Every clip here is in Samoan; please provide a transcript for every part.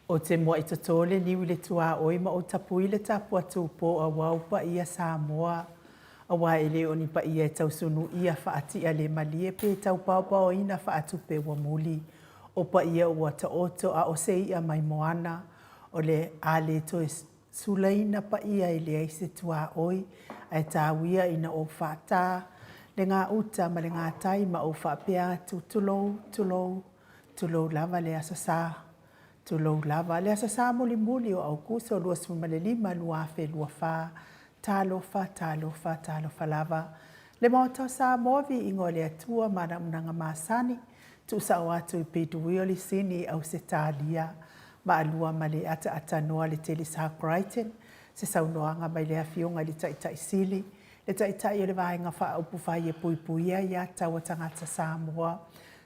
Ou te muai toto le niu i le tuaoi ma ou tapui le tapuatūpō auā ou paia Samoa auā e le o ni paia e tausunuia faatia le malie pe taupaopaoina faatupe ua muli. O paia ua taoto a o se i'a mai moana o le a le toe sulaina paia e leai se tuaoi ae tauia ina ou faatā le gauta ma le gatai ma ou faapea atu, Tulou, tulou, Tulou lava le Aso Sa. Tulou lava le Aso Sa mulimuli o Aokuso 25 2024. Talofa, talofa, talofa lava. Le Maota o Samoa, viiga o le Atua ma ana auaunaga masani, tuusao atu i Peduio Lisini, Ausetalia, Maalua ma le ataaatanoa le Telesa Crichton, se saunoaga mai le Afioga i le Taitai Sili, le Taitai o le Vaega Faaupufai e Puipuia Aia Tatau a Tagata Samoa,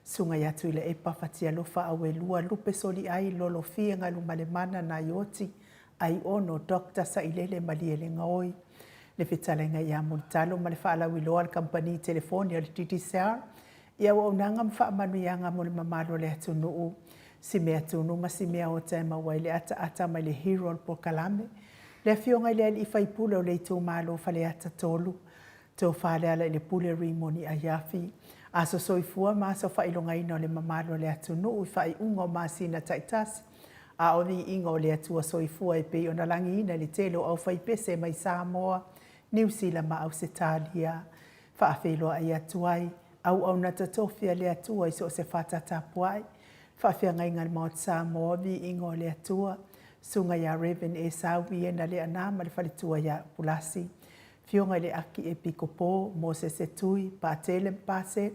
Susuga ia Tuilaepa Fatialofa Auelua Lupe Soliai Lolofie Galumalemana Naioti Aiono Doctor Sailele Malielegaoi, le fetalaiga ia Mulitalo ma le faalauiloa a le Kamupani Telefoni a le Digicel i auaunaga ma faamanuiaga mo le mamalu o le atunuu, si mea tunu ma si mea ota e maua ai le ataata mai le hero o le polokalame, le Afioga i le Alii Faipule o le Itumalo Faleata 3, Tofa Lealailepule Rimoni Aiafi, aso soifua ma aso faailogaina o le mamalu o le atunuu i faaiuga o masina taitasi, a o viiga o le Atua Soifua e pei ona lagiina i le tele o aufaipese mai Samoa, Niu Sila ma Ausetalia. Faafeiloai atu ai, auauna totofi a le Atua i so o se fata tapuai, faafeagaiga a le Maota Samoa, viiga o le Atua, Susuga ia Rev. Esau Viena Leaana ma le faletua ia Pulasi, Afioga i le Aki Epikopo, Mosese Tui, Patele ma Pase,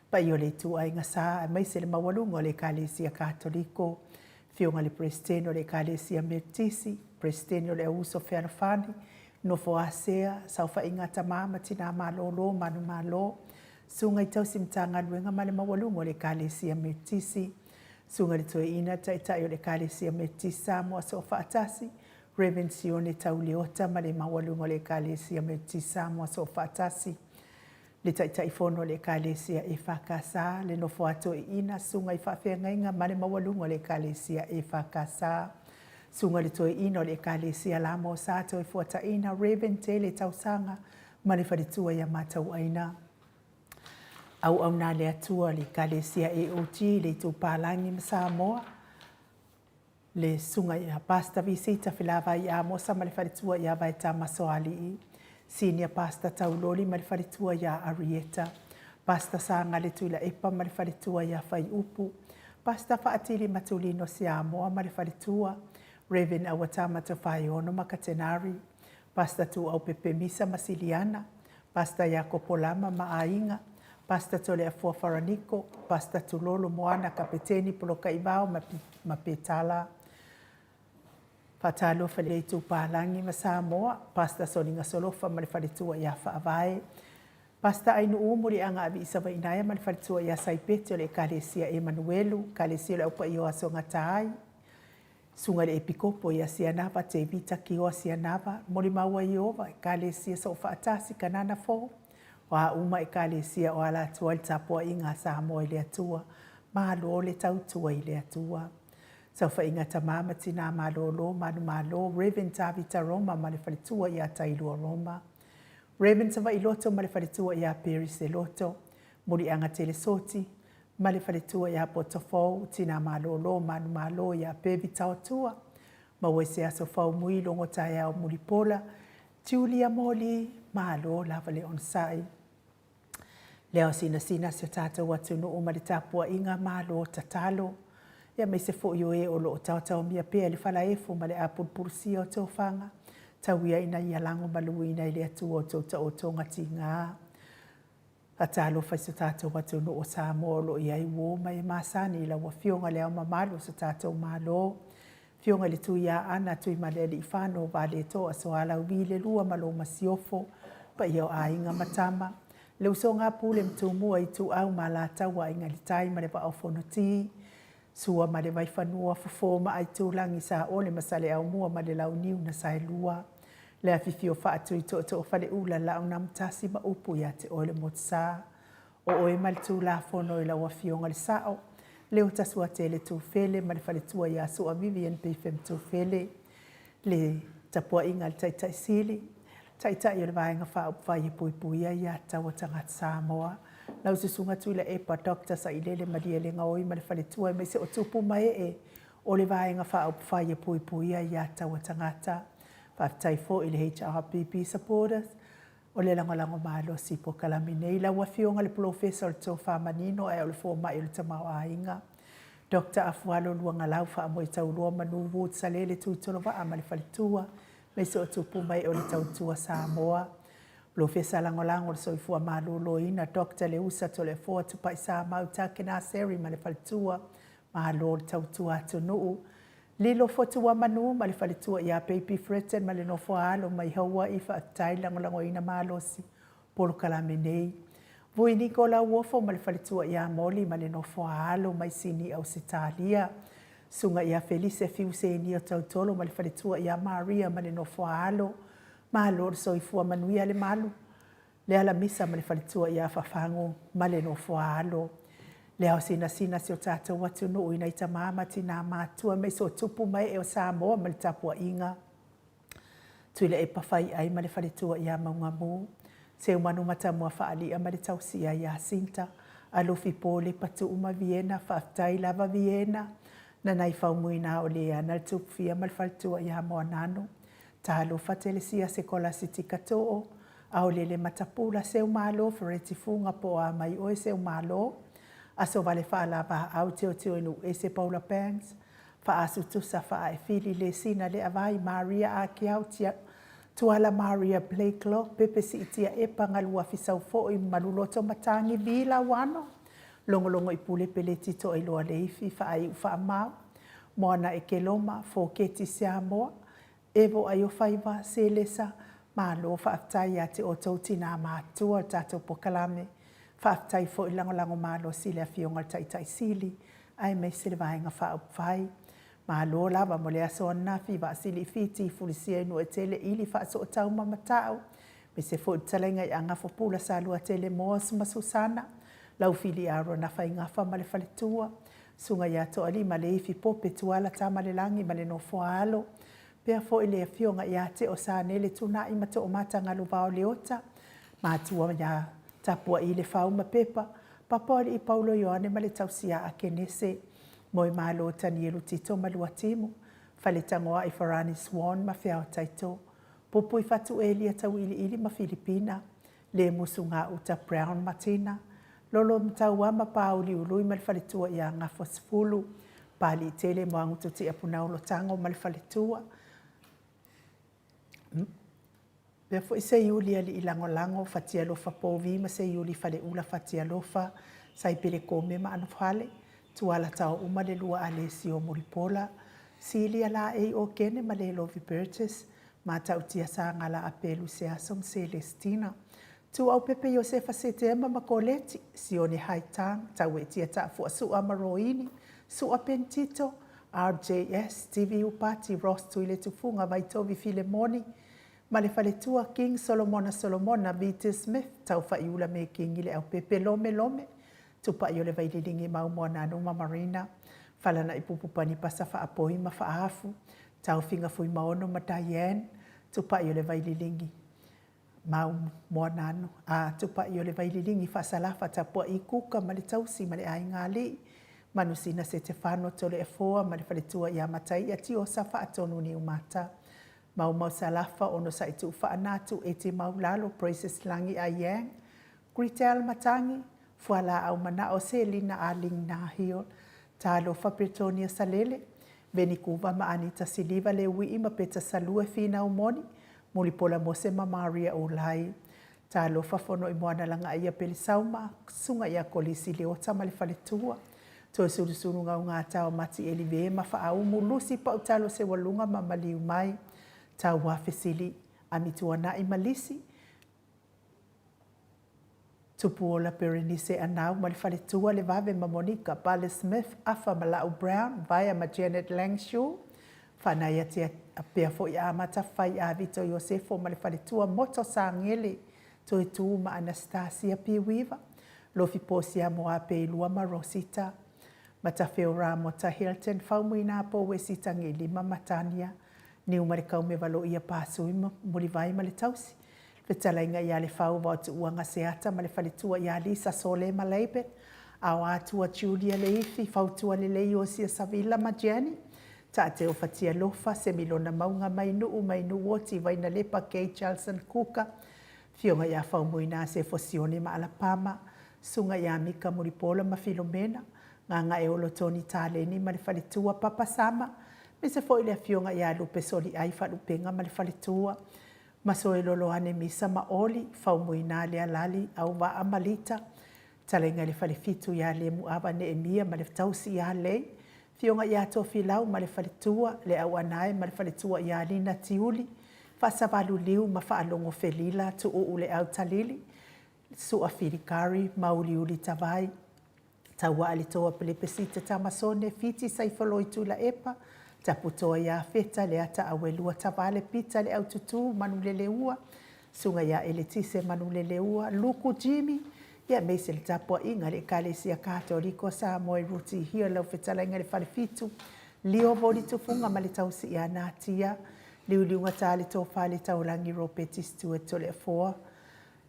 paia o le ituaiga sa, aemaise le maualuga o le Ekalesia Katoliko, Afioga i le Peresetene o le Ekalesia Metotisi, Peresetene o le Auuso Fealofani, Nofo Asea, Saofaiga a Tama ma Tina Malolo Manumalo, Susuga i Tausi Matagaluega ma le maualuga o le Ekalesia Metotisi, Susuga i le Toeaina, Taitai o le Ekalesia Metotisi Samoa Soofaatasi, Rev. Sione Tauleota ma le maualuga o le Ekalesia Metotisi Samoa Soofaatasi, le Taitaifono o le Ekalesia EFKS, le nofo a toeaiina, susuga i faafeagaiga ma le maualuga o le Ekalesia EFKS, susuga i le toeaina o le Ekalesia Lamo Sa Toefuataiina, Rev. Tele Tausaga ma le faletua ia Matauaina. Auauna a le Atua, le Ekalesia AOG, le Itupalagi ma Samoa, le Susuga ia Pastor Visita Felavai Amosa ma le faletua ia Vaetama Soalii, Senior Pastor Tauloli ma le faletua ia Arieta, Pastor Sagale Tuilaepa ma le faletua ia Faiupu, Pastor Faatili Matulino Siamoa ma le faletua, Rev. Auatama Tofaeono ma Katenari, Pastor Tuuaupepe Misa ma Siliana, Pastor Iakopo Lama ma aiga, Pastor Toleafua Faraniko, Pastor Tulolo Moana Kapeteni Polokaivao ma, ma Petala, Faatalofa i le Itupalagi ma Samoa, Pastor Soliga Solofa ma le faletua ia Faavae, Pastor Ainuu Muliaga Aviisavainaia ma le faletua ia Saipeti o le Ekalesia Emanuelu, Ekalesia o le Aupaia o Aso Gataai, Susuga i le Epikopo ia Sianava Tevita Kioa Sianava, molimau ai Ieova, Ekalesia Soofaatasi, Kanana Fou, o a uma Ekalesia o ala atu ai le tapuaiga a Samoa i le Atua, malo le tautua i le Atua. Saofaiga Tama ma Tina Malolo, Manumalo, Rev. Tavita Roma ma le faletua ia Tailua Roma, Rev. Savailoto ma le faletua ia Perry Seloto, Muliaga Telesoti, ma le faletua ia Potofou, Tina Malolo, Manumalo ia Pevi Taotua, maua i se aso faumui logo taeao mulipola, Julia Moli, malo lava le onosai. Le ao sinasina si o tatou atunuu ma le tapuaiga malo tatalo, aemaise foi o e o lo o taotaomia pea i le falaefo ma le apulupulusia o tofaga, tau ia ina ia lagomaluina i le Atua o tou taotoga tiga. Faatalofa i so tatou atunuu o Samoa o lo o i ai uo ma e masani i lau Afioga Le Ao Mamalu o so tatou Malo, Afioga i le Tuiaana Tuimalealiifano Vaaletoa Sualauvi le Lua ma lou Masiofo, paia o Aiga ma Tama, le usoga a Pule ma Tumua, Ituau ma Alataua, Aiga i le Tai ma le Vaa o Fonoti, Sua ma le Vaifanua, Fofo ma Aitulagi, Saole ma Saleaaumua ma le Launiu na Saelua, le afifio faatui tootoo faleula, Laaunamutasi ma upu ia te oe le Motusa. O oe ma le Tulafono i lau Afioga le Sao, Leota Suatele Tufele ma le faletua ia Sua Vivian Bifem Tufele, le tapuaiga a le Taitai Sili, Taitai o le Vaega Faaupufai e Puipuia Aia Tatau a Tagata Samoa, lau Susuga Tuilaepa Doctor Sailele Malielegaoi ma le faletua aemaise o tupu ma ee o le Vaega Faaupufai e Puipuia Aia Tatau a Tagata. Faafetai foi i le HRPP supporters o le lagolago malosi i polokalame nei. Lau Afioga i le Polofesa o le Tofa Manino ae o le Fomai o le Tamaoaiga, Doctor Afualo Luagalau Faamoetaulua Manu Wood Salele Tuitolovaa ma le faletua, aemaise o tupu ma ee o le Tautua Samoa. Polofesa Lagolago o le Soifua Maloloina, Doctor Leusa Toleafoa Tupaisamau Takena Seri ma le faletua, malo le tautua atunuu. Lilo Fotuamanu ma le faletua ia Baby Fretton ma le nofo a alo mai Hawaii faafetai le lagolagoina malosi polokalame nei. Vui Niko Lauofo ma le faletua ia Molly ma le nofo a alo mai Sini Ausetalia. Susuga ia Felise Fiu Senia Tautolo ma le faletua ia Maria ma le nofo a alo. Malo le soifua manuia le malu. Le Alamisa ma le faletua ia Fafagu ma le nofo a alo. Le ao sinasina si o tatou atunuu i nai tama ma tinā matua aemaise o tupu ma ee o Samoa ma le tapuaiga. Tuilaepa Faiai ma le faletua ia Maugamu. Seumanu Matamua Faali'a ma le tausia ia Sinta. Alofi Pole Patu'u ma Viena, faafetai lava Viena. Nanai Faumuina o Leana le Tupufia ma le faletua ia Moananu. Talofa Telesia Sekolasi Tikatoo, Aolele Matapula, Seumalo, Fereti Fuga po o a mai oe Seumalo, Aso Vale Faalavaau, Teoteo Nuuese Paula Banks, Faasu Tusa Faaefili Lesina Leavai, Maria Akeau Tia, Tuala Maria Blakelock, Pepe Siitia Epa Galuafi Saufoi, Maluloto Matagi Vi Lauano, Logologo i Pule Peleti Toailoa Leifi, Faaiu Faamau, Moana Ekeloma, Foketi Siamoa, Evo Aiofaiva, Selesa, Malo faafetai ia te outou tinā matua o le tatou polokalame. Faafetai foi lagolago malosi i le Afioga i le Taitai Sili aemaise le Vaega Faaupufai. Malo lava mo le aso ananafi, Vaasili Fiti, Fulisia i Nuuetele, Ili Faasootau ma Matau, aemaise foi le fetalaiga ia Gafopula Saluatele Moas ma Susana, Laufili Aaron Afaigafa ma le faletua, Susuga ia Toalima Leifi Pope Tuala Tamalelagi ma le Nofoa Alo, pea foi le Afioga ia Teo Sanele Tunai ma Toomata Galuvao Leota, matua ia Tapuai Lefau ma Pepa, Papaoalii Paulo Ioane ma le Tausia a Kenese, Moemalo Tanielu Tito ma Luatimu, Faletagoai Farani Swan ma Feao Taito, Pupui Fatu Elia Tauiliili ma Filipina, Le musu gauta Brown Matina, Lolo Mataua ma Pāuliului ma le faletua ia Gafuasefulu, Pāliitele Moagututia Punaulo Tago ma le faletua, Pea foi Seiuli Alii Lagolago, Fatialofa Povi ma Seiuli Faleula Fatialofa, Saipele Kome ma Anofale, Tuala Taouma le lua Alesio Mulipola, Silia Laei Okene ma Lelovi Burgess, Matautia Sagala Apelu Seaso ma Celestina, Tuaupepe Iosefa Setema ma Koleti, Sione Haitang, Tauetia Taafuasua ma Roini, Sua Pentito, RJS, Stevie Upati, Ross Tuiletufuga, Vaitovi Filemoni, ma le faletua King Solomona Solomona, Viti Smith, Taufaiula Mekingi Leaupepe Lome Lome, Tupai o le Vaililigi Mau Moananu ma Marina, Falanaʻi Pupupani Pasa Faapoi ma Faaafu, Taofiga Fuimaono ma Diane, Tupai o le Vaililigi Mau Moananu, a Tupai o le Vaililigi Faasalafa Tapuaʻi Kuka ma le Tausi ma le Aiga Alii, Manusina Setefano Toleafoa ma le Faletua ia Mataia Tiosa Faatonu Niumata, Maumau Salafa Onosai Tuufaanatu Eti Maulalo Praises Lagi Ayang, Gretel Matangi, Fualaau Manao Selina Aling Nahio, Talofa Bretonia Salele, Veni Kuva ma Anita Siliva Leui'i ma Peta Salue Finau Moni, Mulipola Mose ma Maria Ulai. Talofa Fonoimoana Lagaia Pelesauma, Susuga ia Kolisi Leota ma le Faletua, Toesulusulu Gaugata o Mati Elive ma Faaumu Lusi Pautalo Seualuga ma Maliu Mai, Tauafe Sili Amituana'i ma Lisi, Tupuola Berenice Anau ma le faletua le Vave ma Monica Pale Smith Afa ma La'u Brown Vaea ma Janet Langshaw Faanai pea foi a Amata Fai a Vito Iosefo ma le faletua Moto Sagele Toetu ma Anastasia P. Weaver Lofi Posia Moapeilua ma Rosita. Matafeo Ramota Hilton Faumuina Pouesi Tagiilima Matania Niumalekaume Valoia Pasui Mulivai ma le Tausi Fetalaiga ia Lefau Vaotuuaga Seata ma le Faletua ia Lisa Sole ma Laban Aoatua Julia Leifi Fautua Lelei Osia Savila ma Jenny Taateo Fatialofa Semilona Mauga Mainuu Mainuu Oti Vainalepa Kay Chalson Kuka Afioga ia Faumuina Sefo Sione ma Alapama Susuga ia Mika Mulipola ma Filomena Gagaeolo Tony Taleni ma le Faletua Papa Sama aemaise foi le Afioga ia Lupe Soliai Faalupenga ma le Faletua Masoeloloane Misa ma Oli, Faumuina Lealali, Auvaa ma Lita, Talaiga i le Falefitu ia Lemuava Neemia ma le Tausi ia Lei, Afioga ia Tofilau ma le Faletua, Le Auanae ma le Faletua ia Lina Tiuli, Faasavalu Liu ma Faalogo Felila, Tuuu Le Autalili, Sua Filikari, Mauliuli Tavai, Tauaa le Toa Pelepesite Tamasone, Fiti Saifoloi Tuilaepa, Taputoa ia Feta, Leata Auelua Tavale, Pita Le Aututu, Manuleleua, Susuga ia Eletise Manuleleua, Luku Jimmy, ia aemaise le tapuaiga a le Ekalesia Katoliko Samoa i Rutihia, lau fetalaiga i le Falefitu, Leo Voli Tufuga ma le tausi ia Natia, Liuliugata le Tofa le Taulagi Ropeti Stewart Toleafoa,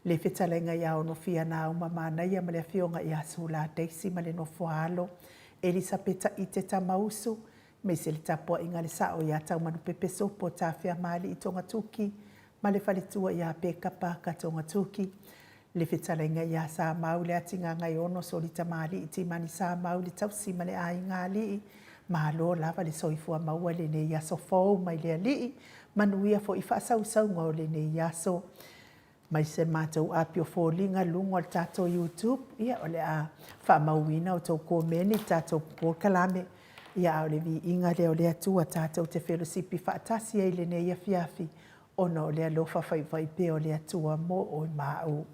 Le fetalaiga ia Onofia Nauma Manaia ma le Afioga ia Sula Daisy ma le Nofoaalo, Elisapeta Ite Tamausu, aemaise le tapuaiga a le Sao ia Taumanupepe Sopo Tafeamaalii Togatuki ma le faletua ia Peka Parker Togatuki, le fetalaiga ia Samau Leatigagaiono Solitamalii Timani Samau le tausi ma le aiga alii, malo lava le soifua maua i lenei aso fou mai le Alii, manuia foi faasausauga o lenei aso. Mai se matou api o foliga luga o le tatou YouTube, ia o le a faamauina outou komeni i le tatou polokalame, ia a o le viiga lea o le Atua tatou te felosipi faatasi ai i lenei afiafi ona o le alofa faivai pea o le Atua mo oe ma au.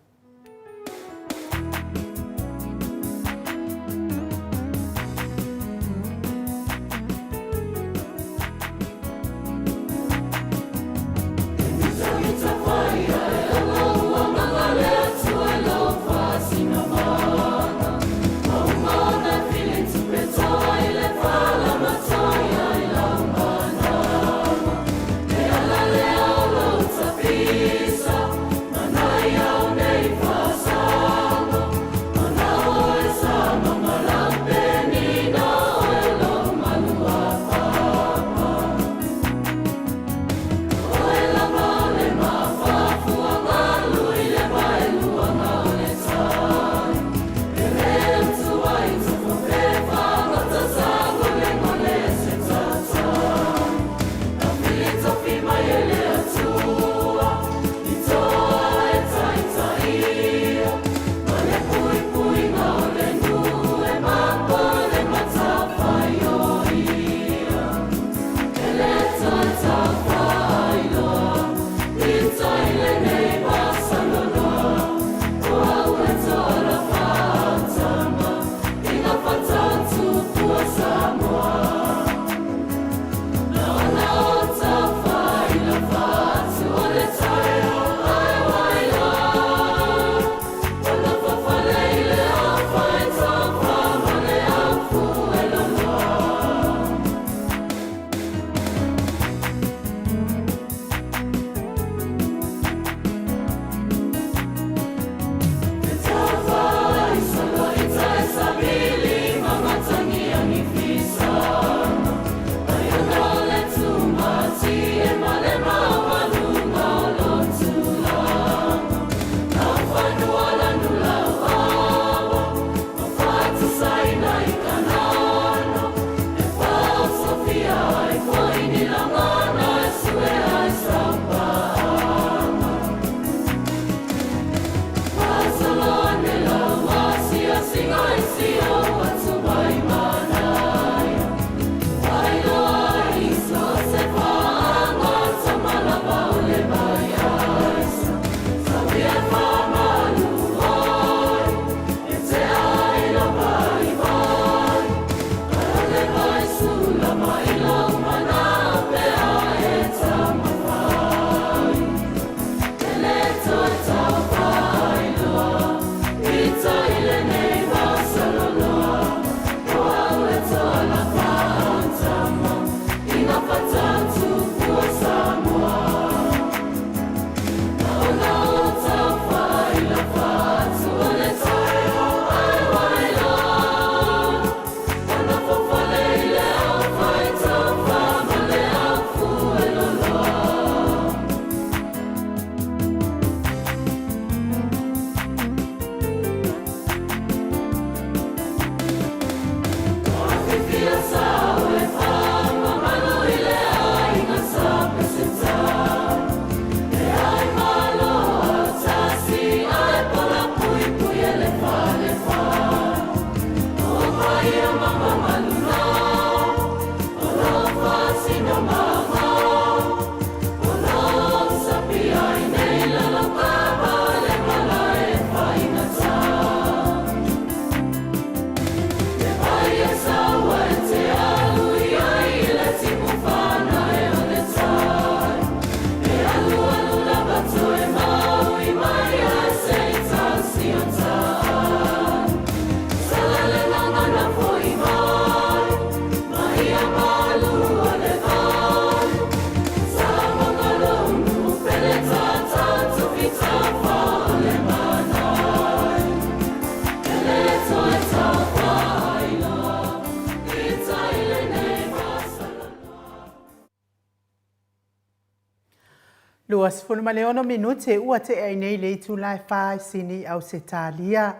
26 minute ua tea ai nei le itula e fa i Sini, Ausetalia.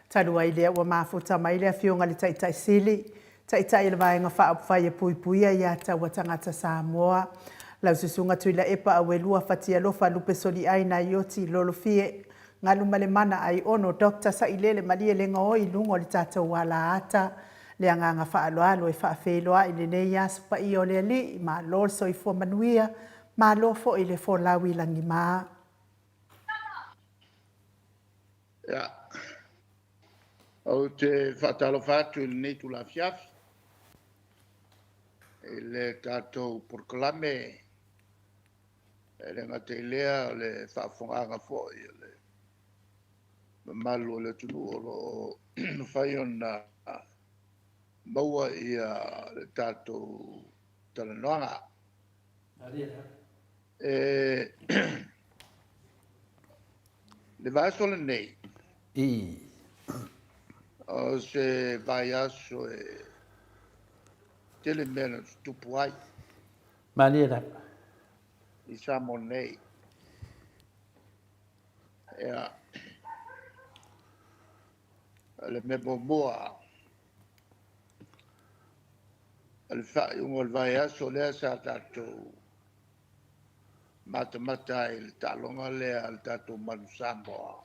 Talu ai lea ua mafuta mai le Afioga i le Taitai Sili, Taitai o le Vaega Faaupufai e Puipuia Ia Taua Tagata Samoa, lau Susuga Tuilaepa Auelua Fatialofa Lupesoliai Naioti Lolofie Galumalemana Aiono Dr. Sailele Malielegaoi i luga o le tatou alaata. Le agaga faaaloalo e faafeiloai i lenei aso paia o le Alii, malo le soifua manuia, malo foi le folau i lagima. Ia, ou te faatalofa atu i lenei itula afiafi i le tatou polokalame, e le gata i lea o le faafofogaaga foi a le mamalu o le atunuu o lo o mafai ona maua le tatou talanoaga. Le vaiaso lenei, o se vaiaso e tele mea na tutupu ai. Malie lava. I Samoa nei. Ia, o le mea muamua, o le faaiuga o le vaiaso lea sa tatou matamata ai i le taaloga lea a le tatou Manu Samoa.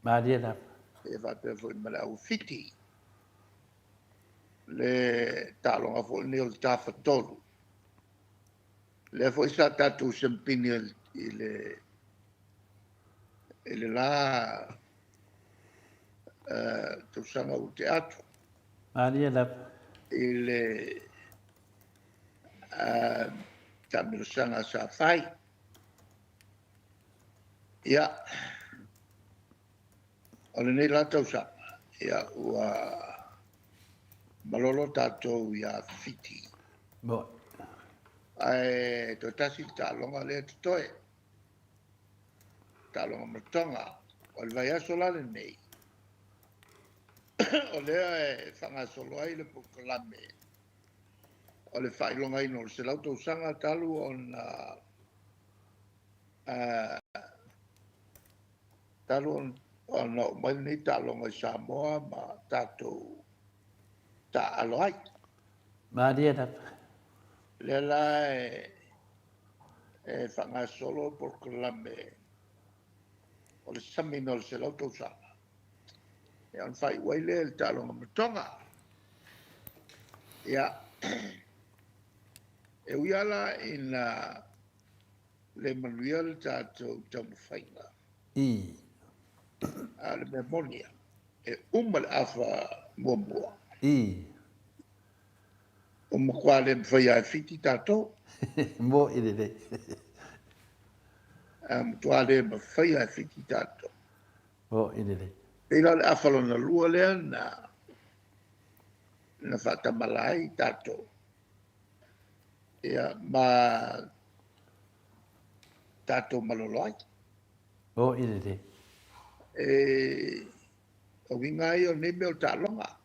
Malie lava. E faapea foi ma le au Fiti. Le taaloga foi lenei o le Tafatolu, lea foi sa tatou siamupini i le la tausaga ua tea atu. Malie lava. I le taamilosaga sa fai. Ia, o lenei la tausaga, ia, ua malolo tatou ia Fiti. Ae toe tasi le taaloga lea e totoe, taaloga ma Toga. O le vaiaso la lenei, o lea e faagasolo ai le polokalame o le faailogaina o le 100 tausaga talu ona oo mai lenei taaloga i Samoa ma tatou taaalo ai. Malie lava. Lea la e faagasolo polokalame o le samiina o le 100 tausaga. Ia, ona faaiu ai lea i le taaloga ma Toga. Ia, e ui lava la ina le manuia le tatou taumafaiga, a o le mea moni lava, e uma le afa muamua, ua matua le mafai lava e Fiti tatou. Mo i lelei. A matua le mafai lava e Fiti tatou. Mo i lelei. Pei la o le afa lona lua lea na faatamala ai tatou. Ia, ma tatou malolo ai. Mo i lelei. O uiga ia o nei mea o taaloga.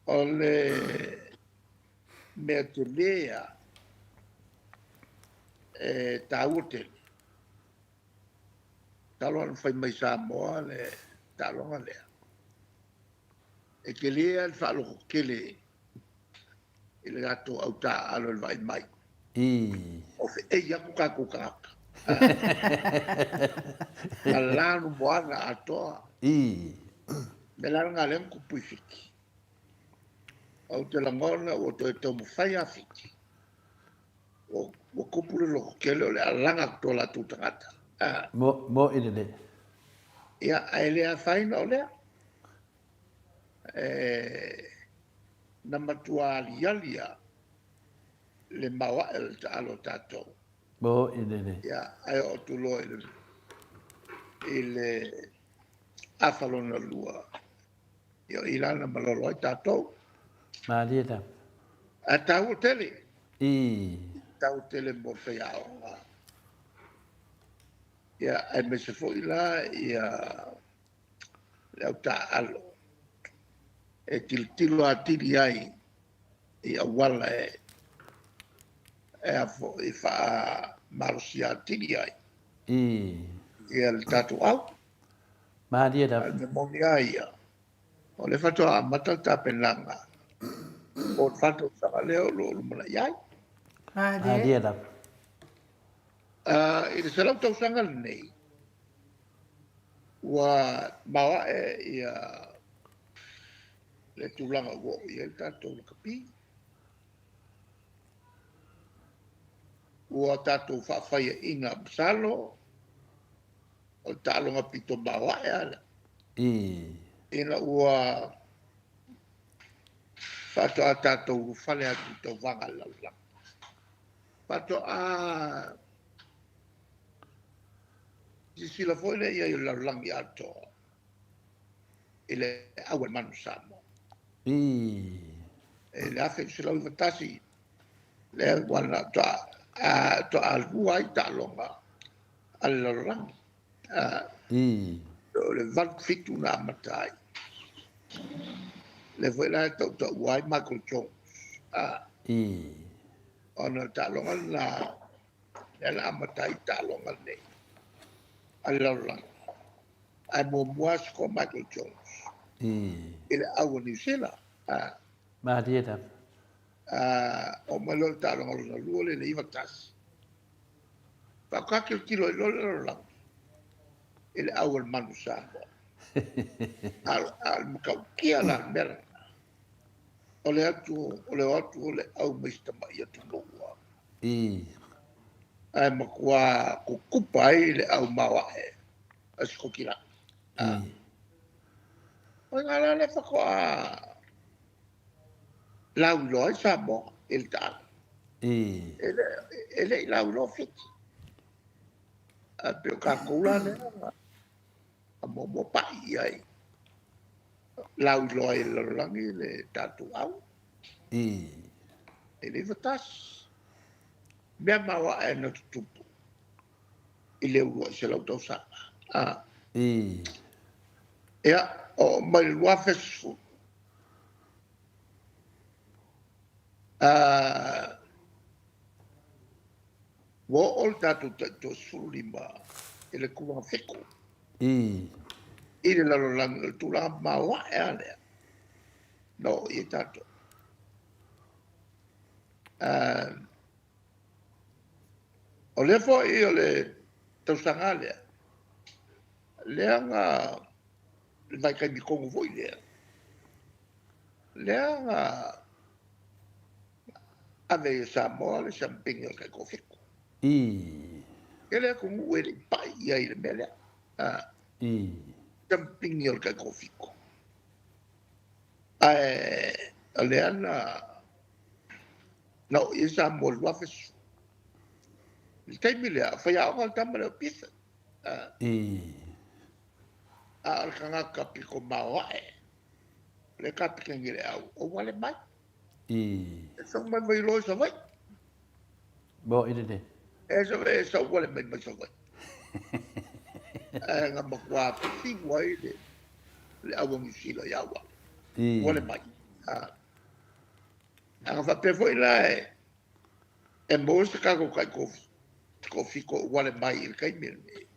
O le mea tele lava e taua tele, talu ona fai mai Samoa le taaloga lea, e tele lava le faalototele i le latou au taaalo i le vaai mai. O feei atu tatou tagata. Ma lanu moana atoa. Me la lena lea na tupu i Fiti. Ou te lagona ua toe taumafai lava Fiti. Ua tupu le lototele o le alaga atu o latou tagata. Mo i lelei. Ia, ae le afaina o lea. Na matua aliali lava le maoae o le taalo a tatou. Mo i lelei. Ia, ae oo atu loa i le afa lona lua, ia o i la na malolo ai tatou. Malie lava. Ae taua tele. Taua tele mo le faiaoga. Ia, aemaise foi la ia le au taaalo e tilotilo atili ai i auala E a foi faamalosia atili ai ia le tatou au. Malie A lava. o le mea moni lava ia, o lea faatoa amata le tapenaga mo le 4 tausaga lea o lo o lumanai ai. Malie. Malie lava. I le 100 tausaga lenei, ua maoae ia le tulaga ua oo i ai le tatou lakapi. Ua tatou faafaiaina, masalo, o le taaloga pito maoae lava lea. Ina ua faatoa tatou ulufale atu i tauvaga a le lalolagi. Faatoa silasila foi lea i ai o le lalolagi atoa i le au a le manu Samoa. I le 1991, lea ua toa lua ai taaloga a le lalolagi. O le 87 na amata ai. Lea foi la e tautaua ai Michael Jones. Ona o le taaloga lena, lea na amata ai taaloga nei a le lalolagi. Ae muamua score Michael Jones i le au a Niu Sila. Malie lava. Oo mai loa le taaloga lona lua lea i le 91. Faatoa tilotilo ai loa le lalolagi i le au a le manu Samoa. A o le matautia la le mea lena. O le atu, o le o atu o le au mai si tamai atunuu ae matua kukupa ai le au maoae a Sikotilami. O i la lea faatoa lauiloa ai Samoa i le taalo. E le i lauiloa Fiti. Ae pei o tatou la lea na muamua pai i ai. Lauiloa ai e le lalolagi le tatou au. E le 91. Mea maoae na tutupu i le uluai 100 tausaga. Ia, oo mai le 2010, ua oo le tatou tai 35 i le tulaga 7 i le lalolagi, o le tulaga maoae lava lea na oo i ai tatou. O lea foi o le tausaga lea, lea na le vaitaimi tonu foi lea, lea na ave ai e Samoa le siamupini o le tai 7. Tele atunuu e le i pai i ai i le mea lea. Siamupini o le tai 7. Ae o lea na oo i ai Samoa i le 2010. I le taimi lea, faiaoga le tama lea o Peter. A o le tagata pito maoae, le kapiteni i le au, o wale mai. E sau mai Vailoa i Savaii. Mo i le. E Savaii e sau wale mai mai Savaii. Ae na matua fiu ai le au a Niu Sila ia wale. Wale mai. A na faapea foi la e maua se tatou tai toafito o wale mai i le taimi lenei.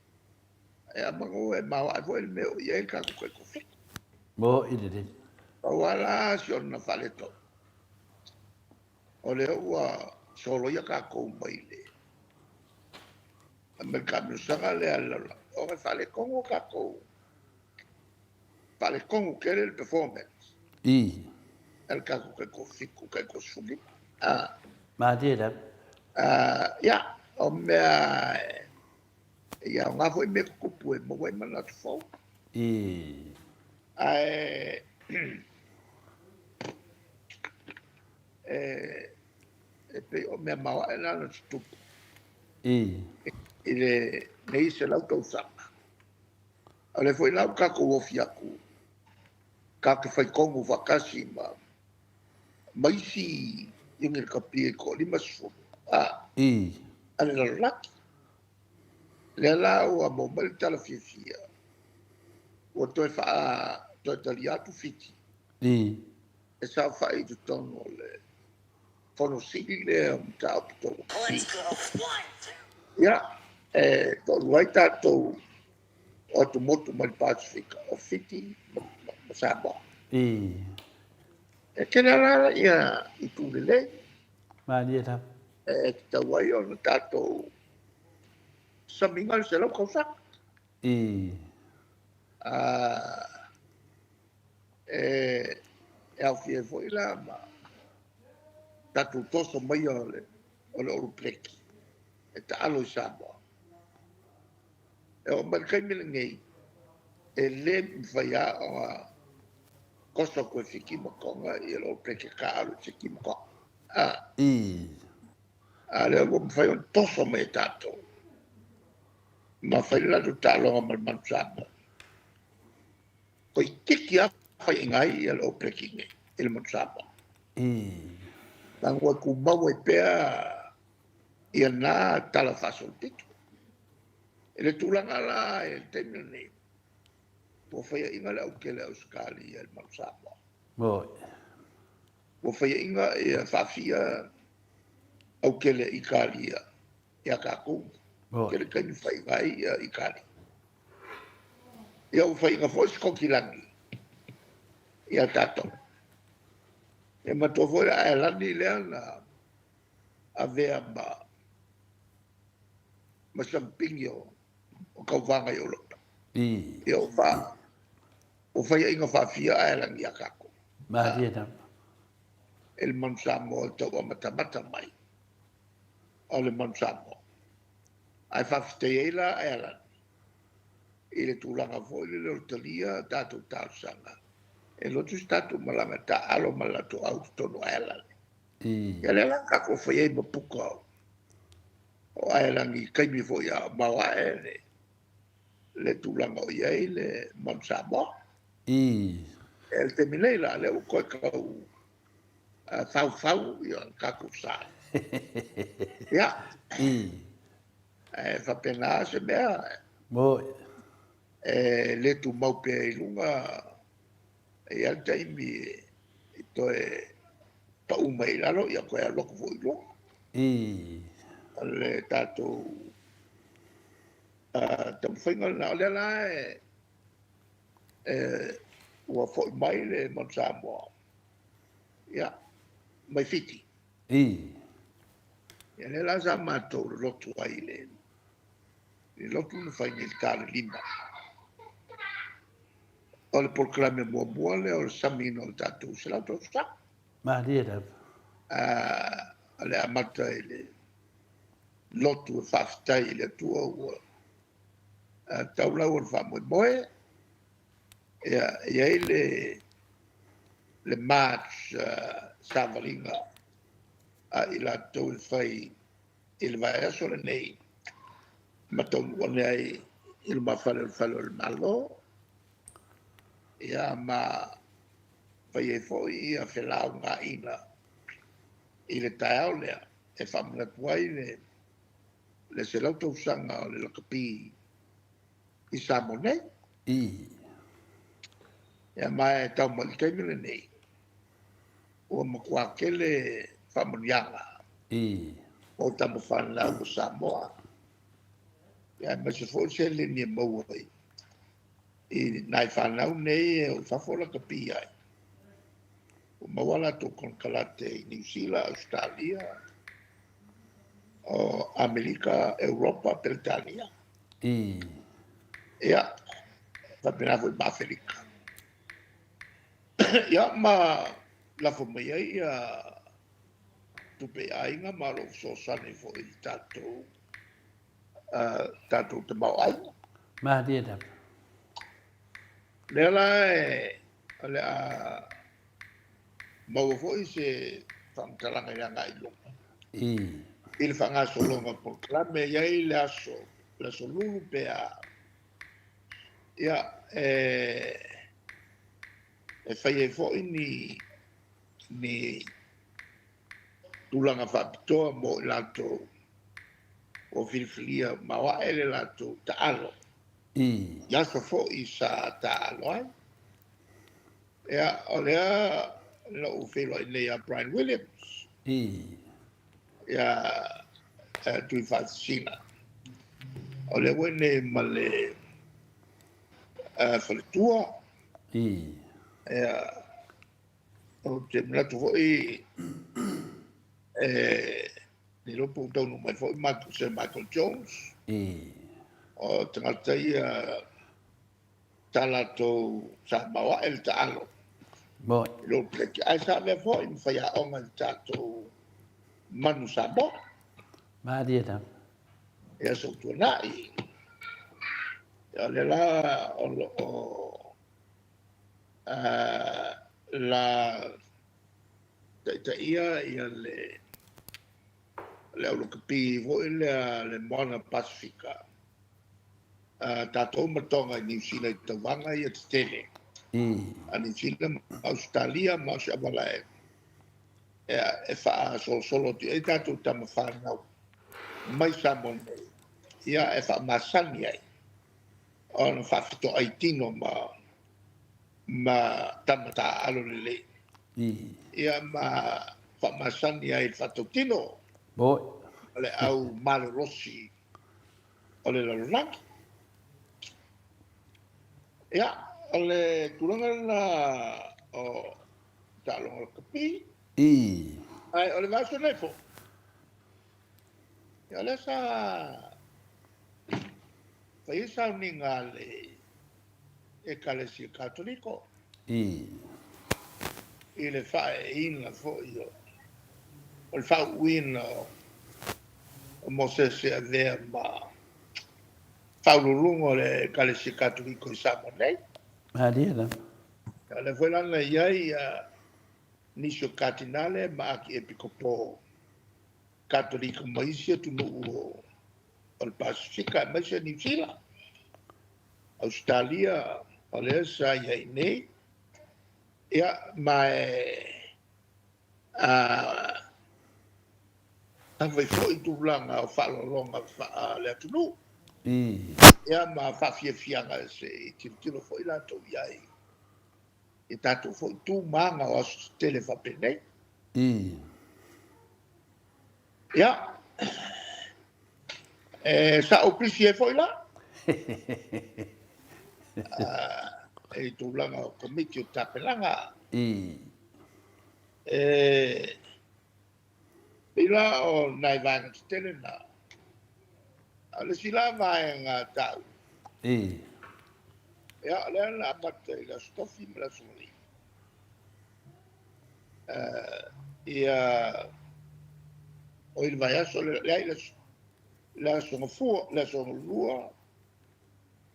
E amanu e maoae foi le mea o i ai le tatou tai 7. Mo i le. Pau lava la si ona faaletonu, o lea ua soloia tatou mai le mai le taamilosaga lea a le lalolagi, ona e faaletonu tatou, faaletonu tele le performance a le tatou tai 7, tai 15. Malie lava. Ia, o mea e aoga foi mea tutupu e maua ai manatu fou. Ae e pei o mea maoae la na tutupu i lenei 100 tausaga. O lea foi la ua tatou ofi atu, tatou te faitonu faatasi ma isi iuni lakapi e toa-50 a le lalolagi. Lea la ua maua mai le tala fiafia, ua toe toe talia atu Fiti e saofai i totonu o le Fono Sili lea o mataupu tau lakapi. Ia, e toalua ai tatou o atumotu mai le Pasefika, o Fiti ma Samoa. E tele la ia itu lelei. Malie lava. E tatau ai ona tatou samiga le 100 tausaga. E aofia ai foi la ma tatou toso maia o le Olopleki e taalo i Samoa. E oo mai le taimi lenei, e le mafai lava ona toso atu e Fiti ma Toga le Olopleki e taaalo i Fiti ma Toga. A lea ua mafai ona toso mai e tatou ma fai le latou taaloga ma le Manu Samoa. Toeitiiti lava faiaina ai le Olopleki nei i le Manu Samoa. Leaga ua tumau ai pea ia na tala faasolopito. I le tulaga la i le taimi lenei, ua faiaina le aukele a Ausetalia i le Manu Samoa. Ua faiaina ia faafia aukele a Italia ia tatou. Tele taimi faiaina ai ia Italia. Ia ua faiaina foi Sikotilani ia tatou. E matua foi le Aelani lea na avea ma sampini o tauvaga i Europa. Ia ua faiaina faafia Aelani ia tatou. Malie lava. E le Manu Samoa tau amatamata mai o le Manu Samoa. Ae faafetai ai la Aelani i le tulaga foi lele o le talia tatou talosaga. E lotu se tatou malaga taalo ma latou au totonu Aelani. Ia lea la tatou fai ai ma puka o Aelani i taimi foi a maoae le tulaga o i ai le Manu Samoa. E le taimi nei la, lea ua toe tau faufau ia tatou sa. Ia. E faapena se mea. E le tumau pea i luga e i ai le taimi e toe pau mai i lalo, ia toe alu atu foi i luga. O le tatou taumafaiga lena. O lea la ua foi mai le Manu Samoa, ia, mai Fiti. Ia lea la sa matou lolotu ai i le lotu na fai nei i le ta le 5. O le polokalame muamua lea o le samiina o le tatou 100 tausaga. Malie lava. O le amata i le lotu e faafetai i le Atua ua tau lau o le faamoemoe. Ia, e i ai le March savaliga a i latou e fai i le vaiaso lenei ma taunuu ane ai i lumafale o le fale o le Malo. Ia, ma fai ai foi ia felaugaina i le taeao lea e faamanatu ai le 100 tausaga o le lakapi i Samoa nei. Ia, ma e tau mai i le taimi lenei, ua matua tele faamanuiaga o tama fanau o Samoa. Ia, aemaise foi seleni e maua i nai fanau nei o fafo lakapi ai. Ua maua latou konekarate i Niu Sila, Australia, o Amerika, Europa, Peretania. Ia, faapena foi ma Aferika. Ia, ma lafo mai ai ia tupe i aiga ma o loo fesoasoani foi i tatou tatou tamaoaiga. Malie lava. Lea la e o le a maua foi se faamatalaga i le agai i luga. I le faagasologa o polokalame e i ai le aso Lulu pe a. Ia, e fai ai foi ni tulaga faapitoa mo i latou ua filifilia maoae le latou taalo. I aso foi sa taalo ai. Ia, o lea na ou feiloai nei ia Brian Williams. Ia Tuifaasisina. O lea ua i inei ma le faletua. Ia, ou te manatu foi e le iloa po ua taunuu mai foi Sir Michael Jones. O tagata ia sa latou sa maoae le taalo i lou peleti, ae sa avea foi ma faiaoga i le tatou Manu Samoa. Malie lava. I aso ua tuanai. Ia o lea la o lo o la taitaia ia le le au lakapi foi lea le Moana Pasifika, tatou ma Toga i Niu Sila i tauvaga ia tetele a Niu Sila ma Ausetalia, ma o se auala e faasolosolo atu ai tatou tama fanau mai Samoa nei, ia e faamasani ai ona faafetoai tino ma tama taaalo lelei, ia ma faamasani ai i le faatautino o le au malolosi o le lalolagi. Ia, o le tulaga lena o taaloga lakapi. Ae o le vaiaso nei foi, ia o lea sa fai ai sauniga a le Ekalesia Katoliko i le faaeeina foi o le faauuina o Mosese e avea ma faauluuluga o le Ekalesia Katoliko i Samoa nei. Malie lava. O lea foi la na i ai nisi o Katinale ma Akiepikopo Katoliko mai isi atunuu o le Pasifika, aemaise Niu Sila, Ausetalia, o lea sa i ai nei. Ia, ma e sa fai foi tulaga o faaaloaloga faale atunuu. Ia, ma faafiafiaga se i tilotilo foi latou i ai i tatou foi tu ma aga o aso tetele faapenei. Ia, e sa ou pisi ai foi la i tulaga o komiti o tapenaga. E pei la o nai vaega tetele na. A o le isi la vaega taua, ia, o lea na amata i le Aso Tofi ma le Aso Faraile. Ia, o i le vaiaso, leai, le Aso Gafua, le Aso Lua,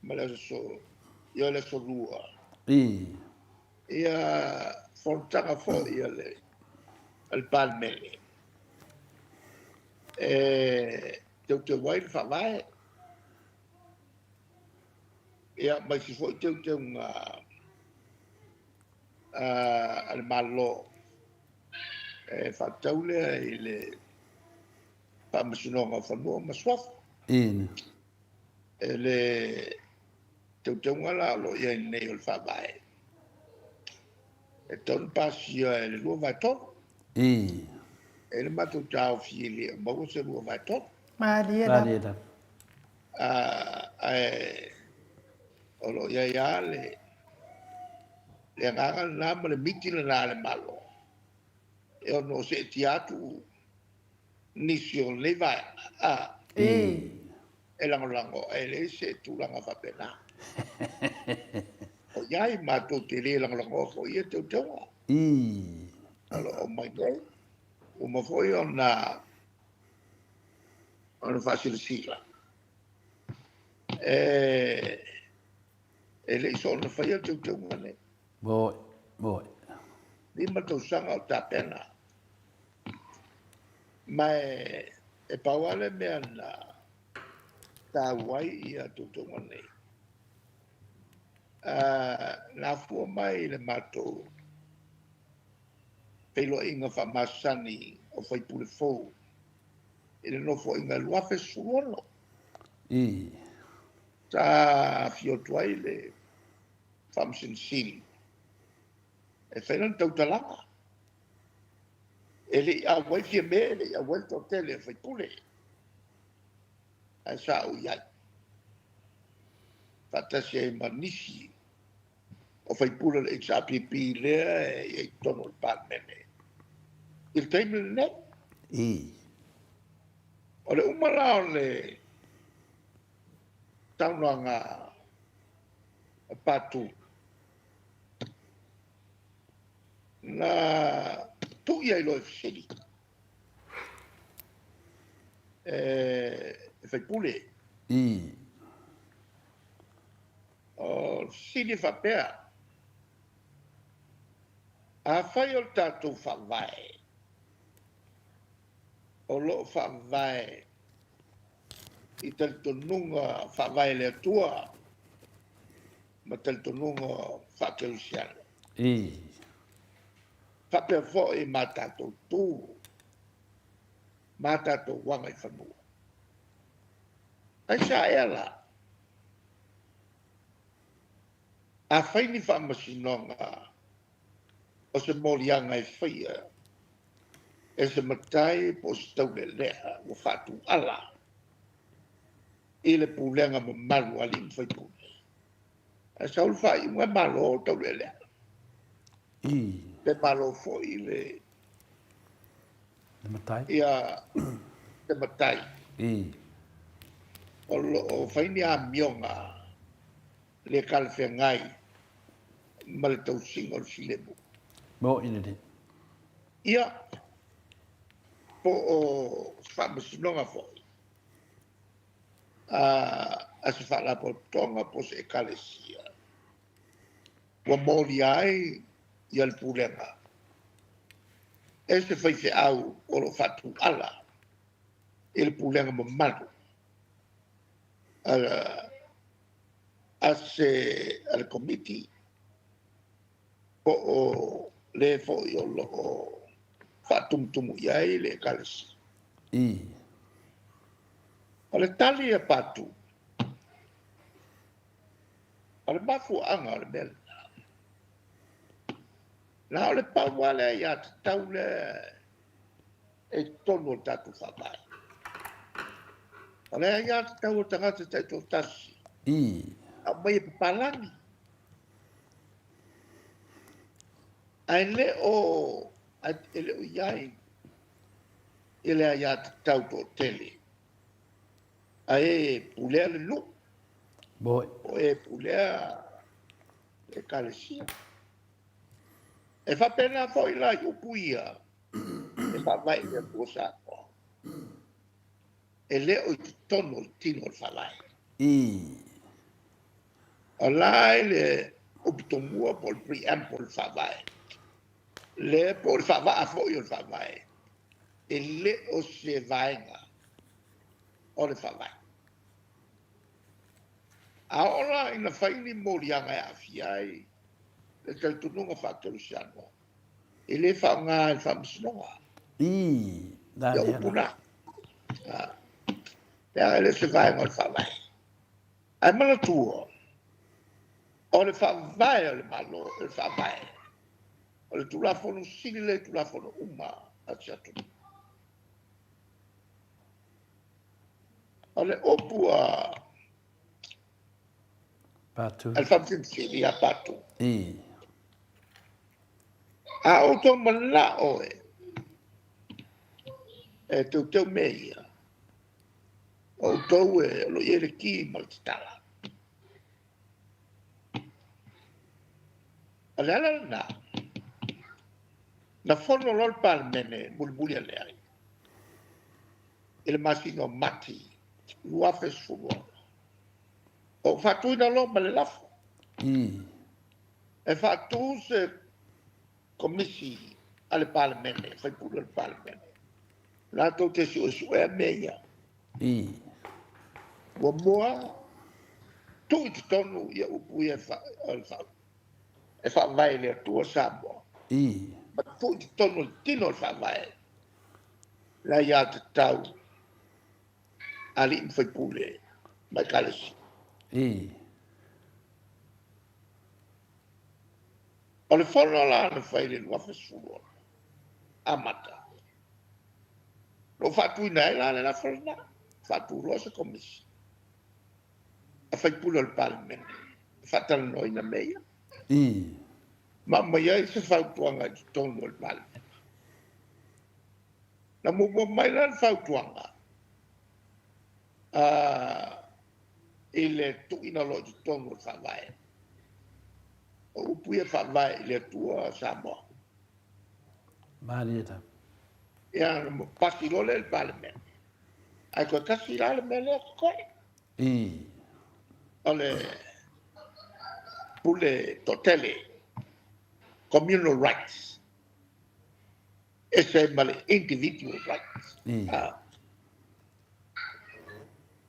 ma le Aso, ia le Aso Lua. Ia, fonotaga foi a le Palemene e teuteu ai le faavae. Ia, ma isi foi teuteuga a le Malo e faatatau lea i le Faamasinoga o Fanua ma Suafa. E le teuteuga la o lo o i ai nei o le faavae, e tatau ona pasia e le 2/3. E le matou taofi e le o maua se 2/3. Malie lava. Ae o lo o i ai lava le agaga lena ma le miti lena a le Malo, e ono seetia atu nisi o lenei vaega e lagolago, ae leai se tulaga faapena. O i ai matou te le lagolagoa foi ia teuteuga o lo o mai nei. Ua uma foi ona faasilasila e le i soona faia teuteuga nei. Moi. 5 tausaga o tapena. Ma e pau lava le mea na taua ai ia teuteuga nei. Na afua mai le matou feiloaiga faamasani o faipule fou i le nofoaiga 2016. Sa afio atu ai le Faamasino Sili e fai lana tautalaga. E le i auai Fiame, e le i auai le toatele o faipule, ae sa ou i ai faatasi ai ma nisi o faipule o le HRPP lea e i ai i totonu o le Palemene i le taimi lenei. O le uma la o le saunoaga a Patu, na tuu ai loa e fesili e faipule. O le fesili e faapea, afai o le tatou faavae o lo o faavae i talitonuga faavae le Atua ma talitonuga faakerisiano, faapea foi ma tatou tu ma tatou agaifanua, aisea ea la afai ni faamasinoga o se moliaga e faia e se matai po o se taulealea ua faatuala i le pulega mamalu a alii ma faipule, ae sau le faaiuga e malo le taulealea, pe malo foi le matai, ia le matai o lo o fai ni amioga le talafeagai ma le tausiga o le filemu. Mo i le. Ia, po o se faamasinoga foi a se faalapotopotoga po o se ekalesia ua molia ai ia le pulega e se faifeau o lo o faatuala i le pulega mamalu a le komiti po o le foi o lo o faatumutumu i ai le ekalesia. O le tali a Patu, o le mafuaaga o le mea lena, na o le pau lava le aiatatau lea e i totonu o le tatou faavae. O le aiatatau a le tagata taitoatasi, aumai e papalagi. Ae le o i ai i le aiatatau toatele ae pulea le nuu, o e pulea le ekalesia. E faapena foi la i upu ia e faavae i le Atua Samoa. E le o i totonu o le tino o le faavae. O la e le upu tomua po o le preamble o le faavae, le po o le faavaa foi o le faavae, e le o se vaega o le faavae. A oo la ina fai ni moliaga e aafia ai le talitonuga faakerisiano, e le faaaoga e le faamasinoga. Ia upu na. Leaga e le o se vaega o le faavae. Ae manatua, o le faavae o le Malo, o le faavae, o le Tulafono sili lea i Tulafono uma a si atunuu. O le upu a Patu. Le Faamasino Sili ia Patu. A outou manao e teuteu mea ia, o outou e o lo o i ai le ki ma le tatala. O le ala lena, na fono loa le Palemene mulimuli ane ai i le masina o Mati 2016. O faatuina loa ma le lafo e faatu se komisi a le Palemene, faipule o le Palemene, latou te suesuea mea ia. Muamua, tuu i totonu ia upu ia e faavae i le Atua Samoa. Ma tuu i totonu o le tino o le faavae le aiatatau alii ma faipule ma ekalesia. O le fono la na fai i le 2016 amata. Na ou faatuina ai la le lafo lena, faatu loa se komisi a faipule o le Palemene e faatalanoaina mea ia. Ma aumai ai se fautuaga i totonu o le Palemene. Na muamua mai la le fautuaga i le tuuina loa i totonu o le Faavae. O upu ia Faavae i le Atua Samoa. Malie tau. Ia, na pasi loa lea i le Palemene. Ae toe tasi la le mea lea totoe. O le pule toatele, communal rights, ese ai ma le individual rights.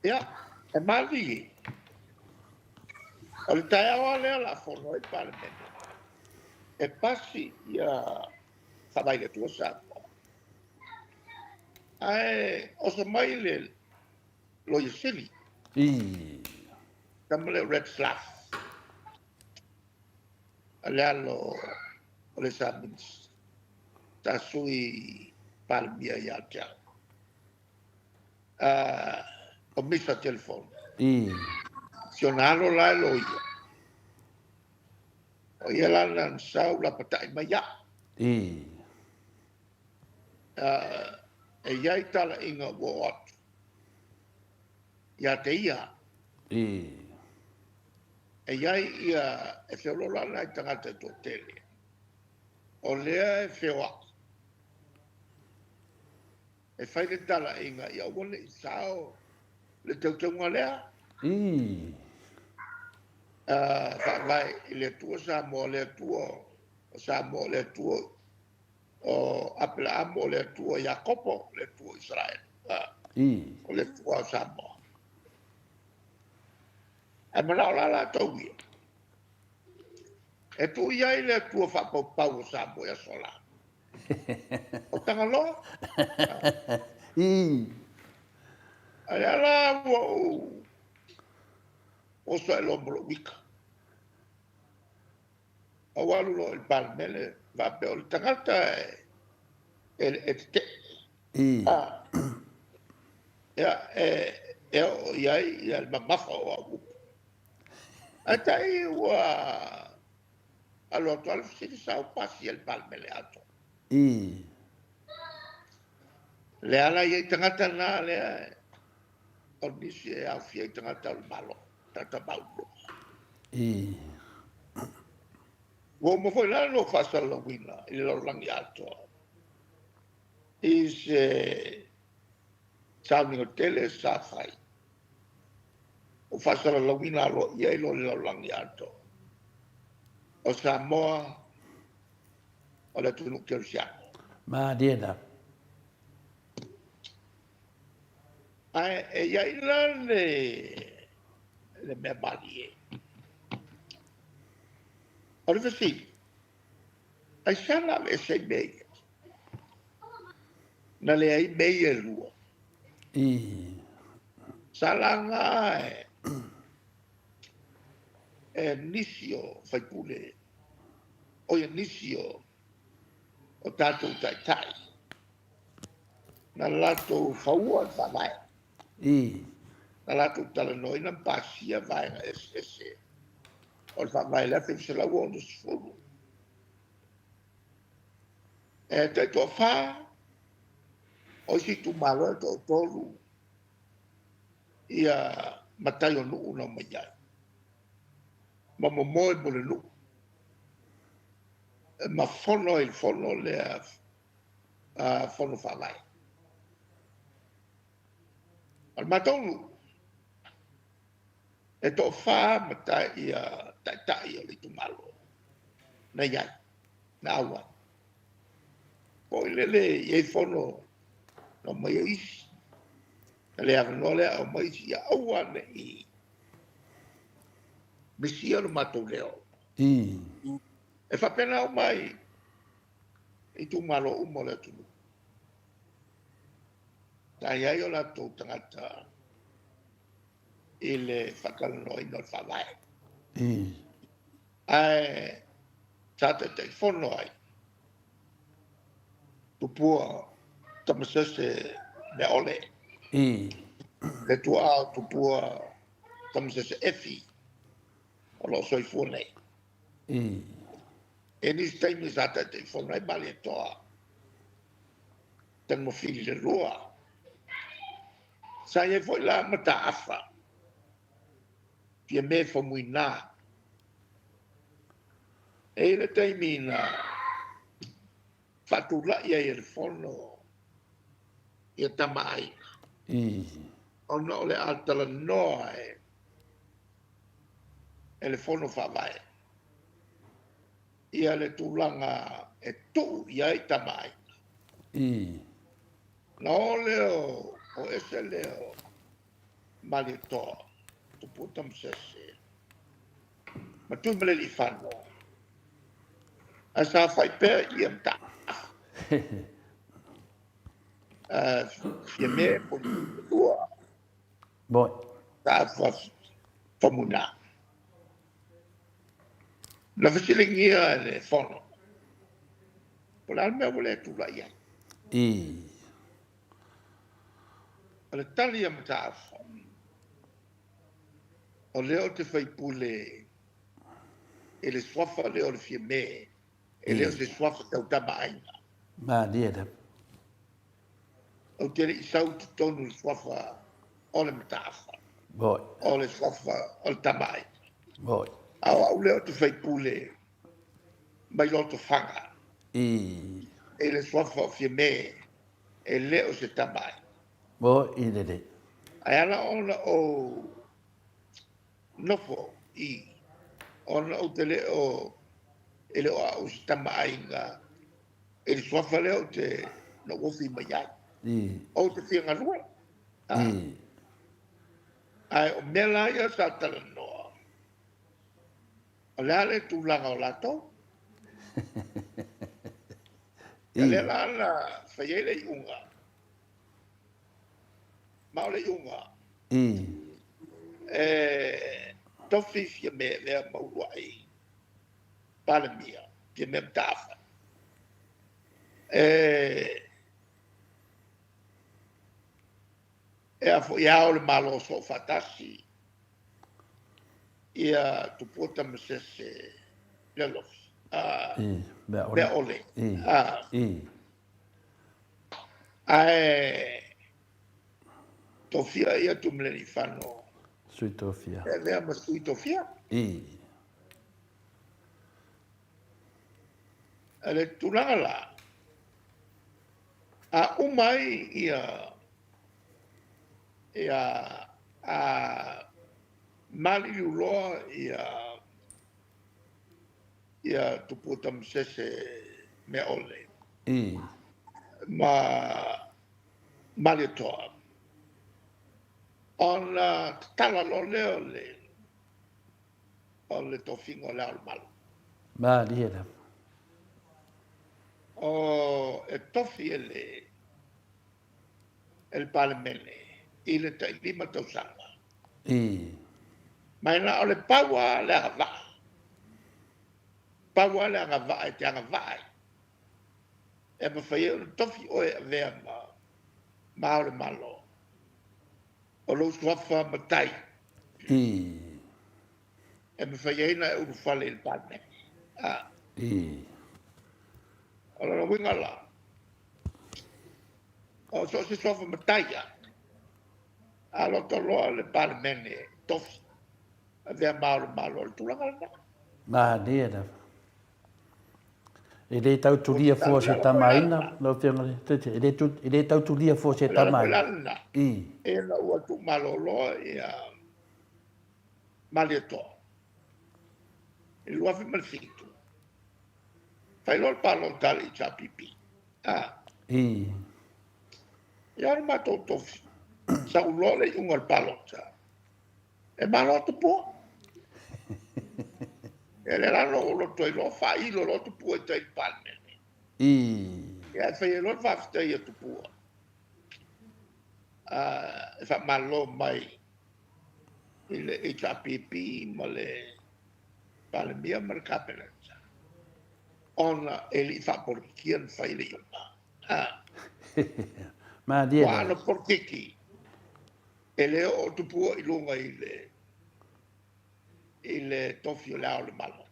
Ia, e malie. O le taeao lava lea o le a fono ai le Palemene, e pasi ia Faavae i le Atua Samoa. Ae oso mai le Loia Sili, tama lea o Retzlaff, le alo o le sa sa sui Palemia ia te au. O Misa telefoni. Si ona alo la e loia. O ia la na sau lapatai mai au. E iai talaiga ua oo atu ia te ia. E iai ia e feoloolo lava nai tagata e toatele o lea e feoai e fai le talaiga ia aua ne i sao le teuteuga lea. Faavae i le Atua Samoa, le Atua o Samoa, le Atua o Apelaamo, o le Atua o Iakopo, o le Atua o Isaraelu, o le Atua o Samoa. Ae manao la latou ia e tuu i ai le Atua faapaupau o Samoa i aso la. O Tagaloa. Ae ala ua ou oso ae loa ma lou ika. Ou alu loa i le Palemene, faapea o le tagata e tetee. Ia, e oo i ai ia le mamafa o au upu. Ae tai ua alu atu lava le fesili sa ou pasia i le Palemene atoa. Le ala i ai tagata na lea o nisi e aofia i tagata o le Malo, tagata maualuluga. Ua uma foi la ona ou faasalalauina i le lalolagi atoa i se sauniga tele sa fai. Ua faasalalauina aloaia ai loa le lalolagi atoa. O Samoa o le atunuu kerisiano. Malie la. Ae e i ai la le mea malie. O le fesili, aisea na aveese ai mea ia? Na leai mea ia e lua. Sa laga e nisi o faipule, o ia nisi o tatou taitai, na latou faua le faavae. Na latou talanoaina ma pasia vaega eseese o le faavae i le 1960. E taitoafa, o isi itumalo e toatolu ia matai o nuu na omai ai. Ma momoe mo le nuu. Ma fono ai le fono lea fono faavae. O le matou nuu, e toafa matai ia taitai o le itumalo na iai, na auai. Po i lele i ai fono na omai ai isi. Na le avanoa lea aumai isi ia aua ne i misia lo matou leo. E faapena uma ai itumalo uma o le atunuu. Sa i ai o latou tagata i le faatalanoaina o le faavae. Ae sa taitaifono ai tupua Tamasese Meaole. Le tuaa o Tupua Tamasese Efi o lo o soifua nei. E nisi taimi sa Taitaifono ai Malietoa Tanumafili le lua. Sa i ai foi la Mataafa Fiame Faumuina. E i ai le taimi na faatulai ai e le Fono ia Tama a Aiga. Ona o le a talanoa e le Fono Faavae ia le tulaga e tuu i ai Tama a Aiga. Na o lea o ese lea o Malietoa, Tupua Tamasese, ma Tuimalealiifano, ae sa fai pea ia Mataafa. Fiame Lua. Moi. Mataafa Faumuina. Na fesiligia e le Fono, po o le a le mea ua le tulai ai. O le tali a Mataafa, o lea ou te faipule i le suafa lea o le Fiame, e le o se suafa tau Tama a Aiga. Malie lava. Ou te le i sau i totonu i le suafa o le Mataafa. Moi. O le suafa o le Tama a Aiga. Moi. A o au lea ou te faipule mai Lotofaga. I le suafa o Fiame, e le o se Tama a Aiga. Moi i lelei. Ae ala ona ou nofo i ona ou te le o e le o au se Tama a Aiga i le suafa lea ou te na ou ofi mai ai. Ou te fia galue. Ae o mea la ia sa talanoa, o le a le tulaga o latou? Ia lea la na fai ai le iuga. Ma o le iuga. E tofi Fiame lea ma uluai Palemia, Fiame Mataafa. E a foi ao le Malo Soofaatasi ia Tupua Tamasese Lealofi. Meaole. Ae tofia ia Tuimalealiifano. Sui tofia. E avea ma sui tofia. Le tulaga la, a uma ai ia a maliliu loa ia Tupua Tamasese Meaole. Ma Malietoa. Ona tatala loa lea o le tofiga o le Ao o le Malo. Malie lava. O e tofi e le Palemene i le tai 5 tausaga. Ma na o le pau lava le agavaa. Pau lava le agavaa e te agavaa ai. E mafai ai ona tofi oe e avea ma Ao o le Malo. O lou suafa matai. E mafai ai ona e ulufale i le Palemene. O lona uiga la, o so o se suafa matai lava, a loto loa le Palemene tofi, avea ma Ao o le Malo, o le tulaga lena. Malie lava. E le tau tulia fua se Tama a Aiga, lau Afioga i le Taitai, e le tau tulia fua se Tama a Aiga. O le ala lena, ina ua tuumalolo ia Malietoa i le 2007, fai loa le palota a le HRPP. Ia o le matou tofi, sau loa le iuga o le palota, e malo Tupua. Ia lea la na ou loto ai loa, faailo loa Tupua i tai i le Palemene. Ia e fai ai loa le faafetai a Tupua. E faamalo mai i le HRPP ma le Palemia ma le Kapeneta, ona e le i faapolokikia na fai le iuga. Malie Ua lava. ana polokiki e le oo tupua i luga i le i le tofi o le Ao o le Malo.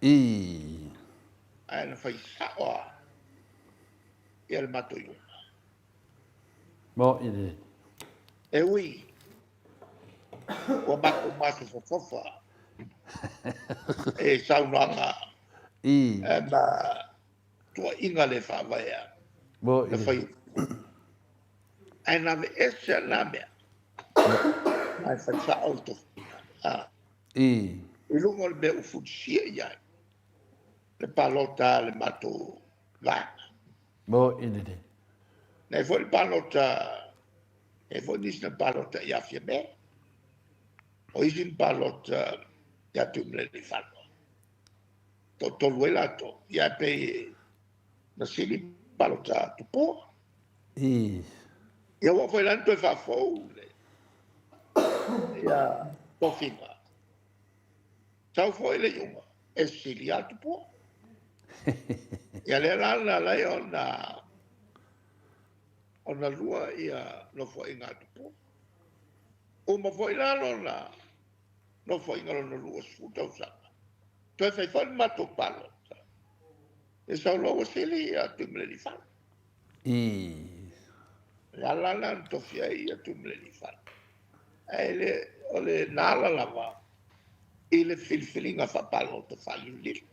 I. Ae na fai sao lava ia le matou iuga. Mo i le. E ui ua matou masofofofa i saunoaga I. ma tuuaiga le faavaea Mo i na le. fai ae na aveese lava na mea ae fai sao le tofiga I. i luga o le mea ua fulisia i ai le palota a le matou vaega. Mo i le. Nei foi le palota, e foi nisi na palota ia Fiame, o isi na palota ia Tuimalealiifano. Toatolu ai latou, ia e pei na sili palota a Tupua. I. Ia ua foi la na toe faafou le ia tofiga. Sau foi le iuga e sili ia Tupua. Ia lea la na ala ai ona ona lua ia nofoaiga a Tupua. Uma foi la lona nofoaiga lona 20 tausaga. Toe fai foi le matou palota. E sau loa ua sili ia Tuimalealiifano. I. Le ala lena na tofi ai ia Tuimalealiifano. Ae le, o le na ala lava i le filifiliga faapalota faalilolilo.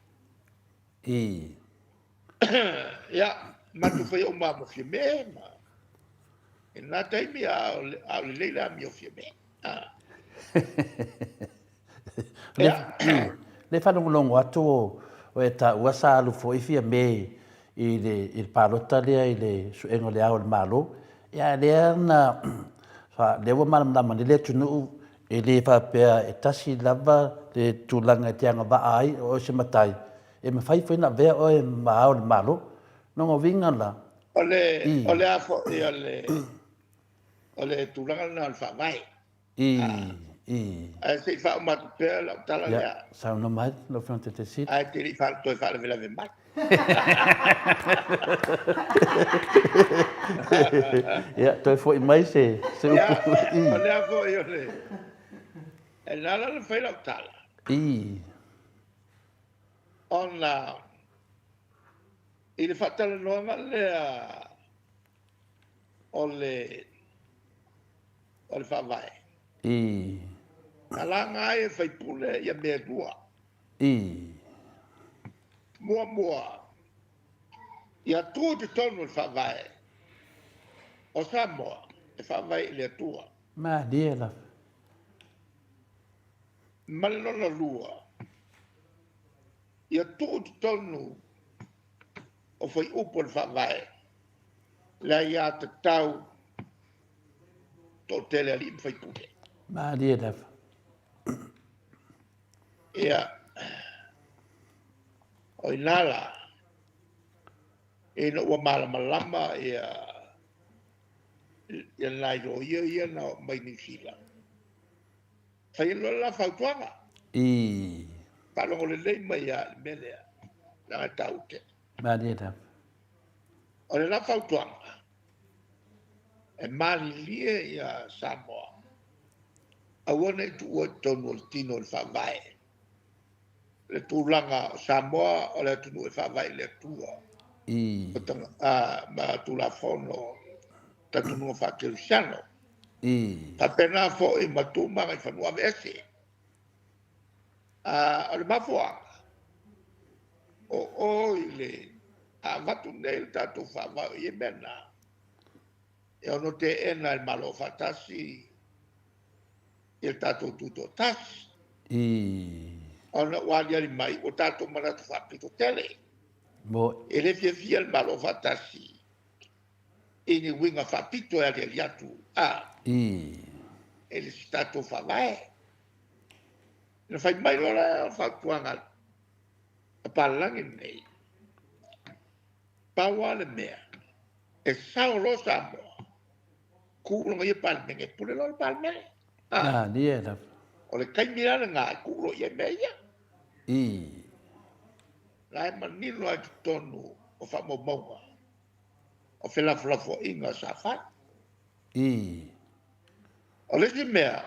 I. Ia, matou faia uma lava ma Fiame ma i lena taimi a o lelei le amio Fiame. Ia. Le faalogologo atu o e taua sa alu foi Fiame i le palota lea i le suega o le Ao o le Malo. Ia lea na lea ua malamalama nei le atunuu e le faapea e tasi lava le tulaga e te agavaa ai o oe o se matai, e mafai foi ona avea oe ma Ao o le Malo. Lona uiga la, O le, i. o le a foi o le, o le tulaga lena o le faavae. I, i. Ae se i faauma atu pea lau tala Ia, lea. saunoa mai lau Afioga i le Taitaiseseina. Ae te le i toe faalavelave mai. Ia, toe foi mai se, se Ia, upu. I. o lea foi o le... E na ala ona fai lau tala. I. Ona i le faatalanoaga lea o le o le faavae. I. Na laga ai e faipule ia mea e lua. I. Muamua, ia tu i totonu o le faavae o Samoa e faavae i le Atua. Malie lava. Ma le lona lua, ia tuu i totonu o fuaiupu o le Faavae le aiatatau toatele alii ma faipule. Malie lava. Ia, o ina la, ina ua malamalama ia, ia nai loia ia na oo mai Niu Sila, Fai loa le la fautuaga. I. Faalogo lelei mai lava i le mea lea, leaga e taua tele. Malie lava. O le la fautuaga, e malilie ia Samoa, aua ne i tuua i totonu o le tino o le Faavae le tulaga o Samoa o le atunuu e faavae i le Atua I. ma Tulafono talitonuga faa-Kerisiano. I. Faapena foi ma tu ma agaifanua aveese. O le mafuaaga, o o i le a avatu nei le tatou faavae o ia mea na, e ono teena e le Malo Aufaatasi i le tatou tutoatasi. I. Ona ua aliali mai ua tatou manatu faapito tele. Mo. E le fiafia le Malo Aufaatasi i ni uiga faapito e aliali atu a I. e le si tatou faavae. Na fai mai loa la o fautuaga a Palalagi lenei, pau lava le mea e sao loa Samoa, ku loa ia Palemene, e pule loa le Palemene. A. Malie lava. O le taimi la lena e tuu loa i ai mea ia. I. La e manino lava i totonu o faamaumauga. o felafolafoaiga sa fai. I. O le isi mea,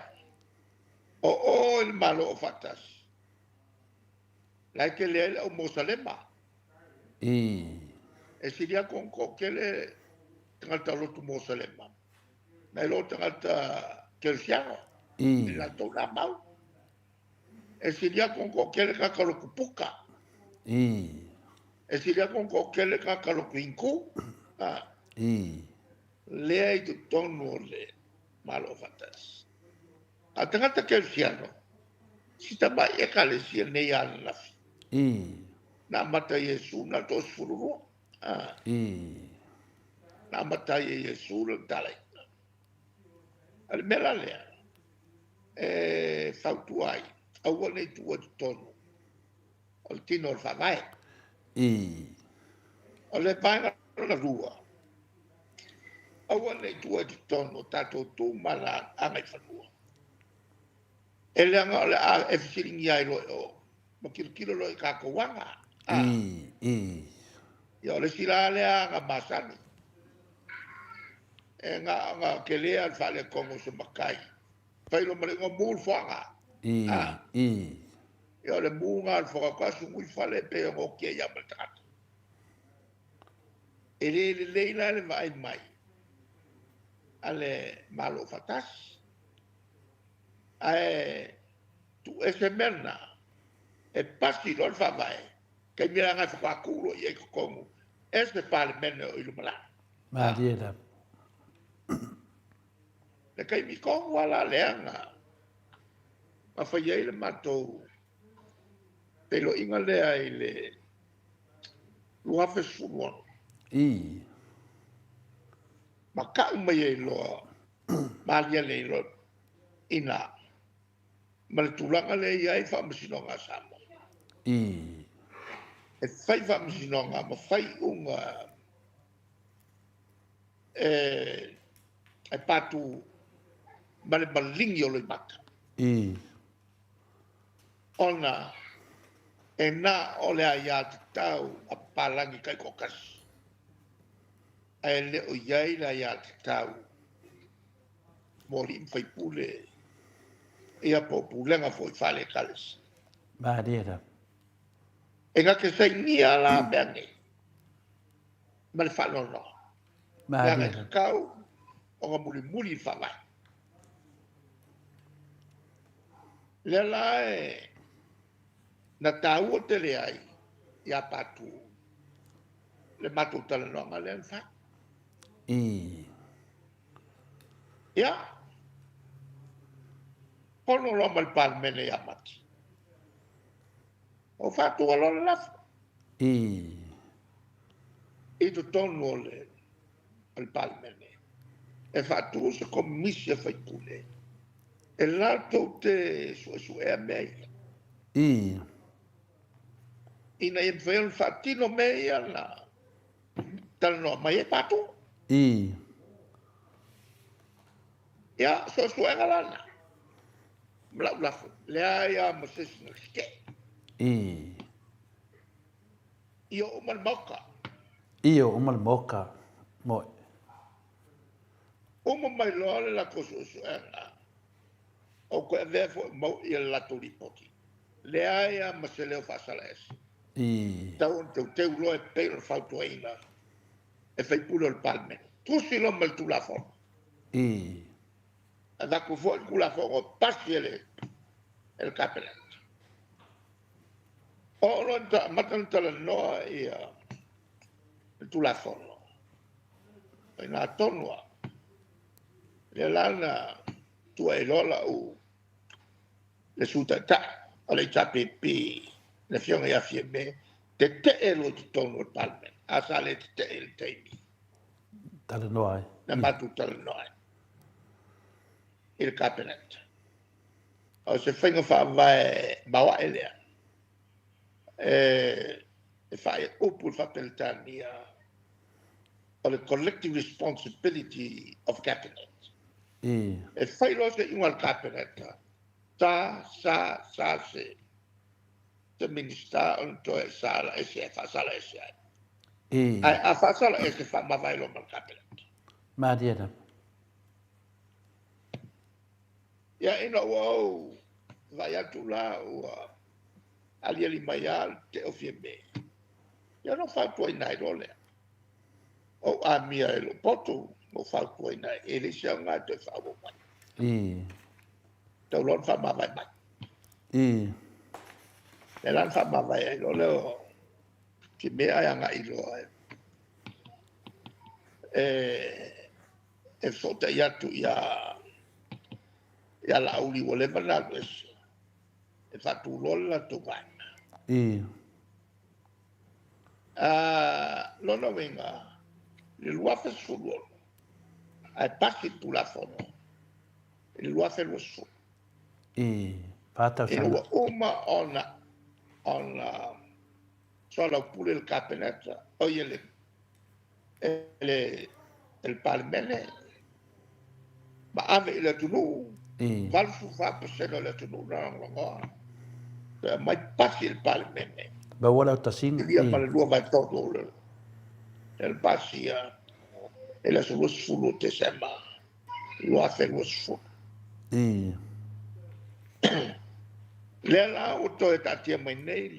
o o i le Malo o Faatasi, la e tele ai le au Mosalema. I. E sili atu ona toatele tagata lotu Mosalema nai lo tagata Kerisiano i I. latou na mau. E sili atu ona toatele tagata lotu Puka. I. E sili atu ona toatele tagata lotu Hindu. I. Lea i totonu o le Malo o Faatasi. A tagata Kerisiano, si tamai ekalesia nei ananafi. I. Na amata e Iesu na 32. I. Na amata ai e Iesu le talaiga. A le mea la lea, e fautua ai, aua ne i tuua i totonu o le tino o le faavae. I. O le vaega lona lua, aua ne i tuua i totonu o tatou tu ma agaifanua. E leaga o le a e fesiligia ai loa i o, ma tilotilo loa i tatou aga. I. I. Ia o le isi la lea aga masani. E na tele lava le faaletonu o se matai. Fai loa ma le igoa mu le foaga. I. I. Ia o le mu lena o le foaga faatoa sugui fale pei ona oti ai lava ma le tagata. E le lelei la le vaai mai a le Malo Faatasi. Ae tuuese mea na, e pasi loa le faavae, taimi la lena e faatoa tuu loa i ai i totonu e se Palemene o i lumanai. Malie lava. Le taimi tonu lava la lea na fai ai le matou feiloaiga lea i le 2016. I. Ma tau mai ai loa, malie nei loa ina ma le tulaga lea e i ai faamasinoga a Samoa. I. E fai faamasinoga ma fai iuga e patu ma le maligi o loimata. I. Ona e na o le aiatatau a papalagi taitoatasi, ae le o i ai le aiatatau mo alii ma faipule, ia po o pulega foi faale-Ekalesia. Malie lava. E na te sainia la mea nei ma le faanoanoa. Leaga Malie e lava. tatau ona mulimuli le faavae. Lea la e na taua tele ai ia Patu le matou talanoaga lea na fai. I. Ia, fono loa ma le Palemene ia Mati. O faatu loa le lafo. I. I totonu o le Palemene. E faatu se komisi a faipule. E latou te suesuea mea ia. I. Ina ia mafai ona faatino mea ia na talanoa mai ai Patu. I. Ia, suesuega la na. Ma lau lafo. Leai lava ma se isi na tetee. I. Ia uma le maoka. Ia uma le maoka. Moe. Uma mai loa le latou suesuega. O toe avea foi mau ia le latou lipoti. Leai lava ma se leo faasalaese. I. Tau ona teuteu loa e pei ona fautuaina e faipule o le Palemene. Tusi loa ma le Tulafono. I. Avatu foi le Tulafono pasi e le Kapeneta. O loa amata ona talanoa ia le Tulafono. O ina tonu lava. Lea la na tuuai loa lau le Sui Taitai o le HRPP, le afioga ia Fiame, tetee loa i totonu o le Palemene. A sa le tetee i le taimi. Talanoa ai. Na matou talanoa ai i le Kapeneta. O se faiga faavae maoae lea. E faaupu i le faa-Peretania o le collective responsibility of cabinet. I. E fai loa se iuga a le Kapeneta, sa, sa, sa se Minista ona toe sala ese ai, faasala ese ai. Ae a faasala e te faamavae loa ma le Kapeneta. Malie lava. Ia ina ua ou vaai atu la ua aliali mai lava le tetee o Fiame, ia ona ou fautuaina ai loa lea. Ou amia e lou potu, ou fautuaina ai, e leai se aoga e toe faaauau mai. Tau loa ona faamavae mai. Lea la na faamavae ai loa lea o Fiame ae agai loa e fesootai atu ia Laauli ua leva ona alu ese, e faatu loa le latou vaega. Lona uiga, i le 2016, ae pasi le Tulafono i le 2020. 4 tausaga. Ina ua uma ona soalaupule le Kapeneta, oi le Palemene, ma ave i le atunuu, 84% o le atunuu na lagolagoa, toe aumai pasi i le Palemene. Maua le autasiga. Silia ma le 2/3 o le pasia i le aso 20 o Tesema 2020. Lea la ua toe taatia mai nei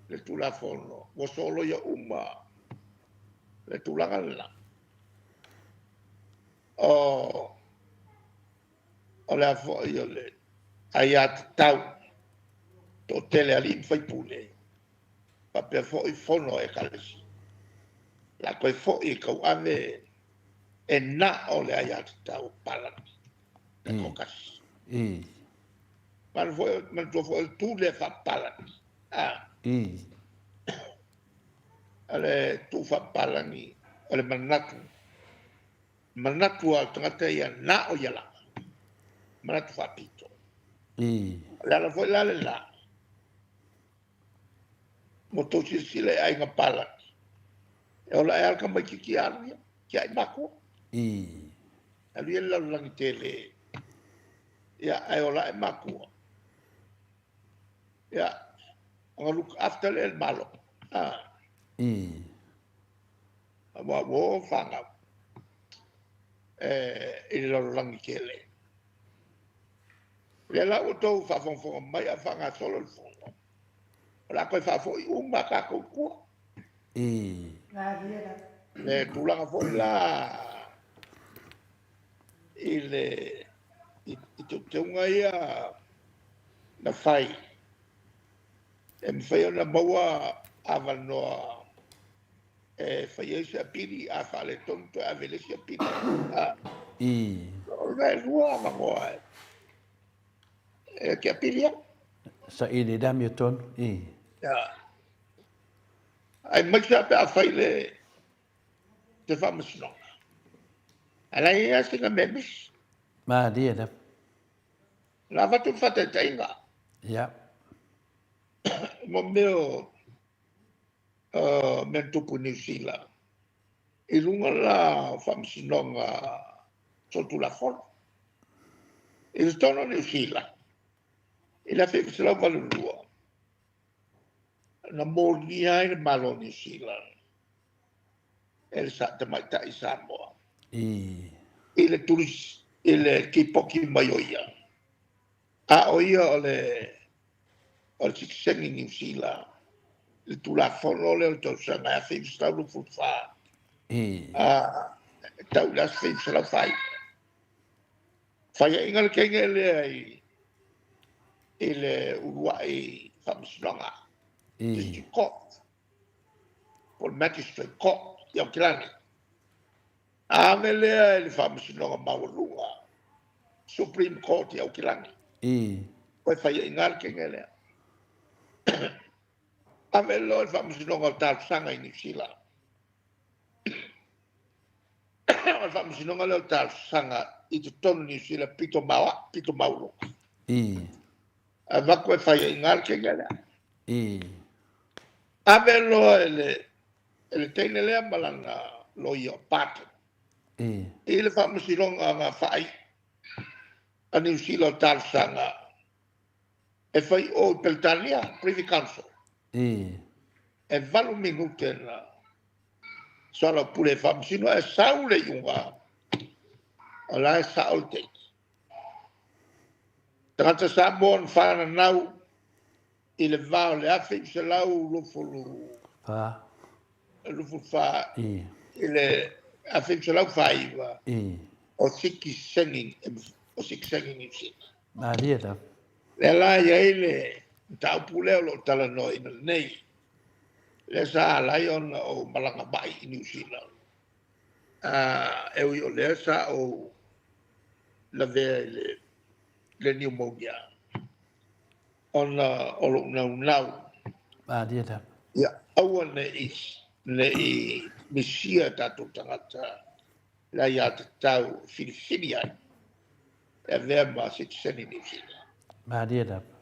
le Tulafono, ua soloia uma le tulaga lena. O le a foi o le aiatatau toatele a alii ma faipule, faapea foi fono a ekalesia. O le a toe foi e tauave e na o le aiatatau a papalagi e toatasi. Manatua foi o le tu lea faapapalagi, o le tu faapapalagi o le manatu, manatu lava o le tagata ia na o ia lava, manatu faapito. O le ala foi la lena, ua outou silasila i aiga papalagi, e ola ae lava le tamaitiiti alu ia, tiai matua. Alu ia i le lalolagi tele, ia, ae ola ae matua. Ia, ona look after lea e le Malo. Aua ua o fanau i le lalolagi tele. Lea la ua outou faafogafoga mai a o faagasolo le fono, o le a toe faafoi uma a tatou i tua. Le tulaga foi la i le i teuteuga ia na fai, e mafai ona maua avanoa e fai ai se apili, a faaletonu toe ave i le isi apili. O le lua avanoa e te apili ai. Saili le amiotonu. Ai mai se pe a fai le te faamasinoga. Ae la i ai sina mea misi. Malie lava. Na avatu le faataitaiga. Mo mea o mea na tupu i Niu Sila, i luga la o faamasinoga solitulafono. I totonu o Niu Sila, i le 1982, na molia ai le Malo o Niu Sila e le tamaitai Samoa. I le turisi, i le tipoki mai o ia. A o ia o le sitiseni Niu Sila, le Tulafono lea o le tausaga 1924, tau i le 1949. Faiaina le teine lea i le uluai faamasinoga, District Court, po o le Magistrate Court i Aukilani. Ave lea i le faamasinoga maualuga, Supreme Court i Aukilani. Ua faiaina le teine lea. Ave loa i le faamasinoga o talosaga i Niu Sila. O le faamasinoga lea o talosaga i totonu Niu Sila, pito maoa, pito maualuga. Avatu e faiaina le teine lea. Ave loa e le teine lea ma lana loia o Barton. I le faamasinoga na fai a Niu Sila o talosaga e fai o i Peretania, Privy Council. E 8 minute na soalaupule e faamasino ae sau le iuga, o la e sao le keiki. Tagata Samoa na fananau i le va o le 1924 i le 1949 o sitiseni, o sitiseni Niu Sila. Malie lava. Lea la e i ai le mataupu lea o lo o talanoaina nei, lea sa ala ai ona ou malaga mai i Niu Sila, e ui o lea sa ou lavea i le pneumonia ona o lou naunau. Malie lava. Ia aua ne i misia tatou tagata le aiatatau e filifili ai e avea ma sitiseni Niu Sila. Malie lava.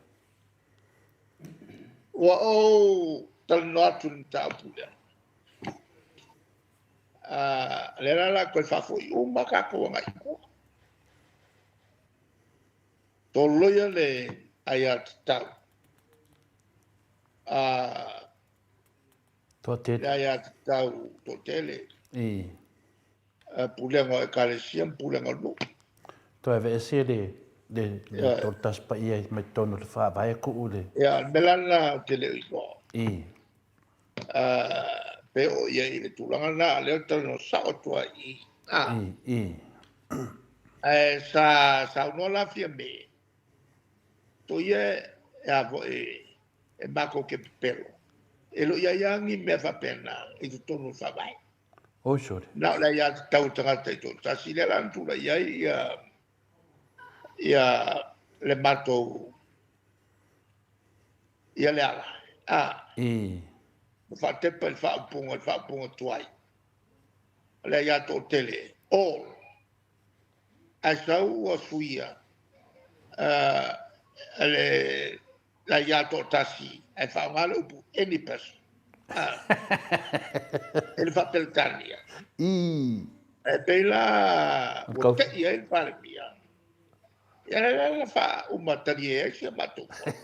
Ua ou talanoa atu i le mataupu lea. Lea la la toe faafoi uma tatou agai i tua. Toloia le aiatatau. Toatele. Le aiatatau toatele. I. Pulega o ekalesia ma pulega o nuu. Toe aveese le toatasi paia mai totonu o le faavae tuu le. Ia, le mea la lena ou te le o iloa. I. Pe oo i ai i le tulaga lena, a o lea ou te talanoa sao atu ai i i. I, i. Ae sa saunoa la Fiame, Toia e a foi e matou te pepelo, e le o i ai lava ni mea faapena i totonu o le Faavae. Oi sole. Na o le aiatatau a tagata i toatasi, lea la na tulai ai ia le matou ia le ala. A. I. Ma faatepa i le faaupuga, le faaupuga tuai. O le aia toatele, all. Ae sau ua suia le aia toatasi ae faaaoga le upu any person. I le faa-Peretania. I. E pei la ua tei ai le Palemia. Ia lea la faauma talie ai si a matou fono.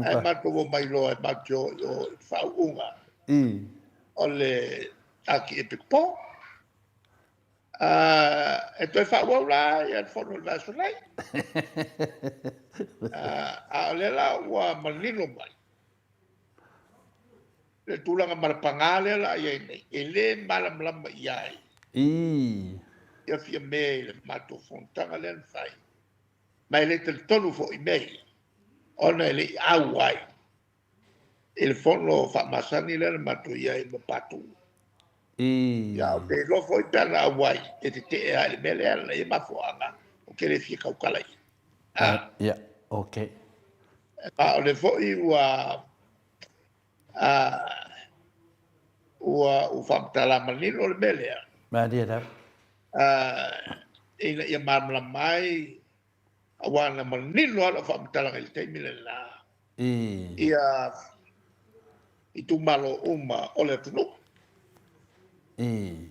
Ae matou omai loa e matou te o i o i le faauuga. I. O le Akiepikopo. E toe faaauau la ia le fono i le vaiaso nei. A o lea la ua manino mai le tulaga malapaga lea la i ai nei, e le malamalama i ai. I. Ia Fiame i le matou fonotaga lea na fai. Ma e le talitonu foi i mea ia, ona e le i auai i le fono faamasani lea na matou i ai ma Patu. I. Ia, ou te iloa foi pe ana auai, e tetee lava i le mea lea na i ai mafuaaga, ou te le fia tautala i ai. Ia, ok. Ma o lea foi ua ua faamatala manino le mea lea. Malie lava. Ina ia malamalama ai, aua na manino lava lau faamatalaga i le taimi lena. I. Ia itumalo uma o le atunuu. I.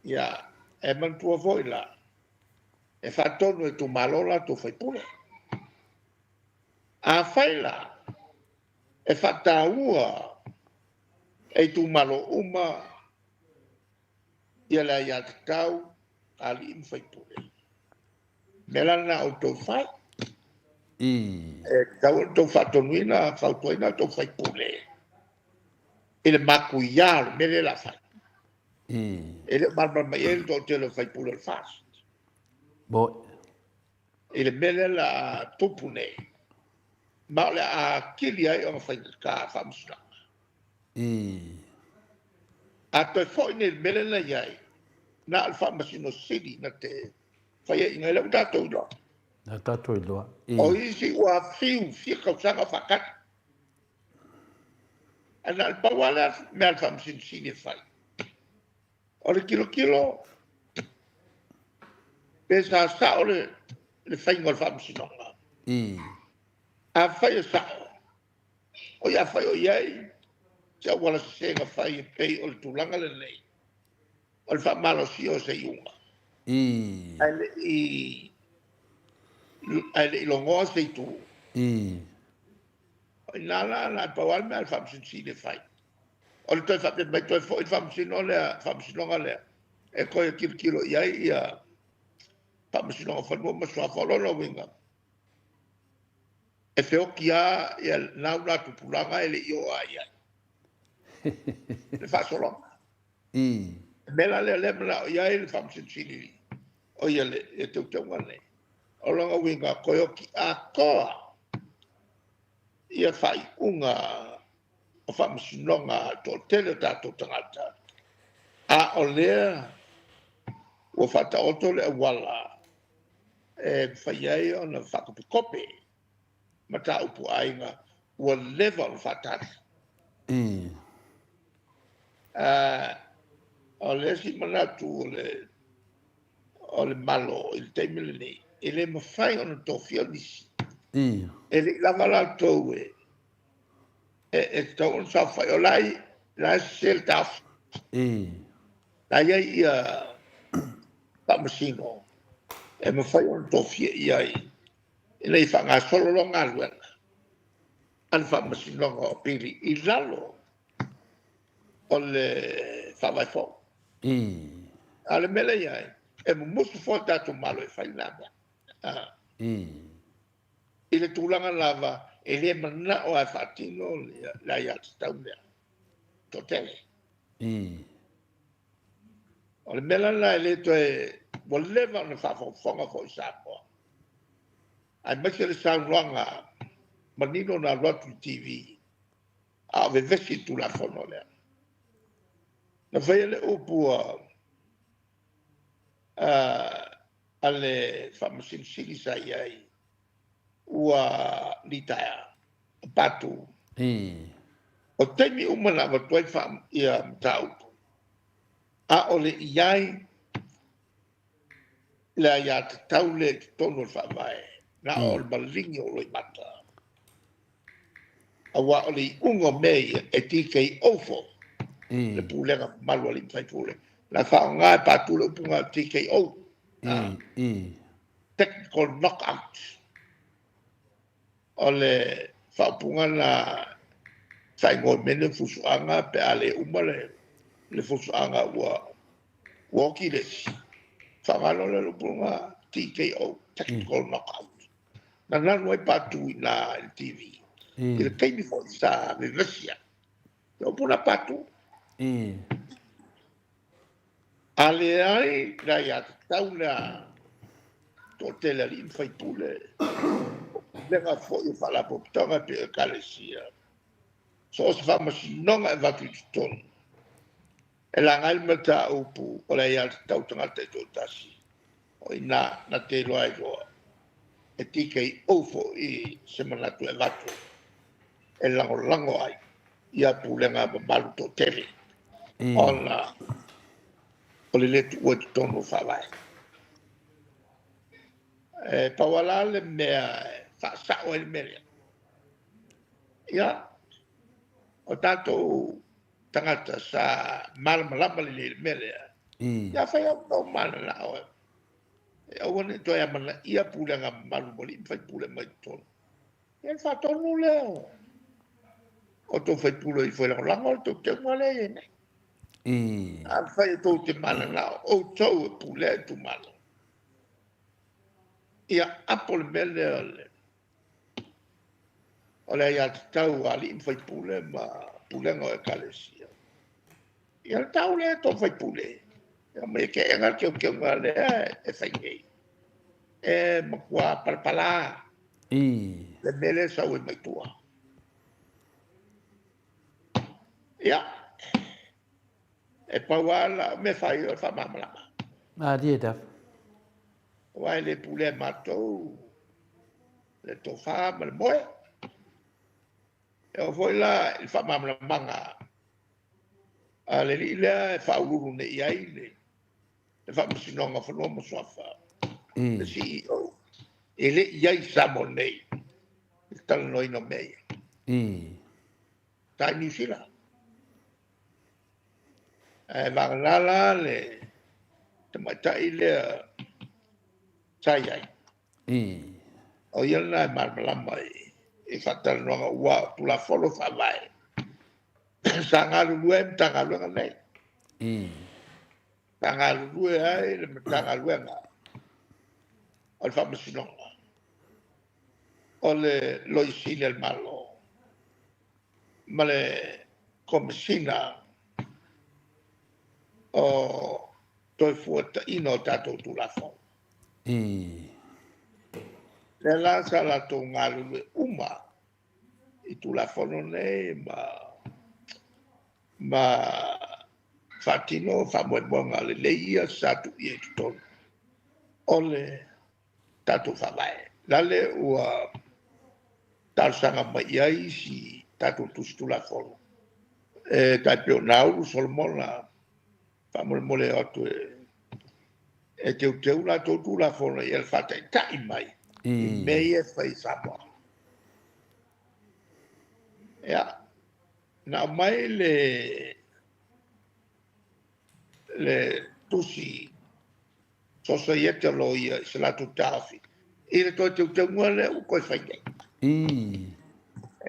Ia, e manatua foi la, e faatonu e itumalo latou faipule. Afai la, e faataua e itumalo uma ia le aiatatau a alii ma faipule. Mea la lena outou fai. I. E tatau ona outou faatonuina, fautuaina outou faipule i le matuia o le mea lea o le a fai. I. E le o malamalama i ai le toatele o faipule o le FAST. Moi. I le mea lea o le a tupu nei, ma o le a atili ai ona faigata faamasinoga. I. A toe foi nei i le mea lea na i ai, na o le Faamasino Sili na te faiaina ai, lea ua tatou iloa. Na tatou iloa. I. O isi ua fiu fia tausaga o faatali. Ae na o le pau lava lea mea a le Faamasino Sili e fai, o le tilotilo pe sa sao le faiga o le faamasinoga. I. Afai e sao, oi afai o i ai se auala sese na fai e pei o le tulaga lenei, o le faamalosia o se iuga. I. Ae le i logoa se itu. I. O i ina la, na o le pau lava le mea a le Faamasino Sili e fai. O le toe faapea mai toe foi le faamasino lea, faamasinoga lea, e toe tilotilo i ai ia Faamasinoga o Fanua ma Suafa. O lona uiga, e feoti lava ia lena ula tupulaga e le i oo lava i ai le faasologa. Le mea la lea o lea e manao i ai le Faamasino Sili, o ia le teuteuga lenei. O lona uiga, toe oti atoa ia faaiuga o faamasinoga a le toatele o tatou tagata, a o lea ua faataoto le auala e mafai ai ona faakopetope mataupu a aiga ua leva ona faatali. O le isi manatu o le Malo i le taimi lenei, e le mafai ona tofia nisi e le i lava latou e tatau ona saofai. O la e sese le taofi. La e i ai ia faamasino e mafai ona tofia i ai ina ia faagasolo loa galuega a le Faamasinoga o Apili i lalo o le Faavae fou. A o le mea lea e i ai, e mumusu foi le tatou Malo e fai lena mea. I le tulaga lava e le manao lava e faatino le aiatatau lea toatele. O le mea la lena e le toe, ua leva ona faafogafoga foi Samoa, aemaise le saunoaga manino na alu atu i le TV a o vevesi i le Tulafono lea. Na faia le upu a le Faamasino Sili sa i ai ua litaea o Patu. O taimi uma na avatu ai ia mataupu, a o le i ai le aiatatau lea i totonu o le Faavae, na o le maligi o loimata. Aua o le iuga o mea ia, e TKO foi le pulega mamalu a alii ma faipule. Na faaaoga e Patu le upu lena TKO, Technical Knockout. O le faaupuga lena faaigoa i mea nei o fusuaga pe a le uma le fusuaga ua oti le isi. Faaaoga loa lea o le upu lena TKO, Technical Knockout. Na nanu ai Patu i ina i le TV. I le taimi foi sa vevesi ai. Le upu lena Patu. A leai le aiatatau lea toatele alii ma faipule, pulega foi o faalapotopotoga e pei o Ekalesia, so o se faamasinoga e avatu i totonu, e laga ai le mataupu o le aiatatau tagata e toatasi, o i ina na te iloa ai loa e TKO foi se manatu e avatu e lagolago ai ia pulega mamalu toatele, ona o le le tuua i totonu o Faavae. E pau lava le mea e faasao ai le mea lea. Ia, o tatou tagata sa malamalama lelei i le mea lea, ia fai au tou mananao e aua ne i toe amanaia pulega mamalu ma alii ma faipule mai totonu. Ia le faatonu lea o tou faipule ifo e lagolago le teuteuga lea e i ai nei. Afai e tou te mananao outou e pulea itumalo, ia apo le mea lea o le aiatatau a alii ma faipule ma pulega o Ekalesia. Ia le tau lea tou faipule, e omai e teena le teuteuga lea e fai nei. E matua palapala le mea lea e sau ai mai tua. Ia, e pau lava lau mea fai o le faamalamalama. Malie lava. Aua e le pulea e matou le tofa ma le moe. E oo foi la i le faamalamalamaga a le alii lea e faauluulu nei i ai le Faamasinoga o Fanua ma Suafa, le CEO, e le i ai i Samoa nei i le talanoaina o mea ia. Sa i Niu Sila. Ae vagana la le tamaitai lea sa i ai. O ia lena e malamalama i faatalanoaga ua o Tulafono Faavae. Sa galulue ai Matagaluega nei. Sa galulue ai le Matagaluega o le Faamasinoga, o le Loia Sili a le Malo ma le Komesina o Toefuataiga o tatou Tulafono. Lea la sa latou galulue uma i Tulafono nei ma faatino faamoemoega lelei ia sa tuu i ai i totonu o le tatou Faavae. Lale ua talosaga mai i ai isi tatou tusi Tulafono, e tai pei o Naulu Solomona, faamolemole e o atu e teuteu latou Tulafono ia le faataitai mai i mea ia e fai i Samoa. Ia, na aumai le tusi Sosaiete a Loia i se latou taofi i le toe teuteuga lea ua toe fai nei.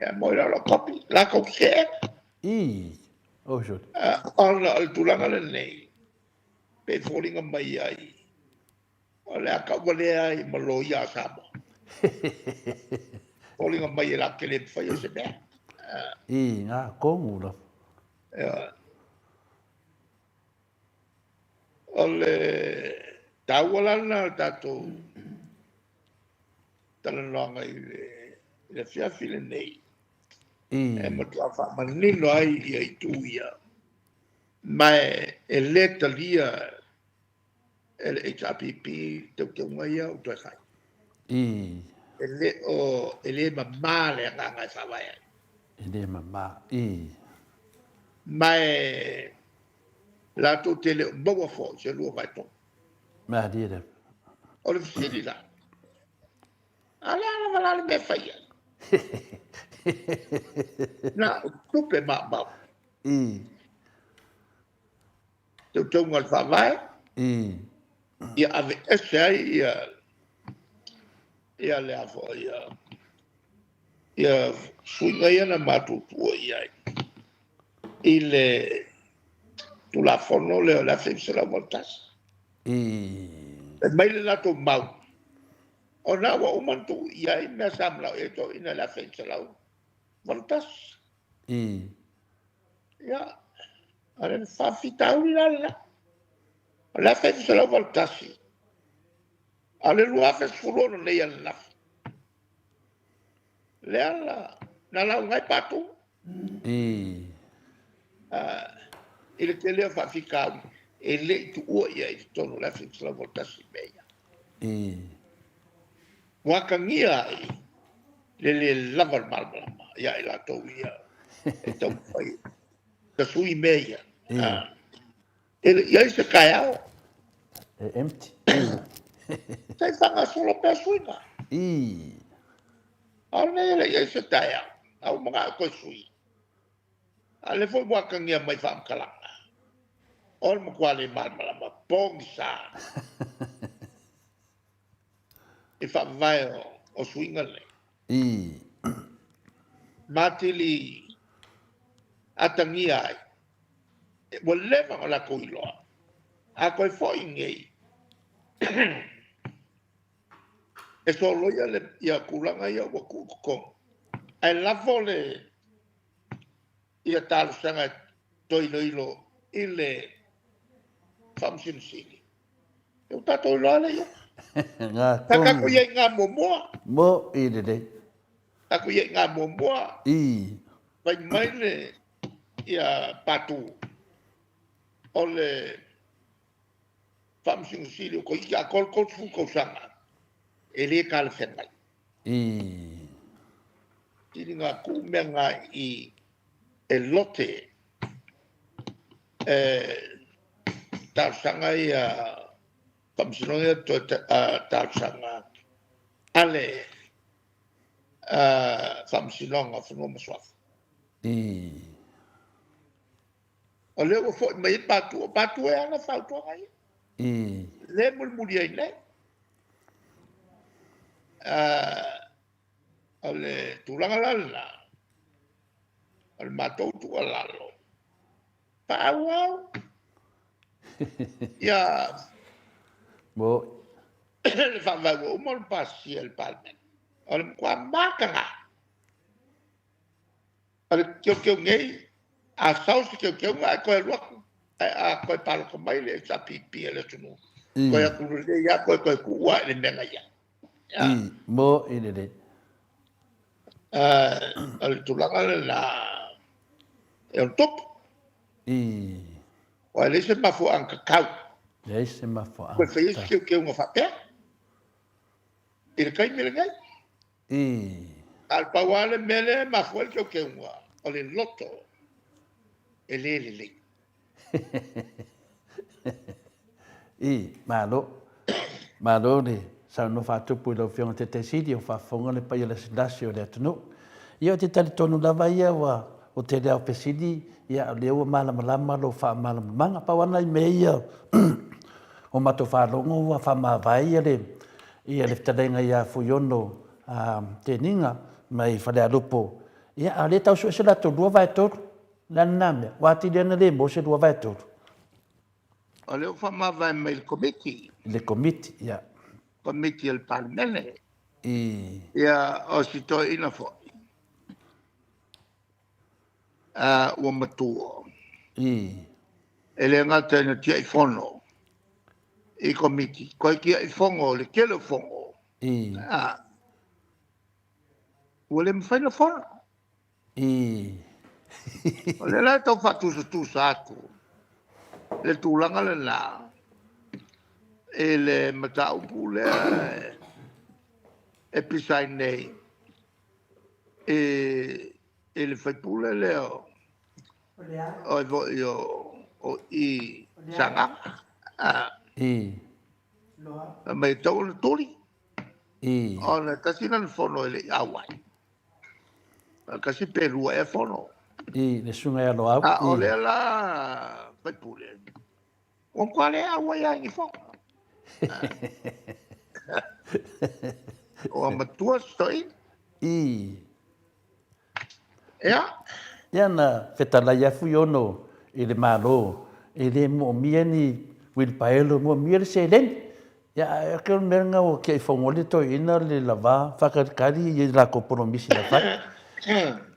Ia, mo i lalo kopi, latou te Oh, sure. Ona o le tulaga lenei, pe foliga mai ai, o le a tauvalea ai ma loia a Samoa. Foliga mai e latou te le mafai se mea. Ngā kongu la. O le taua la lena o le tatou talanoaga i le afiafi lenei. E matua faamanino ai ia itu ia. Ma e le talia e le HRPP teuteuga ia ua toe fai. E le o, e le mamā le agaga e faavae ai. E le mamā. Ma e latou te le o maua foi se 2/3. Malie le. O le fesili la, a le a lava la le mea e fai ai? Na o tupe maumau. Teuteuga o le Faavae, ia aveese ai ia le a foi ia suiga ia na matutua i ai i le Tulafono lea o le 1981. E mai le latou mau, ona ua uma ona tuu i ai mea sa manao i ai toeaiina i le 1981. Ia, o le faafitauli la lena. O le 1981, a o le 2016 nei ananafi, lea la, na lauga ai Patu i le tele o faafitauli e le i tuua i ai i totonu o le 1981 mea ia. Ua atagia ai le le lava o le malamalama ia i latou ia e taumafai tasui mea ia. E le i ai se taeao. E empty. Se i faagasolo pea suiga. A o lenei e le i ai se taeao, a ua manao toe sui. A lea foi ua atagia mai faamatalaga, o le matua le malamalama, pogisa i faavae o suiga nei. Matili atagia ai, ua leva ona latou iloa. A toe foi nei, e soloia ia tulaga ia ua tuu i totonu. Ae lafo le ia talosaga e toe iloilo i le Faamasino Sili. E ua tatou iloa le ia. Ngā Sa tatou kongu. i ai ngā muamua. Mo i le le. Tatou i ai ngā muamua. Fai mai le ia Patu o le Faamasino Sili o toeitiiti atoa le 30 tausaga e le talafeagai. Sili na tuu mea na i e lote e talosaga ia Faamasinoga ia toe talosaga a le Faamasinoga o Fanua ma Suafa. O lea ua foi mai ai Patu, o Patu e ana fautuaga ia. Le mulimuli ai nei. O le tulaga la lena, O le matou tuualalo, faaauau. Ia Mo. le faavae ua uma ona pasia e le Palemene, o le matua mataga lava. O le teuteu nei, a sau se teuteuga ae toe alu atu, ae a toe palota mai le HRPP a le atunuu, toe atu lelei lava toe tuu lava i le mea na i ai. I, mo i lelei. O le tulaga lena e ono tupu. I. Aua e leai se mafuaaga tatau. Leai se mafuaaga. Toe fai ai se teuteuga faapea i le taimi lenei. I. A o le pau lava le mea lea e mafua ai le teuteuga, o le loto e le lelei. I, malo. Malo le saunoa faatupu i lau Afioga i le Taitai Sili o faafofoga le paia lasilasi o le atunuu. Ia ou te talitonu lava ia ua o tele lava o fesili, ia o lea ua malamalama lou faamalamalamaga. Pau lava nai mea ia o matou faalogo ua faamavae ia le ia le fetalaiga ia Fuiono Teniga mai Falealupo. Ia a o lea e tau sue se latou 2/3. O le a lena mea? Ua atili ai ona le maua se 2/3. O lea ua faamavae mai i le Komiti. I le Komiti, ia. Komiti a le Palemene. I. Ia, o si toeaina foi, ua matua. I. E le gata ina tiai fono i Komiti, toe tiai fono i le tele o fono. I. Ua le mafai ona fono. I. O lea la e tau faatusatusa atu le tulaga lena i le mataupu lea e pisa ai nei i le faipule lea o foi o i Sagaga. I. Fai mai e tatau ona tuli. I. Ona e tasi lana fono e le i auai. Tasi pe lua ea fono. I, le susuga ia Loau. A o lea la faipule, ua matua le auai lava i ni fono. Ua matua si toeaina. I. Ia. Ia na fetalai lava Fuiono i le Malo, e le moomia ni uilipaelo, e moomia le seleni. Ia, ae o le mea lena ua tiaifono ai le toeaina le lava faatalikali i latou polomisi na fai.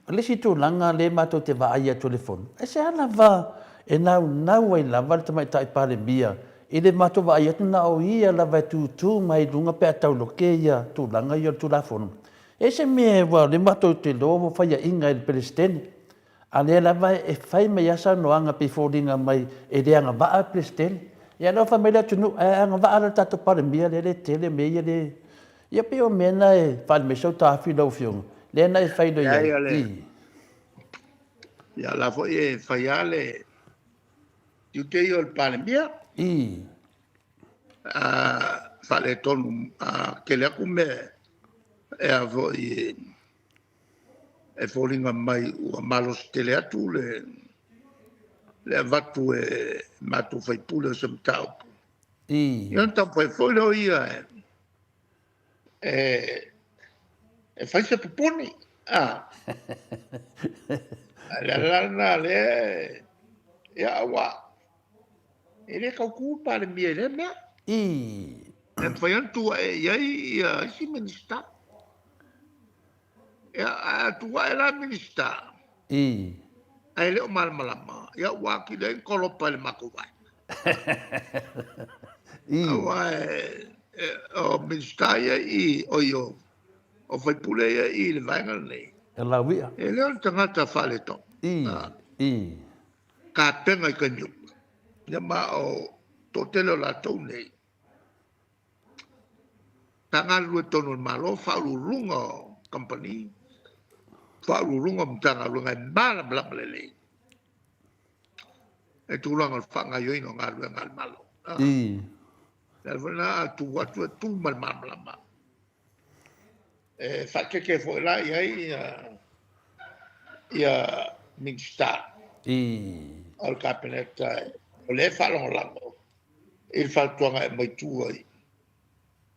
O le isi tulaga lea matou te vaai atu i le Fono, aisea lava e naunau ai lava le Tamaitai Palemia i le matou vaai atu na o ia lava e tutu mai luga pe a tauloke ia tulaga ia o le Tulafono. E i ai se mea aua o lea matou te iloa ua faiaina e le Peresetene, a o lea lava e fai mai lava saunoaga pei e foliga mai e le agavaa le Peresetene. Ia a o lea ua fai mai le atunuu, ae agavaa la le tatou Palemia lea e tele mea ia e… Ia pei o mea na e faaali mai sau taofi lau Afioga, lea na e fai loa i ai i. Ia o la foi e fai lava le tiute ia o le Palemia. I. Faaletonu tele atu mea e a foi e foliga mai ua malosi tele atu le avatu e matou sui usufono o se mataupu. I. Ia ona taumafai foi lea o ia e fai se pupuni. A o le ala la lena lea, ia aua e le tautu le Palemia i lea mea. I. E mafai ona tuu ae i ai ia isi Minisita. Ia, a tuu ae la Minisita, I. ae le o malamalama, ia ua atili ai ona kolopa e le matou vaega. I. Aua o Minisita ia i, oi o sui usufono ia i le vaega lenei. E lauia. E le o le tagata faaletonu. I. I. Tapena i taimi uma. Ia ma o toatele o latou nei, sa galulue totonu o le Malo, faauluuluga o kamupani, faauluuluga o Matagaluega e malamalama lelei i tulaga o le faagaoioiga o galuega a le Malo. I. O le ala foi lena a tu atu e tu ma le malamalama. E faaeteete foi la i ai ia Minisita I. o le Kapeneta, o lea e faalagolago i le fautuaga e aumai tua i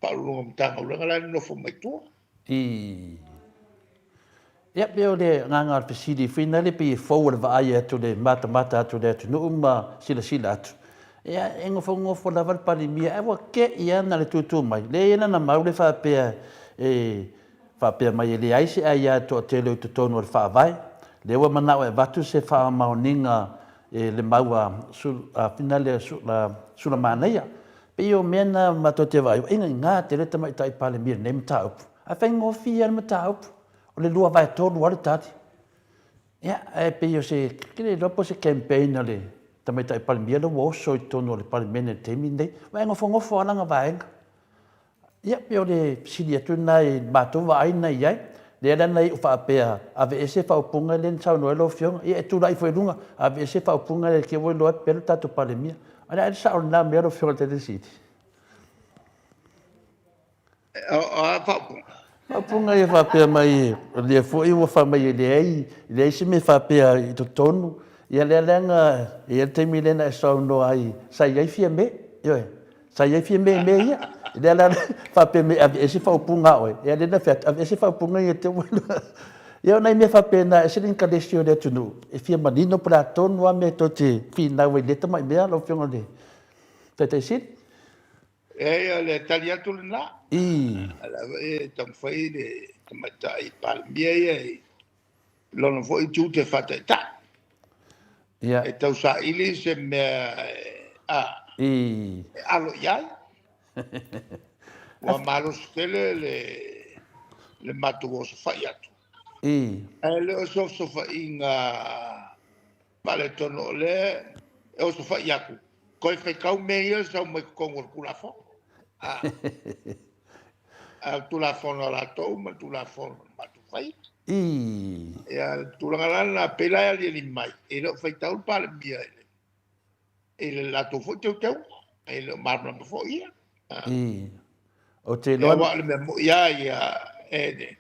Faauluuluga o Matagaluega la e nonofo mai tua. I. Ia, pei o le agaga o le fesili foi lea pei e fou o le vaai atu i le matamata atu i le atunuu ma silasila atu, ia e nofonofo lava le Palemia ae ua te i lava na le tutu mai, lea e i ai lana mau lea faapea e faapea mai e leai se aia toatele o i totonu o le Faavae, lea ua manao e avatu se faamaoniga e le mau a Sulamanaia. Pei o mea na matou te vaai, ua inaina tele le Tamaitai Palemia i lenei mataupu, ae faigofie lava le mataupu, o le 2/3 lava le tali. Ia, ae pei o se, ou te le iloa po o se campaign a le Tamaitai Palemia lea ua oso i totonu o le Palemene i le taimi lenei, aua e nofonofo lava lana vaega. Ia, pei o le fesili atu lena i le matou vaai lena i ai. Lea la na iu faapea, aveese faaupuga lea na saunoa ai lau Afioga. Ia e tulai foi i luga, aveese faaupuga lea te i ua iloa ai e pepelo le tatou Palemia. O le a le sao o lena mea lau Afioga i le Taitai Sili? O a faaupuga? Faaupuga ia faapea mai, o lea foi ua fai mai e leai, leai se mea faapea i totonu. Ia lea la na i ai le taimi lea na e saunoa ai, sa i ai Fiame, ioe. Sa i ai Fiame i mea ia. Lea la faapea mai e aveese faaupuga a oe, ia lea na fai atu, aveese faaupuga ia te ua iloa. Ia o nai mea faapena, e ese le inikalesi o le atunuu, e fia manino po o le a tonu lava mea tou te finau ai i lea tamai mea lau Afioga i le Taitai Sili. Leai, o le tali atu lena. O la foi e taumafai le Tamaitai Palemia ia i lona foi tiute faa-Taitai. E tausaili se mea e alo i ai. Ua malosi tele le matou osofai atu. Ae le o se osofaiga faaletonu, o lea e osofai atu, toe faitau mea ia e sau mai totonu o le Tulafono. A o le Tulafono a latou ma le Tulafono na matou faia. Ia, o le tulaga la lena, pei la e aliali mai, e le o faitau le Palemia i le latou foi teuteuga, e le o malamalama foi ia. Ou te iloa... Aua o le mea moni lava ia, e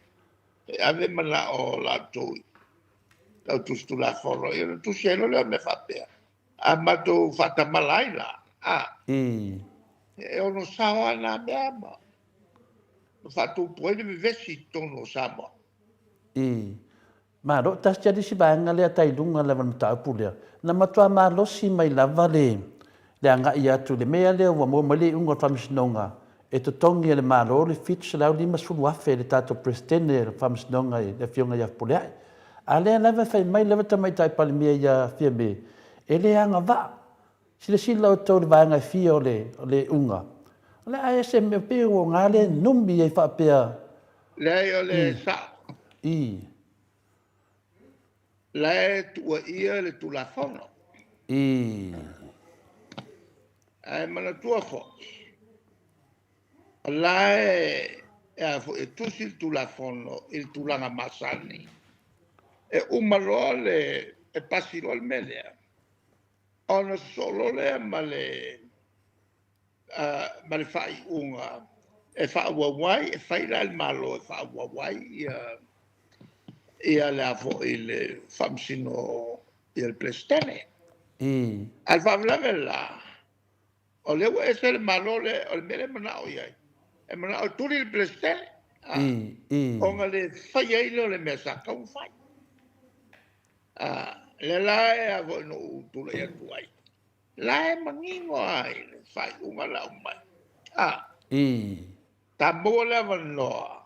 ave manao o latou i lau tusi Tulafono, ia ona tusi ai loa lea o mea faapea. A matou faatamala ai la, e ono sao lava na mea ma faatupu ai le vevesi i totonu o Samoa. Malo, tasi lava le isi vaega lea tai luga lava o le mataupu lea, na matua malosi mai lava le agai atu i le mea lea ua maua mai le iuga o le Faamasinoga e totogi e le Malo le $750,000 i le tatou Peresetene o le Faamasinoga i le Afioga ia Fepuleai. A o lea lava e fai mai lava le Tamaitai Palemia ia Fiame, e le agavaa. Silasila outou i le vaega e fia o le iuga. O le a ese mea, pei ua aoga lea e numi ai faapea. Leai, o le sao. La e tuuaia le Tulafono. Ae manatua foi, o la e e tusi le Tulafono i le tulaga masani, e uma loa e pasi loa le mea lea, ona sosoo loa lea ma le faaiuga e faaauau ai, e fai la e le Malo e faaauau ai ia le foi le Faamasino, le Peresetene. A o le faalavelave la, o lea ua ese le Malo lea, o le mea lea e manao i ai, e manao e tuli le Peresetene, ona le faia ai lea o le mea sa tatau ona fai. O lea la na ou tulai atu ai, o la e manino lava i le faaiuga na aumai. Sa maua le avanoa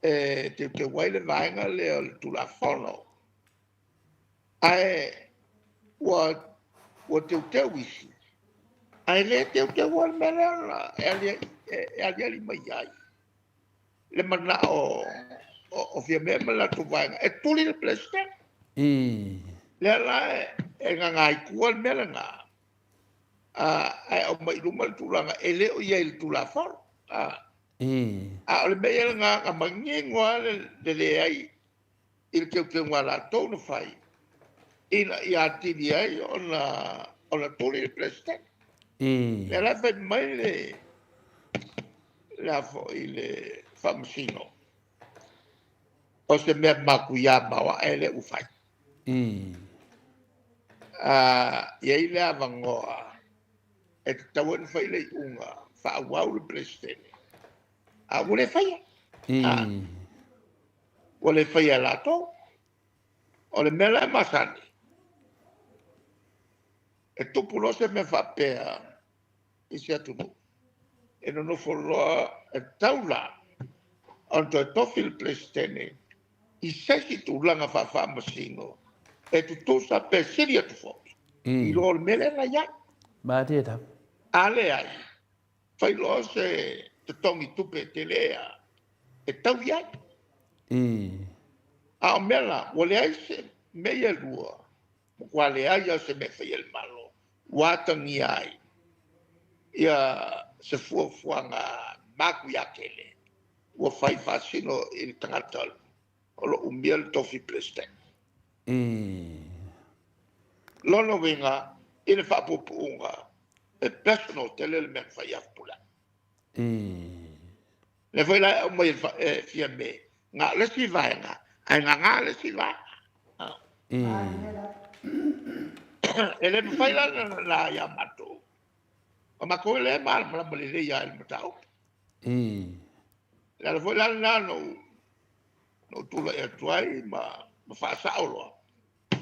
e teuteu ai le vaega lea o le Tulafono, ae ua teuteu isi, ae le teuteua le mea lea e aliali mai ai le manao o Fiame ma le latou vaega e tuli le Peresetene. Lea la e gaga ai i tua le mea lena, ae aumai i luma le tulaga e le o i ai i le Tulafono. A o le mea ia lena na manino lava le leai i le teuteuga a latou na fai, ina ia atili ai ona tuli le Peresetene. Lea la e fai mai le Faamasino, o se mea matuia maoae lea ua fai. E i ai le avanoa e tatau ai ona fai le iuga, faaauau le Peresetene, a ua le faia. Ua le faia e latou. O le mea la e masani, e tupu loa se mea faapea i se atunuu, e nonofo loa, e tatau la ona toe tofi le Peresetene i se isi tulaga faafaamasino e tutusa pe sili atu foi i lo le mea lea na i ai. Malie lava. A leai, fai loa se totogi tupe tele lava e tau i ai. A o mea la, ua leai se mea ia e lua, matua leai lava se mea e faia e le Malo ua atagia ai ia se fuafuaga matuia tele ua fai faasino i le tagata o lo o umia le tofi Peresetene. Lona uiga i le faapuupuuga, e personal tele le mea na fai ia Fepuleai. Lea foi la e aumai e Fiame, na o le isi vaega, ae gaga le isi vaega. E le mafai la ona nana ia matou, o matou lea e malamalama lelei lava i le mataupu. O le ala foi la lena na ou tulai atu ai ma faasao loa,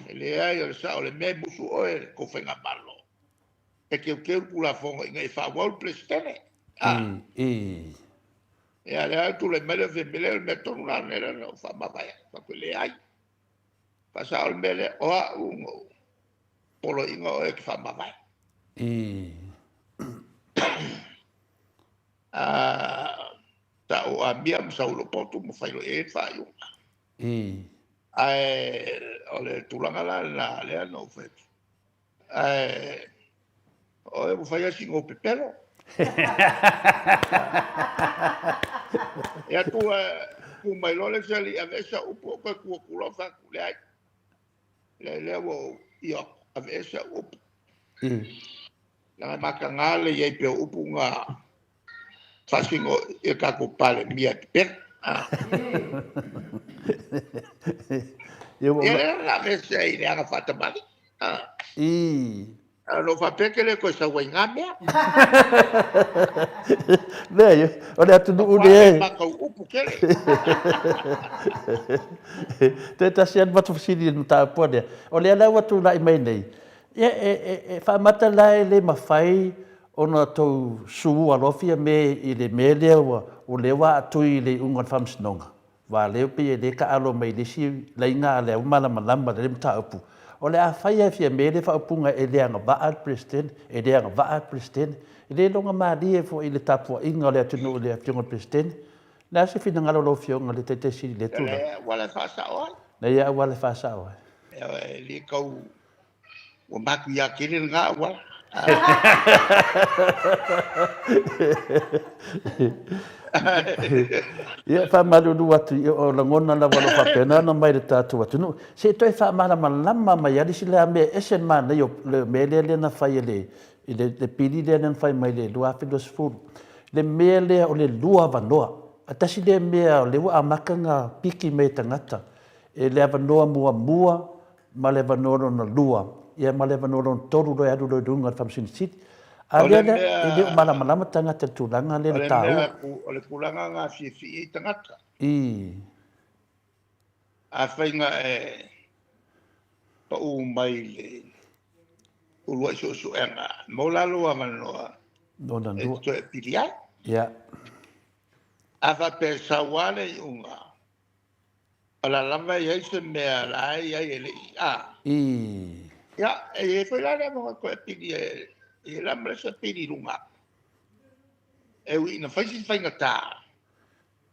e leai o le sao o le mea e musu oe e le tou Faigamalo e teuteu le Tulafono ina ia faaauau le Peresetene. Ia lea la tulai mai le Fiame, leai o le mea tonu lena lea na ou faamavae ai. Ou fai atu, leai, faasao le mea lea, o au na ou poloaiina oe e te faamavae. Sa ou amia ma sau i lou potu ma fai loa i ai le faaiuga. Ae o le tulaga la lena lea na ou fai atu. Ae o oe ua fai lava sina ou pepelo. Ia tu, tu mai loa le isi alii, aveese au upu, ou toe tu atu loa fai atu, leai. Leai, lea ua ou, io, aveese au upu. Leaga e mataga le i ai pea o upu na faasino i le tatou Palemia e pepelo. Ia lea na aveese ai i le aga faatamalii. Na ou faapea e te le toe sau ai i na mea. Leai, o le atunuu lea. E matau upu tele. Toe tasi lava le matou fesili i le mataupu lea. O lea la ua tulai mai nei, ia e faamata la e le mafai ona tou sue loa Fiame i le mea lea ua o lea ua aatui i le iuga o le Faamasinoga? Aua o lea pei e le taalo mai i le isi laina a o lea ua malamalama lelei le mataupu. O le a fai lava e Fiame le faaupuga e le agavaa le Peresetene, e le agavaa le Peresetene. E le logomalie foi i le tapuaiga a le atunuu i le Afioga i le Peresetene. O le a se finagalo o lau Afioga i le Taitai Sili i lea tulaga? E leai auala e faasao ai. Leai auala e faasao ai. E le tau Ua matuia tele lena auala. Ia, e faamalulu atu, o lagona lava o lo o faapena ona mai i le tatou atunuu. Se i toe faamalamalama mai lava le isi lea mea e ese le manaia o le mea lea na fai e le, i le pili lea na fai mai i le 2020. Le mea lea o le lua avanoa. Tasi lea mea o lea ua amata ona piki mai e tagata, e le avanoa muamua ma le avanoa lona lua, ia ma le avanoa lona tolu loa e alu loa i luga o le Faamasino Sili. A o lea lea, e le o malamalama tagata i le tulaga lea na taua. O le tulaga na fiafia ai tagata. Afai na e pau mai le uluai suesuega, maua la lou avanoa e te toe apili ai. A faapea e sau lava le iuga, O la lava e i ai se mea la e i ai e le i a. Ia, e i ai foi la le avanoa e toe apili e i ai la ma le isi apili i luga atu. E ui ina fai si faigata,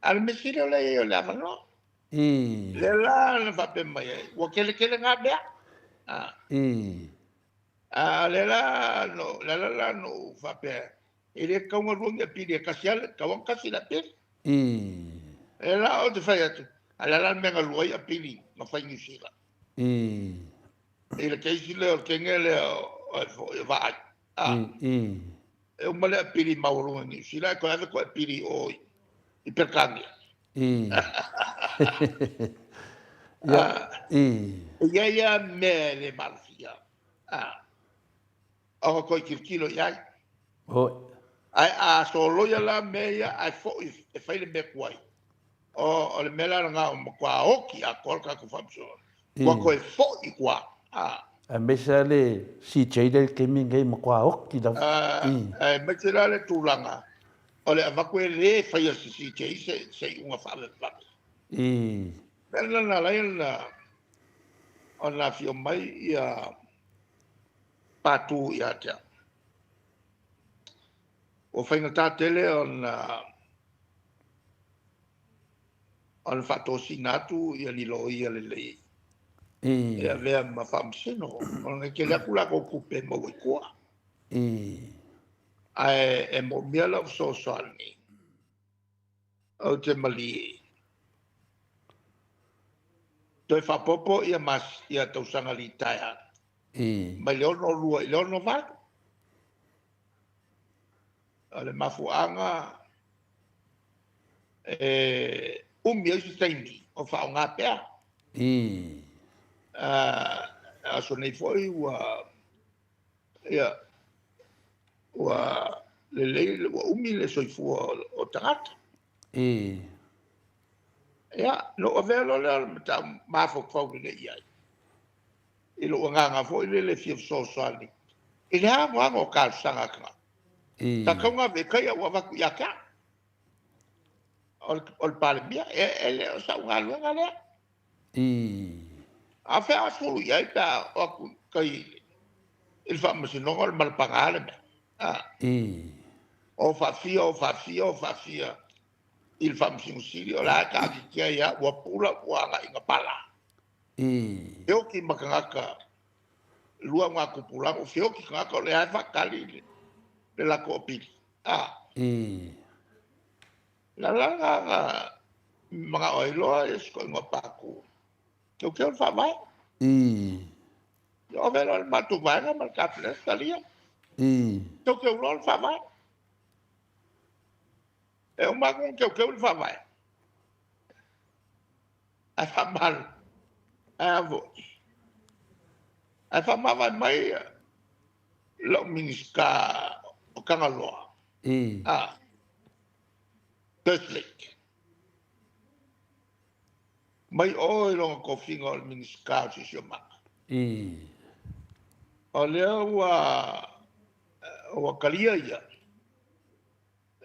a o le mea sili o lea e i ai o le avanoa. Lea la na faapea mai ai, ua tele tele na mea. A o lea la, no, le ala la na ou faapea, e le tatau ona lua ni apili, e tasi lava, e tatau ona tasi le apili. Lea la ou te fai atu, a o le a la le mea na lua ai apili na fai i Niu Sila? I le case lea o le teine lea o Vaai. E uma le apili maualuga i Niu Sila ae toe ave toe apili i o i Peretania. E i ai lava mea e le maalofia ona toe tilotilo i ai. Ae a soloia la mea ia ae foi e fai le mea tuai. O, o le mea la lena ua matua oti atoa le tatou faamasinoga. Ua toe foi i tua. A. Aemaise lava le CJ lea i le taimi lenei, matua oti lava. Aemaise la le tulaga o le avatu e le faia e se CJ se, se iuga faavavevave. O le mea lena na ala ai ona, ona afio mai ia Patu ia te au. Ua faigata tele ona ona faatosina atu ia ni loia lelei e avea ma faamasino, ona e tele atu latou tupe e maua i tua. Ae e moomia lau fesoasoani, ou te malie toe faaopoopo ia mas, ia tausaga litaea mai le 62 i le 68. O le mafuaaga e umi ai se taimi o faaaoga pea. Aso nei foi ua, ia, ua lelei, ua umi le soifua o tagata. Ia, na ou avea loa lea o le mataupu mafaufau lelei i ai, i lou agaga foi lele e fia fesoasoani i le anoano o talosaga a tagata. Sa tatau ona ave i tai ae ua avatu ia te au. O le Palemia, e le o sau galuega lea. A o fea a sulu i ai pe a o atu i tai i le faamasinoga o le malapaga le mea. O faafia, o faafia, o faafia i le Faamasino Sili, o la e taatitia ia, ua pula ua agai ina pala. Feoti ma tagata lua augatupulaga, ua feoti tagata o lea e faatali le latou apili. La la la manao ai loa ia si toeaina o Patu, teuteu le faavae. Ia ave loa le matou vaega ma le Kapeneta talia. Teuteu loa le faavae. E uma atu ona teuteu le faavae. Ae faamalu, ae a foi. Ae faamavae mai lau Minisita o Tagaloa. Kerslake. Mai o i lona tofiga o le Minisita o le Siosiomaga. O lea ua ua talia ia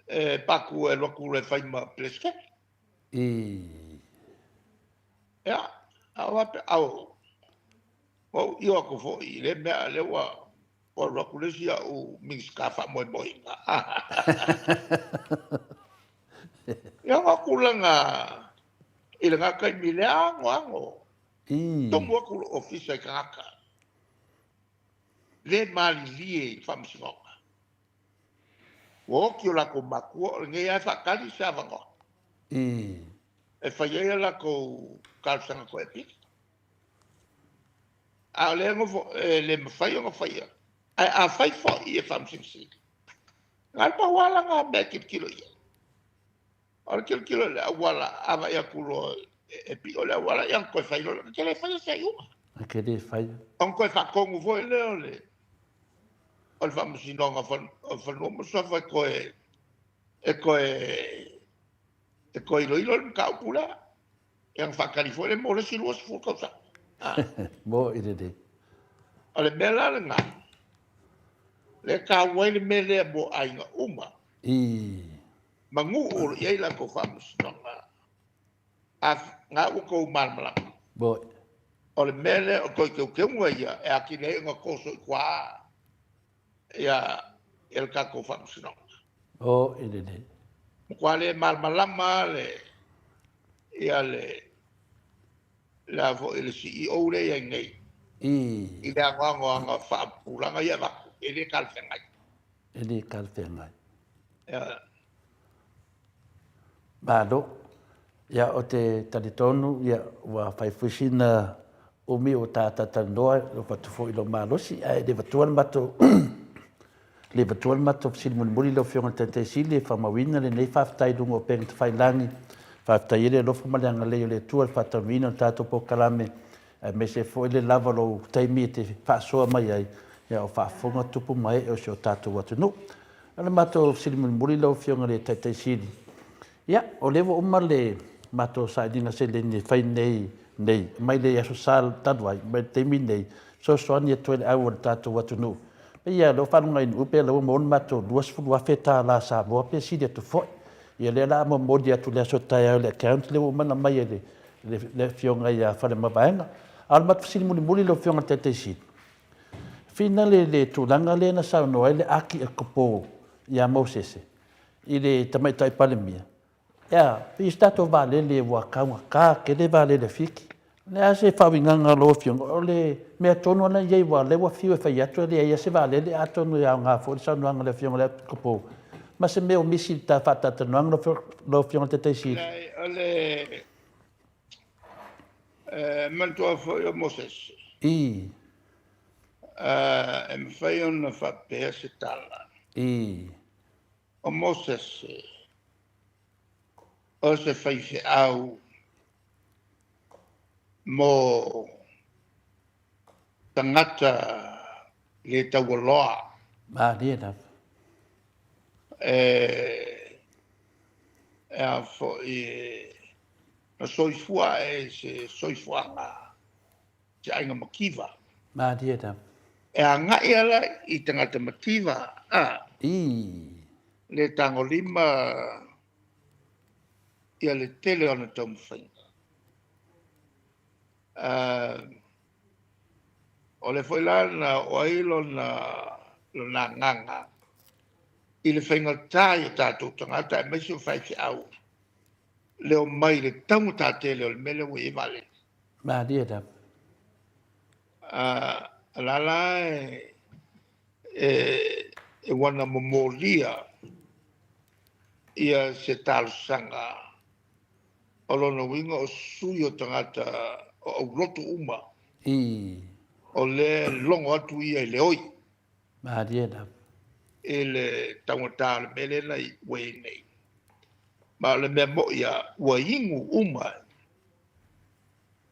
e Patu e alu atu loa e fai ma Peresetene. Ia, a o faapea, au, ua ou io atu foi i lea mea, a o lea ua alu atu le isi au Minisita faamoemoeina. Ia, o tulaga i lena taimi i le anoano, tomu atu lou ofisa i tagata le malilie i le faamasinoga. Ua oti o latou matua, o lenei lava e faatali se avanoa e fai ai a latou talosaga toe apili. A o lea e le mafai ona faia, ae a fai foi e Faamasino Sili, na o le pau lava lana mea e tilotilo i ai, o le tilotilo i le auala, a vaai atu loa e pio le auala, ia ona toe fai loa lea, na te le faia se iuga. Na te le faia. Ona toe faatonu foi lea o le o le Faamasinoga o Fanua ma Suafa e toe e toe e toe iloilo le mataupu lea. Ia ona faatali foi lea mo le isi 20 tausaga. Mo i lelei. O le mea la lena, lea e taua ai le mea lea mo aiga uma. Ma nuu o lo o i ai latou faamasinoga. A na ua outou malamalama. Moi. O le mea lea o toe teuteuga ia e atili ai ona toso i tua ia le tatou faamasinoga. O i lelei. Matua le malamalama le ia le le a foi le CEO lea e i ai nei. I le anoanoaga faapupulaga ia e avatu, e le talafeagai. E le talafeagai. Ia. Malo. Ia, ou te talitonu ia, ua fai foi sina umi o ta talatalanoa, e avatu foi i lou malosi, ae le avatua le matou le avatua le matou fesili mulimuli lau Afioga i le Taitai Sili e faamauina lenei faafetai i luga o upega tafailagi. Faafetai ai le alofa ma le agalelei o le Atua i le faataunuuina o le tatou polokalame, aemaise foi le lava o lou taimi e te faasoa mai ai, ia o faafofoga tupu ma ee o si o tatou atunuu. O le matou fesili mulimuli lau Afioga i le Taitai Sili, ia, o lea ua uma le matou sailiga seleni e fai nei nei mai le Aso Sa talu ai mai le taimi nei, fesoasoani atu ai le au o le tatou atunuu. Pei lava o lea ua faalogo i Nu'u pei o lea ua maua le matou $20,000 Samoa pe sili atu foi. Ia lea o le a momoli atu i le aso taeao i le account lea ua uma ona aumai e le Afioga ia Faleomavaega. A o le matou fesili mulimuli lau Afioga i le Taitaisili, finale le tulaga lea na saunoa ai le Akiakopo ia Mosese i le Tamaitai Palemia, Ea, pei se tatou vaalele ua taugata tele vaalele a Fiti. O le a se faauigaga a lau Afioga? O le mea tonu lava lena e i ai aua o lea ua fiu e fai atu e leai lava se vaalele, atonu e aoga foi le saunoaga a le Afioga i le Epikopo ma se mea o misi i le ta faatalatalanoaga lau Afioga i le Taitaisili. Leai, o le manatua foi o Mosese. I. E mafai ona faapea se tala. I. O Mosese, o se faifeau mo tagata le taualoa. Malie lava. E a foi, na soifua ae i se soifuaga se aiga mativa. Malie lava. E agai ala i tagata mativa, a. I. Le tagolima ia le tele o ana taumafaiga. O le foi la na oo ai lona agaga i le faigata i o tatou tagata aemaise o faifeau le omai i le taugata tele o le mea lea ua i ai vaalele. Malie lava. O la la e ua momolia ia se talosaga o lona uiga o sui o tagata o aulotu uma. I. O lea logo atu ia i le oi. Malie lava. I le taugata o le mea lea na ua i ai nei. Ma o le mea moi a ua inu uma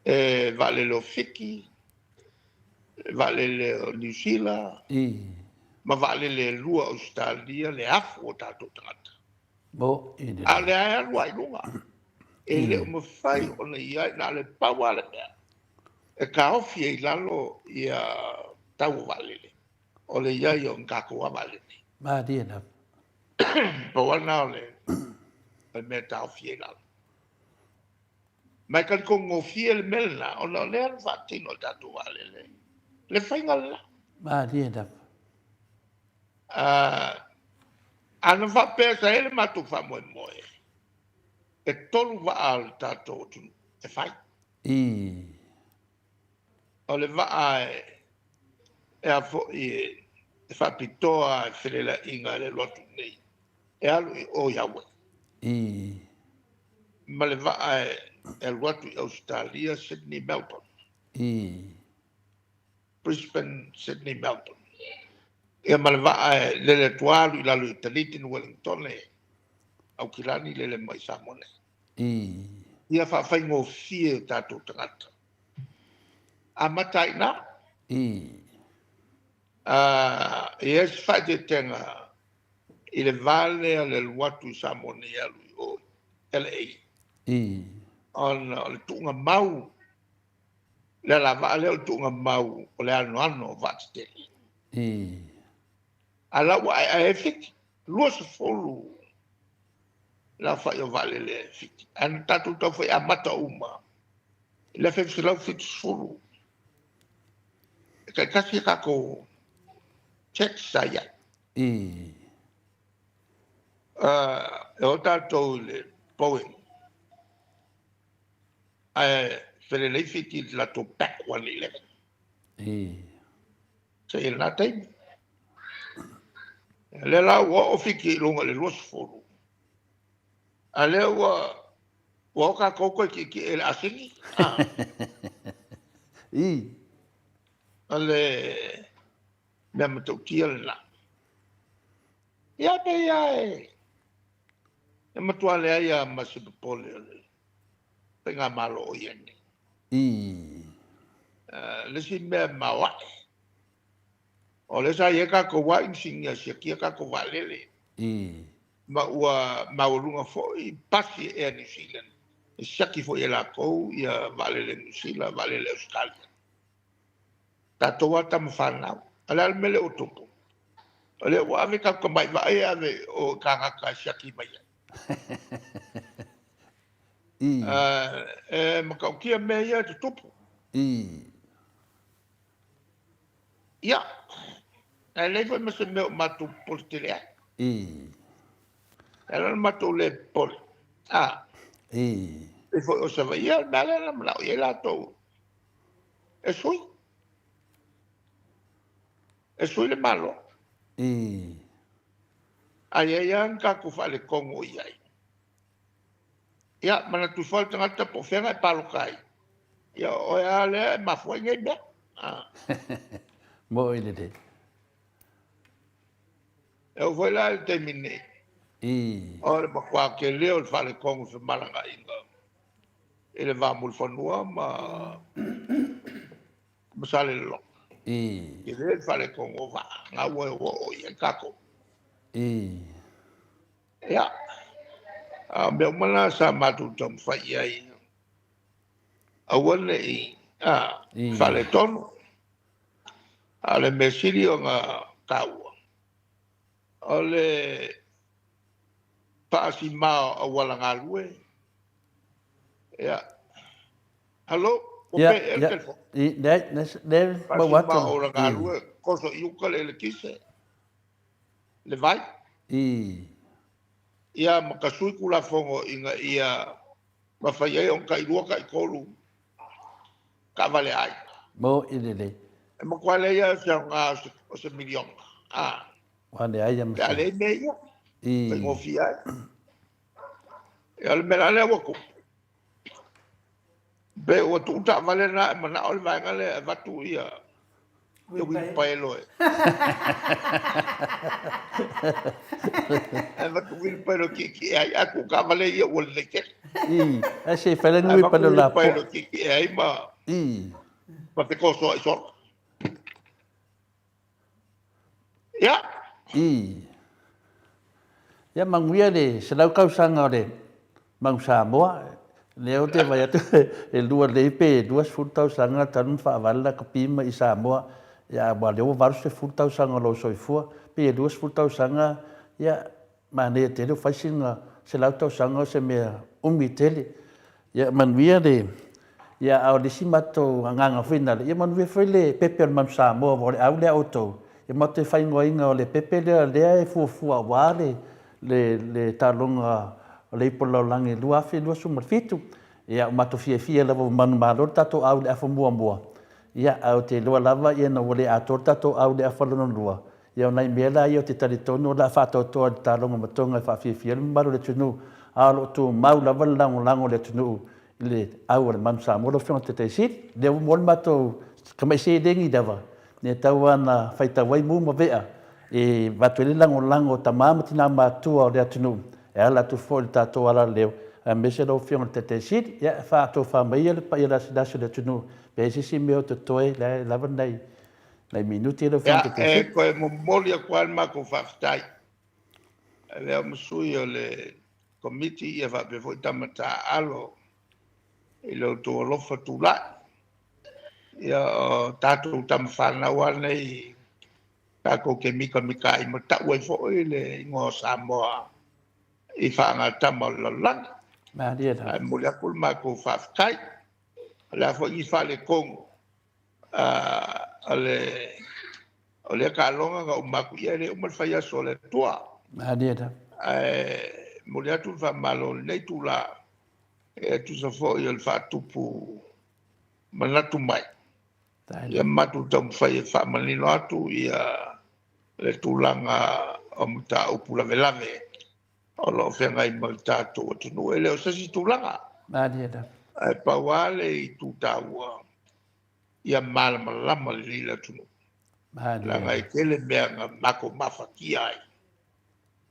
e vaalele o Fiti, vaalele o Niu Sila, I. ma vaalele e lua o Ausetalia le afu o tatou tagata. Mo i le. A o lea e alu ai luga. E le o mafai ona i ai, na o le pau lava le mea e taofi ai i lalo ia tau o vaalele, o le i ai o ni tatou lava vaalele. Malie lava. Pau lava lena o le mea e taofi ai i lalo. Ma e talitonu gofie le mea lena, ona o lea na faatino e le tatou vaalele le faiga lela. Malie lava. A na faapea sa i ai le matou faamoemoe, e 3 vaa o le tatou atunuu e fai. I. O le vaa e a foi e faapitoa e felelaiga e le alu atu nei, e alu i o i Hawaii. I. Ma le vaa e alu atu i Ausetalia, Sydney, Melbourne. I. Brisbane, Sydney, Melbourne. Ia ma le vaa e lele atu alu i lalo i Dunedin, Wellington, Aukilani lele mai Samoa nei. I. Ia faafaigofie o tatou tagata. Amata ai na. I. E ai se faaeteetega i le vale o le alu atu i Samoa nei alu i o LA. I. Ona o le tuuga mau, le alavaa lea o le tuuga mau o le anoano o vaatetele. I. A la ua aeae ai Fiti, 20 le aofai o vaalele Fiti. Ae na tatou tau fai amata uma i le 1970. E taitasi a tatou jets sa i ai. I. E o tatou i le Boeing, ae felelei Fiti i le latou Back 111. I. Sa i lena taimi. Lea la ua oo Fiti i luga i le 20. A lea ua o tatou toe tietie i le asini. I. O le mea matautia lena. Ia pei lava e matua leai lava ma se popole o le faigamalo o i ai nei. I. Le isi mea maoae, o lea sa i ai tatou lava inisinia e siakia tatou vaalele. I. Ma ua maualuga foi pasi e Air New Zealand E siaki foi e latou ia vaalele Niu Sila, vaalele Ausetalia. Tatou lava tama fanau. A o le a le mea lea ua tupu? O lea ua ave tatou tamai vaa ia e ave i o i Kanata e siaki mai ai. E matautia mea ia e tutupu. Ia, ae leai foi ma se mea o matou popole tele ai. E ala ona matou le popole, a pei foi o Savaii, ia o le mea lea na manao i ai latou e sui. E sui le Malo. A i ai lava ni tatou faaletonu o i ai, ia manatu ifo lava le tagata po o fea na e palota ai, ia o oe lava lea e mafua ai nei mea. Moʻi lelei. E oo foi la i le taimi nei, o le matua tele o le faaletonu i femalagaaiga i le va o Mulifanua ma Salelologa. Tele le faaletonu o vaa, na ua o i ai tatou. Ia, a o mea uma na sa matou taumafai i ai, aua ne i faaletonu. A o le mea sili ona taua, o le faasima o auala galue. Ia, hello, ua pe ea le telefoni? Leai, maua atu. Faasima o auala galue, toso i uka le elekise, le vai. Ia, ma tasui Tulafono ina ia mafai ai ona tailua, taitolu taavale a aiga. Moʻi lelei. E matua leai lava se aoga o se miliona, a. Ua leai lava ma se. Pe a leai mea ia, faigofie ai. Ia, o le mea la lea ua tupu, pe ua tuu taavale na e manao le vaega lea e avatu ia uilipaelo e avatu uilipaelo e tietie ai, ae tuu taavale ia ua lelei tele. Ae se i fai la ni uilipaelo lapoa. Uilipaelo e tietie ai ma fetosoai solo. Ia. Ia manuia le 100 tausaga o le Manu Samoa. Lea ou te vaai atu e lua lelei pe 20 tausaga talu ona faavale la ta pima i Samoa. Ia aua o lea ua 80 tausaga o lou soifua, pei e 20 tausaga, ia manaia tele ua fai sina 100 tausaga o se mea umi tele. Ia manuia le, ia a o le isi matou agaga foi nale, ia manuia foi le pepe o le Manu Samoa aua o le au lea a outou, ia matou te faaigoaina o le pepe lea o lea e fuafua aua le le taaloga o le Ipu o le Lalolagi 2027. Ia ua matou fiafia lava ua manumalo le tatou au i le afa muamua, ia ae ou te iloa lava ia ina ua le atoa le tatou au i le afa lona lua, Ia o nai mea la ia ou te talitonu o le a faatoatoa i le taaloga ma Toga e faafiafia ai le mamalu o le atunuu, a o lo o tumau lava le lagolago a le atunuu i le au a le Manu Samoa. Lau Afioga i le Taitai Sili, o lea ua maua le matou tamai seleni lava, e tatau lava ona faitau ai mu ma vea e avatu ai le lagolago a tama ma tina matutua o le atunuu e ala atu foi i le tatou alaleo, aemaise lau Afioga i le Taitai Sili. Ia, faatofa mai ia le paia lasilasi o le atunuu pe i ai se isi mea o totoe, o la e lava nai Nai minute lau Afioga Ia, e toe momoli atu lava le matou faafetai. E avea ma sui o le Komiti ia faapea foi tama taaalo i lo outou alofa tulai. Ia, o tatou tama fanau lava nei tatou te mitamita ai ma tau ai foi le igoa o Samoa i faagatama o le lalolagi. Malie lava. Ae momoli atu le matou faafetai. O le a foi ni faaletonu o lea taaloga na uma atu, ia e le uma le fai aso o le Atua. Malie lava. Ae momoli atu le faamalo i lenei itula e tusa foi o le faatupu manatu mai. Ia matou taumafai e faamanino atu ia le tulaga o mataupu lavelave o lo o feagai ma le tatou atunuu. E le o se isi tulaga. Malie lava. Ae pau lava le itu taua, ia malamalama lelei le atunuu. Leaga e tele mea na matou mafatia ai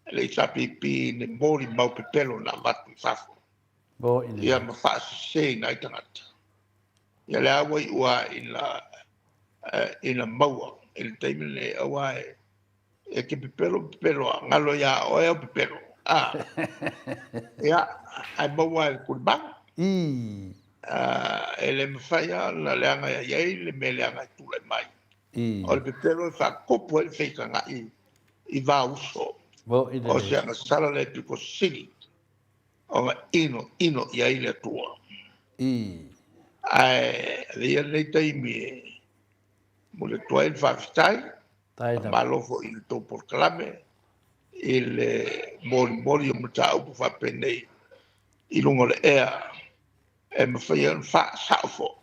e le HRPP i ni molimau pepelo na avatu i fafo ia ma faaseseina ai tagata. Ia lea ua iu lava ina maua i le taimi lenei, aua e te pepelo pepelo lava, galo ia oe au pepelo. Ia, ae maua e le tulimanu. Ii. E le mafai lava ona leaga e i ai le mea leaga e tulai mai. Ii. O le pepelo e faatupu ai le feitagai i va uso. Mo'i O se lelei. agasala lea pito sili ona ino ino i ai le Atua. Ii. Ae avea ia lenei taimi e momoli atu ai le faafetai, Tai lava. faamalo foi i le tou polokalame i le molimoli o mataupu faapenei i luga o le ea e mafai ai ona faasao foi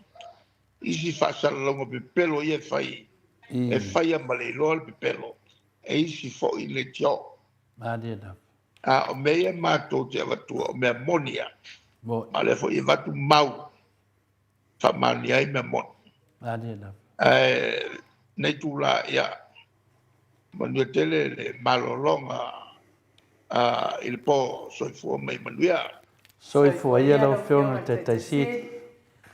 isi faasalalauga pepelo ia e fai, e Ii. faia ma le iloa le pepelo e isi foi leitio. Malie lava. A o mea ia matou te avatua, o mea moni ia. Mo'i. Ma o lea foi e avatu mau faamaonia ai mea moni. Malie lava. Ae nei tula, ia, manuia tele le malologa i le po. Soifua ma ia manuia. Soifua ia lau Afioga i le Taitai Sili.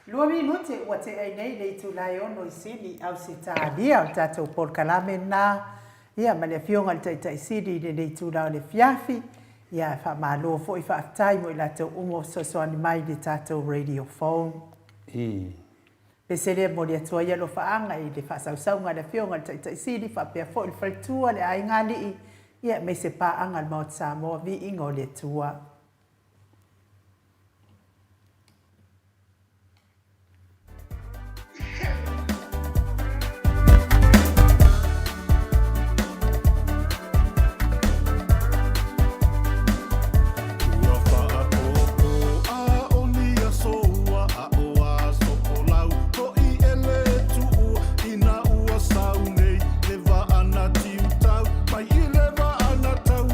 Lua minute ua tea ai nei le itula e ono i Sini, Ausetalia, o le tatou polokalame lena, ia, ma le Afioga i le Taitai Sili i lenei itula o le afiafi. Ia, faamalo foi, faafetai mo i latou uma ua fesoasoani mai i le tatou radio phone. Ii. Pese lea e momoli atu ai alofaaga i le faasausauga a le Afioga i le Taitai Sili faapea foi le faletua, le aiga alii, ia aemaise paaga a le Maota Samoa, viiga o le Atua. Ua faapopo a o ni aso ua aʻo aso folau hoʻi e le tuua ina ua sau nei le vaa na tiutau mai i le vaa na tau.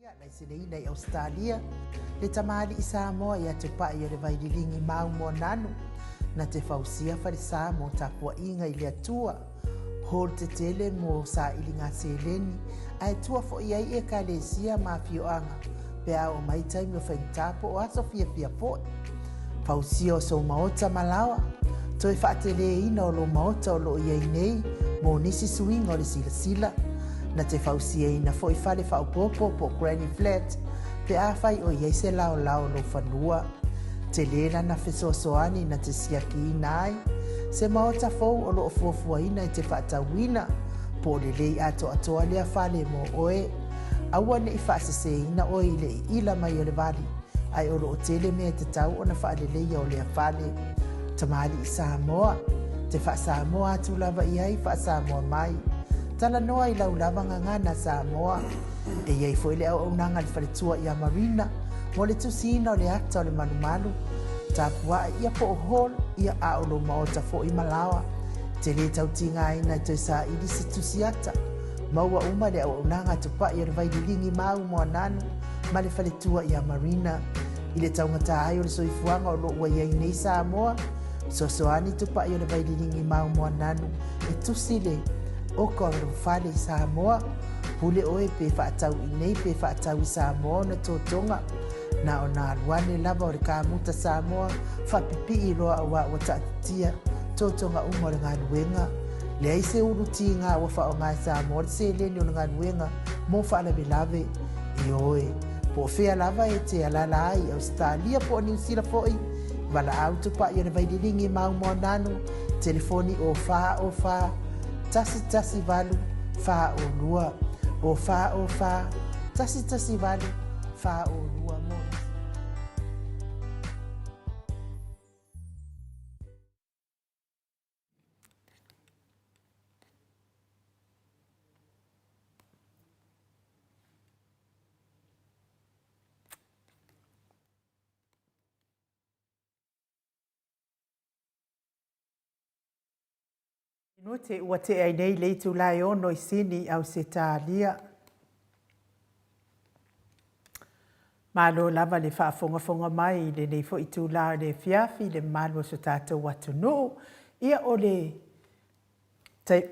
Laiseneina i Ausetalia, le tamalii Samoa ia Tupai o le Vaililigi Maumoananu, na te fausia falesa mo tapuaiga i le Atua, hall tetele mo sailiga seleni, ae tua foi ai Ekalesia ma afioaga pe a oo mai taimi o faigata po o aso fiafia foi. Fausia o sou maota ma laoa, toe faateleina o lou maota o lo o i ai nei mo nisi suiga o le silasila. Na te fausiaina foi fale faaopoopo po o granny flat pe afai o i ai se laolao o lou fanua. Tele lana fesoasoani na te siakiina ai se maota fou o lo o fuafuaina e te faatauina, po o lelei atoatoa lea fale mo oe. Aua ne i faaseseina oe i le iila mai o le vali, ae o lo o tele mea e tatau ona faaleleia o lea fale. Tamalii Samoa, te faa-Samoa atu lava i ai faa-Samoa mai. Talanoa i lau lava gagana Samoa. E i ai foi le auaunaga a le faletua ia Marina mo le tusiina o le ata o le malumalu, tapua'i ia po o hall ia a o lou maota foi ma laoa. Te lē tau tigaina e toe saili se tusi ata. Maua uma le auaunaga a Tupai o le Vaililigi ma Umoananu ma le faletua ia Marina. I le taugata ai o le soifuaga o lo o ua i ai nei Samoa, fesoasoani Tupai o le Vaililigi ma Umoananu e tusi le oka o le fale i Samoa. Pule oe pe faatau i nei pe faatau i Samoa ona totoga. Na ona alu ane lava o le kamuta Samoa faapipii loa aua ua taatitia totoga uma o le galuega. Leai se ulu tiga ua faaaoga e Samoa le seleni o le galuega mo faalavelave. Ioe, po o fea lava e te alaala ai i Ausetalia po o Niu Sila foi, valaau tupai o le Vaililigi ma Aumoananu, telefoni o 4 O 4 1 1 8 4 O 2, o 4 O 4 1 1 8 4 O 2 mo nisi. Minute ua tea ai nei le itula e ono i Sini i Ausetalia. Malo lava le faafogafoga mai i lenei foi itula o le afiafi i le mamalu o so tatou atunuu. Ia o le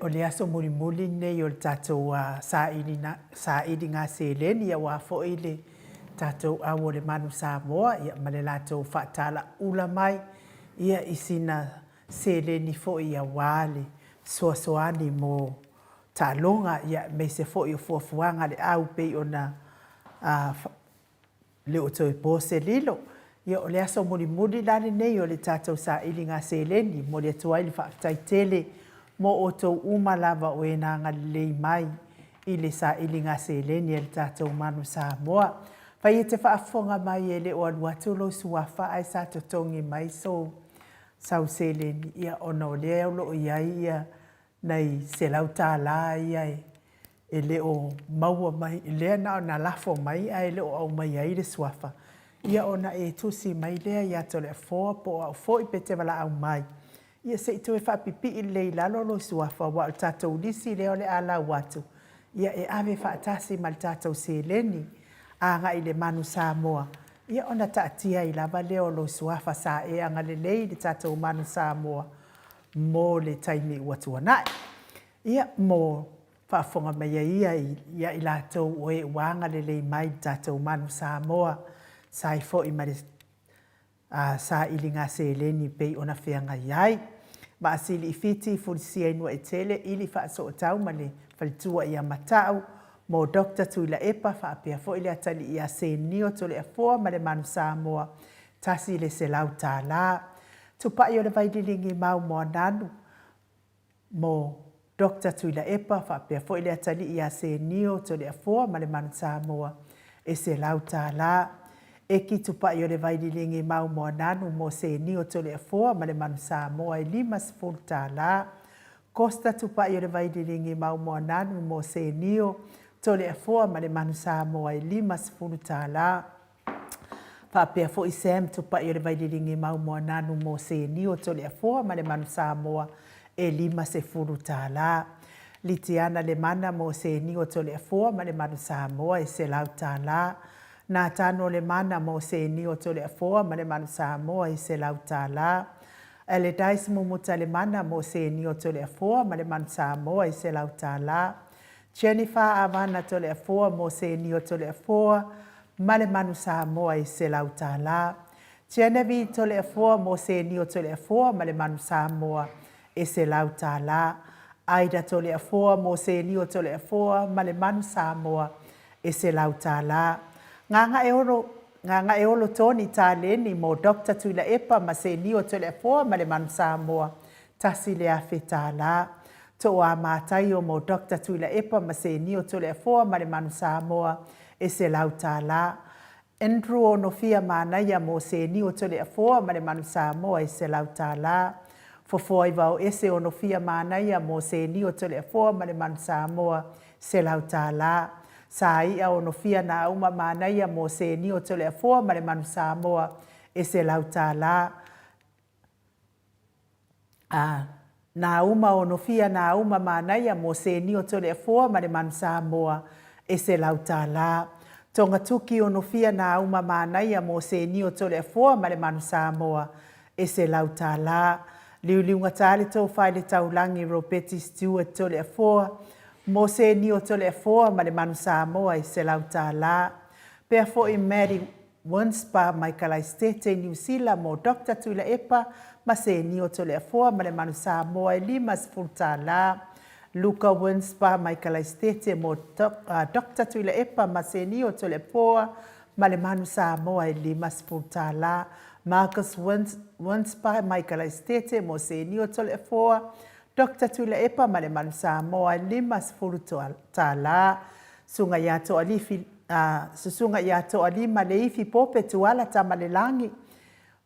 o le aso mulimuli lenei o le tatou sailiga seleni aua foi le tatou au o le Manu Samoa ia ma le latou faatalaula mai ia i sina seleni foi aua le fesoasoani mo taaloga aemaise foi o fuafuaga a le au pei ona le o toe po se lilo. Ia, o le aso mulimuli la lenei o le tatou sailiga seleni. E momoli atu ai le faafetai tele mo outou uma lava o e na agalelei mai i le sailiga seleni a le tatou Manu Samoa. Fai e te faafofoga mai e le o alu atu lou suafa ae sa totogi mai sou sau seleni, ia ona o lea o lo o i ai ia nai $100 ia e le o maua mai, lea na ona lafo mai ae le o aumaia ai le suafa, ia ona e tusi mai lea ia Toleafoa po o au foi pe te valaau mai, ia se i toe faapipii lelei i lalo lou suafa aua o le tatou lisi lea o le a lau atu, ia e ave faatasi ma le tatou seleni agai i le Manu Samoa, ia ona taatia ai lava lea o lou suafa sa e agalelei i le tatou Manu Samoa mo le taimi ua tuanai. Ia, mo faafofoga mai ai ia ia i latou o e ua agalelei mai i le tatou Manu Samoa, sa ai foi ma le sailiga seleni pei ona feagai ai. Vaasili i Fiti, Fulisia i Nuaetele, Ili Faasootau ma le faletua ia Matau, mo Doctor Tuilaepa faapea foi le atalii ia Senio Toleafoa ma le Manu Samoa, $100. Tupai o le Vaililigi Mau Moananu, mo Doctor Tuilaepa faapea foi le atalii ia Senio Toleafoa ma le Manu Samoa e $100. Eki Tupai o le Vaililigi Mau Moananu mo Senio Toleafoa ma le Manu Samoa e $50. Costa Tupai o le Vaililigi Mau Moananu mo Senio Toleafoa ma le Manu Samoa e $50. Faapea foi Sam Tupai o le Vaililigi Mau Moananu mo Senio Toleafoa ma le Manu Samoa e $50. Litiana Lemana mo Senio Toleafoa ma le Manu Samoa e $100. Natano Lemana mo Senio Toleafoa ma le Manu Samoa e $100. Aladice Mumuta Lemana mo Senio Toleafoa ma le Manu Samoa e $100. Jennifer Avana Toleafoa mo Senio Toleafoa ma le Manu Samoa e $100. Genevieve Toleafoa mo Senio Toleafoa ma le Manu Samoa e $100. Aida Toleafoa mo Senio Toleafoa ma le Manu Samoa e $100. Gagaeolo Gagaeolo Tony Taleni mo Doctor Tuilaepa ma Senio Toleafoa ma le Manu Samoa, $1,000. Toa Mataio mo Doctor Tuilaepa ma Senio Toleafoa ma le Manu Samoa e $100. Andrew Onofia Manaia mo Senio Toleafoa ma le Manu Samoa e $100. Fofoaivao Ese Onofia Manaia mo Senio Toleafoa ma le Manu Samoa $100. Sāi'a Onofia Nāuma Manaia mo Senio Toleafoa ma le Manu Samoa e $100. Ā, Nāuma Onofia Nāuma Manaia mo Senio Toleafoa ma le Manu Samoa e $100. Togatuki Onofia Nāuma Manaia mo Senio Toleafoa ma le Manu Samoa e $100. Liuliugatā le Tōfailetaulagi Robeti Stewart Toleafoa mo Senio Toleafoa ma le Manu Samoa e $100. Pea foʻi Maddie Winspa mai Kalaistete i Niu Sila mo Doctor Tuilaepa ma Senio Toleafoa ma le Manu Samoa e $50. Luka Winspa mai Kalaistete mo Doctor Tuilaepa ma Senio Toleafoa ma le Manu Samoa e $50. Marcus Winspa mai Kalaistete mo Senio Toleafoa, Doctor Tuilaepa ma le Manu Samoa e $50. Susuga ia Toalifi, ā, Susuga ia Toalima Leifi Pope Tuala Tamalelagi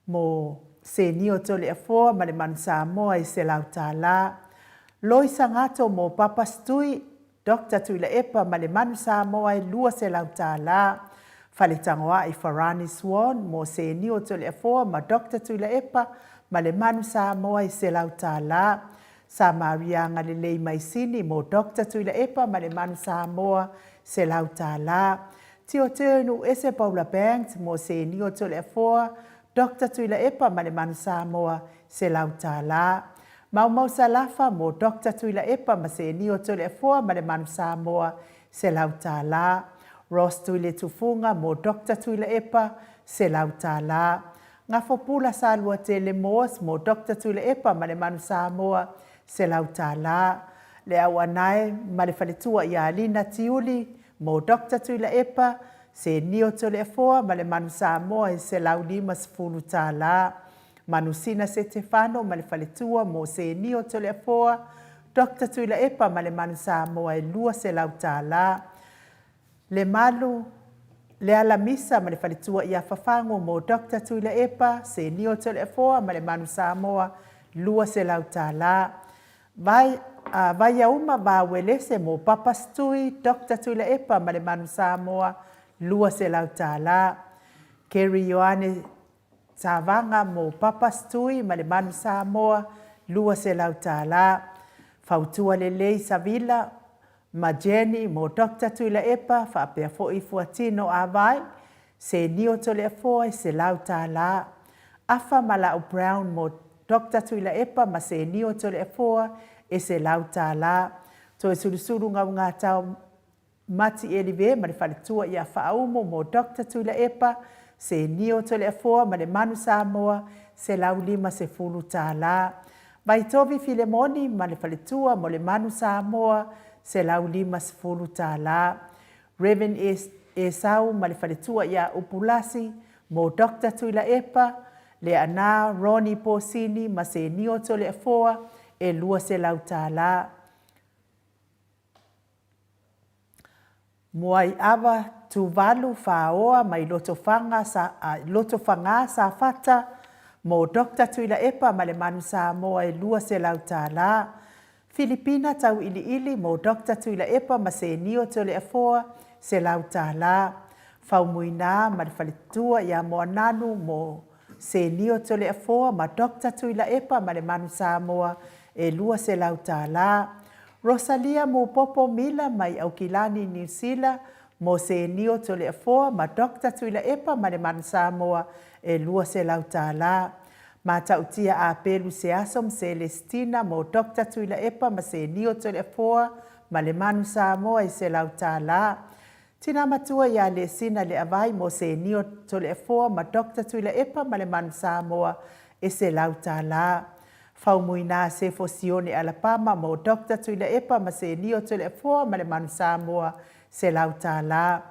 mo Senio Toleafoa ma le Manu Samoa e $100. Loisa Gato mo Papa Stui, Doctor Tuilaepa ma le Manu Samoa e $200. Faletagoa'i Farani Swan mo Senio Toleafoa ma Doctor Tuilaepa ma le Manu Samoa e $100. Samaria Agalelei Maisini mo Doctor Tuilaepa ma le Manu Samoa, $100. Tio Turn Uese Paula Banks mo Senio Toleafoa, Doctor Tuilaepa ma le Manu Samoa, $100. Maumau Salafa mo Doctor Tuilaepa ma Senio Toleafoa ma le Manu Samoa, $100. Ross Tuiletufuga mo Doctor Tuilaepa, $100. Gafopula Saluatele Moores mo Doctor Tuilaepa ma le Manu Samoa, $100. Le Auanae ma le Faletua ia Lina Tiuli mo Doctor Tuilaepa, Senio Toleafoa ma le Manu Samoa e $150. Manusina Setefano ma le Faletua mo Senio Toleafoa, Doctor Tuilaepa ma le Manu Samoa e $200. Lemalu, Lealamisa ma le faletua ia Fafago mo Doctor Tuilaepa, Senio Toleafoa ma le Manu Samoa, $200. Vai, a, Vaiauma Vauelese mo Papa Stui, Doctor Tuilaepa ma le Manu Samoa, $200. Kerry Ioane Savaga mo Papa Stui ma le Manu Samoa, $200. Fautua Lelei Savila ma Jenny mo Doctor Tuilaepa faapea foʻi Fuatino Avai, Senio Toleafoa e $100. Afa Malau Brown mo Doctor Tuilaepa ma Senio Toleafoa e $100. Toesulusulu Gaugatao Mati Elive ma le faletua ia Faaumo mo Doctor Tuilaepa, Senio Toleafoa ma le Manu Samoa, $150. Vaitovi Filemoni ma le faletua mo le Manu Samoa, $150. Rev. Esau ma le faletua ia Upulasi mo Doctor Tuilaepa, Leaana Ronnie Posini ma Senio Toleafoa e $200. Moaiava, Tuvalu, Whaoa mai Lotofaga, Lotofagā, Safata, mō Doctor Tuilaepa ma le Manu Samoa e $200. Filipina Tauiliili mō Doctor Tuilaepa ma Senio Toleafoa, $100. Faumuinā ma le Faletua ia Moananu mō Senio Toleafoa ma Doctor Tuilaepa ma le Manu Samoa e $200. Rosalia Mupopo Mila mai Aukilani Niu Sila mo Senio Toleafoa ma Doctor Tuilaepa ma le Manu Samoa e $200. Matautia Apelu Seaso ma Selesitina mo Doctor Tuilaepa ma Senio Toleafoa ma le Manu Samoa e $100. Tina matua ia Lesina Leavai mo Senio Toleafoa ma Doctor Tuilaepa ma le Manu Samoa e $100. Faumuina Sefo Sione Alapama mo Doctor Tuilaepa ma Senio Toleafoa ma le Manu Samoa $100.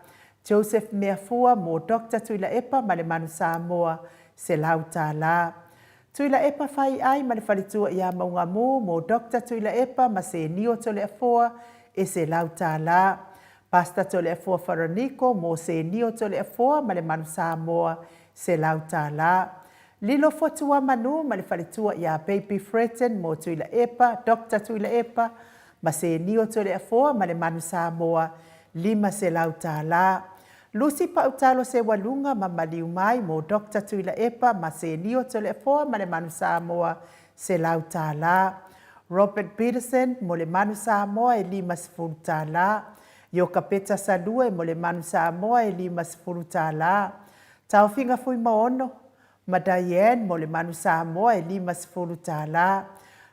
Joseph Meafua mo Doctor Tuilaepa ma le Manu Samoa $100. Tuilaepa Faiai ma le faletua ia Maugamu mo Doctor Tuilaepa ma Senio Toleafoa e $100. Pastor Toleafoa Faraniko mo Senio Toleafoa ma le Manu Samoa $100. Lilo Fotuamanu ma le faletua ia Baby Fretton mo Tuilaepa, Doctor Tuilaepa, ma Senio Toleafoa ma le Manu Samoa $500. Lucy Pautalo Sewaluga ma maliu mai mo Doctor Tuilaepa ma Senio Toleafoa ma le Manu Samoa $100. Robert Peterson mo le Manu Samoa e $50. Iokapeta Salue mo le Manu Samoa e $50. Taofiga Fuimaono ma Diane mo le Manu Samoa e $50.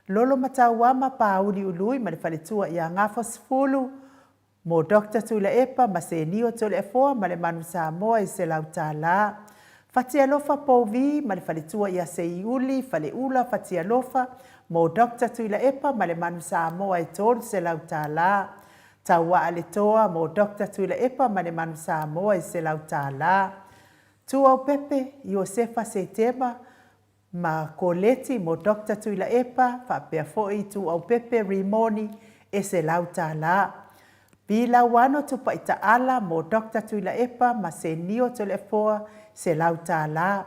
Lolo Matauama Pāuli Ului ma le faletua ia Gafosefulu mo Doctor Tuilaepa ma Senio Toleafoa ma le Manu Samoa e $100. Fatialofa Pouvi ma le faletua ia Seiuli Faleula Fatialofa mo Doctor Tuilaepa ma le Manu Samoa e $300. Tauaa Letoa mo Doctor Tuilaepa ma le Manu Samoa e $100. Tuaupepe, Iosefa Setema ma Koleti mo Doctor Tuilaepa faapea foi Tuaupepe Rimoni e $100. Vilauano Tupaitaala mo Doctor Tuilaepa ma Senio Toleafoa $100.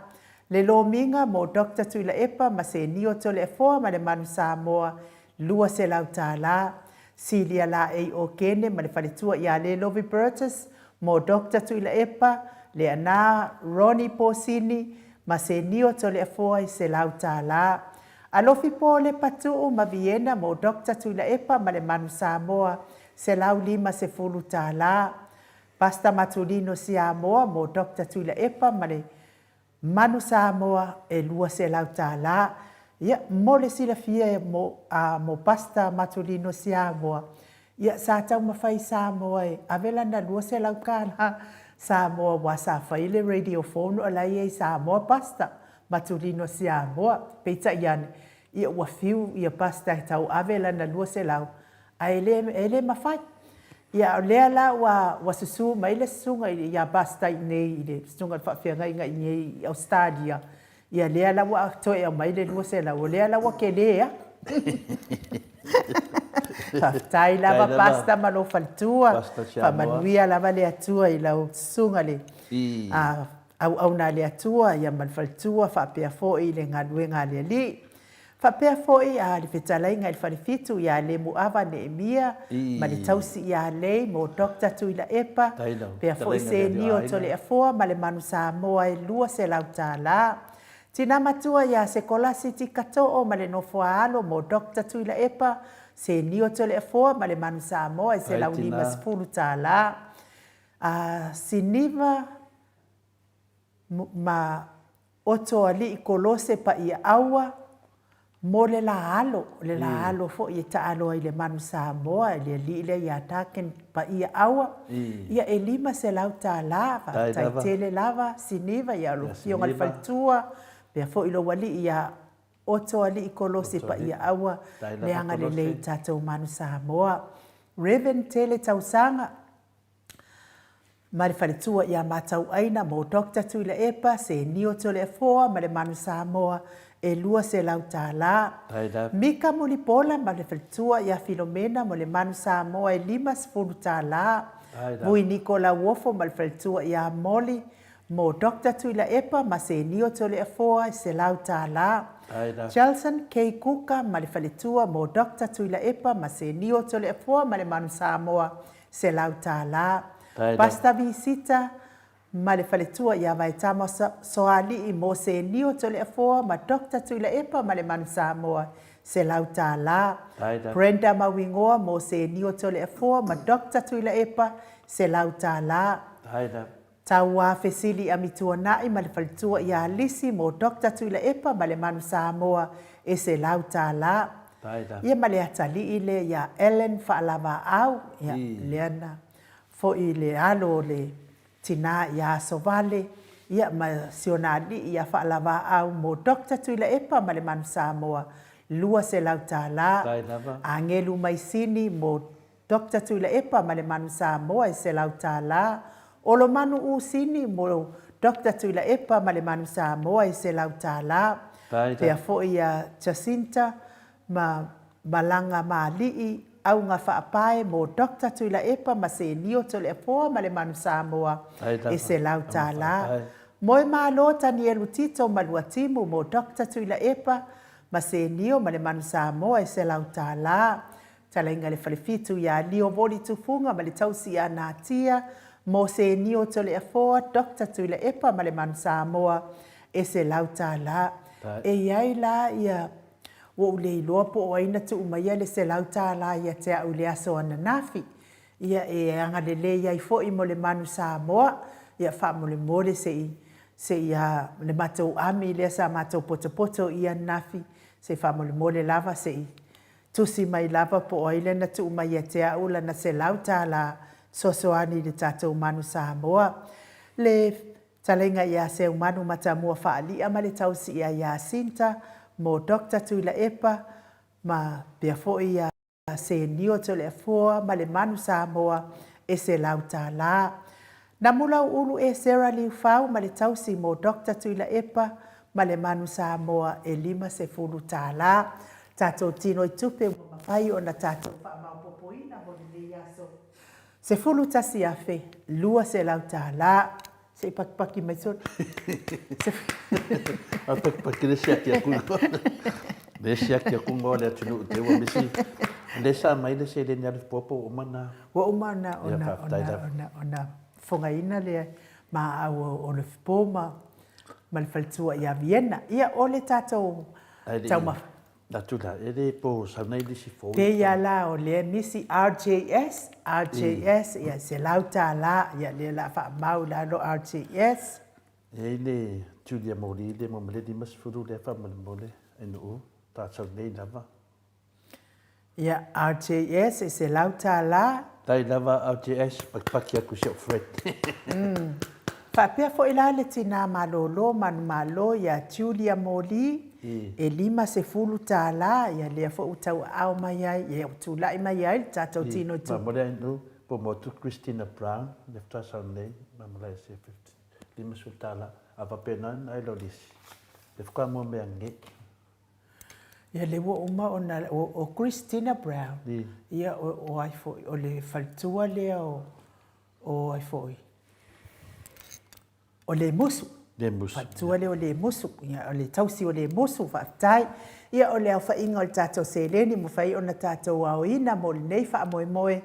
Le Lomiga mo Doctor Tuilaepa ma Senio Toleafoa ma le Manu Samoa $200. Silia Laei Okene ma le faletua ia Lelovi Burtis mo Doctor Tuilaepa, Leana Ronnie Posini ma Senio Toleafoa i $100. Alofi Polepa Tuu ma Vienna mo Doctor Tuilaepa ma le Manu Samoa, $150. Pastor Matulino Siamoa mo Doctor Tuilaepa ma le Manu Samoa e $200. Ia, mo le silafia e mo, a, mo Pastor Matulino Siamoa, ia, sa taumafai i Samoa e ave lana $200 Samoa aua sa fai le radio phone o la e i ai i Samoa Pastor Matulino Siamoa. Peitai ane, ia ua fiu ia Pastor e tau ave lana 200 ae e le, e le mafai. Ia, o lea la ua, ua susu mai le susuga i, iā Pastor i inei, i le susuga i le faafeagaiga i inei i Ausetalia, ia lea la ua toe aumai le 200, o lea la ua kele atu. Faafetai lava Pastor ma lou faletua, faamanuia lava le Atua i lau susuga le auauna a le Atua ia ma le faletua faapea foi le galuega a le Alii. Faapea foi a le fetalaiga i le Falefitu ia Lemuava Neemia ma le tausi ia Lei mo Doctor Tuilaepa, pea foi Senio Toleafoa ma le Manu Samoa e $200. Tina matua ia Sekolasi Tikatoo ma le Nofoaalo mo Doctor Tuilaepa, Senio Toleafoa ma le Manu Samoa e $150. A Siniva ma Otoalii Kolose Paia Aua, mo le la alo, le la alo foi e taalo ai i le Manu Samoa, i le alii lea ia Tarkin Paia Aua, ia e $500, faafetai tele lava Siniva ia lou afioga i le faletua, pea foi lou alii ia Otoalii Kolose Paia Aua, le agalelei i tatou Manu Samoa. Rev. Tele Tausaga. Ma le faletua ia Matauaina mo Doctor Tuilaepa, Senio Toleafoa ma le Manu Samoa e $200. Mika Mulipola ma le faletua ia Filomena mo le Manu Samoa e $50. Vui Niko Lauofo ma le faletua ia Molly mo Doctor Tuilaepa ma Senio Toleafoa e $100. Jelson K. Kuka ma le faletua mo Doctor Tuilaepa ma Senio Toleafoa ma le Manu Samoa $100. Pastor Visita ma le faletua ia Vaetama Soalii Mose Nio Toleafoa ma Doctor Tuilaepa ma le Manu Samoa. $100. Brenda Mauigoa mo Senio Toleafoa ma Doctor Tuilaepa, $100. Tauā Fesili Amituanai ma le faletua ia Lisi mo Doctor Tuilaepa ma le Manu Samoa e $100. Ia ma le atalii lea ia Ellen Faalavaau, ia lea na foi le alo o le tinā ia Asovale, ia ma si ona alii ia Faalavaau mo Doctor Tuilaepa ma le Manu Samoa, $200. Agelu Maisini mo Doctor Tuilaepa ma le Manu Samoa e $100, Olomanu Usini mo Doctor Tuilaepa ma le Manu Samoa e $100, pea foi ia Jacinta ma Malaga Maali'i Auga Faapae mo Doctor Tuilaepa ma Senio Toleafoa ma le Manu Samoa e $100, Moemalo Tanielu Tito ma Luatimu mo Doctor Tuilaepa ma Senio ma le Manu Samoa e $100, Talaiga le Falefitu ia Lio Voli Tufuga ma le tausi ia Natia, Mose Nio Toleafoa, Doctor Tuilaepa ma le Manu Samoa, e $100. E i ai la ia, ua ou le iloa po o ai na tuu maia le $100 ia te au i le aso ananafi. Ia e agalelei ai foi mo le Manu Samoa, ia faamolemole se i se i a le matou ami lea sa matou potopoto i ananafi, se i faamolemole lava se i Tusi mai lava po o ai lea na tuu mai ia te au lana $100 fesoasoani i le tatou Manu Samoa. Le Talaiga ia Seumanu Matamua Faali'a ma le Tausi'a ia Sinta mo Doctor Tuilaepa ma pea foi ia Senio Toleafoa ma le Manu Samoa e $100. Namulau'ulu Esera Liufau ma le tausi mo Doctor Tuilaepa ma le Manu Samoa e $50. Tatou tino i tupe ua mafai ona tatou faamaopopoina mo lenei aso. $11,200. Se i pakipaki mai sona. A pakipaki le siaki aku. Le siaki aku ngoa le atunuu te ua misi. Le sa mai le seleni alu popo uma na. Ua uma ona, ona, ona, ona, ona fogaina le maau o le po ma, ma le faletua ia Vienna. Ia, o le tatou taumafa. Atu la, e le po sau nei lisi fou. Pei a la o lea nisi RJS, RJS, ia $100, ia lea la faamau i lalo RJS. E i ai le Julia Moli le mo ma le 50 lea faamolemole, e nuu, ta sau nei lava. Ia, RJS e $100. Dai lava RJS, pakipaki atu i si au friend. Faapea foi la le tina malolo manumalo ia Julia Moli e $50, ia lea foi ua tauaao mai ai, ia ua tulai mai ai le tatou tino i tu. Mamole ai nu, po mo atu Christina Brown, le faatoa sau nei, mamole ai se $50, a faapena ai lo lisi. Le faatoa mua mea nge. Ia lea ua uma ona, o Christina Brown, ia o ai foi, o le faletua lea o, o ai foi, o Lemusu. Lemusu. Faletua lea o Lemusu, ia o le tausi o Lemusu, faafetai. Ia o le aofaiga o le tatou seleni ua mafai ona tatou aoina mo lenei faamoemoe,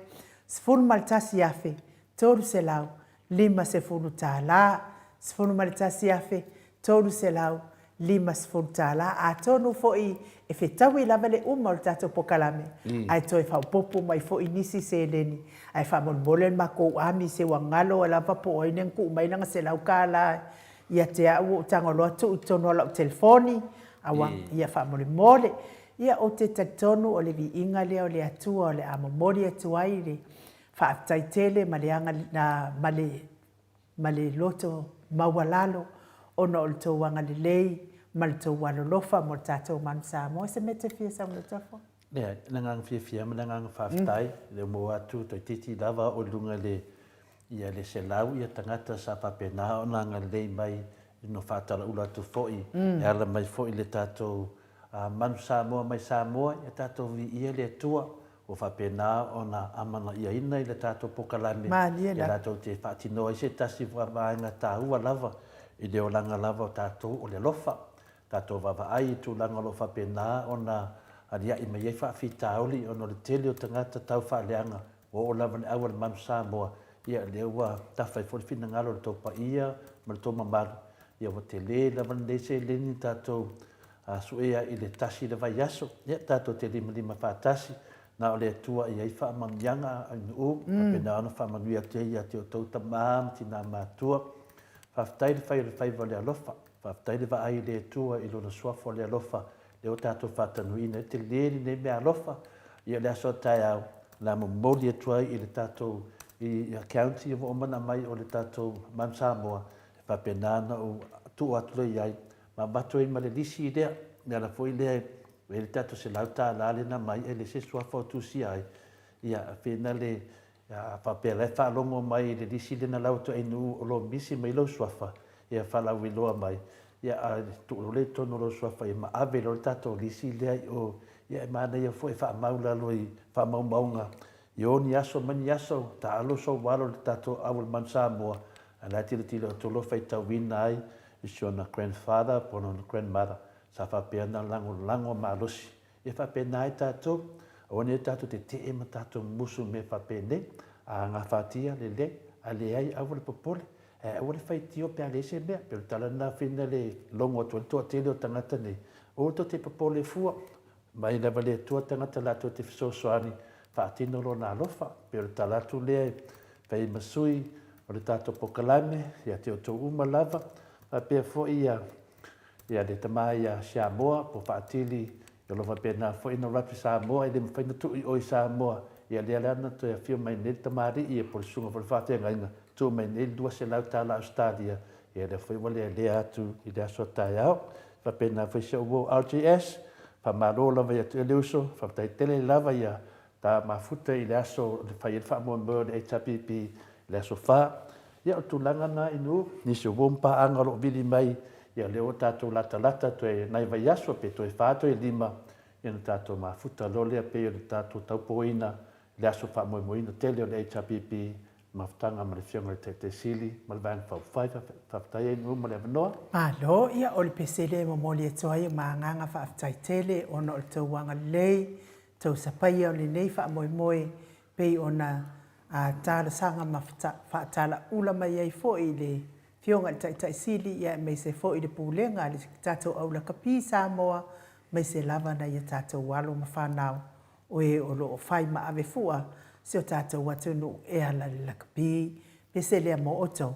$11,350, $11,350. $50. Atonu foi e fetaui lava le uma o le tatou pokalame, ae toe faaopoopo mai foi nisi seleni. Ae faamolemole le makou ami se ua galo lava po o ai lea na tuu mai lana $100 ia te au ua ou tago loa tuu i totonu o lau telefoni, aua, ia faamolemole. Ia ou te talitonu o le viiga lea o le Atua o le a momoli atu ai le faafetai tele ma le aga, ma le ma le loto maualalo ona o le tou agalelei ma le tou alolofa mo le tatou Manu Samoa. Se mea e te fia saunoa Tafua? Leai, le agaga fiafia ma le agaga faafetai, lea ua maua atu toeitiiti lava o i luga i le ia le 100 ia tagata sa faapena ona agalelei mai ina faatalaula atu foi e ala mai foi le tatou Manu Samoa mai Samoa ia tatou viia le Atua Ua faapena ona amanaiaina i le tatou pokalame e latou te faatinoa ai se tasi vaega taua lava i le olaga lava o tatou o le alofa. Tatou vaavaai i tulaga o lo o faapena ona alia'i mai ai faafitauli ona o le tele o tagata tau faaleaga ua oo lava i le au a le Manu Samoa, ia lea ua tafa ai foi le finagalo o le tou paia ma le tou mamalu, ia ua tele lava lenei seleni tatou. suea i le tasi le vaiaso, ia tatou te limalima faatasi, na o le Atua e i ai faamanuiaga a nuu, faapena ona faamanuia atu ai ia te outou tama ma tina matua. Faafetai le fai o le faiva o le alofa, faafetai le vaai i le Atua i Lona Suafa o le alofa, lea ua tatou faatanuiina ai le tele lenei meaalofa. Ia o le aso a taeao, o le a momoli atu ai i le tatou i accounts ia ua uma ona aumai o le tatou Manu Samoa, e faapena ona ou tuu atu loa i ai, ma avatu ai ma le lisi lea, le ala foi lea e i ai le tatou $100 lea na aumai e leai se suafa o tusia ai, ia pena le a faapea la e faalogo mai i le lisi lea na lau atu Ainuu o lo o misi mai lou suafa, ia faalauiloa mai, ia a tuu loa lea i totonu o lou suafa ia ma ave loa le tatou lisi lea i o, ia e manaia foi e faamau i lalo i faamaumauga i o ni aso ma ni aso, taalo sou alo i le tatou au o le Manu Samoa, a o la e tilotilo atu loa faitauina ai i si ona grandfather po o lona grandmother sa faapea ona lagolago malosi. E faapena ai tatou, aua ne i tatou tetee ma tatou mumusu i mea faapenei. A gafatia, lelei, a leai, aua le popole. Ae aua le faitio pe a leai se mea. Pei o le tala lena Fina le logo atu ai le toatele o tagata nei, aua tou te popole fua, Mai lava le Atua tagata latou te fesoasoani faatino Lona alofa. Pei o le tala atu lea e fai ai ma sui o le tatou polokalame ia te outou uma lava, faapea foi ia ia le tama ia Siamoa po o Faatili o lo o faapena foi ona alu atu i Samoa, e le mafai ona tuu i o i Samoa, ia lea la na toe afio mai nei le tamalii ia po o le susuga foi i le faafeagaiga, tuu mai nei le $200 Ausetalia, ia lea foi ua lealea atu i le aso a taeao. Faapena foi si au uo RJS, faamalo lava ia te oe le uso, faafetai tele lava ia ta mafuta i le aso e fai ai le faamoemoe o le HRPP i le aso Fa. Ia o le tulaga lena Inu, nisi o uo ma paaga o lo o vili mai, ia lea ua tatou latalata toe nai vaiaso pe toe fa toe lima, ia ona tatou mafuta loa lea pei o le tatou taupoina i le aso faamoemoeina tele o le HRPP Mafutaga ma le Afioga i le Taitai Sili ma le Vaega Faaupufai. Faafetai ai Nuu mo le avanoa. Malo, ia o le pese lea e momoli atu ai o ma agaga faafetai tele ona o le tou agalelei, tou sapaia o lenei faamoemoe pei ona talosaga ma faatalaula mai ai foi i le Afioga i le Taitai Sili ia aemaise foi le Pulega a le tatou Au Lakapi Samoa aemaise lava nai a tatou alo ma fanau o e o lo o fai ma ave fua si o tatou atunuu e ala i le lakapi. Pese lea mo outou.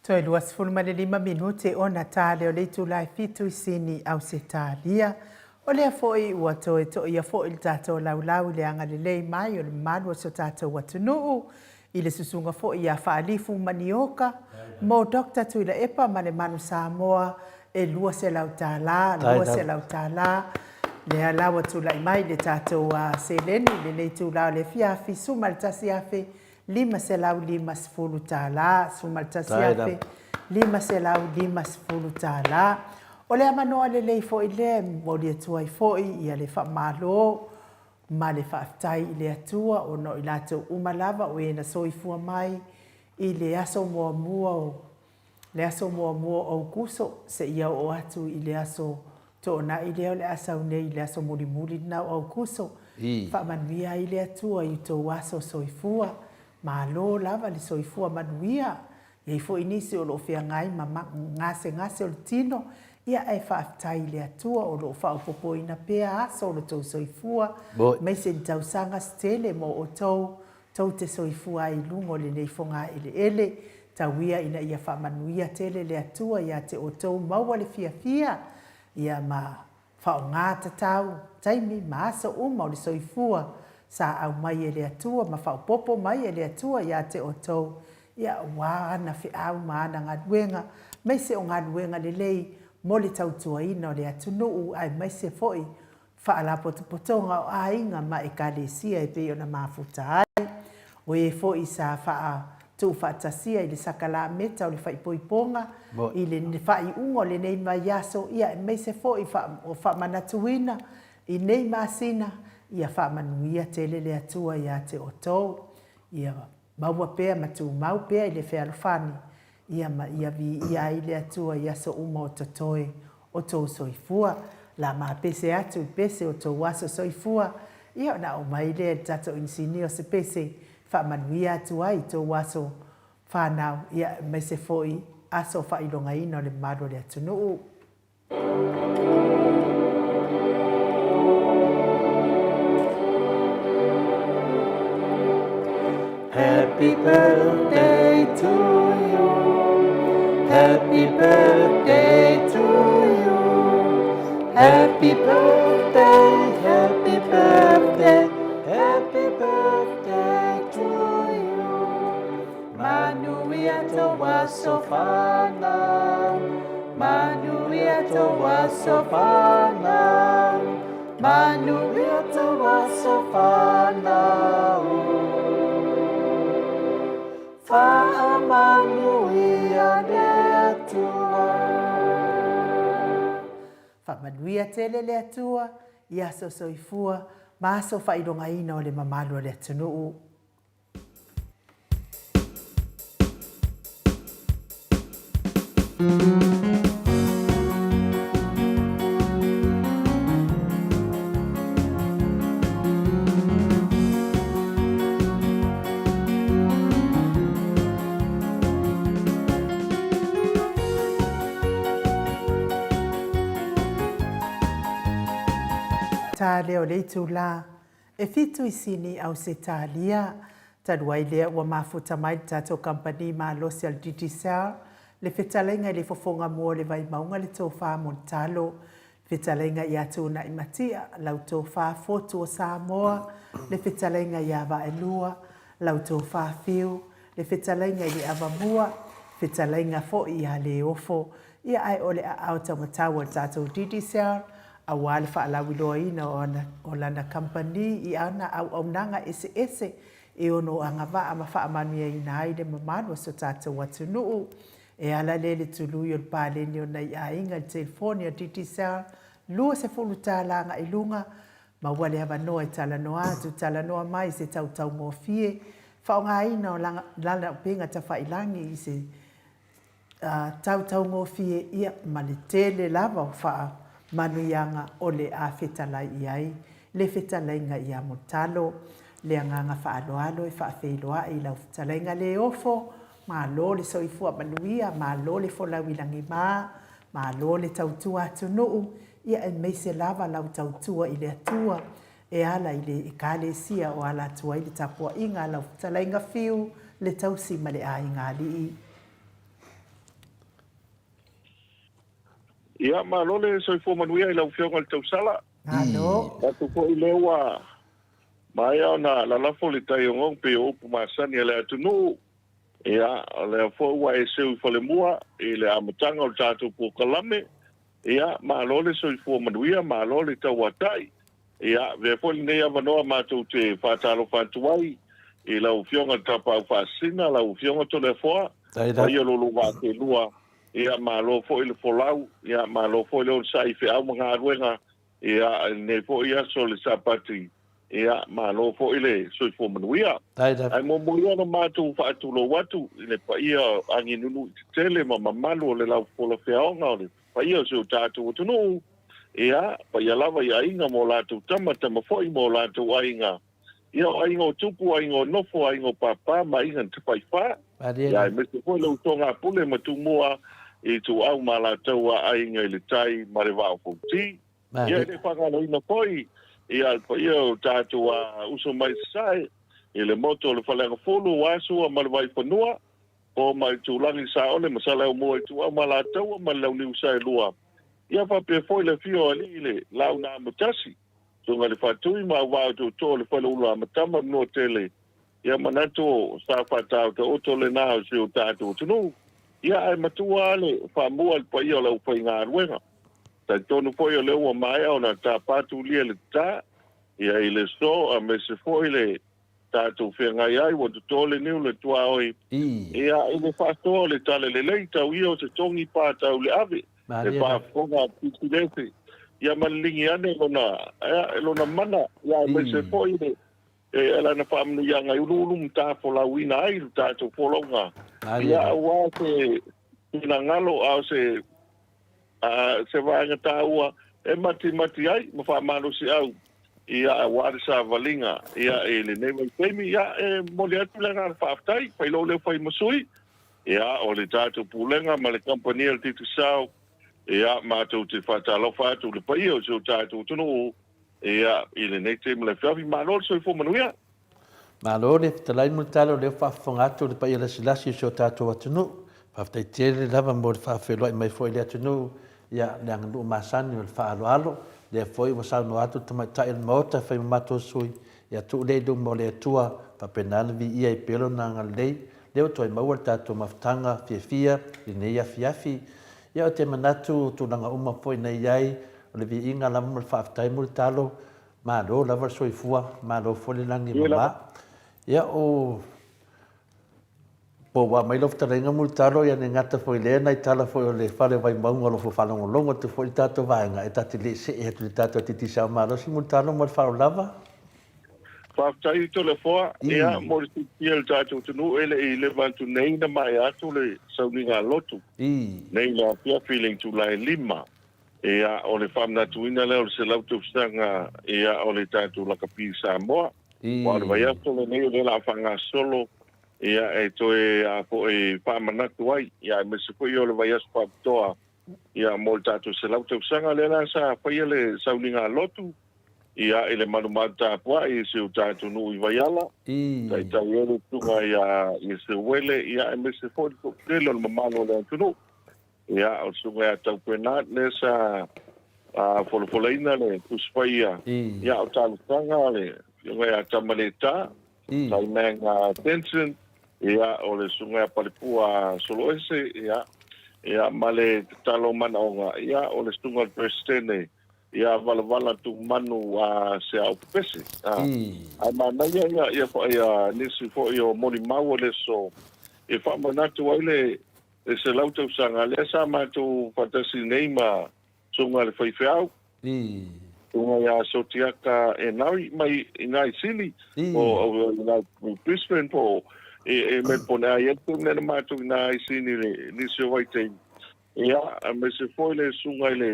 Toe 25 minute ona ta lea o le itula e 7 i Sini, Ausetalia. O lea foi ua toe toia foi le tatou laulau i le agalelei mai o le mamalu o si o tatou atunuu i le susuga foi ia Faalifu Manioka mo Doctor Tuilaepa ma le Manu Samoa e $200, $200 lea la ua tulai mai le tatou seleni i lenei itula o le afiafi, $11,550, $11,550. O le avanoa lelei foi lea e momoli atu ai foi ia le faamalo ma le faafetai i le Atua ona o i latou uma lava o e na soifua mai i le aso muamua o le aso muamua o Aokuso seia oo atu i le aso Toonai lea o le a sau nei i le aso mulimuli lena o Aokuso. Faamanuia ai le Atua i outou aso soifua. Malo lava le soifua manuia. E i ai foi nisi o lo o feagai ma gasegase o le tino, ia ae faafetai i le Atua o lo o faaopoopoina pea aso o lo outou soifua, aemaise ni tausaga se tele mo outou, tou te soifua ai i luga o lenei fogaeleele. Tau ia ina ia faamanuia tele le Atua ia te outou maua le fiafia, ia ma Faaaoga tatau, taimi ma aso uma o le soifua sa aumai e le Atua ma faaopoopo mai e le Atua ia te outou, ia aua ana feau ma ana galuega, aemaise o galuega lelei mo le tautuaina o le atunuu aemaise foi faalapotopotoga o aiga ma ekalesia e pei ona mafuta ai. O e foi sa faa-tuufaatasia i le sakalameta o le faaipoipoga i le faaiuga o lenei vaiaso, ia aemaise foi o faamanatuina i nei masina, ia faamanuia tele le Atua ia te outou. Ia maua pea ma tumau pea i le fealofani, ia ma ia viia ai le Atua i aso uma o totoe o tou soifua. La ma pese atu i pese o tou aso soifua, ia ona aumai lea e le tatou inisinia o se pese e faamanuia atu ai i tou aso fanau, ia aemaise foi Aso Faailogaina o le Mamalu o le Atunuu. Happy birthday to you Happy birthday to you Happy birthday Happy birthday Happy birthday to you Manuia tou aso fanau Manuia tou aso fanau Manuia tou aso fanau Faamanuia le Atua. Faamanuia tele le Atua i aso soifua ma aso faailogaina o le mamalu o le atunuu. Ta lea o le itulā E fitu i Sini, Ausetalia, talu ai lea ua mafuta mai le tatou kamupani malosi a le Digicel le fetalaiga i le fofoga mua o le Vaimauga le tofa Mulitalo, le fetalaiga ia Tuunai Matia, lau tofa Fotu o Samoa, le fetalaiga ia Vaelua, lau tofa Fiu, le fetalaiga i le Avamua, fetalaiga foi ia Leofo, ia ae o le aao taumatau a le tatou Digicel aua le faalauiloaina o lana kamupani i ana auaunaga eseese e ono agavaa ma faamanuiaina ai le mamalu o so tatou atunuu. E ala lea i le tului o le paleni o nai aiga i le telefoni a Digicel, $20 agai luga, maua le avanoa e talanoa atu, talanoa mai i se tautaugofie, faaaogaina o lana upega tafailagi i se tautaugofie ia ma le tele lava o faamanuiaga o le a fetalai i ai le fetalaiga ia Mulitalo. Le agaga faaaloalo e faafeiloai i lau fetalaiga Leofo, malo le soifua manuia, malo le folau i lagima, malo le tautua atunuu, ia aemaise lava lau tautua i le Atua e ala i le Ekalesia o ala atu ai le tapuaiga a lau fetalaiga Fiu, le tausi ma le aiga alii. Ia, malo le soifua manuia i lau Afioga i le Tausala. Malo. Manatu foi lea ua maea ona lalafo le tai ogaoga pei o upu masani a le atunuu. Ia, o lea foi ua e seu i falemua i le amataga o le tatou polokalame. Ia, malo le soifua manuia, malo le tauatai. Ia, avea foi lenei avanoa matou te faatalofa atu ai i lau Afioga i le Tapaau Faasisina, lau Afioga Toleafoa, paia o lo oulua vaa telua, ia, malo foi le folau, ia, malo foi le onosai i feau ma galuega, ia, i lenei foi aso o le Sapati, ia, malo foi le soifua manuia. Ae muamua ia ona matou faatulou atu i le paia o aginunu'i tetele ma mamalu o le laufofola feaoga o le paia o si o tatou atunuu, ia, paia lava i aiga ma o latou tama, tama foi ma o latou aiga, ia, o aiga o tupu, aiga o nofo, aiga o pāpā ma aiga na tafaifā, ia, aemaise foi le usoga a Pule ma Tumua, Ituau ma Alataua, aiga i le tai ma le vaa o Fonoti. Ia, e le faagaloina foi, ia, le paia o tatou uso mai Sasae, i le motu o le Faleagafulu, aua Sua ma le Vaifanua, Po ma Itulagi Saole ma Saleaumua Ituau ma Alataua ma le Launiu Saelua. Ia faapea foi le afio o Alii le Laau na Amotasi, Susuga i le Faatui ma Auvaa o Tootoo o le Faleula Amatama Manuatele. Ia manatu o sa faataotaoto lena o si o tatou atunuu. Ia ae matua lava le faamua i le paia o le aufaigaluega. Talitonu foi o lea ua maea ona tapa tulia le ta, ia i le so aemaise foi le tatou feagai ai, ua toto le niu le tuaoi. Ia, i le faasoa o le tala lelei, tau ia o se togi pa tau le ave, le faafofoga a Pisilese, ia ma liligi ane lona, ia, lona mana, ia aemaise foi le, e, lana faamanuiaga e uluulu ma tafolauina ai le tatou folauga. Ia, aua se finagalo a o se, a se vaega taua e matimati ai ma faamalosiau ia aua le savaliga ia i lenei vaitaimi. Ia, e momoli atu le agaga faafetai, fai lou leo fai ma sui. Ia, o le tatou Pulega ma le Kamupani a le Digicel, ia, matou te faatalofa atu i le paia o si o tatou atunuu, ia, i lenei taimi o le afiafi. Malo le soifua manuia! Malo le fetalai Mulitalo o lea ua faafofoga atu le paia lasilasi o si o tatou atunuu. Faafetai tele lava mo le faafeiloai mai foi i le atunuu, ia, le aganuu masani o le faaaloalo. Lea foi ua saunoa atu le tamaitai o le Maota e fai ma matou sui, ia tuu lea i luma o le Atua, faapena ona viia ai pea Lona agalelei. Lea ua toe maua le tatou mafutaga fiafia i lenei afiafi. Ia ou te manatu o tulaga uma foi na i ai, o le viiga lava ma le faafetai Mulitalo, Malo lava le soifua, malo foi le lagi e mama. Ia o po ua mai lau fetalaiga Mulitalo, ia ne gata foi i lea nai tala foi o le fale Vaimauga o lo o faalogologo atu foi i le tatou vaega, e ta te le i see atu i le tatou Digicel malosi Mulitalo ma le faaaloalo lava. Faafetai Toleafoa, ia mo le silafia e le tatou atunuu e le i leva atu nei na maea atu le sauniga lotu nei i le afiafi i le itula e 5. Ia, o le faamanatuina lea o le 100 tausaga ia o le tatou lakapi i Samoa. Aua o le vaiaso lenei o lea o le a faagasolo ia e toe a foi faamanatu ai, ia aemaise foi o le vaiaso faapitoa ia mo le tatou 100 tausaga. Lea la sa faia le sauniga lotu ia i le malumalu tapuai i si o tatou nuu i Vaiala, taitai ai le susuga ia Seuele ia aemaise foi le toatele o le mamalu o le atunuu. Ia, o le Susuga ia Tau Bernard lea sa folafolaina le Tusi Paia, ia, o talosaga a le Afioga ia Tamaleta, Taimaega Benson, ia, o le Susuga ia Palepua Soloese, ia, ia, ma le tatalo manaoga, ia, o le Susuga i le Peresetene, ia Valavala Tumanu a Seao Pepese. Ae manaia ia, ia, ia nisi foi o molimau o le aso e faamanatu ai le Le 100 tausaga lea sa matou faatasi nei ma Susuga i le Faifeau, Susuga ia Sotiaka Enari mai i ina i Sili, po o ina i Brisbane po o i Melbourne. A i ai le taimi lea na matou i ina i Sini i le nisi o vaitaimi. Ia, aemaise foi le Susuga i le,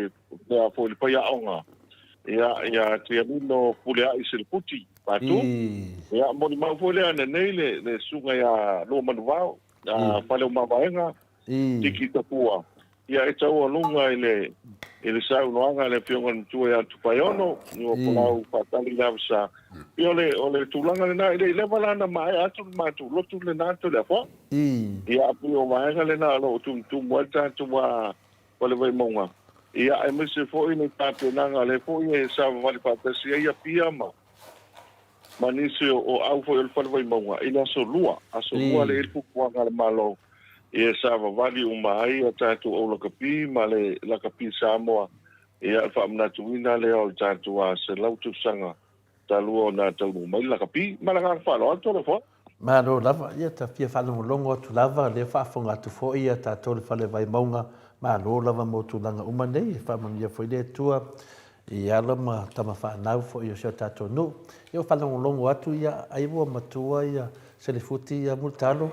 lea foi le faiaoga, ia, ia Tialino Puleai Siliputi Patu. Ia, molimau foi lea ananei le, le Susuga ia Luamanuvao. Faleomavaega, Tiki Tapua, ia e taualuga i le i le saunoaga a le Afioga i le Matua ia Tupaeono, ua folau faatali le avesa. Ia o le o le tulaga lena, e le i leva la ona maea atu le matou lotu lena Toleafoa. Ia pei o vaega lena o lo o tumutumu ai le tatou Fale Vaimauga. Ia aemaise foi le tapenaga lea foi e savavali faatasi ai Apia ma ma nisi o au foi o le Fale Vaimauga i le aso Lua, aso Lua lea e i ai le fuafuaga a le Malo ia savavali uma ai a tatou au lakapi ma le lakapi Samoa, ia le faamanatuina lea o le tatou 100 tausaga talu ona taunuu mai le lakapi. Ma le agaga faaaloalo Toleafoa. Malo lava, ia ta fia faalogologo atu lava, lea faafofoga atu foi ia tatou le Fale Vaimauga, malo lava mo tulaga uma nei, e faamanuia foi le Atua i alo ma tama fanau foi o si o tatou nuu. Ia ua faalogologo atu ia, ai ua matua ia Selefuti ia Mulitalo.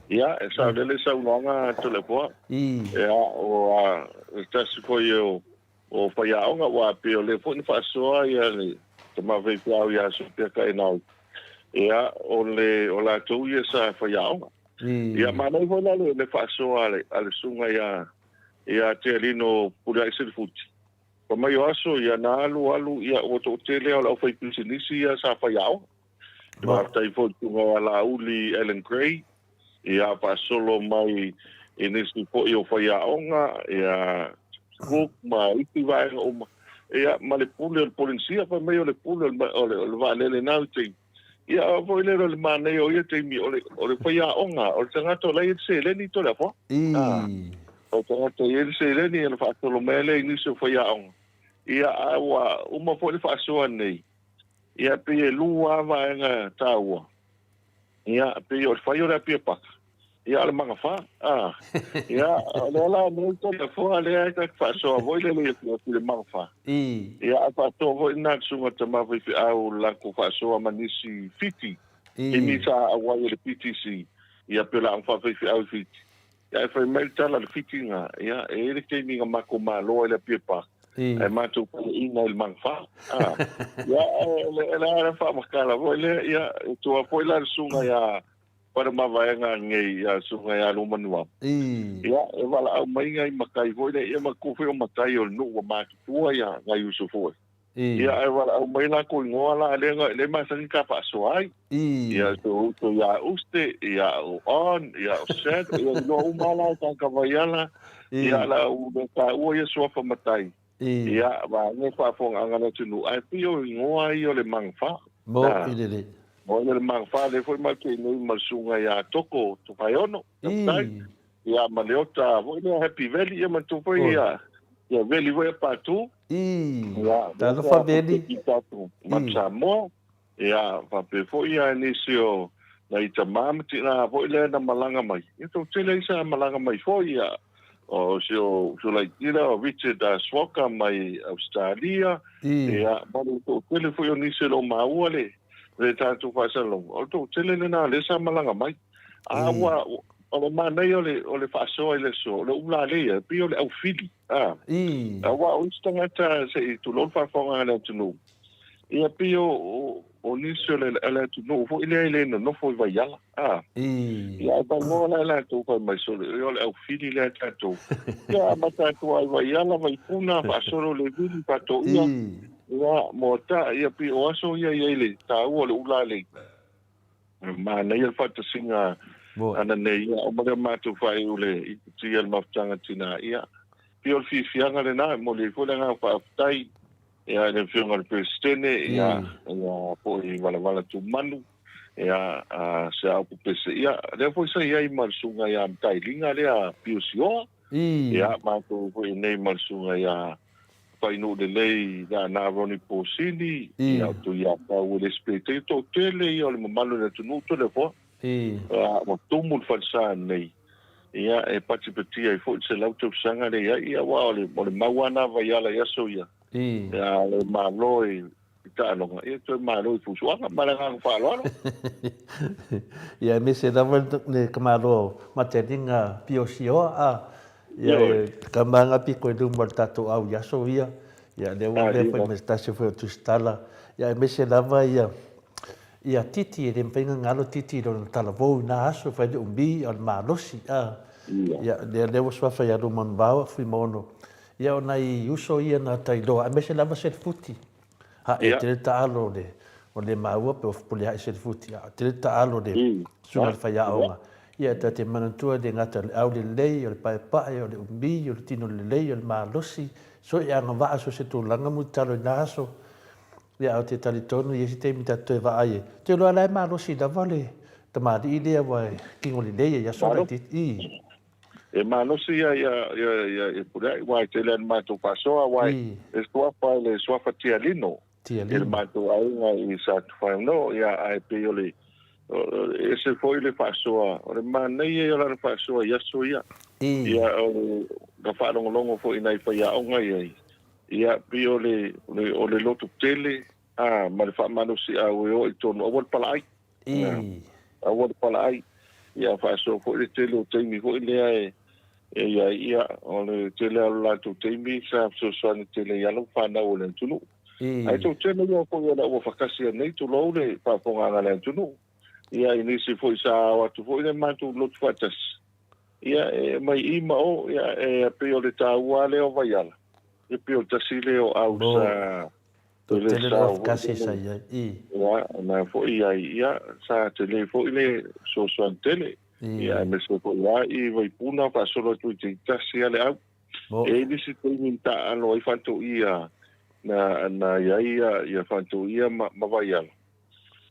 Ia, e saolele le saunoaga Toleafoa. Ia, o se tasi foi o o faiaoga, aua pei o lea foi na faasoa ia le tama faifeau ia Sopiaka Enau, ia, o le, o latou ia sa faiaoga. Ia, manaia foi la le, le faasoa a le, a le susuga ia, ia Tealino Puleai Silifuti. Fai mai o aso ia na alu alu, ia ua toatele lava o le aufaipisinisi ia sa faiaoga. Faafetai foi i le susuga ia Laauli Allan Gray, ia faasolo mai i nisi foi o faiaoga, ia Cook ma isi vaega uma, ia ma le pule o le Polenisia, fai mai o le pule o le, o le vaalele na i taimi. Ia a foi lea o le manaia o ia taimi, o le, o le faiaoga, o le tagata o la e i ai le seleni Toleafoa. O le tagata e i ai le seleni, ona faasolo mai lea i nisi o faiaoga. Ia a ua uma foi le faasoa nei, Ia, pei e lua lava vaega taua. Ia, pei o le fai o le Apia Paka, ia, o le magafa. A, ia, o lea la nei Toleafoa lea e ta te faasoa foi lele i afiafi i le magafa. Ia, a faasoa foi lena susuga tama faifeau le latou faasoa ma nisi Fiti. Taimi sa auai e le PTC, ia, pei o le aoga faafaifeau i Fiti. Ia, ae fai mai le tala a le Fiti na, ia, e i ai le taimi na matou malo ai i le Apia Park, ae matou paleina i le magafa. A, ia, e le, e le faamatala foi lea, ia, e tua foi la le susuga ia, Fai le mavaega anei ia Susuga ia Lumanuao. Ia, e valaau mai nai matai foi lea, ia manatua foi o matai o le nuu ua matutua ia nai uso foi. Ia, ae valaau mai latou igoa la lea na, lea e masani ta faasoa ai. Ia, so uso ia Uste, ia o On, ia o Shed, ia iloa uma la e tagata Vaiala, ia la u le taua ia suafa matai. Ia, vaega faafofogaaga a le atunuu, ae pei o igoa ia o le Magafa. Mo i lelei. Mo ia le Magafa, lea foi matou te inoi ma le susuga ia Toko Tofaeono, Tafetai. Ia, ma Leota foi lea Happy Valley, ia manatua foi ia, ia Veli foi a Patu. Ia, Talofa Veli. Matu Samoa. Ia, faapea foi ia nisi o nai tama ma tina foi lea na malaga mai. Ia, toatele ai sa malaga mai foi, ia, o si o uso laiti lea o Richard Swalker mai Ausetalia, ia, ma le toatele foi o nisi e le o maua le, le tatou faasalalauga. O le toatele lena lea sa malaga mai. A ua, o le manaia o le, o le faasoa i le aso, o le ulalei, e pei o le aufili. A, aua o isi tagata se i tulou le faafofoga a le atunuu, ia pei o, o nisi o le, le atunuu foi lea e le nonofo i Vaiala. A, ia ae talanoa la latou fai mai, sole, o le aufili lea tatou. Ia amata atu lava i Vaiala, Vaipuna, faasolo i le vili, Faatoia, ia, Moataa, ia pei o aso ia e i ai le taua o le ulalei. Manaia le faatasiga ana nei, ia uma lea matou faaiu le iputi a le mafutaga tina, ia pei o le fiafiaga lena, e momoli ai foi le agaga faafetai ia i le afioga i le Peresetene, ia ia foi Valavala Tumanu, ia a Seaopo Pese, ia lea foi sa i ai ma le susuga ia Matailiga lea Pio Sioa, ia matou foi nei ma le susuga ia Fainuu lelei i ana Ronnie Posini, ia o Tuiapau e le Spete, ia toatele ia o le mamalu o le atunuu Toleafoa. Ua tumu le falesa nei, ia e patipatia ai foi le 100 tausaga lea i ai, ia aua o le, o le mau lava na Vaiala i aso ia, ia le Malo i taaloga, ia toe malo i fusuaga. Ma le agaga faaaloalo. Ia aemaise lava le tamaloa Matialinga Pio Sioa a ia e tama piko i luma o le tatou au i aso ia. Ia lea ua avea foi ma se tasi foi o tusitala. Ia aemaise lava ia ia Titi e le mafai ona galo Titi i lona talavou i na aso fai le umi o le malosi a. Ia lea lea ua suafa ia Lumanuvao Fuimaono. Ia o nai uso ia na tailoa aemaise lava Selefuti. Haʻe tele taalo o le o le maua pe o le haʻe Selefuti a tele taalo o le susuga i le faiaoga. Ia ta te manatua e le gata o le au lelei, o le paepae, o le umi, o le tino lelei, o le malosi, so e agavaa so se tulaga mulitalo i na aso. Ia a o te talitonu i isi taimi ta te toe vaai ai, te iloa la e malosi lava le tamalii lea ua e kino lelei ai aso laitiiti. I. E malosi ia ia ia ia ia Pulea'i aua e tele ana matou faasoa aua e suafa le suafa Tialino i le matou aiga i Satufainoa ia ae pei o le e ese foi le faasoa o le manaia ia o lana faasoa i aso ia ia o le na faalogologo foi i nai faiaoga i ai ia pei o le o le loto tele a ma le faamalosiau e oo i totonu aua le palaai Aua le palaai. Ia faasoa foi le tele o taimi foi lea e e i ai, ia, o le tele lava o le latou taimi sa fesoasoani tele i alo ma fanau o le atunuu. Ae toatele ia foi o le ua fakasi nei, tulou le faafofogaaga a le atunuu. Ia, i nisi foi sa ao atu foi le matou lotu faatasi, ia, e mai i ma o, ia, e pei o le taua lava lea o Vaiala, e pei o le tasi lea o au sa Toatele le off kasi sa i ai. I. Ia, na foi ai, ia, sa tele foi le fesoasoani tele. Ia, aemaise foi la i Vaipuna faasolo atu i te tasi a le au. E i ai nisi taimi na taaalo ai Faatoia, na, na i ai ia, ia Faatoia ma, ma Vaiala.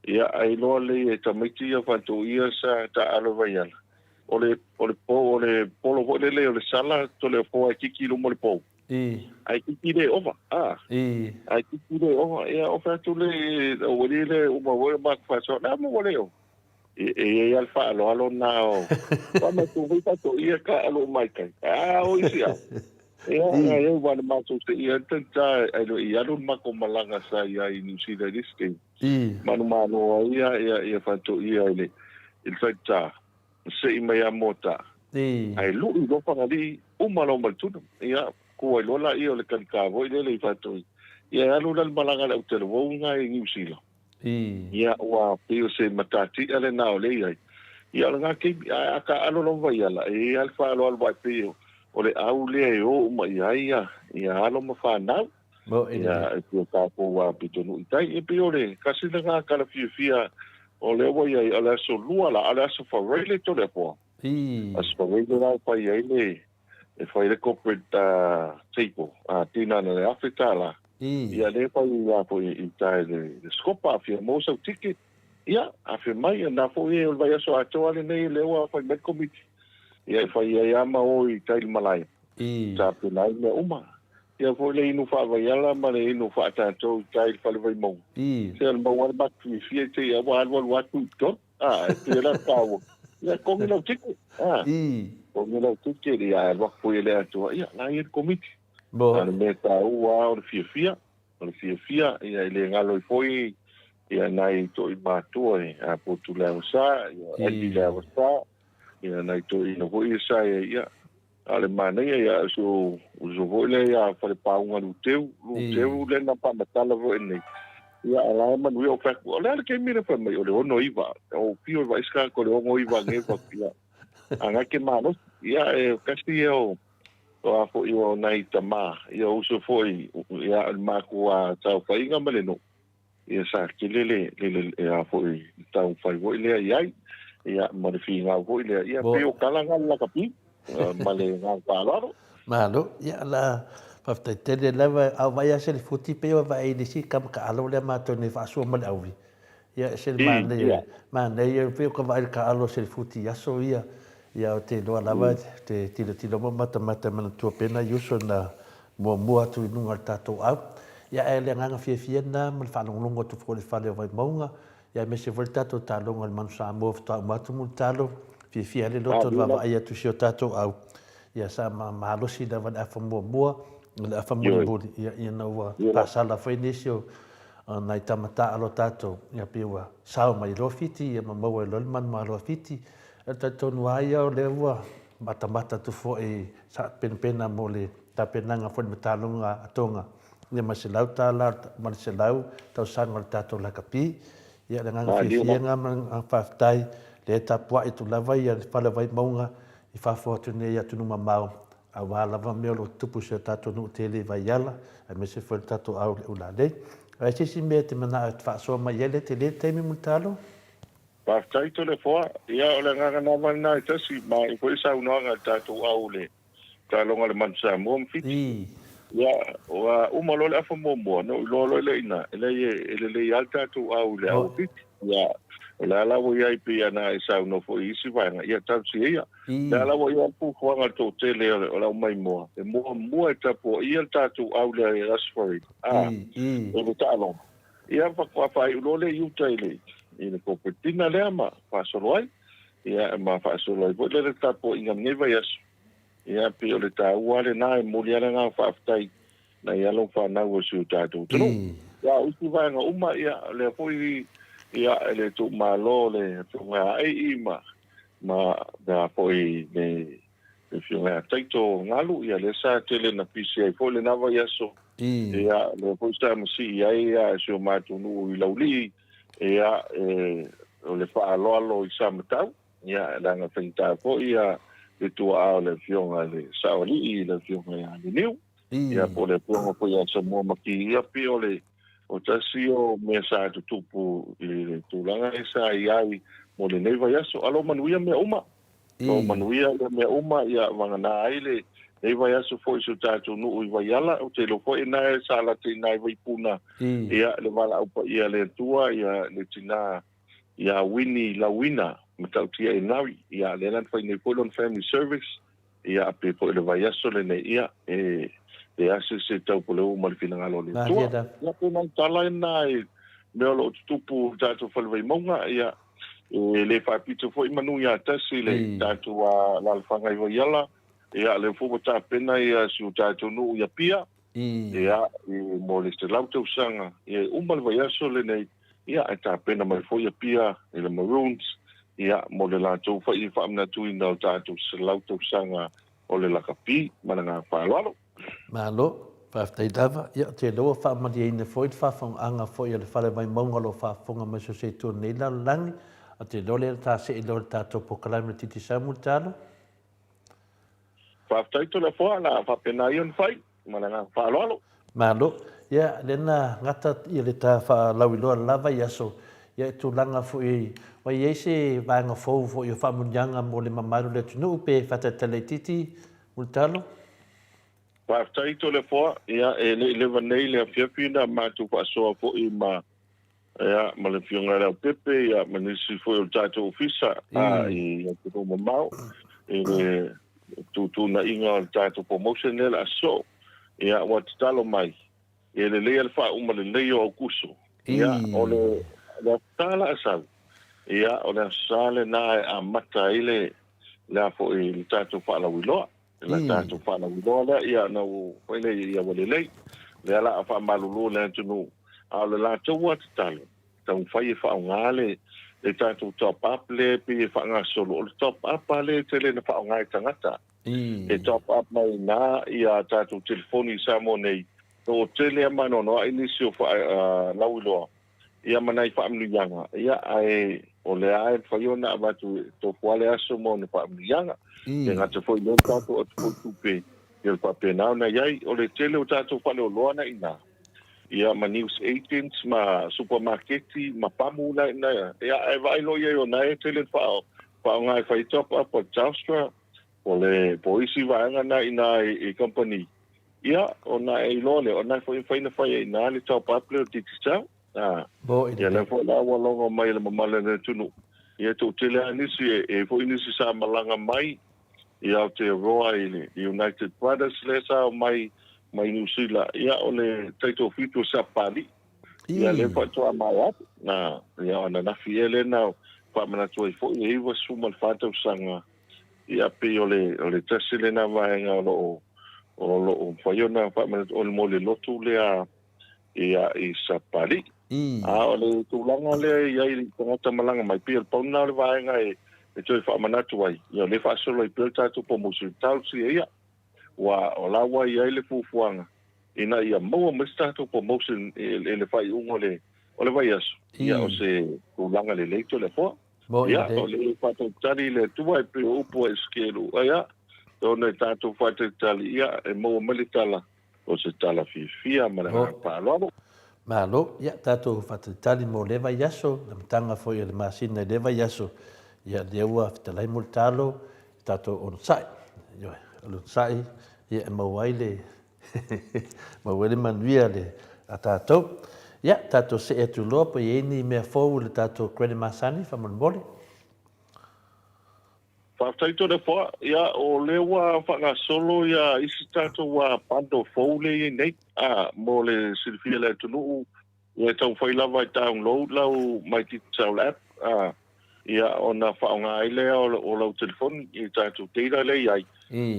Ia, ai loa le e tamaiti ia Faatoia sa taaalo i Vaiala. O le, o le po, o le polo foi lele o le sala, tole o poa e kiki i luma o le pou. Ai kiki le ova, a. Ai kiki le ova, ia o fai atu le, o wali le uma woi o maku whasoa, nā mo wale o. E e e al whaaloalo nā o, wa ma tō hui whato ia ka alo mai kai. A, o isi au. Ia, ia, ia, wa na mātou te ia, tanta, ai lo i alu mako malanga sa ia i New Zealand i sti. Manu mālo ai ia, ia, ia whato ia i le, i le whaita. Seʻi mai a mota. Ae luʻi loa Fagalii, uma loa ma le tuna. Ia, ku ai loa laia o le kalikā foi lele i Faatoi. Ia, e alu la le malaga a le autalavou na i Niu Sila. Ia, ua pei o se matatiʻa lena o lea i ai. Ia, o lena taimi, ae a taaalo lava i ala, e i ai lava le faaaloalo aua e pei o le au lea e o uma i ai ia alo ma fanau. Ia, e pei o tatou a pitonuu i tai. E pei o le tasi lena tala fiafia o lea ua i ai, o le aso Lua la, a o le aso Faraile Toleafoa. Aso Faraile la e fai ai le, e fai le corporate table, dinner na le $1,000. Ia, lea e fai a foi i uta i le Scopa, a fia maua sau ticket. Ia, afe mai, o lena foi o le vaiaso atoa lenei lea ua fai mai le Komiti, ia e fai ai lava ma o i tai i le malae, tapena ai mea uma. Ia foi le inu faavaiala ma le inu faatatou i tai i le fale Vaimauga, se o le maua lava le matou fiafia i te i ua alualu atu i totonu, a, e pei o le taua, ia togi lau ticket, a, togi lau ticket, ia ae alu atu foi e le atoa, ia, la e i ai le Komiti. A o le mea taua lava o le fiafia, O le fiafia, ia e le galo ai foi ia nai toʻi matua i a Potu Leawasa, ia Andy Leawasa, ia nai toeaina foi ia sa i ai, ia a o le manaia ia o si ou uso foi lea ia Falepauga Luteu, Luteu lea na faamatala foi nei, ia a la e manuia ou fai atu, o le a le taimi lea fai mai, o le 69, ou pio i vaai se tagata o le 69 nei, fai atu, ia, a na te malosi, ia e kasi ia o O a foi o nai tama, ia uso foi, ia o le matou saofaiga ma le nuu, ia sa tele le, le, le, a foi, le taumafai foi lea i ai, ia ma le finau foi lea, ia pei o tala na le lakapi, ma le agaga faaaloalo. Malo, ia la, faafetai tele lava, a o vaai lava se lifuti pei o vaai i le isi tama taalo lea matou nei faasua ma le auvi, Ia, e ese le manaia, manaia, pei o ka vaai i le taaalo o Selifuti i aso ia, ia ou te iloa lava, te tilotilo ma matamata e manatua pea nai uso na muamua atu i luga o le tatou au. Ia, ae o le agaga fiafia lena ma le faalogologo atu foi i le fale o Vaimauga, ia aemaise foi le tatou taaloga i le Manu Samoa faatoa uma atu Mulitalo, fiafia ai le loto i le vaavaai atu i si o tatou au, ia sa malosi lava i le afa muamua, i le afa mulimuli, ia ina ua pasala foi nisi o O nai tama taaalo tatou, ia pei ua sao mai loa Fiti, ia ma maua ai loa le manumalo a Fiti. E talitonu lava ia o lea ua matamata atu foi sa penapena mo le tapenaga foi le mataloga a Tonga, ia ma le $100 ma le 100 tausaga o le tatou lakapi. Ia le agaga fiafia lena ma le agaga faafetai, lea e tapuai atu lava ia le fale o Vaimauga i fafo atu nei i atunuu mamao aua lava mea o lo o tutupu i si o tatou nuu tele i Vaiala, aemaise foi le tatou ao i le Ulalei. Ae se isi mea e te manao e te faasoa mai ai lea tele le taimi Mulitalo? Faafetai Toleafoa. Ia o le agaga lava lena e tasi, maea foi saunoaga a le tatou au i le taaloga a le Manu Samoa ma Fiti. Ia, ua uma loa le afa muamua, ona ou iloa loa lea i ina, e leai e lelei lava le tatou au i le au a Fiti. Ia, o le a la ua i ai pei ona e saunoa foi i isi vaega, ia talosia ia. O le a la ua i ai le fuafuaga a le toatele o le aumaimoa, e muamua e tapuaia le tatou au lea i Asphoride, a, i le taaloga. Ia, faatoa faaiu loa lea i uta i le, i le corporate dinner lea ma faasolo ai. Ia, ma faasolo ai foi lea le tapuaiga i lenei vaiaso. Ia, pei o le taua lava lena, e momoli lava le agaga faafetai nai alo ma fanau o si o tatou atunuu. Ia, o isi vaega uma, ia, o lea foi, ia, e le tuumalo le Afioga ia Ai'i ma, ma mea foi le Afioga ia Taito Galu, ia, lea sa tele na pisi ai foi lena vaiaso. Ia, lea foi sa masii ai ia, si o matou nuu i Laulii, ia, e, o le faaaloalo i Samatau. Ia, leaga faigata foi ia le tuaa o le Afioga i le Saoalii, le Afioga ia Leniu, ia po o le Afioga foi ia Samua Maki, ia pei o le o tasi o mea sa tutupu i le tulaga lea sa i ai mo lenei vaiaso. A lo manuia mea uma, lo manuia ia mea uma, ia vagana ai lenei vaiaso foi i si o tatou nuu i Vaiala, ou te iloa foi na sa lata i ina i Vaipuna, ia le valaau paia a le Atua, ia le tina ia Winnie Lauina Matautia Enari, ia lea la na fai nei foi lona family service, ia pe foi le vaiaso lenei, ia e le ase se taupoleu ma le finagalo o le Atua. Ia pe nai tala na e mea o lo o tutupu i tatou fale Vaimauga, ia e le faapito foi manu ia tasi le tatou alaalafaga i Vaiala, ia lea foi ua tapena ia si o tatou nuu i Apia, Ia, mo le 100 tausaga, ia e uma le vaiaso lenei, ia e tapena mai foi Apia i le Maroons, ia mo le latou foi faamanatuina o tatou 100 tausaga o le lakapi. Ma le agaga faaaloalo. Malo, faafetai lava. Ia, ou te iloa ua faamalieina foi le faafogaaga foi a le Fale Vaimauga o lo o faafofoga mai so o se itu o lenei lalolagi. Ou te iloa lea ta see loa i le tatou polokalame o le Digicel Mulitalo. Faafetai Toleafoa, o le a faapena ia ona fai. Ma le agaga faaaloalo. Malo. Ia, lea na gata ia le ta faalauiloa i le la vaiaso, ia i tulaga foi, ua i ai se vaega fou foi o faamanuiaga mo le mamalu o le atunuu pe faatalitali laitiiti Mulitalo? Faafetai Toleafoa. Ia, e le i leva nei le afiafi na matou faasoa foi ma Ia, ma le Afioga ia Leaupepe, ia, ma nisi foi o le tatou Ofisa i atunuu mamao, i le tuutuunaiga o le tatou promotion lea o le a sosoo. Ia, ua tatalo mai, ia lelei le faauma lelei o Aukuso. Ia, o le Aso Sa la a sau, ia, o le Aso Sa lena e amata ai le, le a foi, le tatou faalauiloa. La tatou faalauiloa lea, ia ona ua fai lea ia ua lelei. Lea la a faamalulu le atunuu, a o le latou lava tatalo, taumafai e faaaoga le le tatou top up lea e pei e faagasolo. O le top up lava lea e tele ina faaaoga e tagata. E top up mai i ina ia tatou telefoni i Samoa nei, toatele lava ma anoanoai nisi o faalauiloa ia ma nai faamanuiaga, ia, ae o lea lava e mafai ona avatu e tofu lava le aso ma ona faamanuiaga. E gata foi i lea le tatou atu foi tupe, ia faapena ona i ai. O le tele o tatou faleoloa na i ina, ia ma news agents ma supamaketi ma pamu na i ina, ia, ae vaai loa i ai o na e tele ina faaaoga e fai top up a Telstra, po le, po isi vaega na i ina i kamupani. Ia, ona e iloa lea, o lena foi e mafai ona fai ai i ina le top up lea o le Digicel. Ā, ia lea foi la ua logo mai e le mamalu o le atunuu. Ia e toatele lava nisi, e i ai foi nisi sa malaga mai i Aotearoa i le United Brothers lea sa omai mai Niu Sila, ia o le taitoafitu o Sapapalii. Ia lea faatoa maea atu. Ā, ia o ananafi ea lea na faamanatu ai foi e 94 tausaga Ia, pei o le, o le tasi lena vaega o lo o, o lo o mafai ona faamanatu, o le mo le lotu lea ia, i Sapapalii. A o le tulaga lea e i ai i tagata malaga mai, pei o le pau lena o le vaega e, e toe faamanatu ai, ia, o lea e faasolo ai pea le tatou promotion, talosia ia, ua, o la ua i ai le fuafuaga ina ia maua mai se tatou promotion i, i le faaiuga o le, o le vaiaso, ia, o se tulaga lelei Toleafoa. Ia, o le faatalitali i le Atua e pei o upu a Esekielu, Ia, ona e tatou faatalitali, ia, e maua mai le tala, o se tala fiafia ma le agaga faaaloalo. Malo, ia, tatou faatalitali mo lea vaiaso, le amataga foi o le masina i lea vaiaso, ia, lea ua fetalai Mulitalo, tatou onosai, ioe, o le onosai, ia, e maua ai le Maua ai le manuia le a tatou. Ia, tatou see atu loa po i ai ni mea fou i le tatou credit masani, faamolemole. Faafetai Toleafoa. Ia, o lea ua faagasolo ia isi tatou bundle fou lea e i ai nei, mo le silafia e le atunuu, Ia e taumafai lava e download lau My Digicel app ia ona faaaoga ai lea o lau telefoni i tatou data lea e i ai.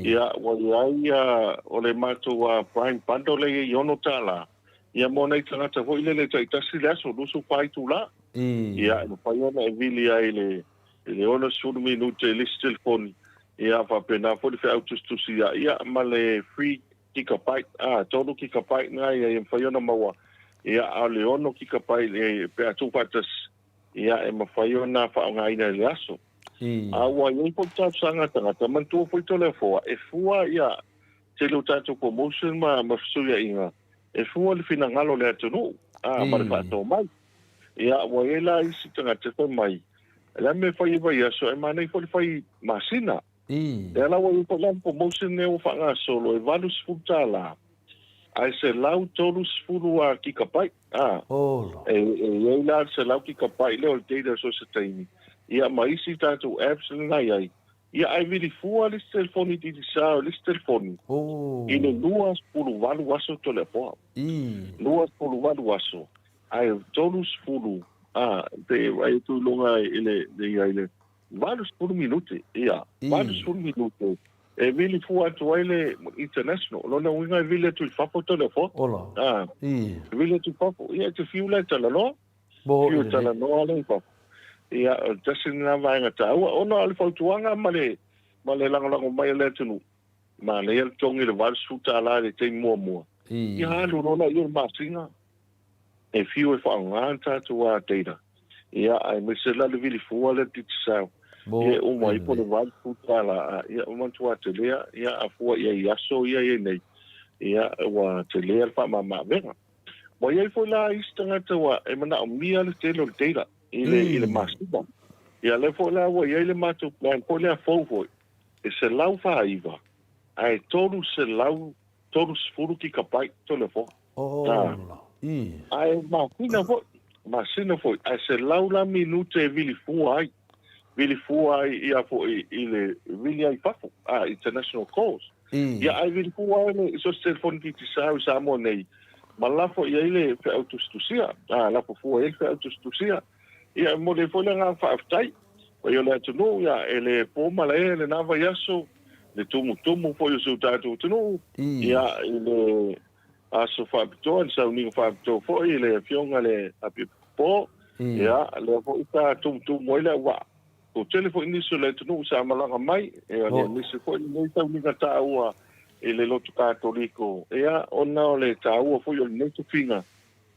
Ia ua i ai o le matou prime bundle lea e i ai e $6 ia mo nai tagata foi lele e taitasi le aso, 24 itula. Ia e mafai ona e vili ai i le 60 minute i le isi telefoni ia faapena foi le feau tusitusi ia ma le free Gigabyte, ā, 3 gigabyte ngā ia e mafai ona maua, ia, a o le 6 gigabyte e, pe a tuufaatasi, ia, e mafai ona faaaogaina i le aso. A ua i ai foi talosaga a tagata, manatua foi Toleafoa, e fua ia tele o tatou promotion ma, ma fesuiaiga, e fua le finagalo o le atunuu, ā, ma le faatoo mai. Ia, ua i ai la isi tagata e fai mai, o le a le mea e fai ai vaiaso, ae manaia foi le fai masina. Lea la ua i ai foi la le promotion lea ua faagasolo e $80 ae 130 a gigabyte a. E i ai la le 100 gigabyte lea o le data so o se taimi ia ma isi tatou apps lena e i ai. Ia ae vili fua le isi telefoni Digicel i le isi telefoni i le 28 aso Toleafoa. 28 aso ae 30 a pe vaai atu i luga i le i le 80 minute, ia, 80 minute e vili fua atu ai le international. O lona uiga e vili atu i fafo Toleafoa. Ola. Ah, e vili atu i fafo. Ia, e te fiu la e talanoa. Fiu e talanoa la i fafo. Ia, o le tasi lena vaega taua. Ona o le fautuaga ma le, ma le lagolago mai a le atunuu, manaia le togi i le $80 i le taimi muamua. Ia, alu loa laia i le masina. E fiu e faaaoga le tatou data. Ia, aemaise la le vili fua lea Digicel, ia e uma ai po o le $80, ia ua matua tele lava, ia a fua i ai i aso ia e i ai nei, ia ua tele le faamama-avega. Ua i ai foi la isi tagata ua e manaomia le tele o le data i le i le masina. Ia lea foi la ua i ai le matou plan foi lea fou foi, e 149 ae 330 kikapaiti telefoni. Ae masina foi, masina foi, ae 100 la minute e vili fua ai, vili fua ai ia foi i le vili ai i fafo, international calls. Ia ae vili fua ai le, so se telefoni Digicel i Samoa nei, ma lafo i ai le feau tusitusia, lafo fua i ai le feau tusitusia. Ia e momoli ai foi le agaga faafetai i o le atunuu, ia e le po malae lena vaiaso, le tumutumu foi o si o tatou atunuu, ia i le aso faapitoa, le sauniga faapitoa foi i le Afioga i le Apiapipo, ia, lea foi sa tumutumu ai le auvaa. Toatele foi nisi o le atunuu sa malaga mai, ia, aemaise foi lenei sauniga taua i le lotu Katoliko, ia, ona o le taua foi o lenei tofiga,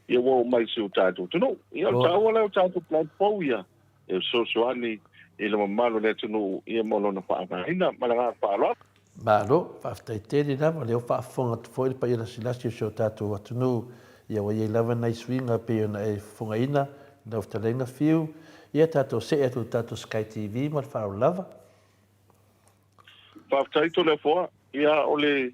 ia ua oo mai i si o tatou atunuu. Ia, o le taua lea o tatou plan fou ia, e fesoasoani i le mamalu o le atunuu ia mo lona faaaogaina. Ma le agaga faaaloalo. Malo, faafetai tele lava, o lea ua faafofoga atu foi le paia lasilasi o si o tatou atunuu, ia ua i ai lava nai suiga e pei ona e fofogaina i lau fetalaiga Fiu, ia tatou see atu i le tatou Sky TV ma le faaaloalo lava. Faafetai Toleafoa, ia o le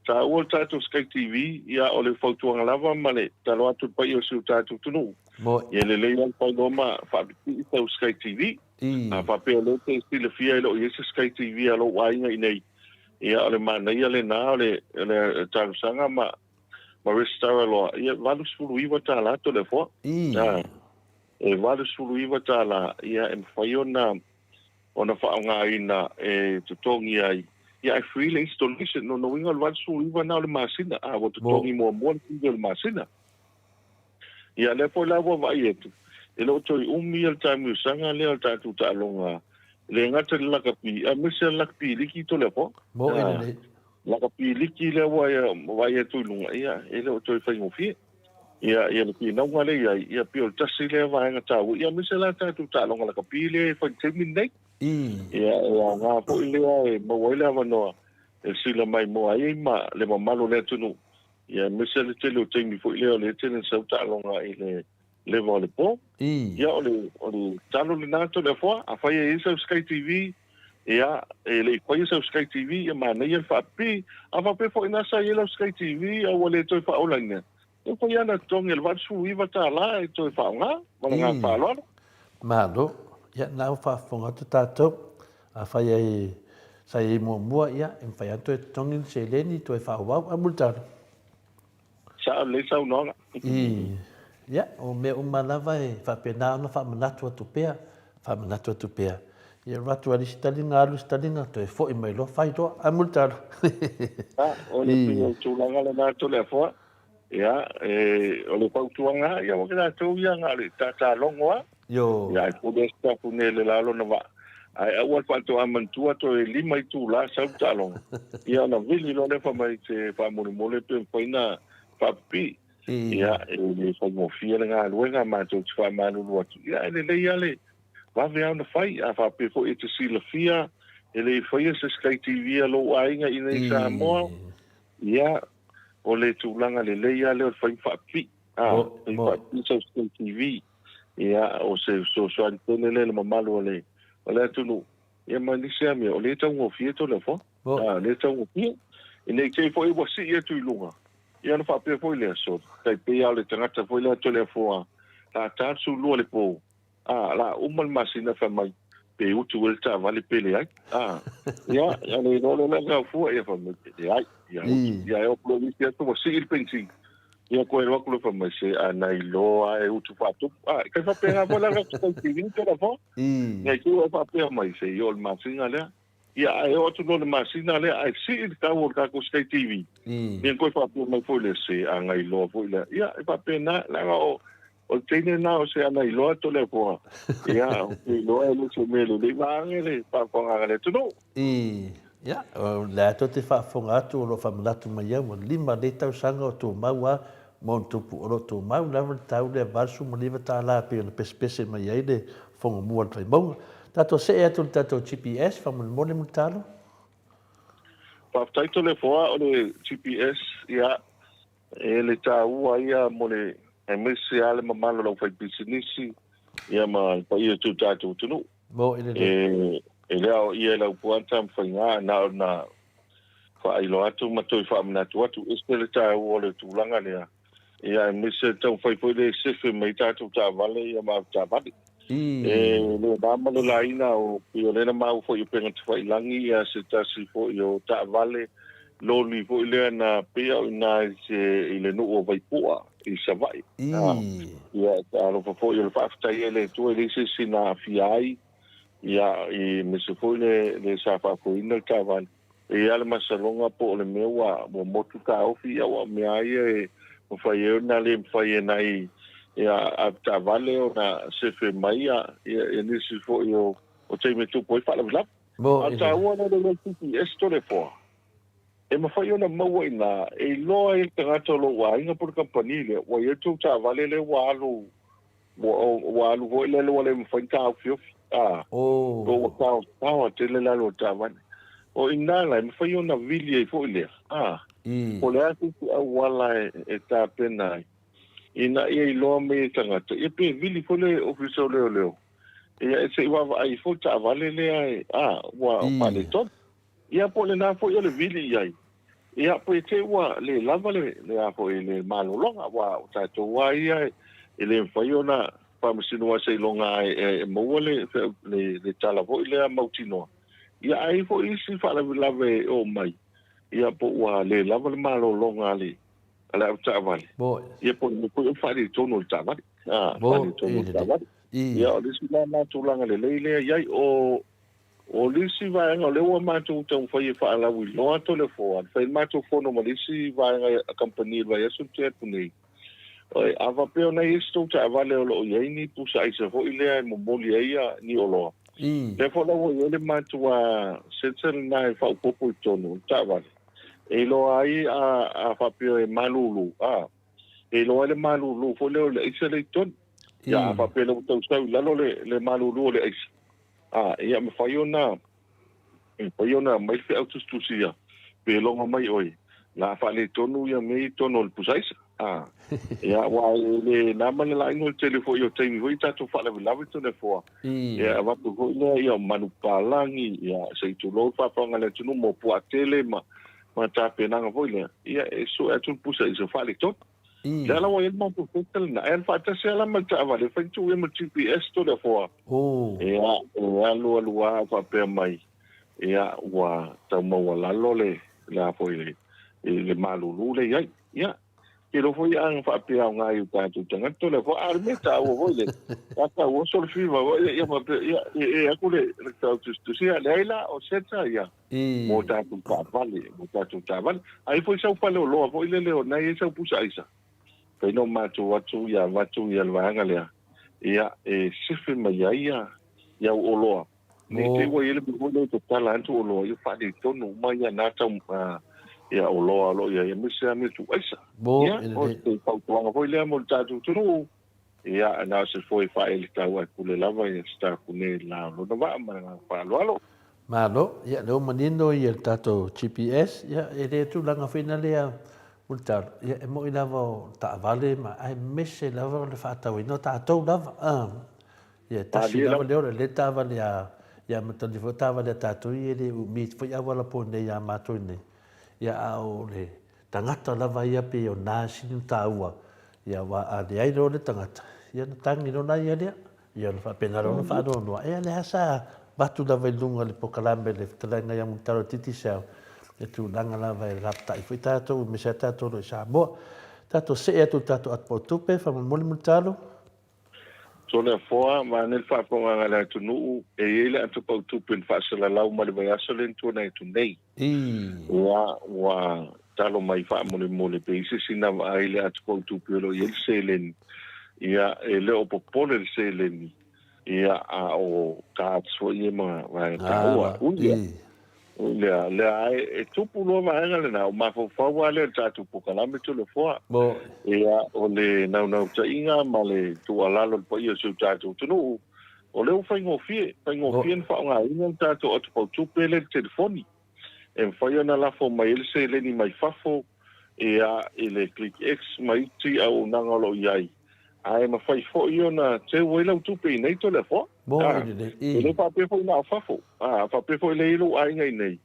taua o le tatou Sky TV, ia o le fautuaga lava ma le tatalo atu i le paia o si o tatou atunuu, ia lelei lava le fai loa ma faapipii sau Sky TV. A faapea o lea e te silafia e le o i ai se Sky TV a lou aiga i inei, ia o le manaia lena o le talosaga ma ma resitala loa, ia $89 Toleafoa. E $89 ia e mafai ona ona faaaogaina e totogi ai, ia ae free le installation. Lona uiga o le 89 na o le masina, a ua totogi muamua le pili o le masina. Ia lea foi la ua vaai atu, e le o toe umi ia le taamilosaga lea o le tatou taaloga, e le gata i le lakapi, aemaise le lakapi liki Toleafoa. Moe lelei. Lakapi liki lea ua vaai atu i luga, ia e le o toe faigofie. Ia, ia le finauga lea i ai, ia pei o le tasi lea vaega taua, ia aemaise la tatou taaloga lakapi lea e fai i le taimi lenei. Ia, e aoga foi lea e maua ai le avanoa e sila maimoa ai ma le mamalu o le atunuu, ia aemaise le tele o taimi foi lea o lea e tele ina sau taaloga i le leva o le po. Ia, o le, o le talo lena Toleafoa, afai e i ai sau Sky TV, Ia, e le i faia sau Sky TV, ia manaia le faapipii. A faapea foi na sa i ai lau Sky TV a ua le toe faaolaina, e mafai lava ona totogi e le $89 e toe faaaoga. Ma le agaga faaaloalo. Malo. Ia, na ua faafofoga atu tatou. Afai ai sa i ai muamua, ia, e mafai lava ona toe totogi ni seleni toe faaauau. Ae mulitalo. Sao lelei saunoaga. I, ia, o mea uma lava e faapena ona faamanatu atu pea, faamanatu atu pea. Ia, alu atu lava i le isi taliga, alu isi taliga, toe foi mai loa, fai loa, ae mulitalo. A, o le pei o le tulaga lena Toleafoa. Ia, e, o le fautuaga lava, ia aua ke tatou ia na o le tatalogo lava. Io. Ia, ai pule si tafune le la lona vaa. Ae aua le faatoa manatua toe 5 itula sau le taaloga. Ia ona vili loa lea fai mai se faamolemole pe mafai ona faapipii. Ia, e le faigofie le galuega matou te faamalulu atu. Ia, ae lelei lava le vave lava ona fai. A faapea foi e te silafia e le i faia se Sky TV a lou aiga i inei i Samoa, ia, o le tulaga lelei lava lea o le fai ma faapipii. A, fai ma faapipii sau Sky TV. Ia, o se fesoasoani tele lea i le mamalu o le, o le atunuu. Ia ma nisi lava mea, o lea e taugofie Toleafoa. A, o lea e taugofie. Ina i te i foi ua sii atu i luga, ia ona faapea foi lea, so, tai pei lava o le tagata foi lea Toleafoa, la ta le 12 i le po, a, la uma le masina fai mai, pe utu ai le taavale pe leai. A, ia, ia le iloa lea o le fua, ia fai mai, pe leai. Ia, utu. Ia, e oo atu loa i isi aso ua sii le penisini. Ia koe loa atu loa fai mai se a na iloa e utu faatupu. A, kai faapena foi la le atu tei te la fo. Nei tu e faapea mai se i o le masina lea. Ia ae oo atu loa le masina lea ae sii le tau o le tatou Sky TV. Ia koe faapea mai foi le se a na iloa foi lea. Ia e faapena leaga o o le teine na o se ana iloa to le foa. Ia o te iloa e le se mea lelei vaage le faafofoga a le atunuu. I, ia, o lea tou te faafofoga atu o lo o faamanatu mai au, ua 5 nei tausaga o tumau lava. ma ona tupu, o lo o tumau lava le tau lea $89 e pei ona pesepese mai ai le Fogomua o le Vaimauga. Tatou see atu i le tatou GPS faamolemole Mulitalo. Faafetai Toleafoa, o le GPS, ia, e le taua ia mo le aemaise lava le mamalu o le aufaipisinisi ia ma le paia o si o tatou atunuu. Mo i lelei. E le aoaia e Laupua Tamafaiga na ona faailoa atu ma toe faamanatu atu, ese le taua o le tulaga lea, ia aemaise le taumafai foi lea e sefe mai tatou taavale ia ma avetaavale. E le na ma le laina o pei o lea na maua foi i upega tafailagi ia se tasi foi o taavale loli foi lea na pei o i ina i se i le nuu o Vaipua i Savaii. Ia talofa foi o le faafetai ai le Atua e leai se isi na aafia ai ia aemaise foi le le sa faafoeina le taavale. E i ai le masaloga po o le mea ua ua motu taofi ia aua o mea lava ia e mafai ai ona le mafai e nai ia avetaavale ona sefe mai ia ia nisi foi o o taimi e tupu ai faalavelave. Mo A o le taua lea o le GPS Toleafoa, e mafai ona maua i ina e iloa ai e le tagata o lou aiga po o le kamupani lea ua i ai le tou taavale lea ua alu Ua alu foi lele ua le mafai ona taofiofi. A, ua taotaoa tele lalo o le taavale. O i ina la, e mafai ona vili ai foi lea. A, po o le a se isi auala e tapena ai, ina ia iloa mai e tagata, ia pe vili foi le Ofisa o Leoleo, ia se i vaavaai ifo le taavale lea, a, ua faaletonu. Ia po o lena foi o le vili i ai, ia pe te i ua le lava le, le a foi, le malologa, aua o tatou lava ia e le mafai ona faamasino aua seiloga e, e maua le, le, le tala foi lea mautinoa. Ia ae i ai foi isi faalavelave e oo mai, ia po ua le lava le malologa a le, a le avetaavale, ia po o le mea foi o le faaletonu o le taavale. A, faaletonu o le taavale. Ia o le isi la na tulaga lelei lea i ai, o O le isi vaega o lea ua matou taumafai e faalauiloa Toleafoa, na fai le matou fono ma le isi vaega a kamupani i le vaiaso na tea atu nei, a faapea o na i ai se tou taavale o lo o i ai ni pusa aisa foi lea e momoli ai ni oloa, lea foi la ua i ai le matua sensor lena e faaopoopo i totonu o le taavale, e iloa ai a faapea e malulu, a, e iloa ai le malulu foi lea o le aisa lea i totonu. Ia, a faapea ua tau sau i lalo le malulu o le aisa, A, ia mafai ona, mafai ona aumai le feau tusitusi ia, pe logo mai oe, la a faaletonu ia mea i totonu o le pusa aisa. A, ia, aua e le na ma le laina o le tele foi o taimi foi tatou faalavelave Toleafoa, ia avatu foi lea ia o manupapalagi, ia se i tulou le faafofoga a le atunuu mo puaa tele ma, ma tapenaga foi lea, ia e sue atu le pusa aisa faaletonu. Lea la ua i ai le matou festa lena, e alu faatasi lava la ma le taavale, e fai tuu ia ma le GPS Toleafoa. Ia, e alu alu lava faapea mai, ia, ua tau maualalo le, le a foi, le, le malulu lea i ai. Ia, ke iloa foi a faapea aoga i o tatou tagata Toleafoa, a o le mea taua foi le, a tau oso le fiva foi, ia faapea, ia, e aku le, le tau tusitusi, ia, leai la, o seta ia. Mō tātou taavale, mō tātou taavale. A i ai foi sau faleoloa foi lele o na i ai sau pusa aisa, fai no matou atu ia avatu ia le vaega lea, ia e sefe mai ai ia ia au oloa. Ne i te i ua i ai le mea foi lea e tatala atu oloa, ia faaletonu uma ia na tau ia oloa o lo o i ai, aemaise lava mea tuu aisa. Ia, o se fautuaga foi lea mo le tatou atunuu. Ia, na o se foe faaeletau ae pule lava ia se takune i le la o lona vaa ma le agaga faaaloalo. Malo, ia lea ua manino ia le tatou GPS, ia e le tulaga foi na lea Mulitalo, ia e moi lava o taavale ma aemaise lava o le faatauina o tatou lava. Ia e tasi lava le ola, le taavale a ia matani foi taavale a tatou ia e le umi foi auala po nei a matou nei. Ia a o le tagata lava ia pei o na sili ona taua, ia aua a leai loa le tagata, ia ona tagi loa laia lea. Ia ona faapena loa ona faanoanoa, ea lea sa avatu lava i luga o le polokalame le fetalaiga ia Mulitalo Digicel, le tulaga lava e lapatai foi tatou aemaise lava tatou o lo o i Samoa. Tatou see atu i le tatou atu tupe, faamolemole Mulitalo. Toleafoa, Vaeane le faafofogaaga a le atunuu, e i ai le ato pau tupe na faasalalau mai le vaiaso lea na tuanai atu nei. Ia, ua talo mai faamolemole pe i se isi na vaai le ato pau tupe o lo o i ai le seleni. Ia, e le o popole le seleni, ia, a o cards foi ia ma vaega taua. Ui ia. Lea, lea, ae e tupu loa vaega lena, o mafaufau lava lea o le tatou polokalame Toleafoa. Ia, o le naunautaiga ma le tuualalo i le paia o si o tatou atunuu, o lea ua faigofie, faigofie ona faaaogaina le tatou atopautupe lea i le telefoni. E mafai ona lafo mai ai le seleni mai fafo, ia, i le ClickX ma isi auaunaga o lo o i ai, ae mafai foi ona teu ai lau tupe i inei Toleafoa. A, e le faapea foi na o fafo, a faapea foi lea e i ai lou aiga i inei,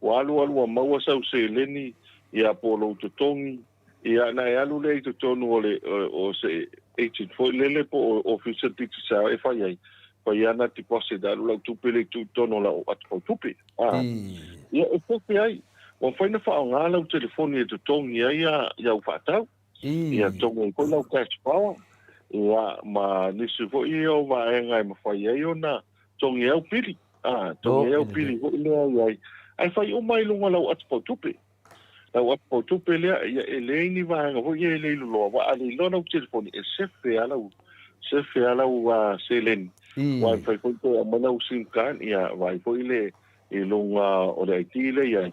ua alu alu ua maua sau seleni, ia po o lou totogi, ia ona e alu lea i totonu o le o se agent foi lele po o ofisa Digicel e fai ai, fai ana deposit alu lau tupe lea i tuu i totonu o lau atopautupe. A, ia e sefe ai, ua mafai ona faaaoga lau telefoni e totogi ai au faatau. Ia totogi ai foi lau cash power, ia ma nisi foi ia o vaega e mafai ai ona togi ai au pili. A, togi ai au pili foi lea i ai. Ae fai uma i luga o lau atopautupe. Lau atopautupe lea, ia e leai ni vaega foi ia e le iloa, aua a le iloa lau telefoni, e sefe lava lau, sefe lava lau seleni. Aua e mafai foi ona toe aumai lau sim card, ia vaai foi le i luga o le ID lea i ai.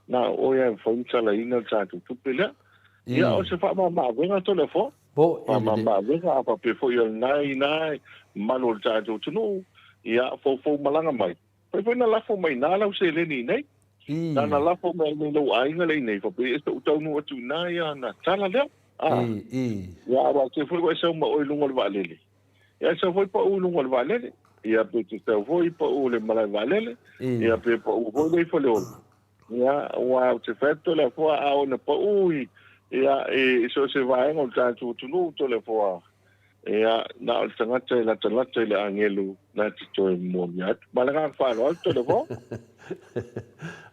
Na o oe lava e mafai ona talaina le tatou tupe lea. Ia, o se faamama-avega Toleafoa. Faamama-avega, a faapea foi o lena e i ina e mamalu o le tatou atunuu, ia, foufou malaga mai. Fai foi na lafo mai i ina lau seleni i inei. Na na lafo mai i lou aiga lea i inei, faapea e se i taunuu atu i ina ia ona tala lea. Ia, aua te foi ua e sau ma oe i luga o le vaalele. Ia e sau foi pau i luga o le vaalele. Ia pe te sau foi pau i le malae vaalele. Ia pe pau foi lea i Faleolo. Ia, aua ou te fai atu Toleafoa, a oo ina pau i, ia, i so o se vaega o le tatou atunuu Toleafoa, ia, na o le tagata e latalata i le agelu na te toe momoli atu. Ma le agaga faaaloalo Toleafoa.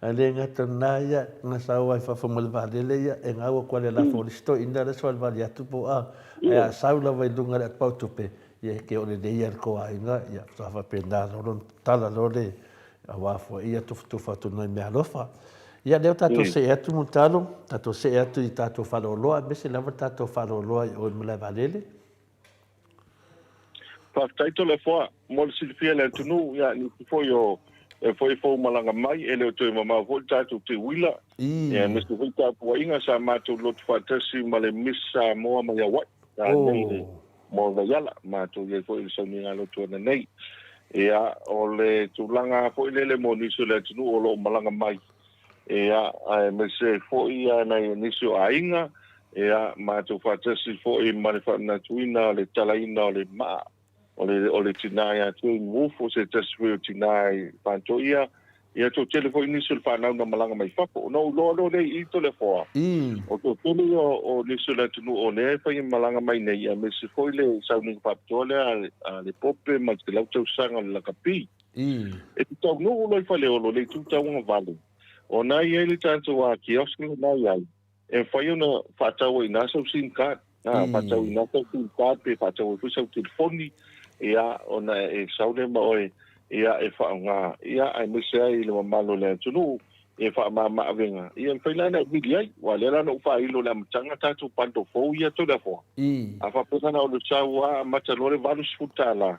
Ae le gata lena ia, na sau ai fafo ma le vaalele ia, e gau atu le lafo o le isi toeaina lea soalivali atu po o a, ae a sau lava i luga le atupau tupe, ia e ke o lelei ia le tou aiga, ia faatoa faapena loa lona tala loa le aua foi ia tufatufa atu nai meaalofa. Ia lea ua tatou see atu Mulitalo, tatou see atu i tatou faleoloa, aemaise lava le tatou faleoloa i o i Malaevaalele. Faafetai Toleafoa mo le silafia e le atunuu, ia nisi foi o e foi fou malaga mai, e le o toe mamao foi le tatou teuila, ia aemaise foi tapuaiga sa matou lotu faatasi ma le Miss Samoa mai Hawaii, sa nei le mo Vaiala, matou i ai foi i le sauniga lotu ananei. Ia, o le tulaga foi lele mo nisi o le atunuu o lo o malaga mai, Ia, aemaise foi nai nisi o aiga, ia, matou faatasi foi ma le faamanatuina o le talaina o le maa o le, o le tina ia Jane Wolfe, o se tasi foi o tina i Faantoia, ia, toatele foi nisi o le fanau na malaga mai fafo. Ona ou iloa loa lea i i Toleafoa, o toatele ia o nisi o le atunuu o lea e fai malaga mai nei, aemaise foi le sauniga faapitoa lea a le Pope ma le 100 tausaga o le lakapi. E te taunuu loa i Faleolo i le itu tauagavale, o na i ai le tatou kiosk lena e i ai, e mafai ona faatau ai i ina sau sim card, faatau i ina sau sim card pe faatau ai foi sau telefoni, ia, ona e sau lea ma oe, ia, e faaaoga, ia, aemaise ai i le mamalu o le atunuu, e faamama avega, ia, e mafai la ona e vili ai, aua o lea la na ou faailo i le amataga tatou bundle fou ia Toleafoa, a faapea na o le sau lava amata loa le $80,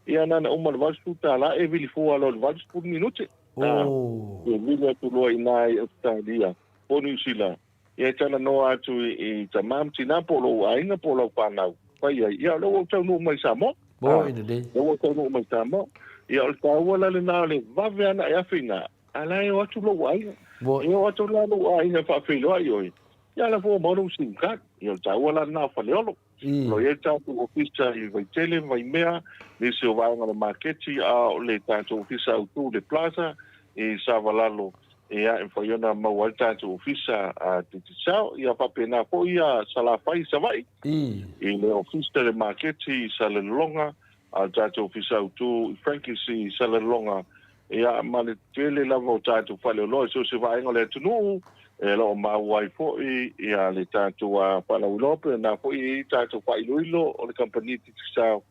Ia na ona uma le $80 e vili fua loa i le 80 minute. E vili atu loa i ina i Ausetalia po o Niu Sila, ia e talanoa atu i tama ma tina po o lou aiga po o lau fanau, fai ai, ia o lea ua ou taunuu mai i Samoa. O lea ua ou taunuu mai i Samoa. Ia o le taua la lena o le vave lava ona e afe i ina, a o la e o atu lou aiga. E o atu la lou aiga e faafeiloai oe, ia o la foi ua maua lou sim card. Ia o le taua la lena o Faleolo. O lo o i ai le tatou ofisa i Vaitele ma Vaimea, nisi o vaega o le maketi, a o le tatou ofisa autu i le Plaza i Savalalo, ia, e mafai ona maua ai le tatou ofisa a Digicel. Ia faapena foi ia Salafai i Savaii, i le ofisa i le maketi i Salelologa, a o le tatou ofisa autu i Frankies i Salelologa, ia, ma le tele lava o tatou faleoloa i so o se vaega o le atunuu, e lo o maua ai foi ia le tatou faalauiloa pei ona foi e i ai tatou faailoilo o le kamupani Digicel,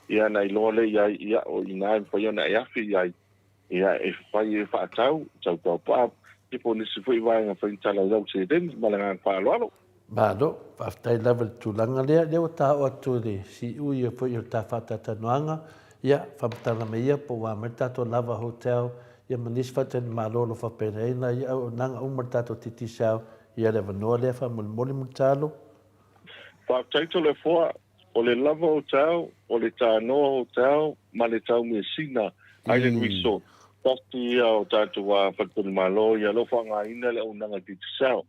ia ona iloa lea i ai, ia, o i ina e mafai ona e afe i ai, ia, e fai e faatau, tautaupaa, ia po o nisi foi vaega fai tala i lau seleni. Ma le agaga faaaloalo. Malo, faafetai lava i le tulaga lea. Lea ua tao'o atu e le si'u ia foi o le ta faatalatalanoaga, ia, faamatala mai ia po ua a mai le tatou Lava Hotel, ia ma nisi faletalimalo o lo o faapena ai nai auaunaga uma a le tatou Digicel ia le avanoa lea faamolemole Mulitalo. Faafetai Toleafoa, o le Lava Hotel, o le Tanoa Hotel ma le Taumeasina Island Resort, tasi ia o tatou faletalimalo ia o lo o faaaogaina le auaunaga Digicel.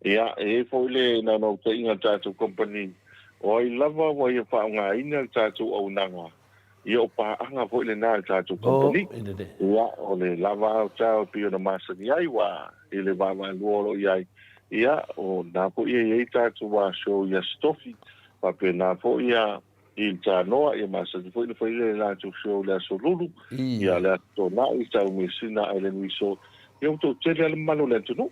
Ia, e i ai foi le naunautaiga a le tatou kamupani, o ai lava ua ia faaaogaina le tatou auaunaga, ia o paaga foi lena a le tatou kamupani. Ia, o le lava aotao e pei ona masani ai, ua i le vaavaalua o lo o i ai, ia, o lena foi e i ai tatou show i Aso Tofi, faapena foi ia i le Tanoa, ia masani foi ona fai le latou show i le Aso Lulu, ia le Aso Toonai, Taumeasina Island Resort, ia ua toatele lava le mamalu o le atunuu.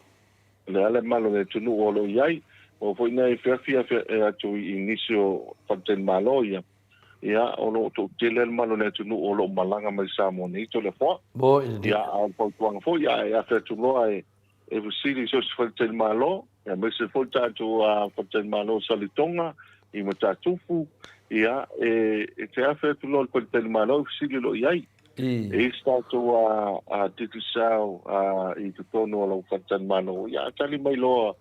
O le a le mamalu o le atunuu o lo o i ai, o foi nei feafi atu i nisi o faletalimalo ia, ia o lo o toatele le mamalu o le atunuu o lo o malaga mai Samoa nei Toleafoa. Ia a o le fautuaga foi ia e afe atu loa e e fesili i so o se faletalimalo, aemaise foi le tatou faletalimalo o Saletoga i Matatufu, ia e e te afe atu loa i le faletalimalo e fesili loa i ai. E i ai se tatou Digicel i totonu o lau faletalimalo, ia a tali mai loa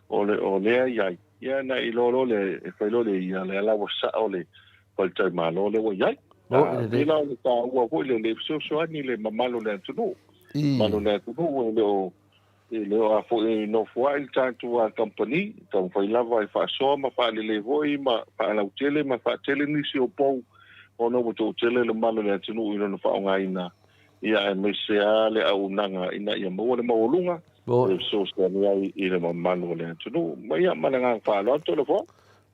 o le o lea i ai, ia ona e iloa loa lea, e fai loa lea, ia lea la ua sao le faletalimalo lea ua i ai. E pei la o le taua foi lea, le fesoasoani i le mamalu o le atunuu. Mamalu o le atunuu e le o E le o a foi e nofoai le tatou a kamupani, e taumafai lava e faasoa ma faalelei foi ma faalautele ma faatele nisi o pou ona ua toatele le mamalu o le atunuu i lona faaaogaina, ia aemaise lava le auaunaga ina ia maua le maualuga e fesoasoani ai i le mamalu o le atunuu. Ma ia, ma le agaga faaaloalo, Toleafoa.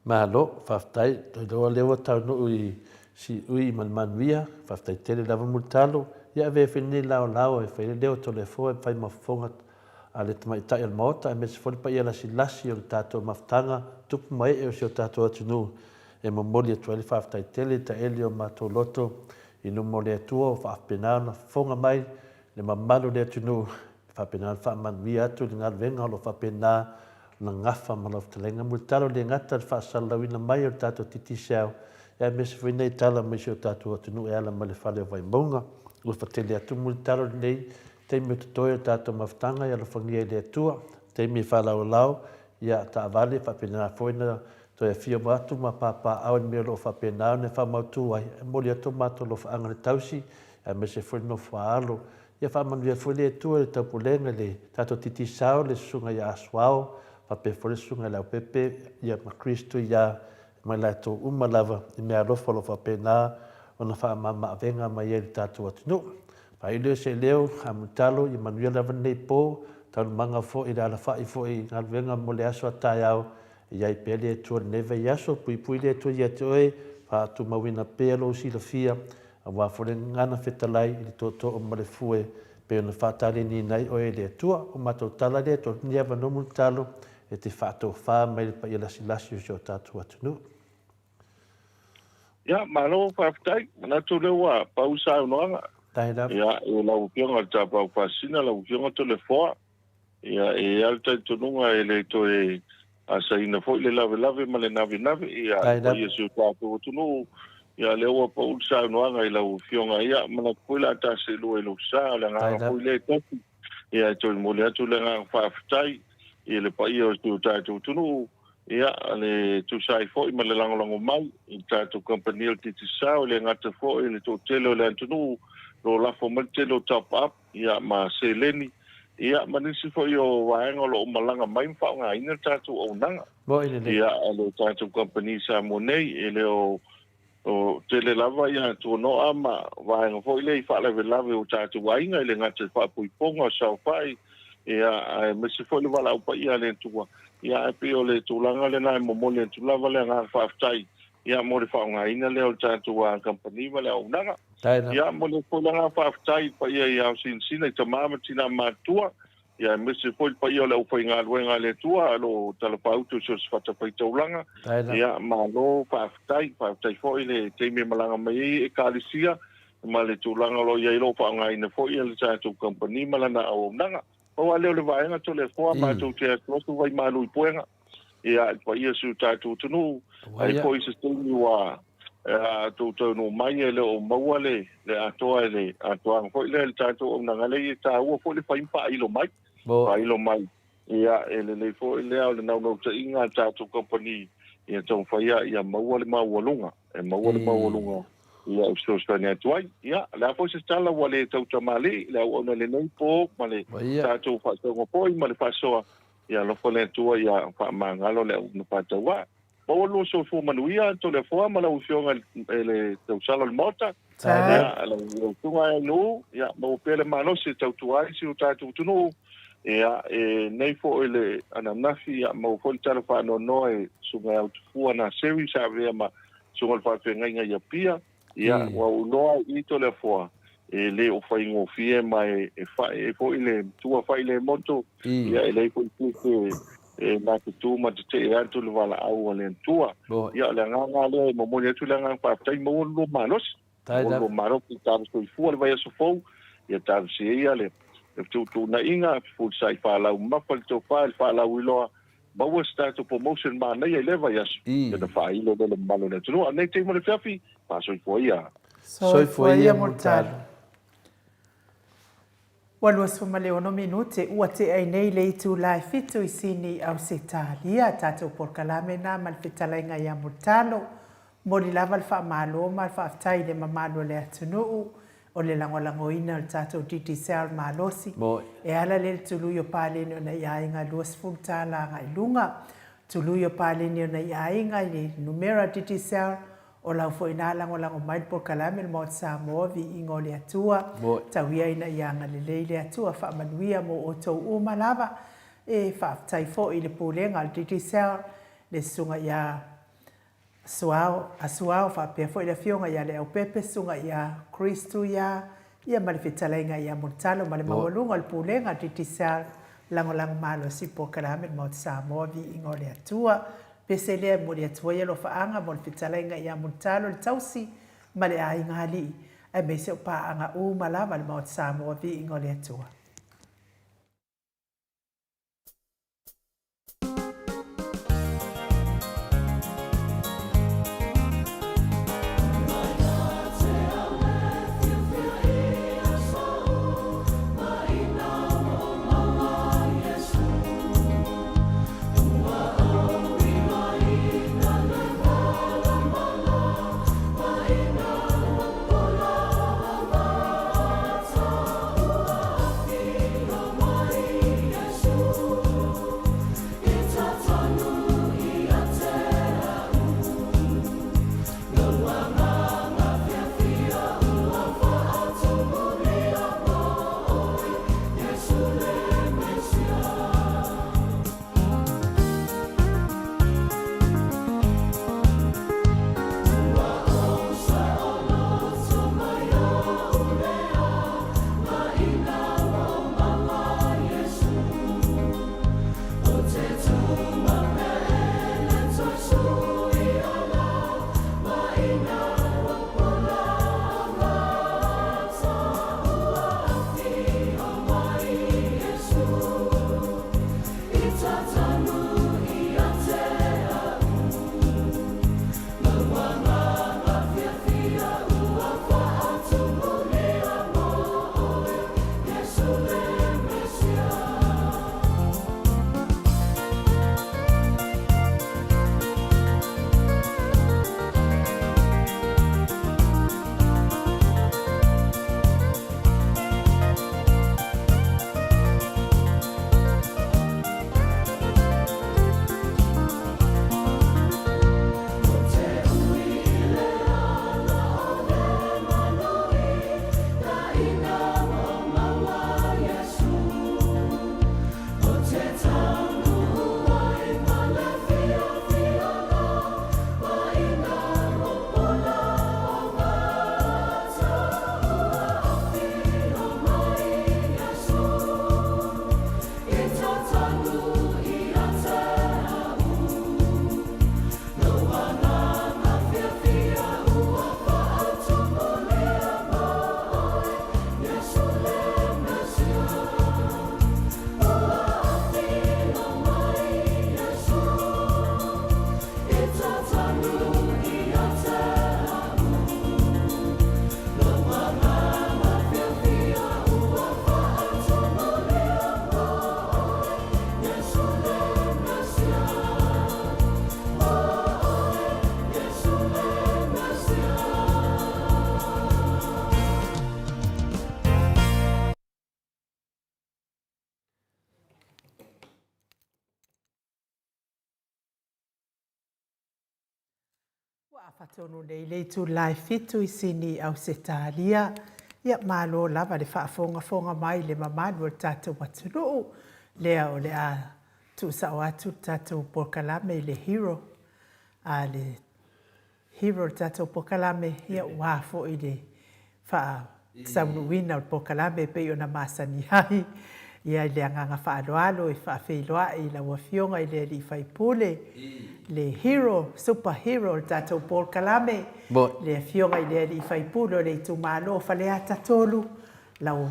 Malo, faafetai. Iloa lea ua taunuu i Siui ma le manuia. Faafetai tele lava Mulitalo. Ia avea foi lenei laolao e fai ai le leo o Toleafoa e fai ma fofoga a le tamaitai o le Maota aemaise foi le paia lasilasi o le tatou mafutaga tupu ma ee o si o tatou atunuu e momoli atu ai le faafetai tele i taeli o matou loto i luma o le Atua ua faapena ona fofoga mai le mamalu o le atunuu e faapena ona faamanuia atu i le galuega o lo o faapena ona gafa ma lau fetalaiga Mulitalo e le gata i le faasalalauina mai o le tatou Digicel aemaise foi nei tala mai si o tatou atunuu e ala mai le fale o Vaimauga. Ua fatele atu Mulitalo i lenei taimi o totoe o le tatou mafutaga e alofagia e le Atua, taimi e faalaolao ia taavale faapena foi ona toe afio atu ma papaaao i le mea o lo o faapena ona e faamautu ai. E momoli atu o matou alofaaga i le tausi aemaise foi le nofo a alo. Ia faamanuia foi le Atua i le taupulega i le tatou Titisao, le Susuga ia Asuao, faapea foi le Susuga i le Aupepe, ia ma Kristo ia ma i latou uma lava i meaalofa o lo o faapena ona faamamaavega mai ai i le tatou atunuu. Faaiu lea o se leo, Amutalo, ia manuia lava lenei po, taualumaga foi i le alafai foi i galuega mo le aso a taeao, e i ai pea le Atua i lenei vaiaso, puipui le Atua ia te oe, faatumauina pea lou silafia, aua foi le gagana fetalai i le tootoo ma le fue, pei ona faataleniina ai oe e le Atua. O matou tala lea, tuu atu lenei avanoa mulitalo e te faatofa mai le paia lasilasi o si o tatou atunuu. Ia, malo faafetai. Manatu lea ua pau saunoaga. Ia, i lau Afioga i le Tapaau Faasisina, lau Afioga Toleafoa, Ia, e i ai lava le talitonuga e le toe asaina foi le lavelave ma le navenave, ia, i paia o si o tatou atunuu. Ia, lea ua pau le saunoaga i lau Afioga. Ia, manatu foi o le a ta seelua i lou sa, o le agaga foi lea e tasi. Ia, e toe momoli atu le agaga faafetai i le paia o si o tatou atunuu, ia, le tusa ai foi ma le lagolago mai i le tatou kamupani o le Digicel, e le gata foi i le toatele o le atunuu o lo o lafo mai le tele o top up, ia, ma seleni, ia, ma nisi foi o vaega o lo o malaga mai ma faaaogaina le tatou auaunaga. Moni lelei. Ia, a le tatou kamupani i Samoa nei, e le o, o tele lava ia tuanoa ma vaega foi lea i faalavelave o tatou aiga, e le gata i faaipoipoga o saofai, ia, aemaise foi le valaau paia a le Atua. Ia, ae pei o le tulaga lena e momoli atu lava le agaga faafetai, ia, mo le faaaogaina lea o le tatou kamupani ma le auaunaga. Ia, momoli atu foi le agaga faafetai i le paia i Aosinasina, i tama ma tina matutua, ia aemaise foi le paia o le aufaigaluega a le Atua o lo o talafaauto i so o se fatafaitaulaga. Ia, malo faafetai, faafetai foi i le taimi e malaga mai ai Ekalesia ma le tulaga o lo o i ai o lo o faaaogaina foi e le tatou kamupani ma lana auaunaga. Pau lava lea o le vaega Toleafoa, matou te atuatu vaimalu i puega. Ia, i le paia o si o tatou atunuu, ai foi se taimi ua A outou taunuu mai e le o maua le le atoa e le atoaga foi lea i le tatou auaunaga lea e taua foi le fai ma faailo mai. Faailo mai, ia e lelei foi lea o le naunautaiga a le tatou kamupani ia taumafai ia ia maua le maualuga, e maua le maualuga ia e fesoasoani atu ai. Ia, o le a foi se tala ua le tautamalii le auauna i lenei po ma le tatou faasauga foi ma le faasoa, ia alofa le Atua ia faamagalo le auauna faatauvaa. Maua lua soifua manuia Toleafoa ma lau Afioga i le tausala o le Maota. Ia, lau Susuga Ainuu, ia, maua pea le malosi e tautua ai si o tatou atunuu. Ia, e nei foi le ananafi, ia, maua foi le tala faanoanoa e Susuga ia Tafua Naseri sa avea ma Susuga o le Faafeagaiga i Apia. Ia, ua ou iloa i Toleafoa, e le o faigofie ma e fa'i ai foi le matua fa'i le moto, ia e leai foi se e na te tu ma tetee atu le valaau a le Atua. Ia, o le agaga lea e momoli atu le agaga faafetai, maua le lua malosi, maua le lua malosi, talo soifua le vaiaso fou, ia talosia ia le fetuutuunaiga, fefulisai faalau mamafa le tofa i le faalauiloa, maua se tatou promotion manaia i lea vaiaso, ona faailo lea i le mamalu o le atunuu. A o lenei taimi o le afiafi, faasoifua ia. Soifua ia Mulitalo. Ua 26 minute ua tea ai nei le itula e fitu i Sini, Ausetalia. Tatou polokalame na ma le fetalaiga ia Mulitalo. Momoli lava le faamalo ma le faafetai i le mamalu o le atunuu o le lagolagoina o le tatou Digicel malosi e ala lea i le tului o paleni o nai aiga 20 tala agai i luga. Tului o paleni o nai aiga i le numera Digicel o lau foi na lagolago mai le polokalame le Maota Samoa Viiga o le Atua. Tau ia ina ia agalelei le Atua faamanuia mo outou uma lava. E faafetai foi i le Pulega a le Digicel, le Susuga ia Suao, a Suao faapea foi le Afioga ia Leaupepe, Susuga ia Chris Tuia, ia ma le Fetalaiga ia Mulitalo ma le maualuga o le Pulega a Digicel, Lagolago Malosi Polokalame le Maota Samoa, Viiga o le Atua. Pese lea e momoli atu ai alofaaga mo le Fetalaiga ia Mulitalo le Tausi ma le Aiga Alii, aemaise o paaga uma lava a le Maota Samoa, Viiga o le Atua. Ua afatonu nei le itula e fitu i Sini, Ausetalia. Ia, malo lava le faafogafoga mai i le mamalu o le tatou atunuu. Lea o le a tuusao atu le tatou polokalame i le hero a le Hero le tatou polokalame, ia ua foi le faataunuuina o le polokalame e pei ona masani ai. Ia i le agaga faaaloalo e faafeiloai i lau Afioga i le Alii Faipule, le Hero, Super Hero o le tatou polokalame, le Afioga i le Alii Faipule o le itumalo o Faleata 3, lau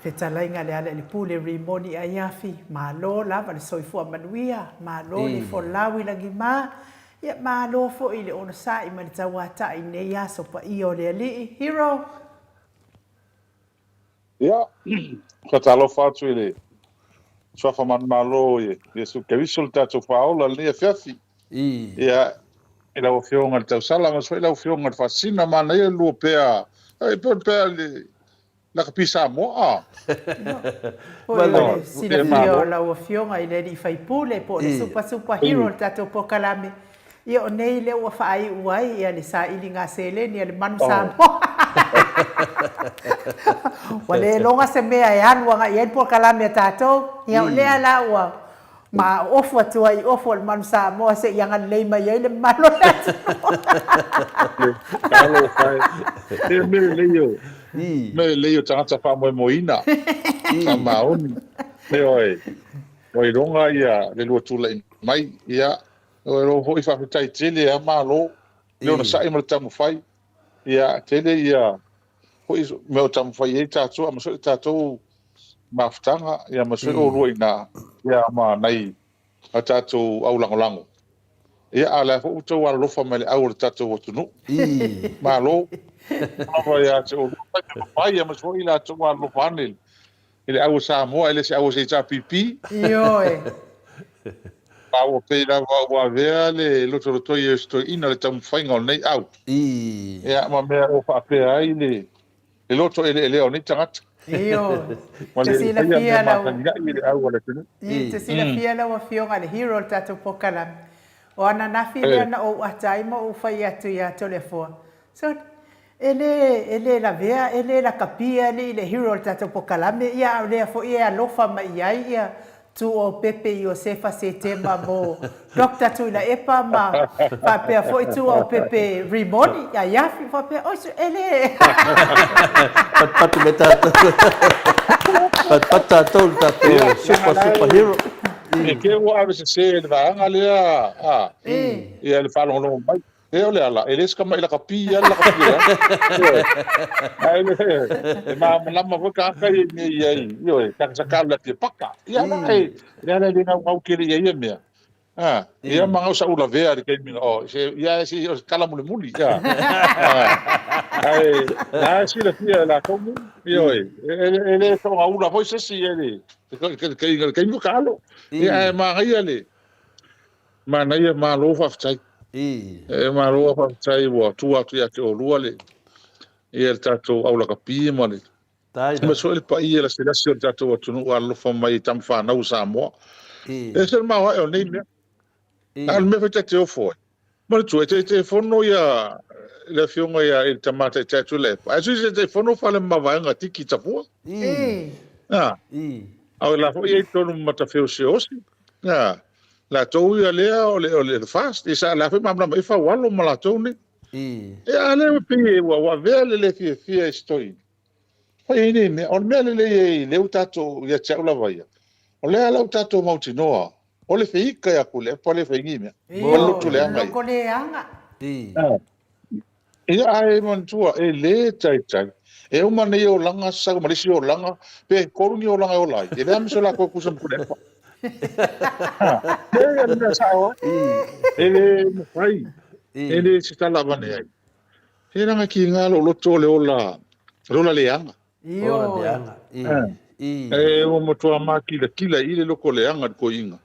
Fetalaiga Lealailepule Rimoni Aiafi, malo lava le soifua manuia, malo le folau i lagima, ia malo foi le onosai ma le tauatai i lenei aso paia o le Alii. Hero! Ia, faatalofa atu i le Suafa Manumalo o Iesu Keriso le tatou Faaola i lenei afiafi. Ia, i lau Afioga i le Tausala aemaise foi lau Afioga i le Faasisina, manaia le lua pea, e pei o le pea Lakapi Samoa. Poi o le silafia o lau Afioga i le alii faipule po o le super super hero o le tatou polokalame, ia o nei lea ua faaiu ai ia le sailiga seleni a le Manu Samoa. Ua le loga se mea e alu agai i ai le polokalame a tatou, ia o lea la ua Ma ofu atu ai i ofu o le manu Samoa se i agalelei mai ai le mamalu o le atunuu. Talofa e. E mea lelei o, mea lelei o tagata faamoemoeina, faamaoni. Ioe, ua iloga ia le lua tulai mai. Ia, o lo foi faafetai tele a Malo le onosai ma le taumafai. Ia, tele ia foi mea o taumafai i ai tatou, aemaise foi le tatou mafutaga, ia aemaise foi oulua i ina, ia ma nai a tatou au lagolago. Ia, a o lea foi ua outou alolofa mai i le au o le tatou atunuu. Malo lava ia te oulua, fai mea mafai, aemaise foi i latou ua alolofa ane i le au o Samoa, e le se au o se HRPP. Ioe. A ua pei lava ua avea le lotolotoi e si toeaina le taumafaiga o lenei au. Ia, ma mea o faapea ai le loto eleelea o nei tagata. Ioe. Ma Te le faia mea silafia lau masani ai le au a le atunuu. Te silafia lau Afioga le hero o le tatou polokalame. O ananafi lea na ou ata ai ma ou fai atu ia Toleafoa, So, E le, e le lavea, e le lakapi alii le hero o le tatou pokalame, ia a o lea foi e alofa mai i ai ia Tuuaupepe Iosefa Setema mo Doctor Tuilaepa ma faapea foi Tuuaupepe Rimoni Aiafi, faapea, oi, e le. Patupatu mai tatou. Patupatu tatou i le tatou super, super hero. E te ua ave sese e le vaega lea, a, ia le faalogologo mai. E o le ala, e le se tamaʻi lakapi a le lakapi e ala. Ioe. Ae le, e malamalama foi tagata ia i mea i ai, ioe, tagata sa alu i le afi e paka. Ia la, e, le ala e le gaugau tele i ai ia mea. A, ia ma gau sa u lavea i le taimi na, oh, se, ia se, o se tala mulimuli, ia. A, ae, la e silafia e latou nei, ioe, e, e, e le sogaula foi se isi e le, le taimi o ka alo. Ia, ae manaia le, Manaia malo faafetai. E malo faafetai ua tua atu ia te oulua le ia le tatou au lakapi ma le ma soi le paia lasilasi o le tatou atunuu alolofa mai i tama fanau o Samoa. E ese le maoae o nei mea. A o le mea foi ta te ofo ai. Manatua e Taitaifono ia le afioga ia i le tama taitai Tuilaepa. Ae sui se Taitaifono fale ma vaega tiki tafua. A. A o la foi e i totonu ma Matafeoseosi. A. Latou ia lea o le, o le fast, ia sa la foi malamalama i Faualo ma latou nei. Ia a lea ua pei ua, ua avea le le fiafia i si toeaina. Fai ai nei mea. O le mea lelei e lea ua tatou, ia te au lava ia, o lea la ua tatou mautinoa, o le feika ia Tuilaepa lea e fai nei mea. Ma le loto leaga ia. Loko leaga. Ia ae manatua, e le taitai. E uma nei olaga sau ma le isi olaga, pe tolu ni olaga e ola ai, e leai ma se latou tusa ma Tuilaepa. Leai o le mea sao lava. E le mafai, e le se tala avane ai. He leaga ki nga lou loto o le ola, le ola leaga. Ola leaga. E ua matua makilatila i le loko leaga le toeaina.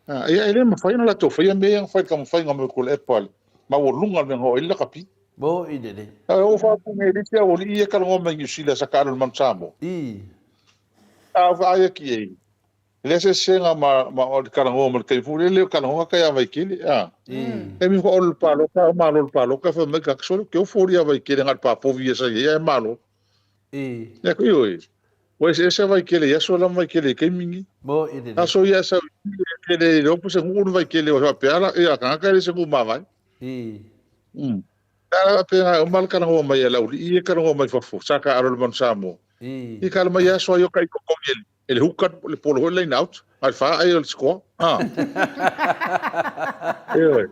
Ia e le mafai ona latou faia mea ia na fai i le taumafaiga mai o Tuilaepa le maualuga o le mea na oo ai le lakapi. Mo i lelei. Ae ou faapuge i le isi aualii ia e talanoa mai Niu Sila sa taalo i le Manu Samoa. A ou vaai atu i ai, E leai se sesega ma, ma o le talanoa ma le taimi foi lele, o talanoa tai ia Vaitele, a. Taimi foi o le palota, o malo le palota, fai mai tagata, sole, ke ofo ia Vaitele na o le papovi ia sa i ai, ae malo. Ia ko ioe, ua eseese Vaitele i aso la ma Vaitele i taimi nei. Mo i lelei. Aso ia sau i e le iloa po o se nuu le Vaitele o faapea la, ia tagata e le se nuu mavae. A faapena e uma le talanoa mai a le aualii ia e talanoa mai fafo, sa taaalo i le Manu Samoa. Ia tala mai aso ai o kai totogi e E le hooker, le polo foi line out, a le fa ai o le score. Ah. Ioe.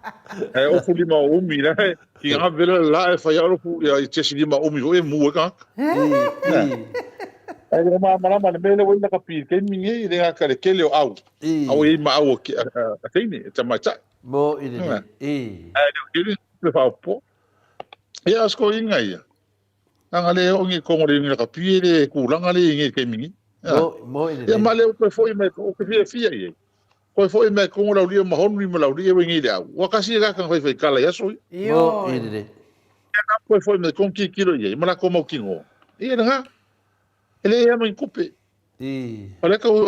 E ofu lima o umi la e ki ngā vela la e whai aro pu ia i tesi lima umi foi e mu e kāka. Ai le ma marama le mele wai laka pi ke mi ngi le ngā le kele o au. Au e ma au a teine e tamai tai. Mo i le i. Ai le kele le fa po. Ia asko inga ia. Anga le o ngi kongo le ngi laka pi le kulanga le ngi ke mingi. Mo mo i le. Ia ma le o koe foi mai o ke fia fia i. Koe foi mai kongo lau lia mahonu ma lau lia ngi le au. Wa kasi ka kan fai fai kala ia soi. Mo i le. Ia na koe foi mai kong ki kilo i ma la ko mau kingo. Ia nga. Ele ia mai kupe. I. O le kau o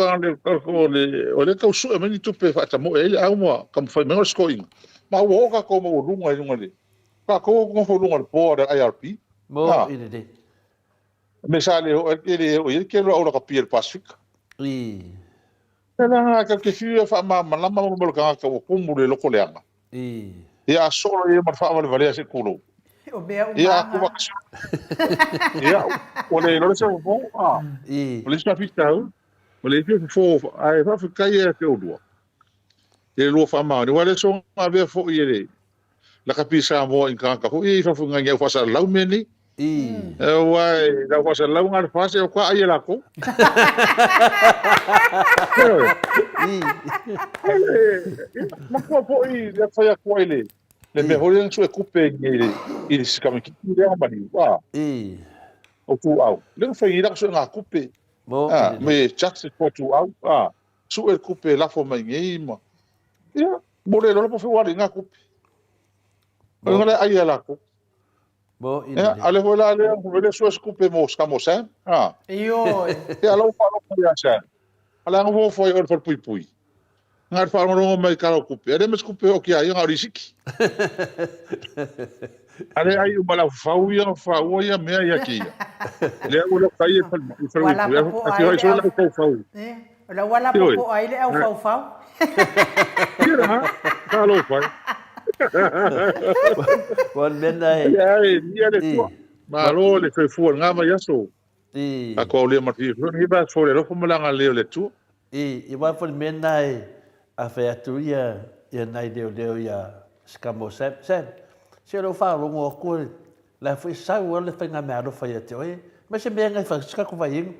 le o le kau sue mai ni tupe faatamoe ai le au ma ka mawhai mai o le scoring. Ma ua o kākou mau lunga i lunga le. Kākou o ngofo lunga le board a IRP. Mo i le le. Me sa le o e le o i ke lo aula ka pia le Pasifika. I. Te la ka ke fiu e wha ma malama mo mo ka ka o kumu le loko le anga. I. Ia a solo ia ma whaawalevalea se kulo. O mea Ia uma aku wakaso. Ia, o le lore se fofo, a. I. O le isi faafitauli, o le isi fofo, ae faafetai ia te oulua. I le lua faamaoni. Aua e le soona avea foi e le lakapi Samoa i tagata foi ia i fafo i ngai au faasalalau mea nei. I. Aua e lau faasalalau na le fase o ka ai e lakou. I. Matua foi le fai atu ai le le mea foi lea na suetupe i le i le sikamikiti lea ma liu. A. I. O tuau. Lea na fai nei laka suega tupe. Mo. A, me justice for tuau. A, sue le tupe lafo mai nei ma. Ia, mo le lola po feuali ngā kupe. O ngā le ai a lakou. Mo i Ia, a le foi la lea, o le sue se kupe mo ska mo Sam. A. Ioe. Ia, lau whaalofa ia Sam. A le anga fofo ai o le whalepuipui. Ngā le whaalongo mai ka lau kupe. A le me se kupe o ki a ia ngā risiki. A le ai uma lau whau ia, whaua ia, mea ia ki ia. Lea ua lau kai e Ua whalepuipui. lapopoa A ai whio ai le so au lau faufau. Eh, o la ua Ioe. lapopoa ai le au faufau. Ia la, ka alo fai. Ua le mea na e. Ia ai, ia le tua. Malo le soifua i ngā mai aso. I. A kua aulia ma te fia ni ba fo le alofa ma le agalelei o le Atua. I, i wā foi le mea na e a whai atu ia, ia nai leoleo ia Scamo Sam. Sam, se o lou whaalogo aku e la foi sau a le whainga mea alofa ia te oe. Mai se mea ngai wha, se kako whai ingo.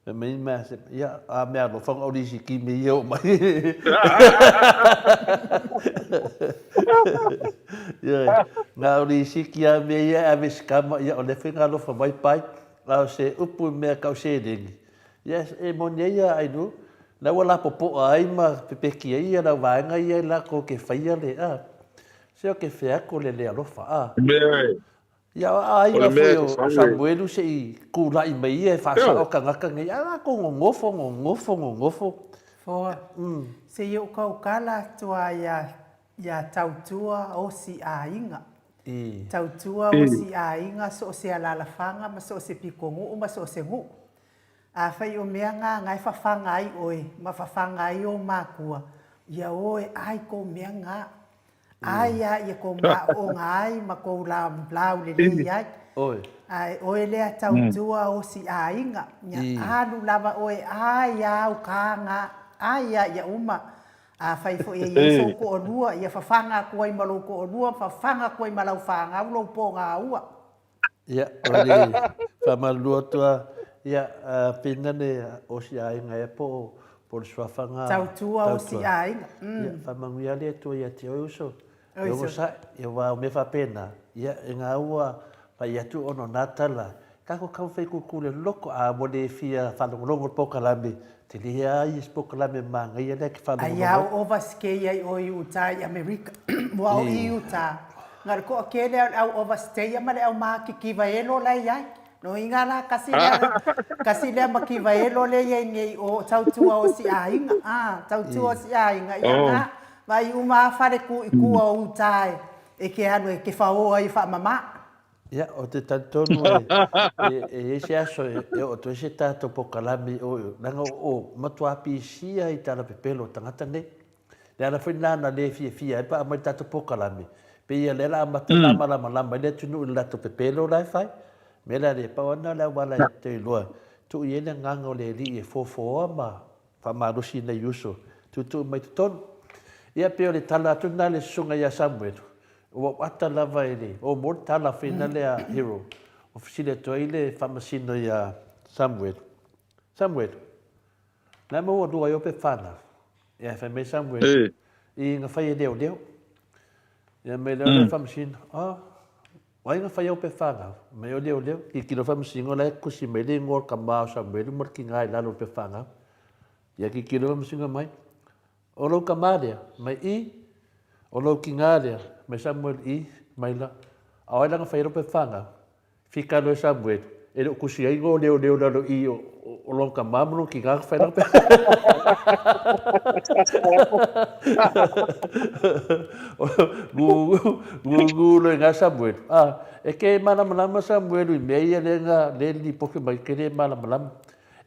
E mai mea se, ia, a mea alofa nga ori si ki me ia o mai. Ia, nga ori si ki a me ia ave skama, ia, o le whainga alofa mai pai, a o se upu mea kau se rengi. Ia, e moni ai ia Ainu, la ua lapopoa ai ma pepeki ai ia lau vaega ia i lakou ke faia le, a, se o ke feako le le alofa, a. Mea e. Ia, a O le aiga mea foi e o te fau e. Samuelu se i kulaʻi mai ia e faasao Ioe. kagaka nei, a lakou gogofo, gogofo, gogofo. Foa. Se i ou kaukala atu a ia, ia Tautua osi aiga. I. Tautua osi aiga so o se alalafaga ma so o se pikoguʻu ma so o se guʻu. Afai o mea nga nga e fafaga ai oe ma fafaga ai ou makua, ia o e ai kou mea nga. Ai a ia kou maʻoʻoga ai ma kou laulelei ai. Oi. Ae oe lea tautua osi aiga, ia alu lava oe ai a au ka nga, ai a ia uma. Afai foi e iai sou toalua, ia fafaga atu ai ma lou toalua, fafaga atu ai ma lau fanau lou pogaua. Ia, o le faamalulu atu a, ia, pena le osi aiga ea po o, po o le suafa nga. Tautua osi aiga. Ia, faamanuia le Atua ia te oe uso. E onosai, ia aua o mea faapena, ia, e nga ua pai atu ona o na tala, kako kau fai kuku le loko, a ua le fia faalogologo le polokalame, tele a ia se polokalame manaia lea ke faalogologo Ai a ai. o overstay ai oe i uta i Amerika. Ua o i uta. Na o le toatele o le au overstayer ma le au makikiva elo la e i ai. No inga la kasi lea, kasi lea makivaelo lea iai nei o tautua o si aiga, a, tautua o si aiga, ia na, vai uma a fale ku i kua o uta e, e ke alu e ke whaoa i whaamama. Ia, ou te talitonu e, e i ai se aso e, e oo atu ai se tatou pokalame i o, leaga o, o matua pisia i tala pepelo o tagata nei. Le ala foi lena na le fiafia ai pa aumai le tatou pokalame, pei ia lea la amata ona malamalama ai le atunuu i le latou pepelo la e fai. Mea la lea, pau lava lena o le auala e toe iloa, tuu i ai le agaga o le Alii e fofoa ma faamalosi i nai uso, tuutuu mai totonu. Ia pei o le tala atu lena a le susuga ia Samuelu, ua ou ata lava i le, oh mo le tala fena lea a Hero, ua fesili atu ai le faamasino ia Samuelu, Samuelu, Le a maua lua ai o pe whanau. Ia fai mai Samuel. E. I nga whai e leo leo. Ia mai leo leo whamasino. Oh, wai nga whai au pe whanau. Mai o leo leo. Ki kilo whamasino la e kusi mai le ingoa ka mao Samuel mo ki ngai lalo pe whanau. Ia ki kilo whamasino mai. O lou ka marea, mai i. O lou ki ngā rea, mai Samuel i, mai la. A o ai la nga whai pe whanau. Fika loa Samuel, e le o kusi ai ngo leoleo lalo i o, o long ka ma ma long ki nga whai lang pe. Ngu, ngu, ngu loe nga Samuel. Ah, e ke malamalama Samuel i mea ia le nga le lipoki mai ke le malamalama.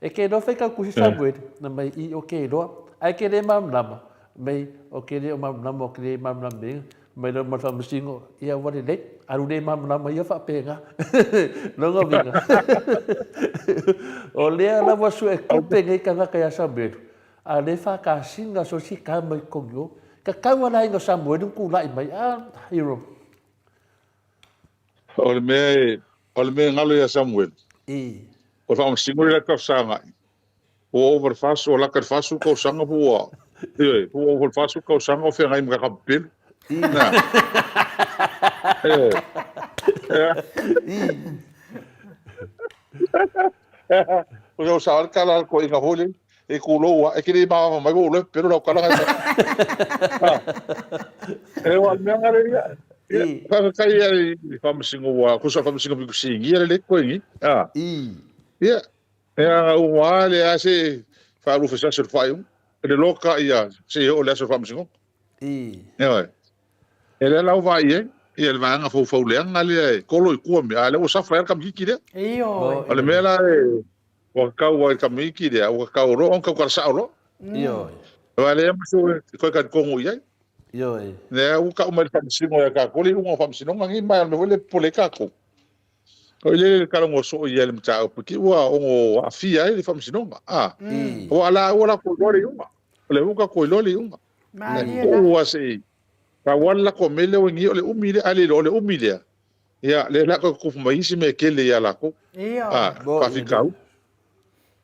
E ke loa whai kau kusi Samuel, na mai i o ke loa. Ai ke le malamalama, mai o ke le o malamalama o ke le malamalama me Mai lalo ma le faamasino, ia ua lelei, alu le malamalama ia faapena. Lona uiga, o lea lava sue kupe nei tagata ia Samuelu, a o lea e faakasina so si tama i totonu o. Tatau lava le aiga o Samuelu ona tulai mai, a hero. O le mea e, o le mea e galo ia Samuelu. I. O le faamasino lea e talosaga ai. Ua ova le 40, ua laka i le 40 tausaga po ua, ioe, po ua ova le 40 tausaga o feagai ma kaka pepelu. Nā. Ioe. O lea o sao le tala a le toeaina foi lea, e tulou lava, e te le mamafa mai ua ou loa pepelo lau tala. E o le mea ngale ia. Faafetai ia i le faamasino ua, tusa faamasino pito sinia le le toeaina. Ia, Ea ua le a se faalupe se aso o le faaiuga. Le loka ia se i oo le aso o le faamasinoga. Ioe. E lea la ua vaai i ai ia le vaega foufou leaga lea e kolo i tua mea, a o lea ua safa ai le kamititi lea. Ioe. O le mea la e ua tatau ai le kamititi lea, ua tatau loa ona tautala sao loa. Ioe. Aua e leai ma se toe talitonu i ai. Ioe. Lea ua tau mai le faamasino ia tatou le iuga o faamasinoga nei, ma o le mea foi lea e popole ai tatou. O ile le kala ngo so ia le mataupu ki ua ongo aafia ai le faamasinoga a ua la ua la ko le iuga o le uka ko le iuga Malie la. Ua se ka ua la ko mele o ngi o le umi le ale o le umi le ia le la ko ku mai isi me kele ia la ko Io. a pa fikau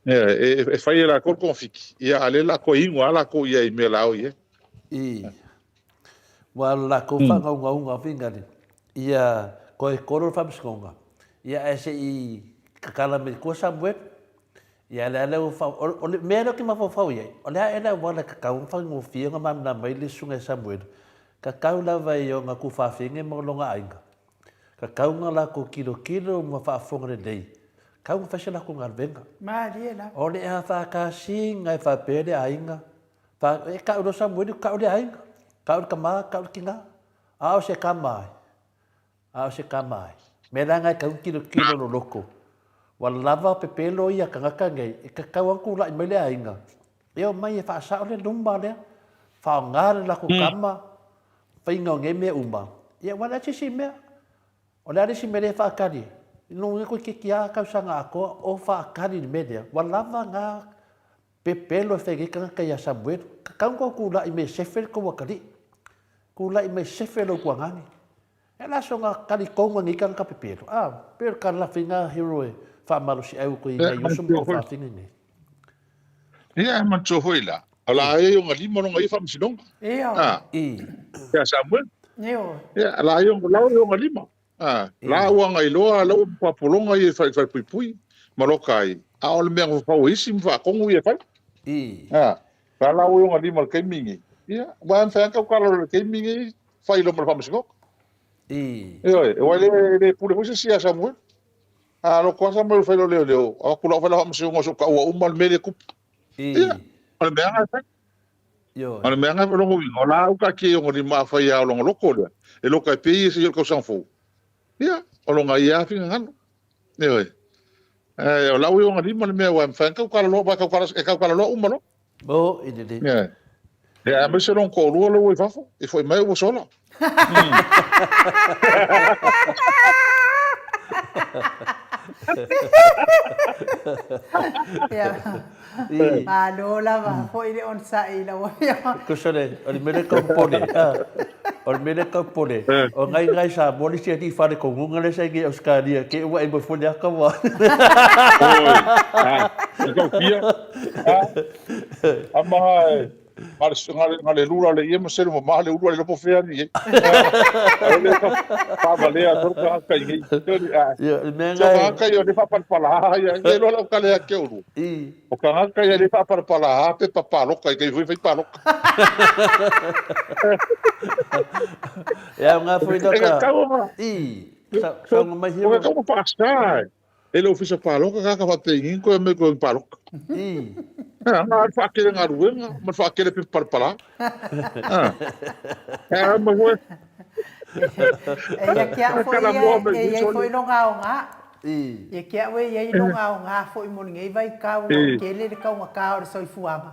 e e fai e la ko ko fiki ia ale la ko ingo ala ko ia i me la o ia i Ua lakou faagaugauga fingali ia koe kolo le faamasinoga, ia ae se i kakala mai tua Samuelu. Ia le a lea ua fa, o le mea lea ou te mafaufau i ai, o le a ea le auala e kakau ona faigofie ona malamalama ai le susuga ia Samuelu, kakau lava i ona tuafafine ma lona aiga, kakau ona latou tilotilo ma faafofoga lelei, kakau ona fai se latou galuega. Malie lava. O le a faatasiga e faapea le aiga, Fa, e kau loa Samueli, kau le aiga, kau le tama, kau le tina, a o se kama ai, a o se kama ai. Mea la ngai kau kilokilo lo loko. Ua lava pepelo ia kangaka nei, e kakau aku lai mai le aiga. E o mai e whaasao le luma lea, whaonga le lako kama, whainga o ngei mea uma. Ia, ua lea sisi mea, o le a le isi mea lea e whaakari. No nge koe ke kia kausaga akoa, o whaakari le mea lea. Ua lava ngā Pepelo e fai nei tagata iā Samuelu, Kakau kou kulaʻi me Sefe le kou akalii, kulaʻi mai Sefe lou kuagani. E la so nga kali kou nei tagata pepelo, a pei o le kalafi nga hero e faamalosi ai ua koe i nai uso ma kou faafine nei. Ia, e manatua foi la, o la ai o nga lima longa ia faamasinoga. Ioe. Ia Samuelu. Ioe. Ia, la ai o la o nga lima. A, la ua ngai loa la ua papologa ia i falepuipui ma loka ai, a o le mea na fafau e isi ma faakogu ia e fai. A, la la ua i ona lima i le taimi lenei. Ia, aua e mafai lava ona tautala loa i le taimi lenei, fai loa ma le faamasinoga. Ioe, aua e le pule foi se isi ia Samuel. A loko asa mai o fai lo leo leo, a ku lau fai la faamasinoga o so ka ua uma le mele kupu. Ia, o le mea ngai fai. O le mea ngai longo winga, o la uka ki o ngoni ma fai a longo loko lea. E loka e pei e se yo kausaga fou. Ia, o longa ia finga ngalo. Ioe. O lau i o ngalima le mea ua e mawhai kau kala loa, kau kala, e kau kala loa uma loa. O, i lelei. Ioe. E a mai se long ko lua le ua i fafo, i foi mai ua sola. Ia. Malo lava foi le onosai i lau afioga. Tusa le, o le mea lea e tau popole, o le mea lea e tau popole, o ngai ngai Samoa le isi alii falekonuga lea sa i nei Ausetalia, te i ua e moe foi le ata ua. Oi, e tau fia, a maha e, nga le lula le ia ma selu ma le ulu le lopo fea ni ai. Ai le ka whavalea tolu ka haka i nei. Ia, le mea ngai. Ka haka ia le whapalapala ha ia, e loa lau kale ake ulu. O ka haka ia le whapalapala ha pe papaloka i kei hui whai paloka. Ia, ngā fui E ka kau I, sa mai hero. O ka kau ma whaasa. E le ofisa paloka ka ka whapeingi koe me koe paloka. I. Ha, ngā al whaakere ngā ruenga, ma whaakere pe parapara. Ha. Ha, ma hoe. E ia ki au foi ia, e ia foi longa o ngā. I. Ia ki au e ia i longa o ngā foi mo ngei vai kau o kele le kau ngā o le soifuaga.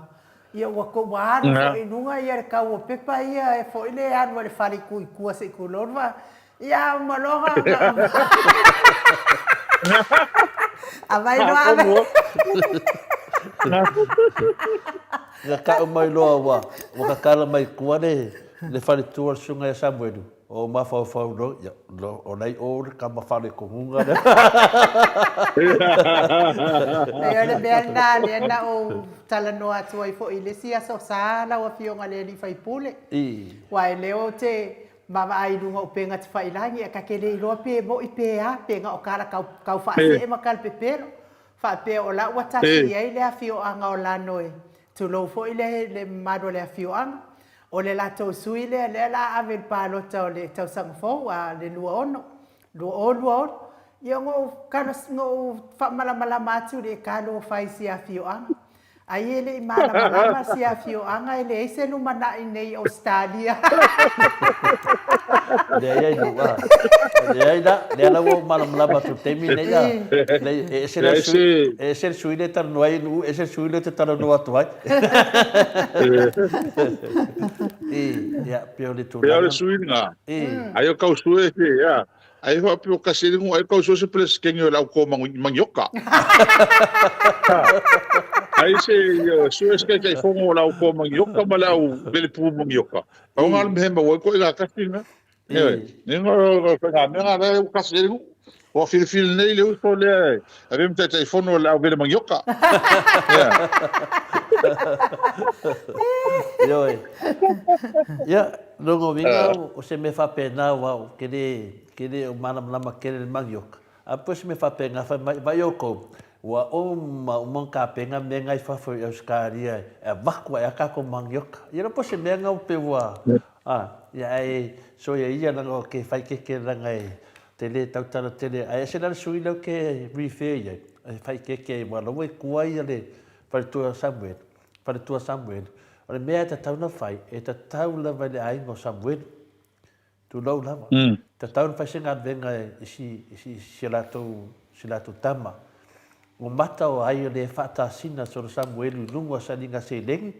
Ia ua ko ua alu foi i luga ia le kau o pepa ia e foi le alu a le fale i kua se i kulorua. Ia maloha Avai loa ave. Na kau mai loa ua ua kakala mai kua le le faletua o le susuga ia Samuelu o mafaufau loa ia o la i o le tama falekonuga lea. Leai o le mea lena lea na ou talanoa atu ai foi i le isi aso sa lau afioga i le alii faipule. Aua e le o te Vaavaai i luga o upega tafailagi, ae ta te le iloa pe moʻi pe a, pe na o kala kau, kau faasee ma kala pepelo. Faapea o la ua tasi i ai le afioaga o Lanoe, tulou foi le, le mamalu o le afioaga. O le latou sui lea, lea la ave i le palota o le tausaga fou, a le 26, 2026. Ia na ou kala, na ou faamalamalama atu i le kalo o fai i si afioaga. Ai e le i malamalama si afioaga e leai se lumanai nei i Ausetalia. Leai ai nuu a. Leai la, lea la ua ou malamalama atu i le taimi nei a. Leai, e ese la sui, e ese le sui lea e talanoa ai i nuu, ese le sui lea ou te talanoa atu ai. I, ia, pei o le tulaga. Pei o le sui lena. I. Ai o kau sui e, ia. Ai faapea o kasi le ai kau so se presidente o le au ko mangioka. Ai se so se kai kai fongo o le au ko mangioka ma le au vele pu mangioka. Au ngal me ma wai ko ila kasi na. E ni ngo ko nga me nga le kasi le o filifili nei le uso le ave me tai fono le au vele mangioka. Ioe. Ia, lona uiga o se mea faapena aua ou te le, te le o malamalama tele i le manioc. A pei o se mea faapena fai mai, vaai outou, ua uma uma ona tapena mea na i fafo i Ausetalia e avatu ai lava tatou manioc. Ia le po o se mea na pei ua, a, ia ae soia ia leaga ou te faaeteete leaga e te le tautala tele, ae ese la le sui lea ou te refer i ai, e faaeteete ai aua o la ua i tua ia le faletua o Samuel. Faletua Samuel, o le mea e tatau ona fai, e tatau lava i le aiga o Samuel, tulou lava, mm. tatau ona fai se galuega i si, i si, si latou, si latou tama. Ua mata o ai o le faatasina solo Samuel i luga o saliga seleni,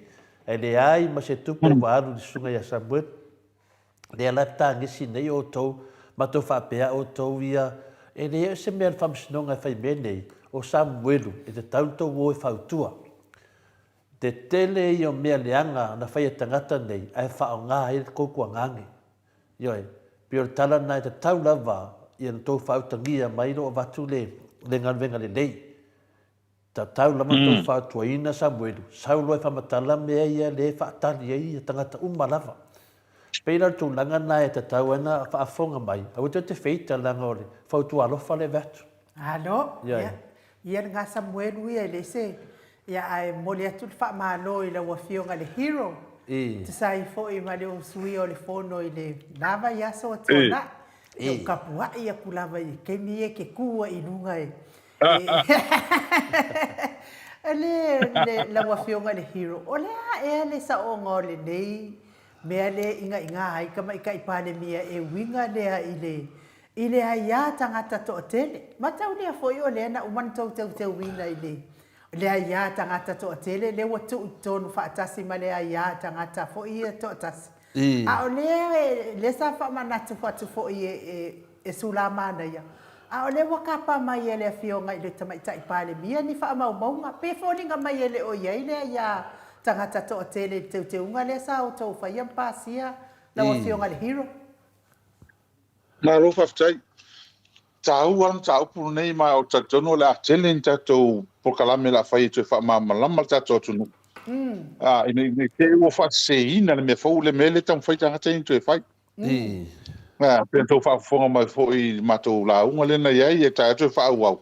ae leai ma se tupe ua alu i le susuga ia Samuel. Lea la e petagisi nei outou, matou faapea outou ia, e leai o se mea a le faamasinoga e fai mea nei, o Samuelu e tatau ona tou o e fautua. Te tele ia o mea leaga na fai e tagata nei ae faaaoga ai le tou tuagage. Ioe, pei o le tala lena e tatau lava ia na tou faautagia mai lou avatu le le galuega lelei. Tatau lava na tou fautuaina Samuelu, sau loa e faamatala mea ia le faatali ai ia tagata uma lava. Pei la o le tulaga lena e tatau ai ona faafofoga mai, aua tou te feita leaga o le fautua alofa lea e ave atu. Alo, ia, Ia lena Samuelu ia e leai se ia ae momoli atu le faamalo i lau afioga i le Hero tusa ai foi ma le usuia o le fono i le la vaiaso ua tuanai. Na ou kapuaʻi aku lava i le taimi ia e ke kū ai i luga e le, le, lau Afioga i le Hero, o le a ea le saoga o lenei mea lea e ʻigaʻiga ai Tamaitai Palemia e uiga lea i le, i le aiā tagata toatele? Mataulia foi o lea na uma ona tou teuteuina i le, le aiā tagata toatele lea ua tuu i totonu faatasi ma le aiā tagata foi ia toatasi. A o lea, lea sa faamanatu atu foi e, e Sulamanaia, a o lea ua tapa mai e le Afioga i le Tamaitai Palemia ni faamaumauga, pe foliga mai e le o i ai le aiā tagata toatele i le teuteuga lea sa outou faia ma pasia lau Afioga i le Hero. Malo faafetai. Taua le mataupu lenei ma ou te talitonu o le a tele ni tatou polokalame o le a fai e toe faamalamalama le tatou atunuu. Ina ne i te i ua faaseseina le mea fou, le mea lea e taumafai tagata ia toe fai. Pei ona outou faafofoga mai foi i le matou lauga lea na i ai, e taea toe faaauau.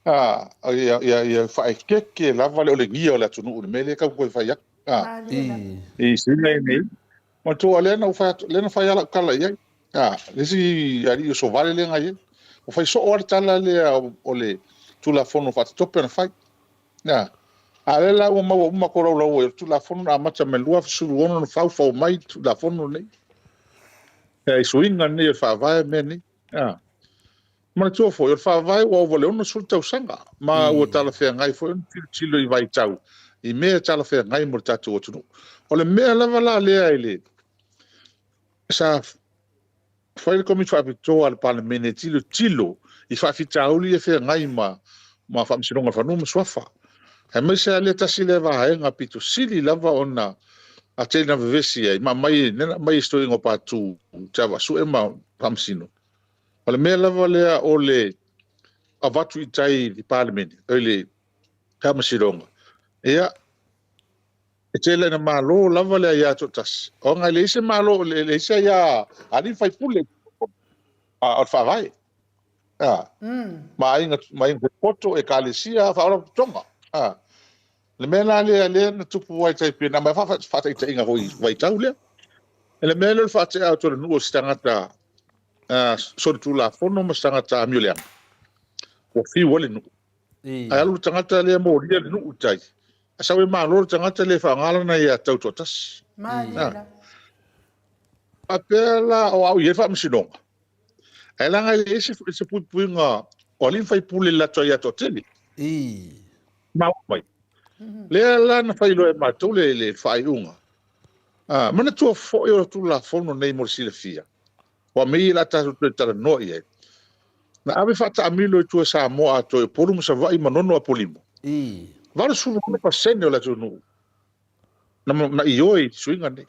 Ia faaeteete lava le olegia o le atunuu i le mea lea e tau toe fai atu. I suiga ia nei. Manatua lea na ou fai atu, lea na fai lava lau tala i ai. A, le isi alii o Sovale lea na i ai. Ua fai soo lava le tala lea o le Tulafono Faatatope na fai. A, a lea la ua maua uma kolaulau ai, o le Tulafono na amata mai le 2016 na faufau mai le Tulafono lenei. I suiga nei o le Faavae mea nei. A. Manatua foi, o le Faavae ua ova i le 60 tausaga, ma ua talafeagai foi ona tilotilo i vaitau i mea e talafeagai mo le tatou atunuu. O le mea lava la lea i le sa fai le Komiti Faapitoa a le Palemene e tilotilo i faafitauli ia e feagai ma ma Faamasinoga o Fanua ma Suafa, aemaise lava lea tasi lea vaega pito sili lava ona tele na vevesi ai ma aumai, lea na aumai e si toeaina o Patu Tiavaasue ma Faamasino. O le mea lava lea o le avatu i tai i le Palemene, i le Faamasinoga, ia, e tele ina malo lava le aia toatasi, ona e leai se malo, e leai se aia alii ma faipule o le Faavae. Ma aiga, ma aiga potopoto, ekalesia, faalapotopotoga. Le mea la lea, lea na tupu ai tai pei na aumai faataitaiga foi i vaitau lea. O le mea lea o le faatea atu o le nuu o se tagata solitulafono ma se tagata amioleaga, ua fiu ai le nuu. Ae alu le tagata lea molia le nuu i tai, ae sau e malo le tagata lea e faaaoga lana ia tautoatasi. Faapea la o au i ai le faamasinoga, ae leaga e leai se puipuiga o alii ma faipule i le latou aia toatele. Maua mai. Lea la na fai loa e matou le faaiuga. Manatua foi o le Tulafono nei mo le silafia, Ua mea ia o le a tatou toe talanoa i ai. Na ave faataamilo i tua i Samoa atoa i Upolu ma Savaii, Manono, Apolima. 86% o le atunuu na ioe i suiga nei.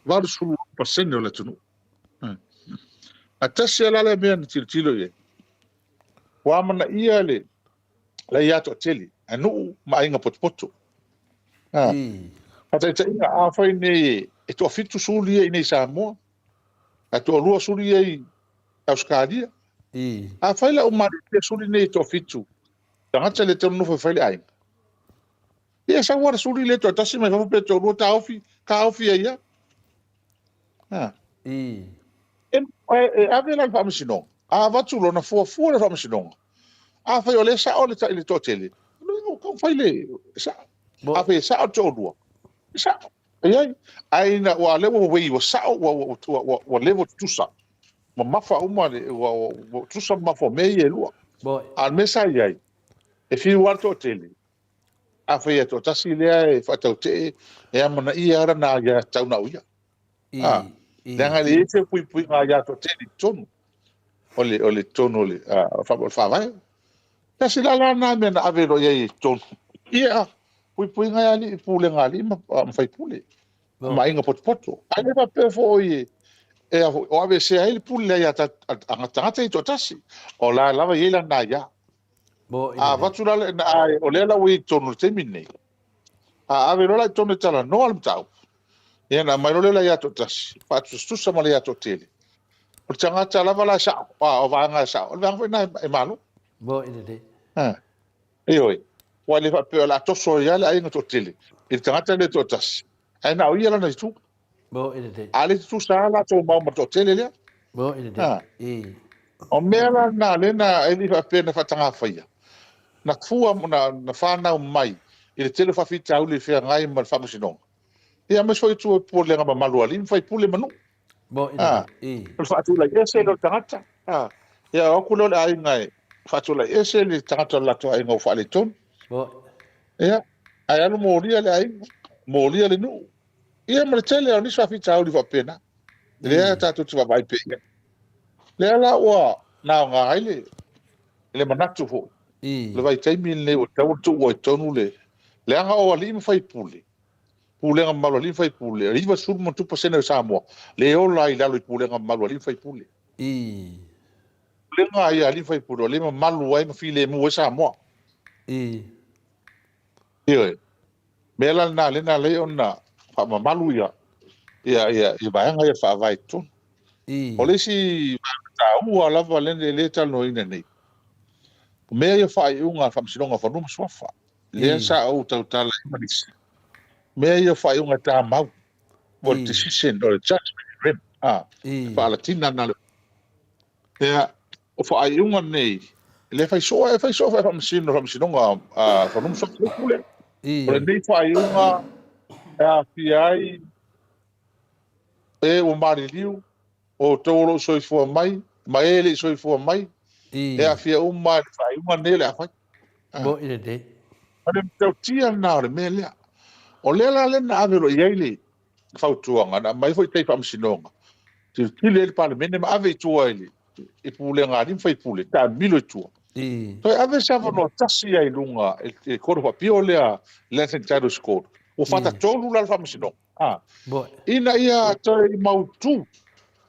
86% o le atunuu. Ae tasi lava la le mea na tilotilo i ai. Ua amanaia le aia toatele a nuu ma aiga potopoto. Faataitaiga, afai nei e toafitu suli ia i nei i Samoa, ae toalua suli ia i Ausetalia. Afai la ua malilie suli nei e toafitu tagata le tau nofo e fai le aiga, ia sau lava le suli lea toatasi mai fafo pe toalua taofi, taofi ai lava. E ave la i le faamasinoga, a avatu loa ona fuafua le faamasinoga. Afai o lea e sao le le toatele, ua tatau ona fai le sao. Afai e sao le toalua, e sao. E i ai. Ae ina ua lea ua wei ua sao ua level tutusa. Mamafa uma ua tutusa mamafa o mea ia e lua. A o le mea sa i ai, e fiu lava le toatele, afai e toatasi lea e faatautee, e amanaia lava lana aiatatau na o ia. Leaga e leai se puipuiga aia toatele i totonu o le o le totonu o le o le Faavae. Tasi la la lena mea na ave loa i ai i totonu. Ia, puipuiga e alii, pulega a alii ma faipule, ma aiga potopoto. Ae le faapea foi e o aveesea ai le pule aia a tagata ia toatasi. O la lava e i ai lana aia. A avatu la, o lea la ua i totonu i le taimi lenei, a ave loa la i totonu e talanoa le mataupu, ia ona aumai loa lea o le aia toatasi, faatusatusa ma le aia toatele. O le tagata lava la e sao, a o vaega e sao, o le vaega foi lena e malo. Mo i lelei. Ioe, aua e le faapea o le a toso ai lava le aiga toatele i le tagata lea e toatasi, ae na o ia lana itu. Mo i lelei. A le tutusa lava latou mau ma le toatele lea. Ā. O mea la na lea na e le i faapea na faatagafaia, na fua na, na fanau mai i le tele o faafitauli e feagai ma le Faamasinoga, ia aemaise foi i tua i pulega mamalu a alii ma faipule ma nuu. Ā, o le faatulai ese lea o le tagata, ā, ia o atu lea o le aiga e faatulai ese le tagata o le latou aiga ua faaletonu. Ia, ae alu molia le aiga, molia le nuu, ia ma le tele o nisi faafitauli faapena. Lea tatou te vaavaai pea i ai. Lea la ua na aoga ai le, le manatu foi, le vaitaimi lenei ua tatau ona tuua i totonu le, leaga o alii ma faipule, pulega mamalu a alii ma faipule, e 90+ pasene o Samoa le ola ai i lalo i pulega mamalu a alii ma faipule. Pulega ia a alii ma faipule o lea e mamalu ai ma filemu ai Samoa. Ioe. Mea la lena lea na ala ai ona faamamalu ia ia ia ia vaega ia faavae i totonu. O le isi vaega taua lava lea lea e talanoaina nei, o mea ia o faaiuga a le Faamasinoga o Fanua ma Suafa, lea sa ou tautala ai ma nisi, mea ia o faaiuga e tamau, o le decision, o le judgment in rem, a, faalatina na le Ia, o faaiuga nei, lea e fai soo, e fai soo foi faamasino, faamasinoga a Fanua ma Suafa pule. O lenei faaiuga e aafia ai e ua maliliu, o outou o lo o soifua mai, ma e le i soifua mai, e aafia uma i le faaiuga lenei o le a fai. Moi lelei. O le matautia lena o le mea lea. O lea la lea na ave loa i ai le fautuaga, na aumai foi tai faamasinoga, tilotilo i ai le Palemene ma ave i tua i le i pulega a alii ma faipule, taamilo i tua. Toe ave se avanoa tasi ai i luga i le Court of Appeal lea, Lands and Titles Court, ua fatatolu la le faamasinoga, a, ina ia toe mautu,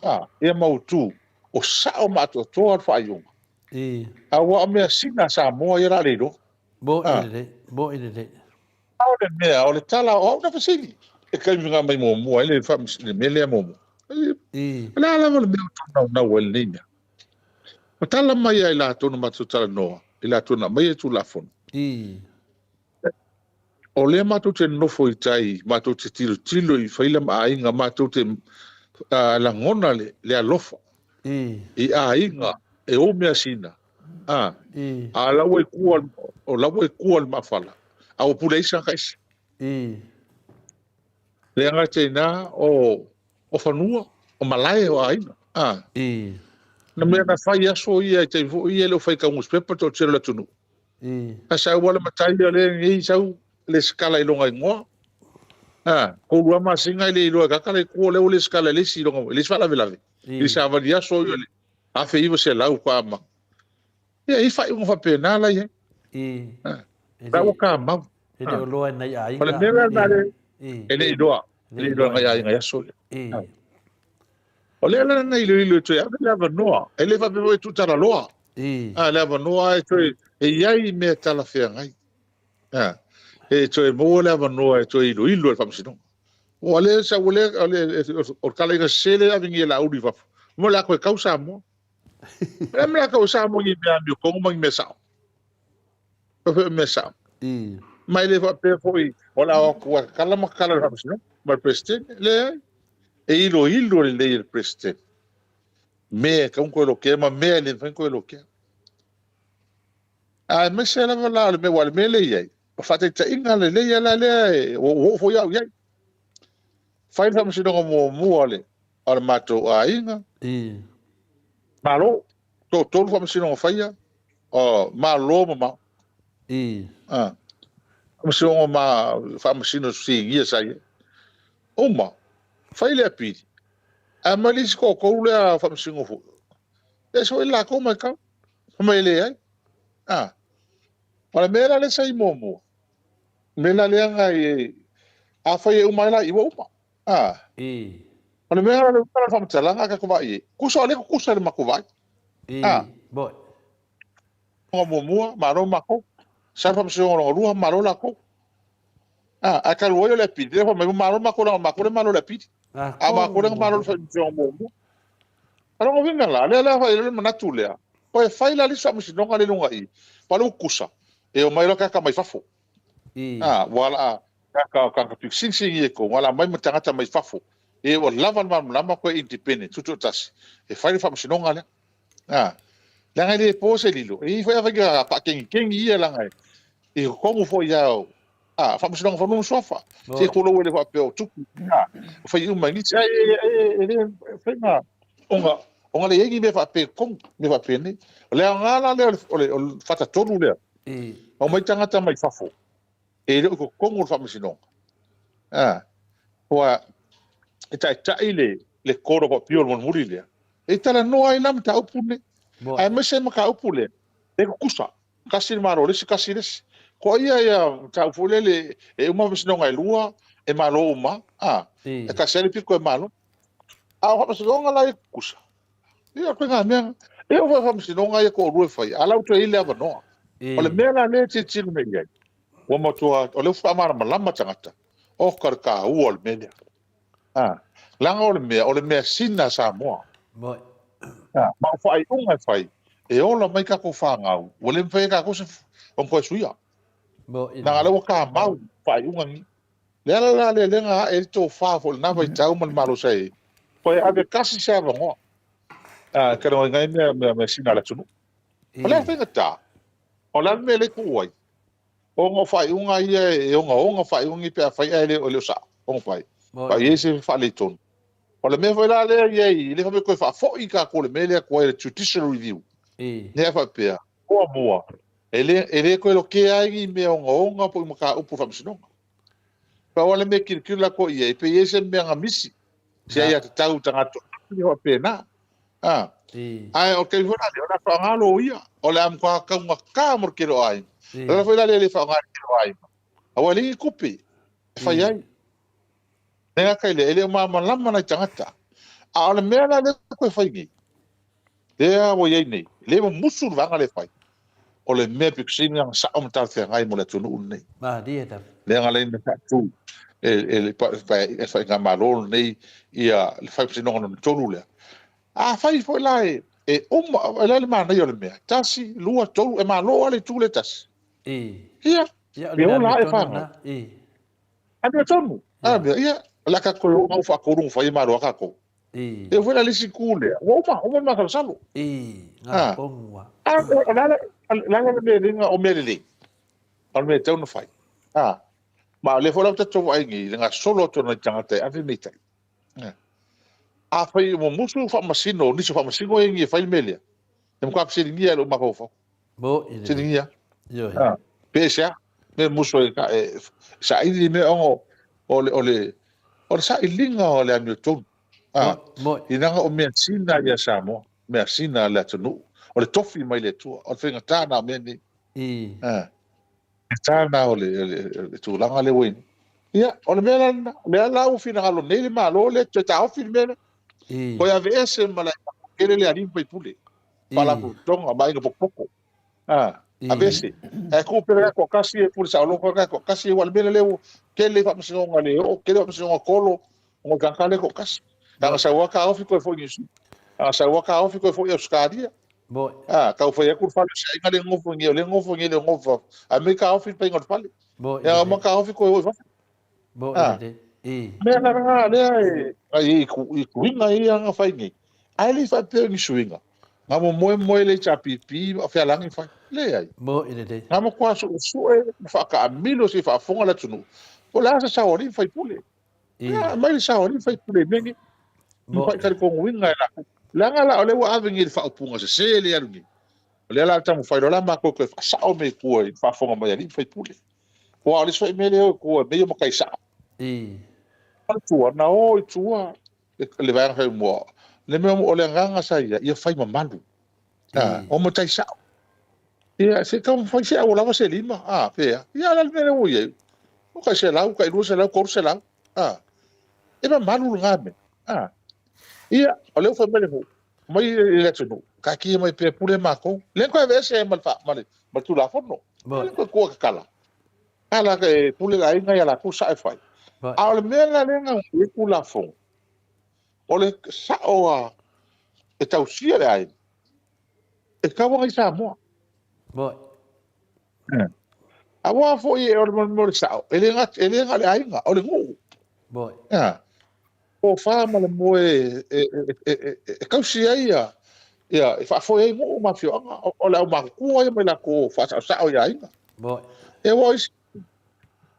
a, ia mautu, o sao ma atoatoa le faaiuga. Aua o measina a Samoa ia o le a le iloa. Moi lelei, moi lelei. A o le mea, o le tala, o au na fesili, e taimi na aumai muamua ai le le mea lea muamua. O le a lava le mea o tou naunau ai i lenei mea? Ua tala mai ia i latou na matou talanoa, i latou na aumaia Tulafono. O lea matou te nonofo i tai, matou te tilotilo i faila ma aiga, matou te lagona le alofa i aiga e ou measina, a, a o la ua i tua, o la ua i tua le maafala, a ua pule ai isi tagata ese. Leaga te ina o, o fanua, o malae o aiga, a. Na mea na fai aso ia i taimi foi ia e le o fai tau nusipepa le toatele o le atunuu. A sau lava le matai ia lea nei sau lesitala i lona igoa. A, 3 lava masina e le iloa e tagata la e i tua o lea ua lesitala i le isi i lona, i le isi faalavelave. I le savali aso ia le 1900 faatoa amata. Ia, e i ai faaiuga faapena la e i ai. La ua tamau. E le o loa e nai aiga. O le mea la lena e le i loa. E le i loa e nai aiga i aso ia. O lea la na iloilo e toe ave le avanoa. E le faapea foi e tuutalaloa. A, le avanoa e toe, e i ai mea talafeagai. A, e toe maua le avanoa e toe iloilo e le Faamasinoga. Ua le sau, ua le, o le, o le talaiga sese lea e ave nei e Laauli i fafo. Mo le a toe kau Samoa. O le a mea a kau Samoa i mea amiotonu ma ni mea sao. Faapea o mea sao. Ma e le faapea foi o le a o atu a tatala ma tatala e le Faamasinoga ma le Peresetene. Leai. E iloilo lelei e le Peresetene mea e tatau ona toe lokea ma mea e le mafai ona toe lokea. Aemaise lava la o le mea, aua o le mea lea e i ai, o faataitaiga lelei lava la lea e, ua oo foi au i ai. Fai le faamasinoga muamua a le, a le matou aiga. Malo, toatolu faamasinoga faia, o, malo mamao. Ah, faamasinoga ma, faamasino sinia sa i ai. Uma, fai le apili, ae aumai le isi toatolu lea faamasino foi. E ese foi le latou matau. Fai mai e leai. A, o le mea la lea sa i muamua, o le mea la lea na i, afai e uma ai la i, ua uma. A, o le mea la lea o le faamatalaga a tatou vaai i ai, tusa o lea e tutusa i le matou vaai. A, muamua, malo matou. Sau le faamasinoga lona lua, malo latou. A, ae talu ai o le apili, lea fai mai, ua malo matou leaga o matou lea e malo i le apili. A o matou lea na malo i le faamasinoga muamua. A o lona uiga la, lea la e i ai le manatu lea, toe fai la le isi faamasinoga lea i luga i i, aua o lea ua tutusa, e omai loa tagata mai fafo. A, ua ala tagata tagata pito silisili i totonu, ala mai ma tagata mai fafo. E ua lava le malamalama koe independent, tutoatasi, e fai le faamasinoga lea. A, leaga e le po se lilo, e i ai foi faiga faakegikegi ia leaga i totonu foi lava o a, faamasinoga o Fanua ma Suafa. Se tulou e le faapea o tupu, a, o fai uma e nisi, ae e le faiga ona ona le i ai ni mea faapea i totonu, mea faapenei. O le aoga la lea o le fatatolu lea, aumai tagata mai fafo, e le o i totonu o le faamasinoga. A, ua e taitai le, le Court of Appeal mulimuli lea, e talanoa ai la mataupu lenei. Aemaise mataupu lea, e tutusa, tasi le Malo le isi, tasi le isi. Ko ia ia mataupu foi lele, e uma faamasinoga e lua, e malo uma, a, e tasi lava le pito e malo. A o faamasinoga la ia tutusa, ia o ituaiga mea, e oo foi i faamasinoga ia toalua e fai, a o la ua toe i ai le avanoa. O le mea la lea e tilotilo nei i ai, ua matua, o lea ua faamalamalama tagata, oka le taua o le mea lea. A, leaga o le mea, o le measina a Samoa. A, ma o faaiuga e fai, e ola mai tatou fanau, ua le mafai e tatou se, ona toe suia. Leaga o lea ua tamau faaiuga nei. Le ala la lea, lea na ae ai le tofa foi i lena vaitau ma le Malo sa i ai, toe ave tasi se avanoa e talanoaina ai mea measina a le atunuu. O le a faigata? O le a le mea lea e tuu ai? Ona o faaiuga ia e ogaoga faaiuga nei pe afai ae le o sao ona fai. Fa i ai se faaletonu. O le mea foi la lea e i ai, e le faapea toe faafoi tatou i le mea lea tuai le judicial review. Lea faapea, muamua, e le, e le toe lotea ai ni mea ogaoga po o ni mataupu o faamasinoga. Pau lava le mea e tilotilo latou i ai, pe i ai se mea na misi, se aiatatau i tagata o faapena. A, ae o le taimi foi la lea, o le a faaaoga loia, o le a matua taugata mo le tele o aiga. O le ala foi la lea e le faaaoga e le tele o aiga, aua e leai ni tupe e fai ai. Le gata i lea, e le o malamalama nai tagata. A o le mea la lea toe fai nei, lea ua i ai nei, lea ua musu le vaega lea e fai, o le mea pito sili ona sao ma talafeagai mo le atunuu lenei. Malie lava. Lea na ala ai ona faatu e le Faigamalo lenei ia le faamasinoga lona tolu lea. Afai foi la e uma, o le a le manaia o le mea, tasi, lua, tolu, e malo lava le itu lea e tasi. Ia, e ola lava e fanau. Amiotonu. Amio, ia, o le a tatou toe oo ina ua faatolu ona fai e malo lava tatou. E oo foi la i le isi itu lea, ua uma, uma le masalosalo. A, o le a la le mea lelei o mea lelei, o le mea e tatau ona fai. A, ma o lea foi la ua tatou vaai nei i le gasolo atu o nai tagata e ave mea i tai. Afai ua musu faamasino, nisi o faamasino ia e fai le mea lea, e matua fesiligia e lou mafaufau. Fesiligia. Pe aisea? Mea musu ai e saili mea ona o le, o le, o le sailiga o le amiotonu. Leaga o measina ia Samoa, measina a le atunuu, o le tofi mai le Atua, o le faigata lena o mea nei. Faigata lena o le tulaga lea ua i ai nei. Ia, o le mea la lena, o lea la ua finagalo nei le Malo lea e toe taofi le mea lea. Toe aveese ma le tele le alii ma faipule, faalapotopotoga ma aiga potopoto. Aveese. Ae tuu pea le toatasi e pule saoloto le toatasi, aua o le mea lea ua tele faamasinoga le oo, tele faamasinoga kolo, ona o le tagata lea e toatasi. Ana sau lava taofi toe foi i Niu Sila. Ana sau lava taofi toe foi i Ausetalia. Tau fai atu le fale o se aiga lea e nofo nei, o lea e nofo nei, le nofo i fafo. Ae mei taofi le faiga o le fale. Ia uma taofi toe o i fafo. Mea la lena lea e ai i suiga ia na fai nei. Ae le i faapea o ni suiga. Na momoe le HRPP ma o fealagi fai. Leai. Na matua suesue ma faataamilo se i faafofoga le atunuu. Po o le a se sao o alii ma faipule. Ia, aumai le sao o alii ma faipule i mea nei. Matua talitonuina e latou. Leaga la o lea ua ave nei i le faaupuga sese lea e alu nei. O lea la taumafai loa la matou toe faasao mea i tua i le faafofoga mai a alii ma faipule. Aua o le isi foi mea lea e o i tua, mea ia o matai sao. Tua, na o i tua le vaega fai mua. Le mea o le agaga sa i ai, ia fai mamalu. O matai sao. Ia, se taumafai se aua lava se lima. A, pea. Ia, o le a le mea lea ua i ai? O tai 100, tai 200, 300. A, e mamalu lena mea. A, ia, o lea ua fai mai le nuu, mai le atunuu, taatia mai pea pule matou. Lea na toe aveese ai ma le Tulafono. Lea toe tua tatala. Tala e pule le aiga ia latou sao e fai. A o le mea la lea na i ai Tulafono, o le sao a e tausia le aiga, e tatau ona i Samoa. Aua foi o le mea o le sao, e le na o le aiga, o le nuu. tofa ma le moe e tausi ai ia, ia e faafoe ai nuu ma afioaga. O le aumatutua ia mai latou faasaosao i aiga. E aua o isi,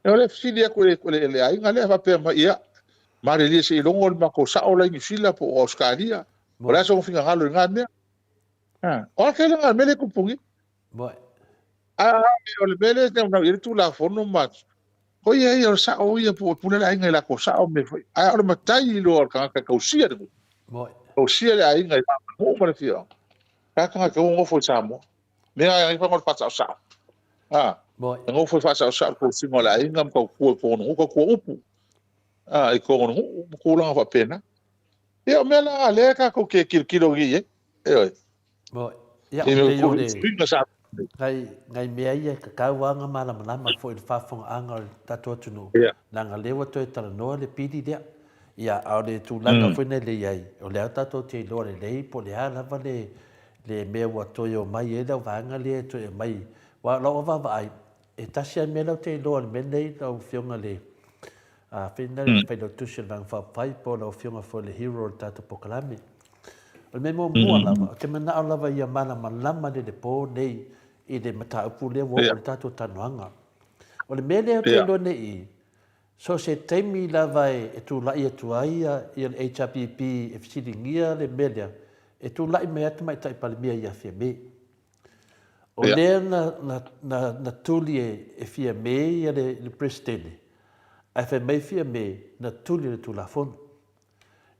o le fesili atu i le aiga lea faapea mai, ia, malilie se i logo le matou sao la i Niu Sila po o Ausetalia, o le a sona finagalo i lena mea. O a tele na mea lea e tupu nei? A o le mea lea e naunau i ai le Tulafono ma o ia ia o le sao ia po o pule le aiga i latou sao mea foi. Ae o le matai loa o le tagata e tausia le nuu, tausia le aiga i nuu ma le afioaga, tagata na tatau ona nofo i Samoa. Mea lava e fai o le faasaosao. A, e nofo e faasaosao le tausiga o le aiga ma tautua i totonu o le nuu, tautua upu a, i totonu o le nuu ma tulaga faapena. Ia o mea la lea tatou te tilotilo nei i ai. Ioe. Ia, o le o le nai, nai mea ia e tatau lava ona malamalama foi i le faafofogaaga o le tatou atunuu, leaga lea ua toe talanoa le pili lea. Ia, a o le tulaga foi lea e i ai, o lea tatou te iloa lelei po o le a lava le, le mea ua toe omai ai lau vaega lea e toe aumai. Aua o lau vaavaai, e tasi lava le mea lea ou te iloa i le mea lenei lau Afioga i le Afioga i le Failautusi o le Vaega Faaupufai po o lau Afioga foi i le hero o le tatou polokalame. O le mea muamua lava, ou te manao lava ia malamalama le po nei i le mataupu lea ua oo i le tatou talanoaga. O le mea lea ou te iloa nei i i, so o se taimi lava e tulai atu ai ia le HRPP e fesiligia le mea lea, e tulai mai lava le Tamaitai Palemia ia Fiame. O lea na tuli e Fiame ia le Peresetene, ae fai mai Fiame na tuli le Tulafono.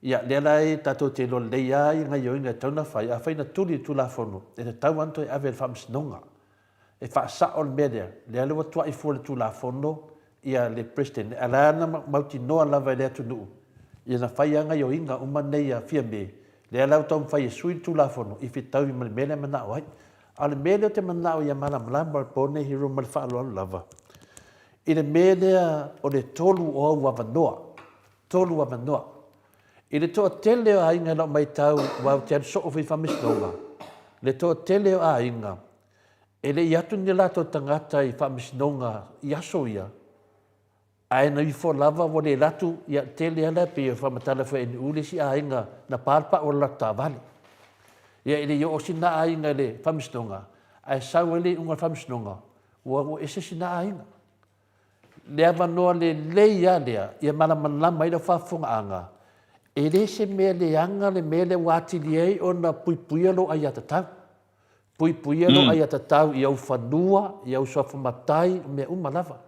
Ia, lea la e tatou te iloa lelei lava ia gaioiga e tatau ona fai, afai na tuli le Tulafono, e tatau lava ona toe ave i le Faamasinoga e faasao le mea lea, lea la ua tuai fua le Tulafono ia le President, ae la na mautinoa lava e le atunuu, ia na fai lava gaioiga uma nei a Fiame, lea la ua taumafai e sui le Tulafono i fetaui ma le mea lea e manao ai. A o le mea lea ou te manao ia malamalama o le po nei Hero ma le faaaloalo lava, i le mea lea o le tolu o au avanoa, tolu avanoa. I le toatele o aiga i lau matau, aua ou te alu soo foi i faamasinoga, le toatele o aiga, e le i atu ni latou tagata i faamasinoga i aso ia, ae na ifo lava ua le latu, ia tele lava pei e faamatala foi e NU le isi aiga na pa le pau o le latou taavale. Ia e le i oo sina aiga i le faamasinoga, ae sau ai le iuga o le faamasinoga, ua ese sina aiga. Le avanoa lelei lava lea ia malamalama ai lau faafofogaaga, e le se mea leaga le mea lea ua atili ai ona puipuia lou aiatatau. Puipuia lou aiatatau i ou fanua, i ou suafa matai, o mea uma lava.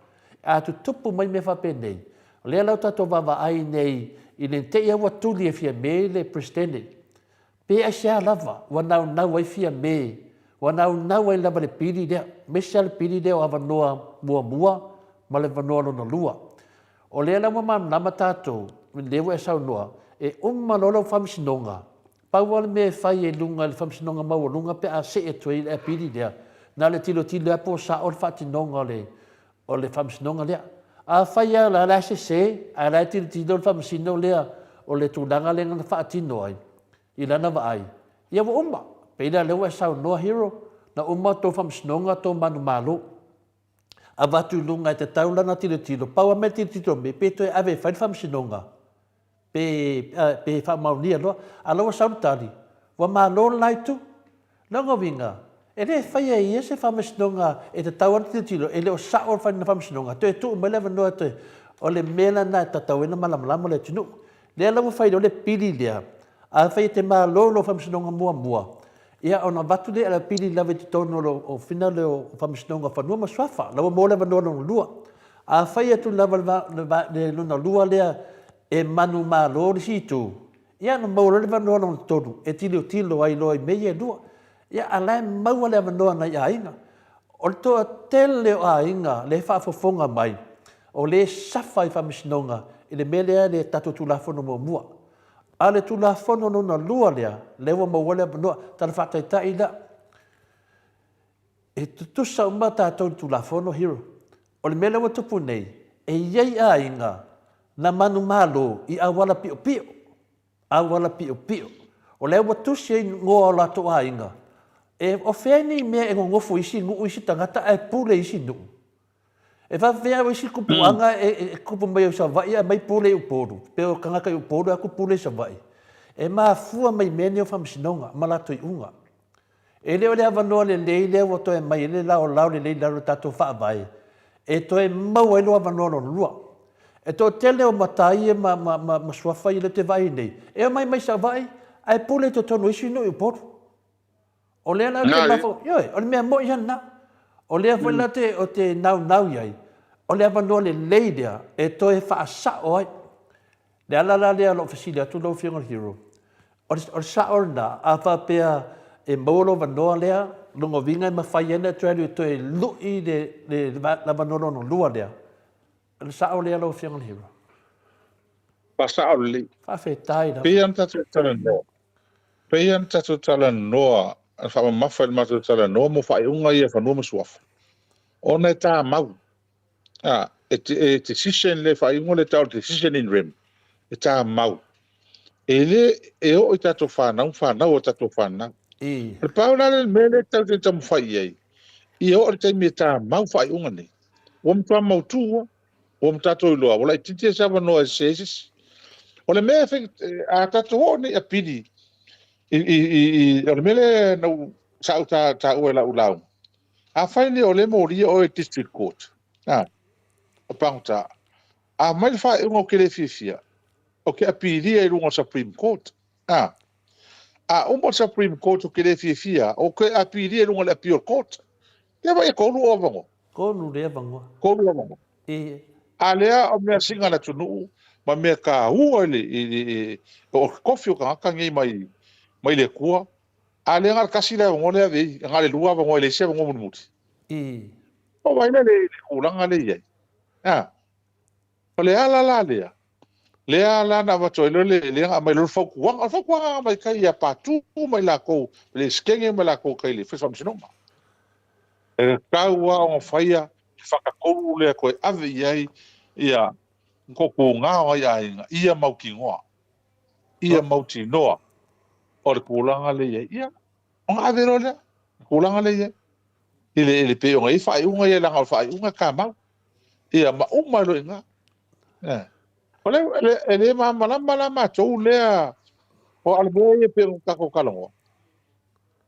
A tutupu mai mea faapenei, o lea la ua tatou vaavaai nei i le te i lava ua tuli e Fiame le Peresetene, Pe aisea lava ua naunau ai Fiame, ua naunau ai lava le pili lea, aemaise lava le pili lea o avanoa muamua ma le avanoa lona lua. O lea la ua malamalama tatou, lea ua e saunoa, e uma loa lau faamasinoga, pau lava le mea e fai i luga i le faamasinoga maualuga pe a see atu ai i le apili lea, na o le tilotilo lava po o sao le faatinoga o le, o le faamasinoga lea. Afai lava o la e sese, ae o la e tilotilo le faamasino lea o le tulaga lea na faatino ai i lana vaai, ia ua uma. Pei la o lea ua e saunoa Hero, na uma tou faamasinoga tou manumalo. Avatu i luga e tatau lana tilotilo, pau lava mea e tilotilo mai, pe toe ave e fai le faamasinoga, pe, pe faamaonia loa. A o la ua sau le tali, ua malo le la itu. Lona uiga, e le faia e ia se faamasinoga e tatau lava ona tilotilo, e le o sao le faiga faamasinoga, toe tuu mai le avanoa toe. O le mea lena e tatau ai ona malamalama le atunuu. Lea la ua fai loa le pili lea, afai e te malo i lou faamasinoga muamua, ia ona avatu lea o le pili lava i totonu o le ofina lea o Faamasinoga o Fanua ma Suafa, la ua maua le avanoa lona lua. Afai atu lava le lona lua lea e manumalo le isi itu, Ia ona maua loa le avanoa lona tolu e tilotilo ai loa i mea ia e lua. Ia a la e maua le avanoa nai aiga. O le toatele o aiga lea e faafofoga mai, o lea e safa i faamasinoga i le mea lea le tatou Tulafono muamua. A o le Tulafono lona lua lea, lea ua maua le avanoa. Tala faataitai la, e tutusa uma tatou i le Tulafono Hero. O le mea lea ua tupu nei, e i ai aiga na manumalo i auala piopio, auala piopio. O lea ua tusi ai igoa o latou aiga. E, o fea nei mea e nonofo i isi nuu isi tagata ae pule i isi nuu? E faafefea au isi kupuaga e kupu mai au Savaii ae aumai pule i Upolu, pe o tagata i Upolu e atu pule i Savaii. E mafua mai mea nei o faamasinoga ma latou iuga. E le o le avanoa lelei lea ua toe aumai ai le laolao lelei i lalo o le tatou Faavae e toe maua ai lou avanoa lona lua. E toatele o matai ia ma, ma, ma, ma suafa ia lea ou te vaai nei, e omai mai Savaii ae pule i totonu o isi nuu i Upolu. O lea la ou te mafaufau, ioe, o le mea moni lava lena. O lea foi la ou te naunau i ai, o le avanoa lelei lea e toe faasao ai. Le ala la lea o lou fesili atu lau Afioga i le Hero, o le sao lena, a faapea e maua lou avanoa lea, lona uiga e mafai ai ona e toe alu e toe lui le avanoa lona lua lea. O le sao lea lau Afioga i le Hero? Faasao lelei. Faafetai lava. Pei ona tatou talanoa, pei ona tatou talanoa, faamamafa i le matou talanoa mo faaiuga ia fanua ma suafa, ona e tamau. A, e, e decision le faaiuga le tau decision in rem, e tamau. E le e oo i tatou fanau ma fanau a tatou fanau. O le pau la le mea lea tatou te taumafai i ai, ia oo i le taimi e tamau faaiuga nei. Ua matua mautu lava. Ua ma tatou iloa, ua laitiiti se avanoa e sese ai se isi. O le mea e fai, a tatou oo nei i apili, i, i, i, i, o le mea lea na ou, sa ou taua i lau lauga, afai nei o lea e molia oe i District Court, a, o pagota, a aumai le faaiuga ou te le fiafia, ou te apilia i luga o le Supreme Court, a, a uma le Supreme Court ou te le fiafia, ou te apilia i luga o le Appeal Court. Ia vai e tolu o avanoa. Tolu le avanoa. Tolu avanoa. E. A lea o mea singa le atunuu ma mea taua i le, i le, o le tofi o tagata nei mai, mai le Atua. A lea na o le tasi le avanoa lea ave i ai, na o le lua avanoa e leai se avanoa mulimuli. E. O vai lea le tulaga lea e i ai. A. O le ala la lea, lea la na avatu ai loa le, lea na aumai loa le fautuaga. O le fautuaga na aumai kai ia Patu ma i latou, le Esetene ma i latou kai le Ofisa o Faamasinoga. E tatau lava ona faia le fatatolu lea toe ave i ai ia toatuga o nai aiga ia mautinoa, ia mautinoa o le tulaga lea i ai. Ia, ona ave loa lea, le tulaga lea i ai. I le, i le pei ona i ai faaiuga ia, leaga o le faaiuga e tamau. Ia, ma uma ai loa i ina. Eh. O le, e, e le malamalama la matou lea, o le mea ia pei ona tatou talanoa.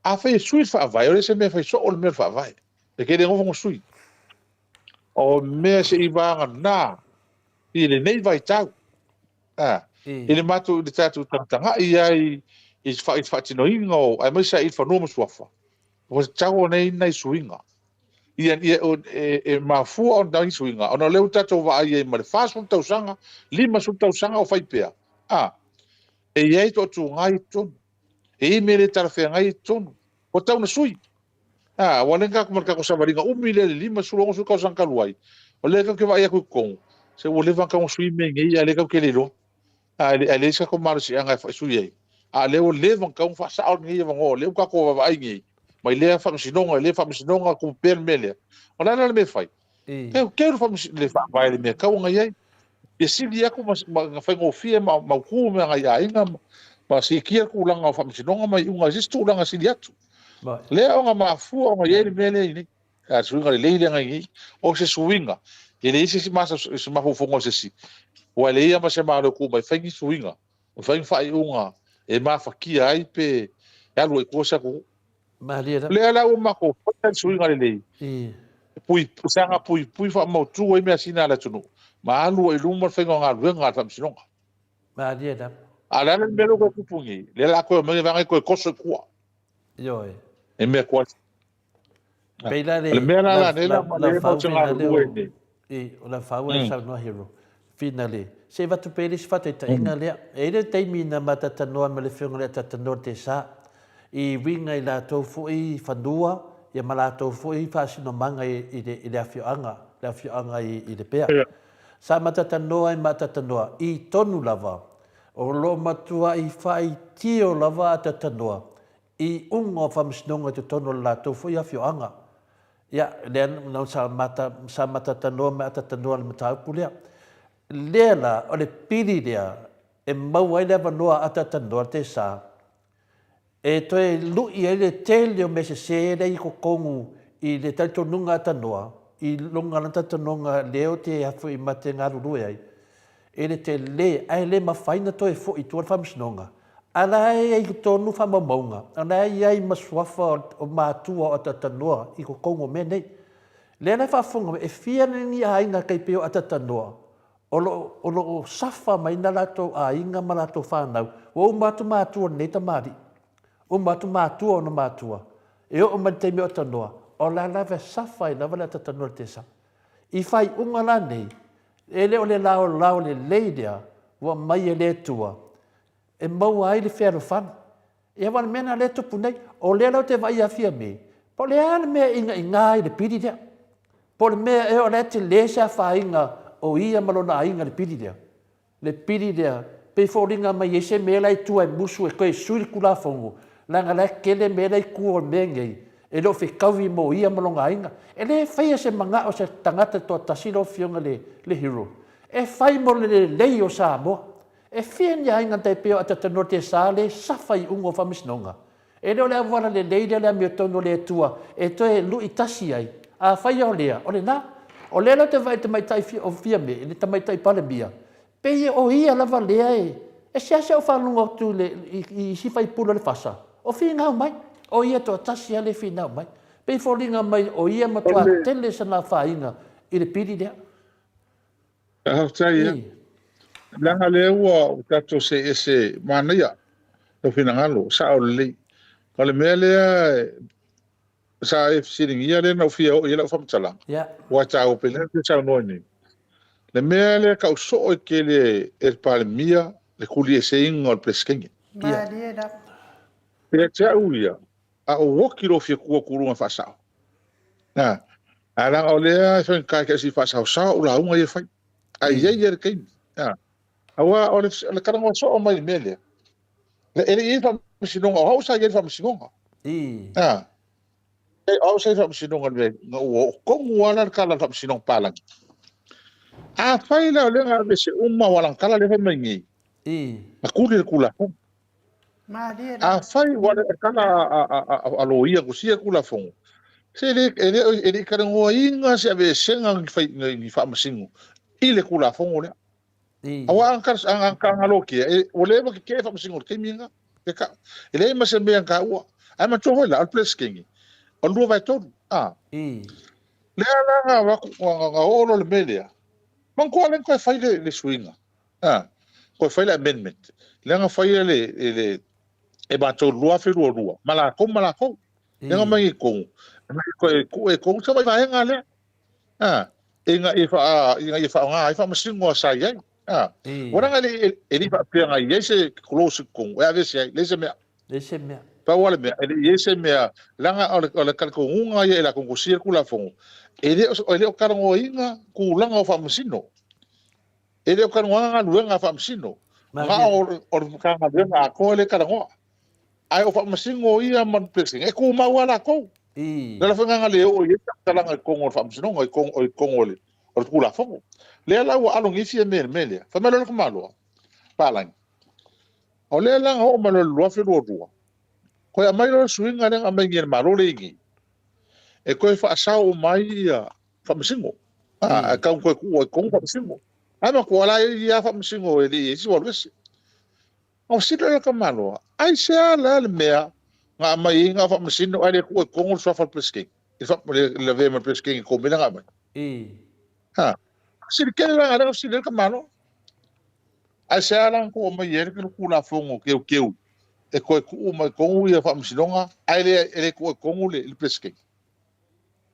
Afai e sui le faavae, o le se mea e fai soo le mea o le faavae. E te le nofo ma sui. O mea se i vagana i lenei vaitau. A, i le matou, i le tatou tagatagai ai i le faatinoina o, aemaise lava i fanua ma suafa, ua tatau ona i ai nai suiga. Ia, ia, e, e mafua ona nai suiga, ona o lea ua tatou vaai ai ma le 40 tausaga, 50 tausaga o fai pea. A, e i ai toatuga i totonu. E i ai mea le talafeagai i totonu. Ua tatau ona sui. A, aua lea na tatou ma le tatou savaliga umi lea i le 50, 60 tausaga talu ai, o lea tatou te vaai atu i totonu, se ua leva ona tatau ona sui mea nei, a o lea tatou te le iloa. A e leai se tatou malosiaga e sui ai. A o lea ua leva ona tatau ona faasao lenei avanoa, o lea ua tatou vaavaai nei, mai lea faamasinoga i lea faamasinoga, tupu pea le mea lea. O le a la le mea e fai? Teuteu le faavae i le mea e tatau ona i ai. Ia sili atu ma faigofie ma mautu mea nai aiga ma siitia le tulaga o faamasinoga ma iuga i se isi tulaga sili atu. Lea ona mafua ona i ai le mea lea i nei. A suiga lelei lea na i nei. O se suiga, e leai se isi mafaufauga o se isi, ua leai lava ma se malo e tu mai fai ni suiga, fai ni faaiuga e mafatia ai pe alu ai i tua se atunuu. Malie lava. Lea la ua matou faia le suiga lelei. E pui, saga puipui faamautu ai measina a le atunuu, ma alu ai i luma le faiga o galuega a le Faamasinoga. Malie lava. A o le a le mea lea ua toe tupu nei? Lea o le a toe omai vaega ia toe toso i tua. Ioe. E mea tuai. Pei la le O le mea la la nei la ma le fau te galulue nei. E, o la fau e saunoa hero. Finale. Se i avatu pea le isi faataitaiga lea. E i ai le taimi na matatanoa ma le Afioga i le Atatanoa le Tesa i uiga i latou foi fanua ia ma latou foi faasinomaga i le i le afioaga, le afioaga i Lepea. Sa matatanoa e matatanoa i tonu lava o lo o matuai faitio lava Atatanoa i iuga o faamasinoga i totonu o le latou foi afioaga. Ia, lea na sa mata, sa matatanoa ma atatanoa le mataupu lea. Lea la, o le pili lea e maua ai le avanoa atatanoa le tesa, e toe lui ai le tele o mea sese lea i totonu i le talitonuga atanoa. i luga lana talitonuga lea ou te afu i mate galulue ai, e le tele, ae le mafai ona toe foi i tua le Faamasinoga. A o la e i ai i totonu faamaumauga, o la e i ai ma suafa o matua o Atatanoa i totonu o mea nei. Lea la e faafofoga mai, e fia ni aiga tai pei o Atatanoa o lo o lo o safa mai na latou aiga ma latou fanau, ua uma atu matua o lenei tamalii, uma atu matua o ona matua, e oo mai le taimi o Atanoa, o la lava e safa ai lava le Atatanoa i le tesa. I faaiuga la nei, e le o le laolao lelei lea ua aumai e le Atua e maua ai le fealofani. Ia aua o le mea lena lea e tupu nei. O lea la ou te vaai ia Fiame, po o le a le mea e inaina ai i le pili lea. Po o le mea ea o la e tele se afaina o ia ma lona aiga i le pili lea. Le pili lea, pei foliga mai e i ai se mea la i tua e musu e toe sui le Tulafono, leaga la e tele mea la i tua o le mea lenei, e le o fetaui mo ia ma lona aiga. E le faia se manao o se tagata e toatasi lau Afioga i le Hero, e fai mo le lelei o Samoa. E fia ni aiga tai pei o Atatanoa Sa le safa i uga o Faamasinoga? E le o le auala lelei lea o le amiotonu o le Atua e toe lui tasi ai. Afai o lea, o lena. O lea la ou te vaai i le tamaitai o Fiame, le tamaitai Palemia, pei o ia lava lea e, e seasea ou faalogo atu i, le, i, i isi faipule o le FASA, o finau mai. O ia toatasi lava lea e finau mai. Pei e foliga mai o ia matua tele sana afaina i le pili lea. Faafetai ia. Leaga lea ua tatou see ese manaia lou finagalo, sao lelei. O le mea lea sa e fesiligia lea na ou fia oo i ai lau faamatalaga, aua e taua pele lea e saunoa nei. Le mea lea tau soo e tele e le Palemia le tulieseina o le Peresetene. Malie lava. Ia te au ia, a o oti lou fia tu atu i luga e faasao. A, ae leaga o lea e faigata e te faasaosao au lauga ia e fai. Ae i ai ia le taimi. A, aua o le, o le talanoa soo mai i le mea lea, e le i i ai le faamasinoga, o au sa i ai le faamasinoga. A, o au sa i ai le faamasinoga i le mea, na ua oo tonu lava la le tala a le faamasinoga palagi. Afai la o lea na aveese uma o alagtala lea e fai mai nei, na tuli le Tulafono. Afai ua le tala a loia tusia Tulafono, se le, e le, e le i talanoaina se aveesega ni, fai, ni faamasino i le Tulafono lea. Aua a na lotea, e, ua leva tetee faamasino i le taimi lena. E leai ma se mea na taua. Ae manatua foi la, o le Peresetene, o le 2/3. A. Lea la na avatu, na oo loa le mea lea, manatua lea na toe fai le, le suiga. A, toe fai le amendment, lea na faia le, le, e matou 2022, ma latou ma latou. Lea na aumai i totonu, aumai toe tuu e tonu tamai vaega lea. A, ina ia faa, ina ia faaaoga ai faamasino sa i ai. A, ua leaga e le, e le i faapea na i ai se clause i totonu e aveese ai, leai se mea. Leai se mea. Pau lava le mea, e le i i ai se mea, leaga o le, o le talitonuga ia e latou na tusia le Tulafono, e le o, e le o talanoaina tulaga o faamasino. E le o talanoaina galuega a Faamasino, na o le Matagaluega atoa lea e talanoa. Ae o Faamasino ia ma le Peresetene, e tumau lava latou. O le ala foi lena na le oo i ai se faamatalaga i totonu o le Faamasinoga, i totonu o le Tulafono. Lea la ua alo nei Fiame i le mea lea. Fai mai loa le tamaloa, Palagi, o lea la na oo mai loa i le 2022, toe aumai loa le suiga lea na aumai nei e le Malo lea e i ai nei, e toe faasao uma ai ia faamasino. A, ae tau toe tuu ai i totonu faamasino. Ae matua la e i ai faamasino e le i i ai se alu ese. Na fesili loa le tamaloa, aisea la le mea na aumai ai na o faamasino ae le tuu ai i totonu le suafa o le Peresetene, i le lavea ma le Peresetene i totonu mea la na aumai. Ha, fesili tele la lea na fesili ai le tamaloa. Aisea la na tuu aumai ai le Tulafono teuteu e toe tuu mai i totonu ia faamasinoga ae le tuu ai i totonu le Peresetene.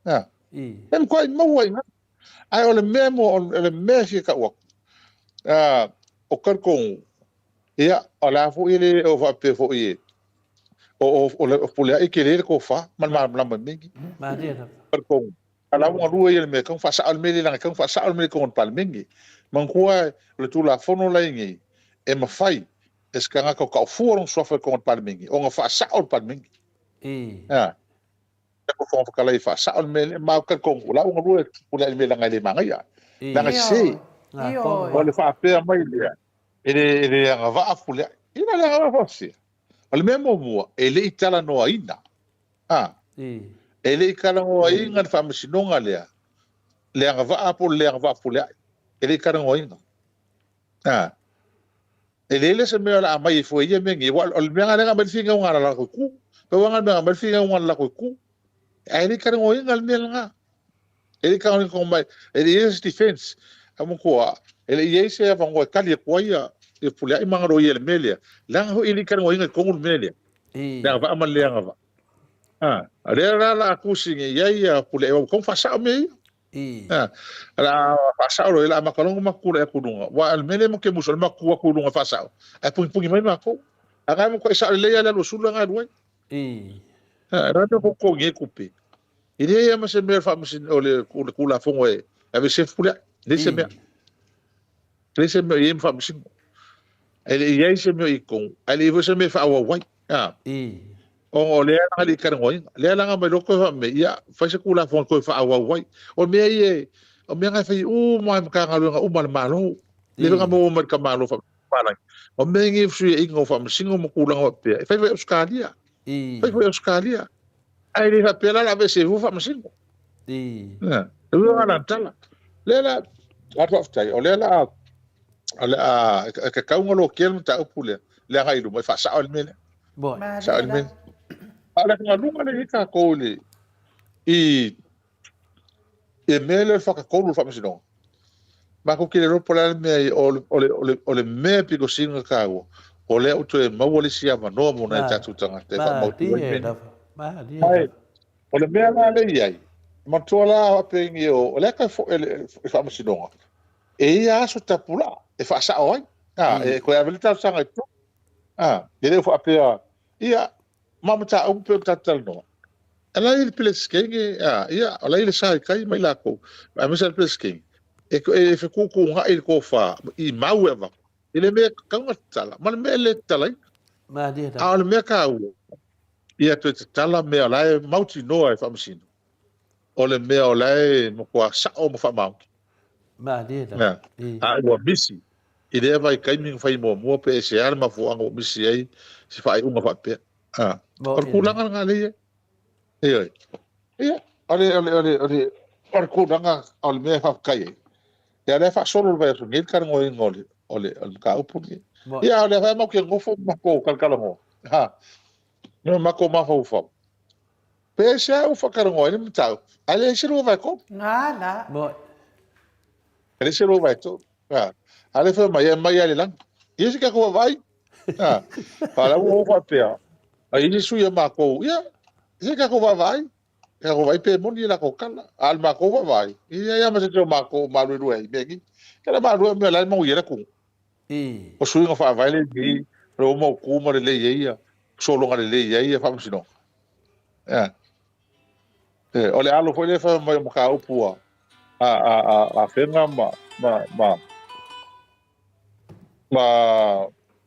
A, e matuai maua i ina. Ae o le mea mo, o le mea e fia tau atu, o talitonu, ia, o le a foi e le o faapea foi e, o, o, o Fepuleai e tele le tofa ma le malamalama i mea nei. Malie lava. Talitonu, a la ua galue ia i le mea e tatau ona faasao le mea lea, leaga e tatau ona faasao le mea lea i totonu o le Palemene. Manatua o le Tulafono la e i ai nei, e mafai e se tagata o taofua lona suafa i totonu o le Palemene ona faasao le Palemene. A. Ko Fofoga Fetalai e faasao le mea lea, ma ou te talitonu, o la ua galue Fepuleai i le mea leaga e le manaia, leaga e sese. O le faapea mai lea, e le, e le agavaa Fepuleai. Ia le agavaa faapefea? O le mea muamua, e le i talanoaina, a, e le i talanoaina le faamasinoga lea. le agavaa po o le le agavaa Fepuleai. E le i talanoaina. A. E leai la se mea o le a aumai ai fua i ia mea nei, aua o le mea lena lea na aumai ai le finauga a le latou itu. Pau lava lena o le mea na aumai ai le finauga a le latou itu. Ae le i talanoaina le mea lena. E le i talanoaina tonu mai, e le i i ai se defense. Ae manatua, e le i i ai se avanoa e tali atu ai ia Fepuleai ma ana loia i le mea lea, leaga foi e le i talanoaina i totonu le mea lea, le agavaa ma le le agavaa. A, o lea la o le a tusi nei i ai ia Fepuleai, aua ua tatau ona faasao mea ia. A, o le a faasao loa, o le a amata loa ona matou tulai atu i luga, aua o le mea lea matou te musu ai, o le matou tu atu i luga e faasao, ae punipuni mai matou. A na e matuai sao lelei lava le alu a Sula na e alu ai. A, o le a le mea ua totogi ai tupe? E leai lava ma se mea o le faamasino, o le Tulafono e aveese Fepuleai. E leai se mea. E leai se mea o i ai ma faamasino. E le i i ai se mea o i totonu, ae le i i ai foi se mea e faaauau ai. A. Ona o lea la e le i talanoaina. O lea la na aumai loa toe fai mai, ia, fai se Tulafono e toe faaauau ai. O mea ia, o mea na e fai uma lava e Matagaluega uma a le Malo. Lea na maua mai i le tamaloa Faapalagi. O mea nei o fesuiaiga o faamasino ma tulaga faapea, e fai foi e Ausetalia. Fai foi e Ausetalia. Ae le faapea la o le a aveese ai fua faamasino. Ia, le uiga lena o le tala. Lea la, a faafetai, o lea la o le a e tatau ona lotea le mataupu lea, le agai i luma e faasao ai le mea lea. Faasao ai le mea lea. A o le atugaluga lea e i ai tatou i le i le mea lea o le fatatolu o le faamasinoga, matou te le iloa po o le a le mea, o le mea e pito sili ona taua, o lea ua toe maua le isi avanoa mo nai o tatou tagata e faamautu ai mea nei. O le mea la lea e i ai, manatua la faapea o le a toe foi le faamasinoga, e i ai aso tapulaa e faasao ai, e toe ave le talosaga i totonu. E le o faapea, ia, ma mataupu pei ona tatou talanoa. O la e i ai le Peresetene, ia, o la e i ai le sa i tai ma i latou, aemaise lava le Peresetene, e fetuutuunai le tofa i mau e avatu, i le mea e tatau ona tatala ma le mea e le tatalaina. A o le mea taua, ia toe tatala mea o la e mautinoa e faamasino, o le mea o la e matua sao ma faamaoni. Malie lava. A ua misi i lea vaitaimi na fai muamua pe aisea le mafuaaga ua misi ai se faaiuga faapea. A, o le tulaga lena lea e i ai. Ioe. Ia, o le, o le, o le, o le, o le tulaga o le mea e faafetai ai, ia o lea e faasolo le vaiaso nei le talanoaina o le, o le, o le mataupu lenei. Ia, o lea foi matou te nofo ma matou talatalanoa, ha, ma matou mafaufau, pe aisea ua faatalanoa ai le mataupu, ae leai se 2/3. Gala. E leai se 2/3. A, a lea fai mai, e aumai lava i le lagi. Ia se tatou vaavaai. A, a o la ua ou faapea, a i ai se sui a matou, ia, se tatou vaavaai. Tatou vaai pe moni a latou tala. A o le matou vaavaai, e leai lava ma se tasi o matou o maluelue ai i mea nei. Ia na maluelue o mea o la e manuia ai le atunuu. O suiga faavae lenei, o le ua mautu ma lelei ai ia, sologa lelei ai ia faamasinoga. Ia. O le alo foi lea e fai mai o mataupu a a a a Afega ma ma ma ma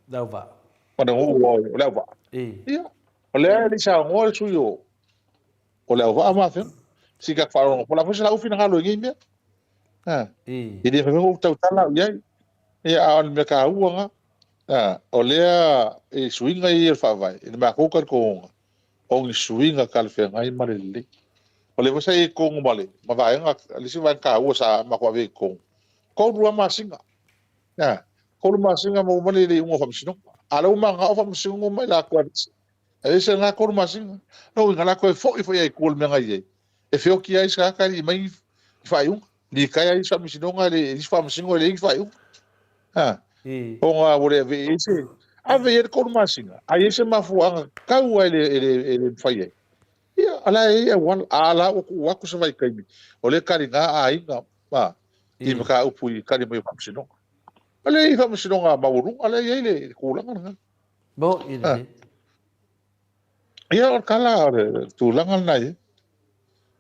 Leauvaa. Ma le nuu o Leauvaa. Ia, o lea e le i saunoa le sui o o Leauvaa ma Afega. Sika faalogo, po o le a foi se lau finagalo i nei mea. E le mafai foi ona ou tautala au i ai. Ia, a o le mea taua lena, o lea e suiga ia o le Faavae i le matou talitonuga, o ni suiga talafeagai ma le lelei. O lea foi sa i ai i totonu ma le ma vaega, le isi vaega taua sa matou ave i totonu, 3 lava masina. 3 masina maua mai le iuga o faamasinoga. A o lea ua mananao faamasinoga ma i latou e aveese. Aveese lena 3 masina. Lona uiga, o le a toe foi foi lava i tua i le mea na i ai, e feoti ai se tagata e le i aumai ni faaiuga. Litaea isi faamasinoga, e isi faamasinoga e leai ni faaiuga. Ha. Ona ua le ave i ai se... Ave i ai le 3 masina, a i ai se mafuaaga tatau lava e le, e le, e le mafai ai. Ia, o la e i ai auala. A la ua tuu atu se vaitaimi, o lea e taliga aiga ma, i mataupu i tali mai o faamasinoga. O lea e i ai faamasinoga maualuga, o lea e i ai le tulaga lena. Mo i le. Ia, o le tala o le tulaga lena e i ai.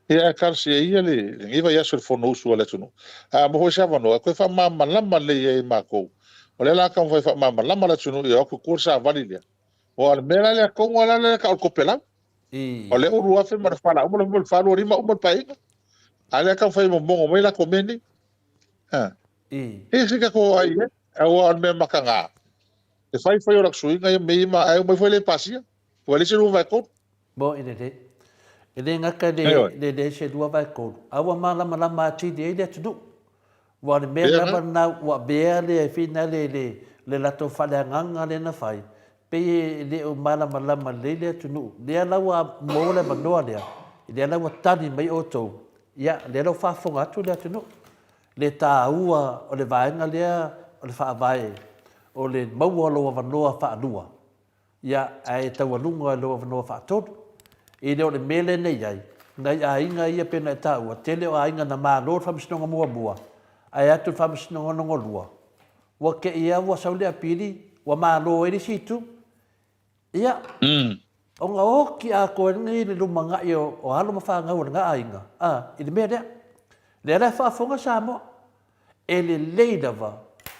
Ia, ae talosia ia lenei vaiaso i le Fonousu a le atunuu. A maua foi se avanoa, e toe faamalamalama lelei ai e matou. O lea o le a taumafai e faamalamalama le atunuu ia o atu i tua le savali lea. Aua o le mea la lea tonu lava lea e tau o le topelau. O lea ua 2000 ma le fa la uma le 2025 uma le paeaiga. A o lea e taumafai e momono mai latou mea nei. E se tatou ai ai, aua o le mea mataga, e fai fai o lak suiga ia mea ia ma, ae omai foi le pasia. Ua leai se 2/3. Mo i lelei. E le gata i le le leai se 2/3, a ua malamalama atili ai le atunuu. Aua o le mea lava lena ua avea le finale i le latou faaleagaga lea na fai, pei e le o malamalama lelei le atunuu. Lea la ua maua le avanoa lea, lea la ua tali mai outou, ia, lea la ua faafofoga atu le atunuu. Le taua o le vaega lea o le Faavae, o le maua o lou avanoa faalua, Ia, ae taualuga i lou avanoa faatolu. E le o le mea lea na i ai, nai aiga ia pei ona e taua, tele o aiga na malo le faamasinoga muamua, ae atu i le faamasinoga lona lua, ua te i lava ua sau le apili, ua malo ai le isi itu. Ia, ona oti atoa ai lenei le lumanai o alo ma fanau o lena aiga, a, i le mea lea. Lea la e faafofoga Samoa. E lelei lava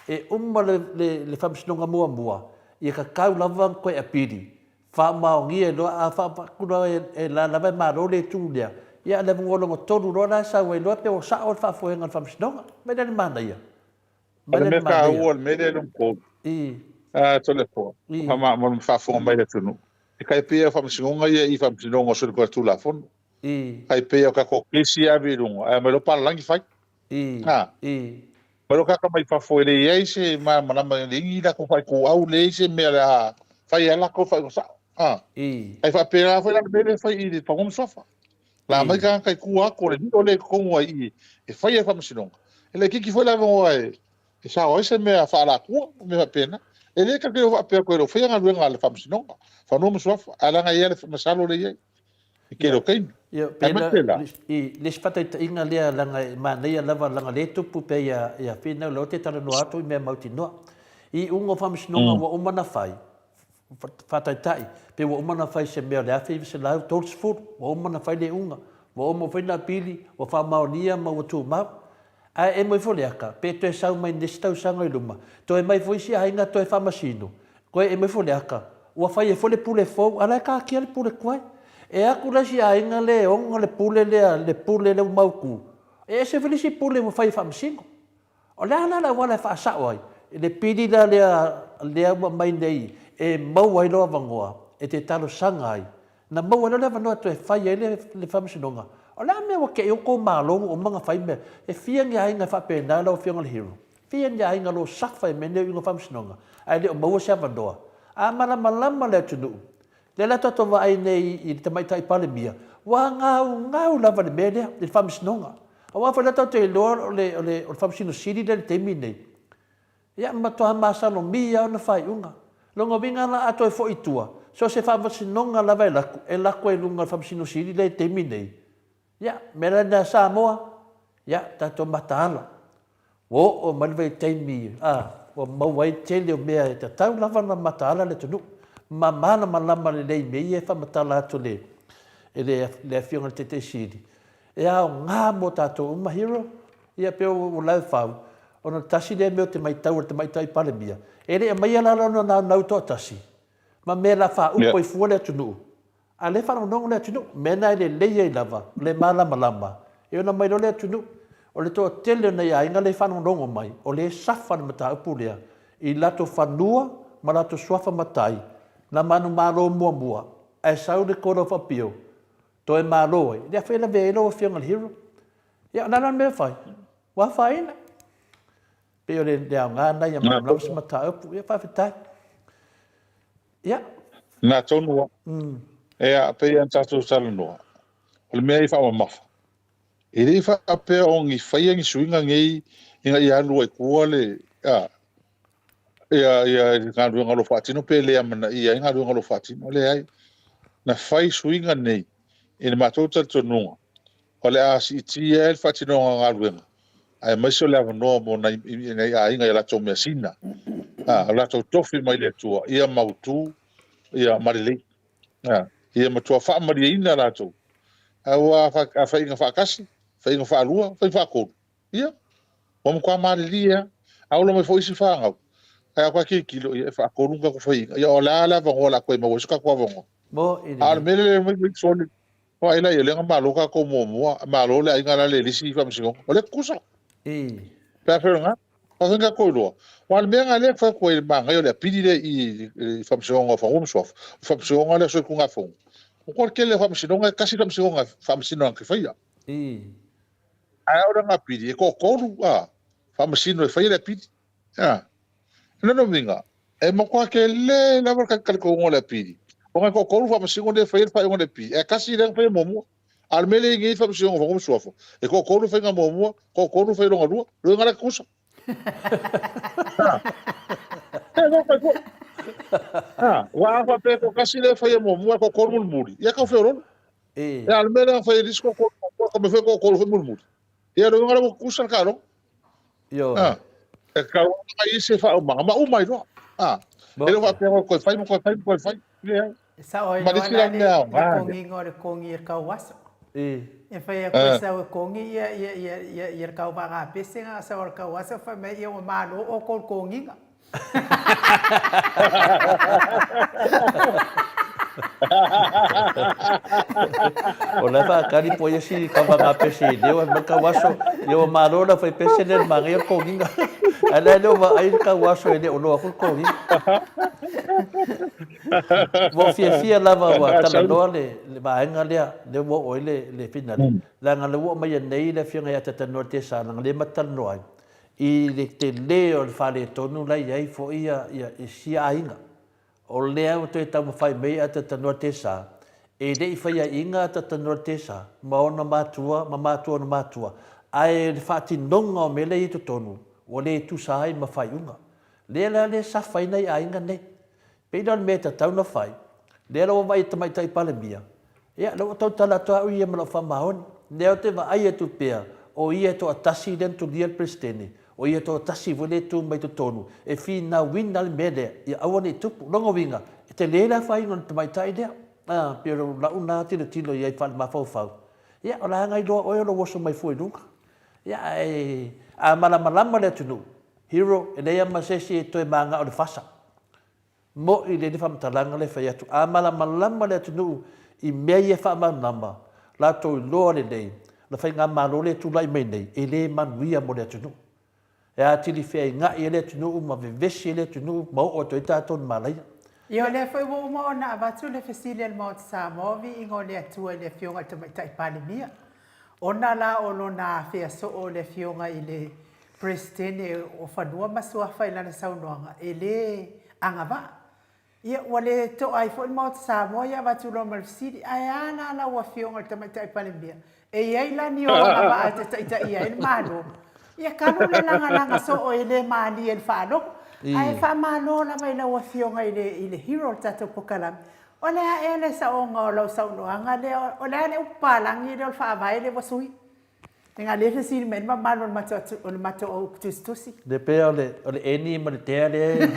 e uma le faamasinoga muamua, ia tatau lava ona toe apili, faamaonia loa, a faapatu loa e la lava e malo le itu lea, ia le avanoa lona tolu loa la e sau ai loa pe ua sao le faafoega o le faamasinoga. Vaai la i le manaia. O le mea taua o le mea lea lona tolu, a Toleafoa, mo le faafofoga mai le atunuu, e tai pei o faamasinoga ia i faamasinoga o soligatulafono. Tai pei o tatou kesi e ave i luga, ae aumai loa palalagi fai. A. Mai loa tagata mai fafo e leai se malamalama, e leai ni latou faituau, leai se mea o le a fai ai latou faaiuga sao. A. Ae faapena foi la le mea lea e fai i le Fanua ma Suafa. La aumai tagata i tua atu o le lilo lea i totonu ai i e fai ai faamasinoga. E laitiiti foi le avanoa e sao ai se mea faaalatua, mea faapena. E le tatou te o faapea atu e le o faia galuega a le Faamasinoga, Fanua ma Suafa, ae leaga e i ai le masalo lea e i ai. I tele o taimi. Ia, pe la, i le isi faataitaiga lea, leaga e manaia lava, leaga lea e tupu pea ia, ia Finau, lea ou te talanoa atu i mea mautinoa. I iuga o faamasinoga ua uma ona fai, faataitai, pe ua uma ona fai i se mea o le 1930, ua uma ona fai le iuga, ua uma foi ona apili, ua faamaonia ma ua tumau. Ae emo ifo le ata, pe toe sau mai i le isi tausaga i luma, toe mai foi isi aiga toe faamasino, toe emo ifo le ata, ua fai ai foi le pule fou, a o la e taatia le pule tuai. E atu la isi aiga lea e ona le pule lea, le pule lea ua mautu, e ese foi le isi pule ua fai e faamasino. O le a la le auala e faasao ai? Le pili la lea, lea ua aumai nei e maua ai lou avanoa e te talosaga ai Na maua loa le avanoa e toe fai ai le faamasinoga. O le a mea ua te i outou malo ua uma ona fai mea? E fia ni aiga e faapena lau Afioga i le Hero? Fia ni aiga o lo o safa i mea nei o iuga faamasinoga ae le o maua se avanoa? A malamalama le atunuu, lea la tatou vaai nei i le Tamaitai Palemia, ua gaugau lava i le mea lea, i le faamasinoga. Aua foi o lea tatou te iloa o le Faamasino Sili lea i le taimi lenei, Ia, matua masalomia ona faaiuga. Lona uiga la a toe foi i tua, so o se faamasinoga lava e latu, e latu ai i luga o le Faamasino Sili lea i le taimi nei. Ia, mea la lena Samoa, ia, tatou mataala. Ua oo mai le vaitaimi, a, ua maua ai le tele o mea e tatau lava ona mataala le atunuu. Ma malamalama lelei i mea ia e faamatala atu e le, e le, le Afioga i le Taitai Sili, e aoga mo tatou uma, Hero, Ia pei o Laufau, ona tasi lea mea ou te maitau i le Tamaitai Palemia, e le aumaia la lona naunau toatasi, ma mea la faaupu ai fua le atunuu, a lea e faalogologo le atunuu, mea na e lelei ai lava le malamalama, e ona mai loa le atunuu. O le toatele o nai aiga lea e faalogologo mai, o lea e safa le mataupu lea i latou fanua ma latou suafa matai, na manumalo muamua, ae sau le Kolofaapio, toe malo ai, lea foi e lavea ai lau Afioga i le Hero. Ia, o le a la le mea e fai? Ua afaina. Pei o le aoga lena ia malamalama se mataupu. Ia, faafetai. Ia. Na tonu lava. Ia, pei ona tatou talanoa, o le mea e faamamafa, e le faapea o ni faia ni suiga nei ina ia alu ai i tua le, a, ia, ia le galuega o lo o faatino pe le amanaia ai galuega o lo o faatino. Leai. Na fai suiga nei i le matou talitonuga o le a siitia ai le faatinoga o galuega, aemaise o le avanoa mo nai aiga i a latou measina, o latou tofi mai le Atua, ia mautu ia ma lelei. Ia matua faamalieina latou. Aua a faiga faatasi, faiga faalua, faiga faatolu, ia, ua matua malilie lava. A ola mai foi isi fanau, ae a toe tilotilo, ia e faatolu ni tatou faiga. Ia o le a le avanoa o le a toe maua ai so tatou avanoa? A o le mea lea e mai soli, Vaai la i ai, o lea na malo tatou muamua, malo le aiga la le lisi i faamasinoga. O lea e tutusa. Pe a fai o lena, faafefea ona tatou iloa? Aua o le mea lena lea e fai atu ai i le manaia o le apili lea i i le Faamasinoga o Fanua ma Suafa, o le Faamasinoga lea o Soligatulafono. O koa le tele o faamasinoga e tasi le faamasinoga e faamasino na te faia. Ae o le aga apili e toatolu a faamasino e faia le apili. A. O lona uiga, e matua tele lava le talitonuga o le apili, ona e toatolu faamasino lea e faia le faaiuga o le apili, ae tasi lea na faia muamua. A o le mea lea e i ai nei i le Faamasinoga o Fanua ma Suafa, e toatolu le faiga muamua, toatolu le faiga lona lua, o lona uiga la e tutusa. E faafetai foi. Aua a faapea e toatasi lea e faia muamua ae toatolu mulimuli, ia tau feoloolo. A o le mea lea na fai e le isi toatolu muamua, tau mai foi toatolu foi mulimuli. Ia o lona uiga la ua tutusa le taaloga. E tatau ona fai i se faaumaga ma uma ai loa. E le o faapea ua toe fai ma toe fai ma toe fai. Leai. E sao ai loa la le kogiga o le kogi e kau aso. E fai aku e sau e kogi ia ia ia ia ia le kau vaagapese ga sau le kau aso fai mai ia ua malo oukou le kogiga. O la e faatali po o ia si kavagapese i leo, fai mai le tauaso, ia ua malo le aufaipese lea i le manaia o le kogiga. Ae la e le o vaai le tauaso e le o loa atu le kogiga. Ua ou fiafia lava ua talanoa le vaega lea, lea ua oo ai le finale. Leaga o lea ua aumaia nei le Afioga ia Tatanoa Tesa, leaga o lea ma te talanoa ai, i le tele o le faaletonu la e i ai foi isi aiga. O lea ua toe taumafai mai a Tatanoa Tesa, e le i faiaina a Tatanoa Tesa ma ona matua ma matua ona matua, ae o le faatinoga o mea la e i ai i totonu, ua le tusa ai ma faaiuga. Lea la lea e safa ai nai aiga nei. Pei la o le mea e tatau ona fai, lea la ua vaai e Tamaitai Palemia, ia, lea ua tautala atu au ia ma lau faamaoni. Lea ou te vaai atu pea, o ia e toatasi lea na tulia le Peresetene, o ia toatasi foi lea e tu mai totonu, e finauina le mea lea, ia aua ne i tupu. O lona uiga, e tele le afaina o le tamaitai lea. A, pei o lau lena tilotilo i ai faale-mafaufau. Ia, o la e na iloa oe o lou oso mai fua i luga. Ia, ae a malamalama le atunuu, Hero, e leai lava ma se isi e toe manao i le fasa. Moʻi lelei faamatalaga lea e fai atu. A malamalama le atunuu i mea ia e faamalamalama, latou iloa lelei, o le faigamalo lea e tulai mai nei, e le manuia mo le atunuu. E atili feainai ai le atunuu ma vevesi ai le atunuu ma oo atu ai tatou i le malaia. Ia o lea foi ua uma ona avatu le fesili a le Maota Samoa, viiga o le Atua i le Afioga i le Tamaitai Palemia. Ona la o lona afea soo o le Afioga i le Peresetene o Fanua ma Suafa i lana saunoaga, e le agavaa. Ia, ua le toa ai foi le Maota Samoa ia avatu loa ma le fesili, Ae a la lau Afioga i le Tamaitai Palemia? E i ai la ni ou agavaa e te taitaia ai le Malo? Ia talu le lagalaga soo e le malie i le faalogo. Ae faamalo lava i lau Afioga i le, i le hero o le tatou pokalame. O le a ea le saoga o lau saunoaga lea? O le a le upu palagi lea o le faavae lea ua sui? Ina lea fesili mai le mamalu o le matou au tusitusi. Le pea o le o le eni ma le tea lea.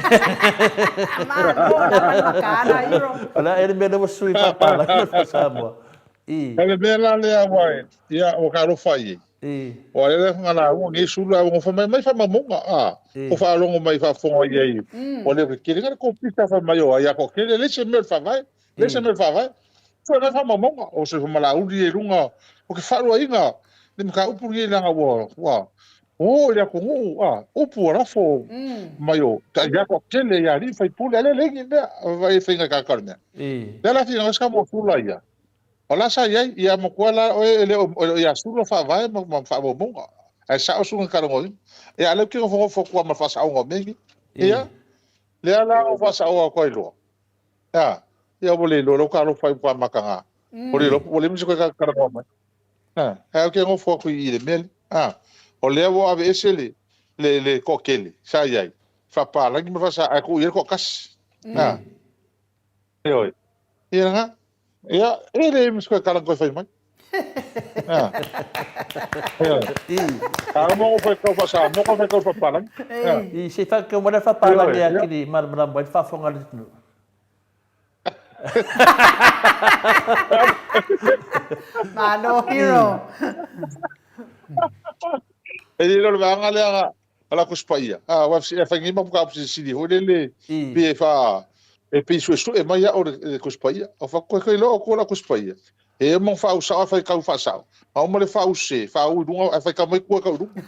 Malo lava le makaala hero. O le a ea le mea lea ua sui faapalagi ma Samoa? I. O le mea la lea aua e, ia ua ka alofa i ai. I. Ua lele nga lauga nei sulu au ngofa mai mai faamaumauga a. O faalogo mai faafofoga i ai. Ua le kele nga le kopita fai mai o ai a ko kele le se mea o le faavae. Le se mea o le faavae. Sue nai faamaumauga o se malauli e luga o ke faaluaiga le mataupu lenei leaga ua ua o i le atunuu a upu ua lafo mai o ia toatele i alii faipule a le leai ni mea vaai e faiga i tagata o le mea. Lea la finagalo se mo Sula ia. O la sa i ai ia matua la oe e le o ia Sula faavae ma faamaumauga. Ae sao Sula na talanoaina. Ia a lea ou te nofonofo atu lava ma le faasaoga o mea nei. Ia lea la o faasaoga atu ai loa. A, ia ua le iloa lau talofa i faamataga. Ua le iloa, ua le misi koe talanoa mai. A, ae ou te nofo atu i i le mea lea. A, o lea ua aveese le, le, le toatele sa i ai, faapalagi ma faasa, ae tuu i ai le toatasi. A, ioe. Ia lena. Ia, e le misi koe tala koe fai mai. A, ioe. A o mo fai kau faasa, mo fai kau faapalagi. A. I se whakakau mai le whapalagi a kiri malamalama ai le whaafonga le tunu. Malo hero. E le o le vaega lea a la Tusi Paia. A aua e fai nei ma mataupu silisili foi lele pe e fa e pei suesue mai au le Tusi Paia. O fa koe koe loa ko la Tusi Paia. E mo fa usao fai kau fa sao. A uma le fa use, fa u lunga e fai kau mai kua kau lunga.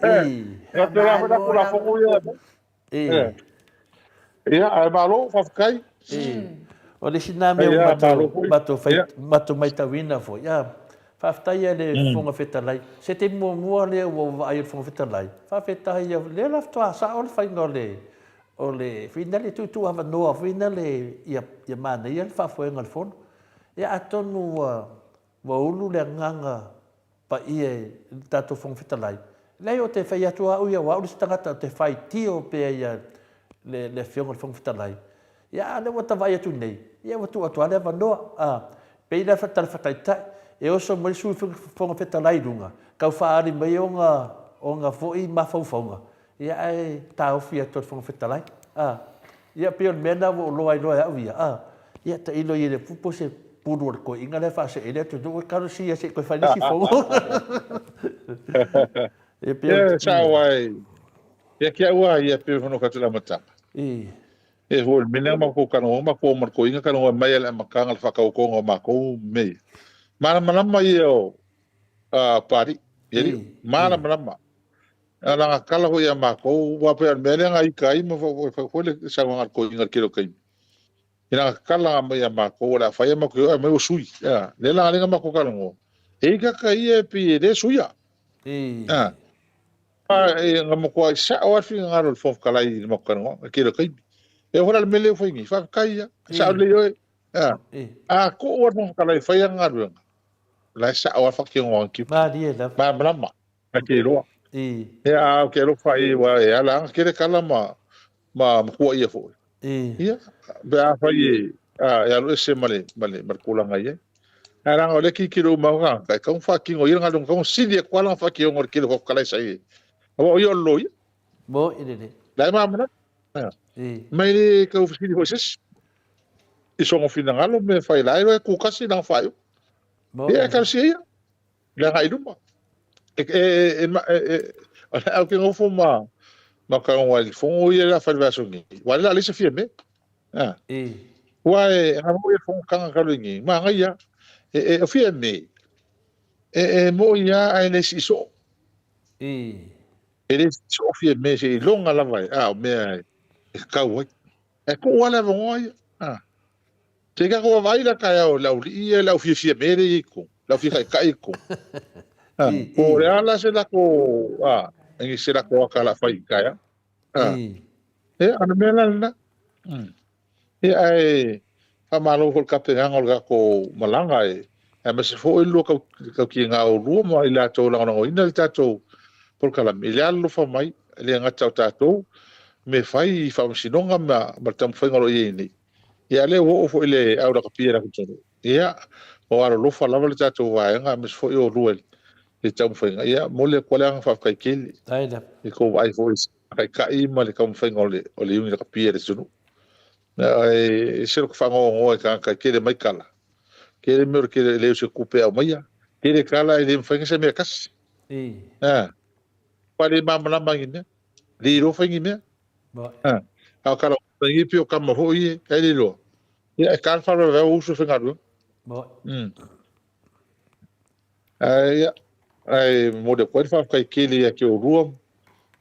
I. Ia te la la la fongo ia. I. Ia, ae malo, faafetai. O le isi na mea ua matou, matou, fai, matou maitauina foi, a, faafetai ia le Fofoga Fetalai. Se taimi muamua lea ua ou vaai i le Fofoga Fetalai, faafetai ia, lea la faatoa sao le faiga o le, o le, foi na le tuutuu avanoa foi na le, ia, ia manaia le faafoega o le Fono. Ia atonu ua, ua ulu le agaga paia i le tatou Fofoga Fetalai. Leai ou te fai atu au ia, o au le isi tagata ou te faitio pea ia le, le Afioga i le Fofoga Fetalai. Ia, a o lea ua ta vaai atu nei, ia ua tuu atu lava le avanoa. A, pei la tala faataitai, e oso mai le Sui Fofoga Fetalai i luga, tau faaali mai ona, ona foi mafaufauga, Ia ae taofi atu e le Fofoga Fetalai. A, ia pei o le mea lena ua ou loa ai loa e au ia, a, ia tailo i le po o se pulu o le toeaina lea e faasee ai le atunuu, e talosia se i toe fai le isi fono. Ia pei o... Ia, sao ai. Ia ki au a ia pei hono ka te amataga. I. E foi le mea ma ko kanoa ma ko ma ko inga kanoa mai le amatanga le whakaukonga o mākou mei. Malamalama ia o Pari, ia malamalama. A na kala foi ia makou, ua pei o le mea lea na ika ai ma fai foi le saunoaga a le toeaina i le tele o taimi. Ina kala mai ia makou, o le a fai a matou i o, aumai ua sui. A, lea la na matou talanoa, e i tagata ia e pei e le suia. A, a, na matuai sao lava le finagalo o le Fofoga Fetalai i le matou talanoaga i le tele o taimi. E oo foi la i le mea lea ua fai nei, faafetai ia, sao lelei oe. A, a tuu lava le Fofoga Fetalai e fai ana galuega, o la e sao lava le faatinoga o ana tiute. Malie lava. Malamalama. A te iloa. I. Ia, a ou te alofa i aua e ala ana tele tala ma ma matua ia foi. I. Ia, pe afai e a, e alu ese ma le ma le ma le tulaga i ai. Ae leaga o lea tilotilo uma au tagata, e tatau ona faatino e ia le galuega, e tatau ona sili atu lava lana faatinoga i le tele o Fofoga Fetalai sa i ai. Aua o ia o le loia. Moni lelei. La e malamalama. I. Ma e le tau fesili foi i se isi. I sona finagalo ma mea e fai, la e iloa e tutasi lana faaiuga. Moni Ia, e talosia ia. Le agai i luma. E, e, e, e, e, o le au ke nofo ma, ma ka ngonga i fongo ia la fai vaso ni. Wa le la le se fia me. Ah. E. Wa e nga mo ia fongo kanga ka lo ni. Ma nga ia. E, e, o fia me. E, e mo ia ai le si so. E. E le si so fia me se i longa lava e. Ah, o mea e, e kau ai. E ko wale vongoa ia. Ah. Te ka ko vaai la taeao le aualii ia le au fiafia me le i ko, le au fia taitai i ko. Ha, po o le a la se lako, a, e se lako aka la fai i taeao. Ha, e, a le mea la lena. Mm. E ae, faamalo foi le tapenaga o le tatou malaga e, aemaise foi le lua tau, tautiga o lua ma i latou lagolagoina le tatou polokalame. I le alolofa mai, e le gata o tatou, me fai i faamasinoga ma, ma le taumafaiga o lo o i ai nei. Ia lea ua oo foi le au lakapi e latou. Ia, o alolofa lava le tatou vaega aemaise foi o lua i le taumafaiga. Ia, momoli atu lava le agaga faafetai tele i kou vaai foi i le taitai ma le taumafaiga o le o le iuni lakapi a le atunuu. E ese lou faanoanoa i tagata e tele mai tala. Tele mea o le tele le o se tupe e aumaia. Tele tala e le mafai ona se mea e tasi. A, ua le malamalama i ni mea. Le iloa fai ni mea. A, a o kala o pei o kama foi e, e le iloa. Ia, e ka wharawe o usu whengarua. Mm. Ai, ia, ai, mo le koe whawhai kele ia ki o rua,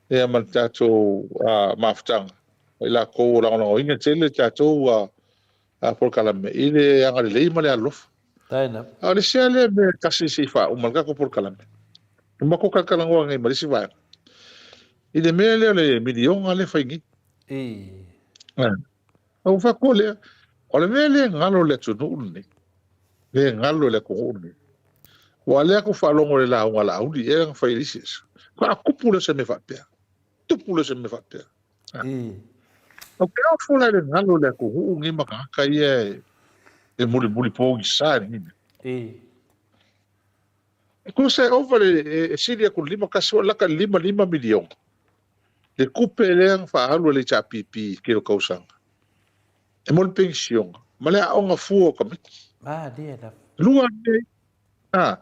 ia ma le tātou mafutanga. I la kou o langolango inga tele tātou a polokalame i le agalelei ma le alofa. Taina. A o le isi lava lea mea e tasi se i faauma le tatou polokalame. E mako talatalanoa nei ma le isi vaega. I le mea lea o le miliona lea e fai nei. I. A ua faapea lea, o le mea lea e galo i le atunuu lenei, lea e galo i le atunuu lenei, aua o lea tou faalogo i le lauga a Laauli ea na fai i le isi aso, faatoa tupu lea o se mea faapea, tupu lea o se mea faapea. Ou te ofo la i le galo o le atunuu nei ma tagata ia e mulimuli pogisa i lenei mea. E tusa e ova le e sili atu i le 51 o laka i le 55 miliona le tupe lea na faaalu e le HRPP i le tele o tausaga e mo le penisiona ma le aoga fua o tamaiti. Lua mea ia.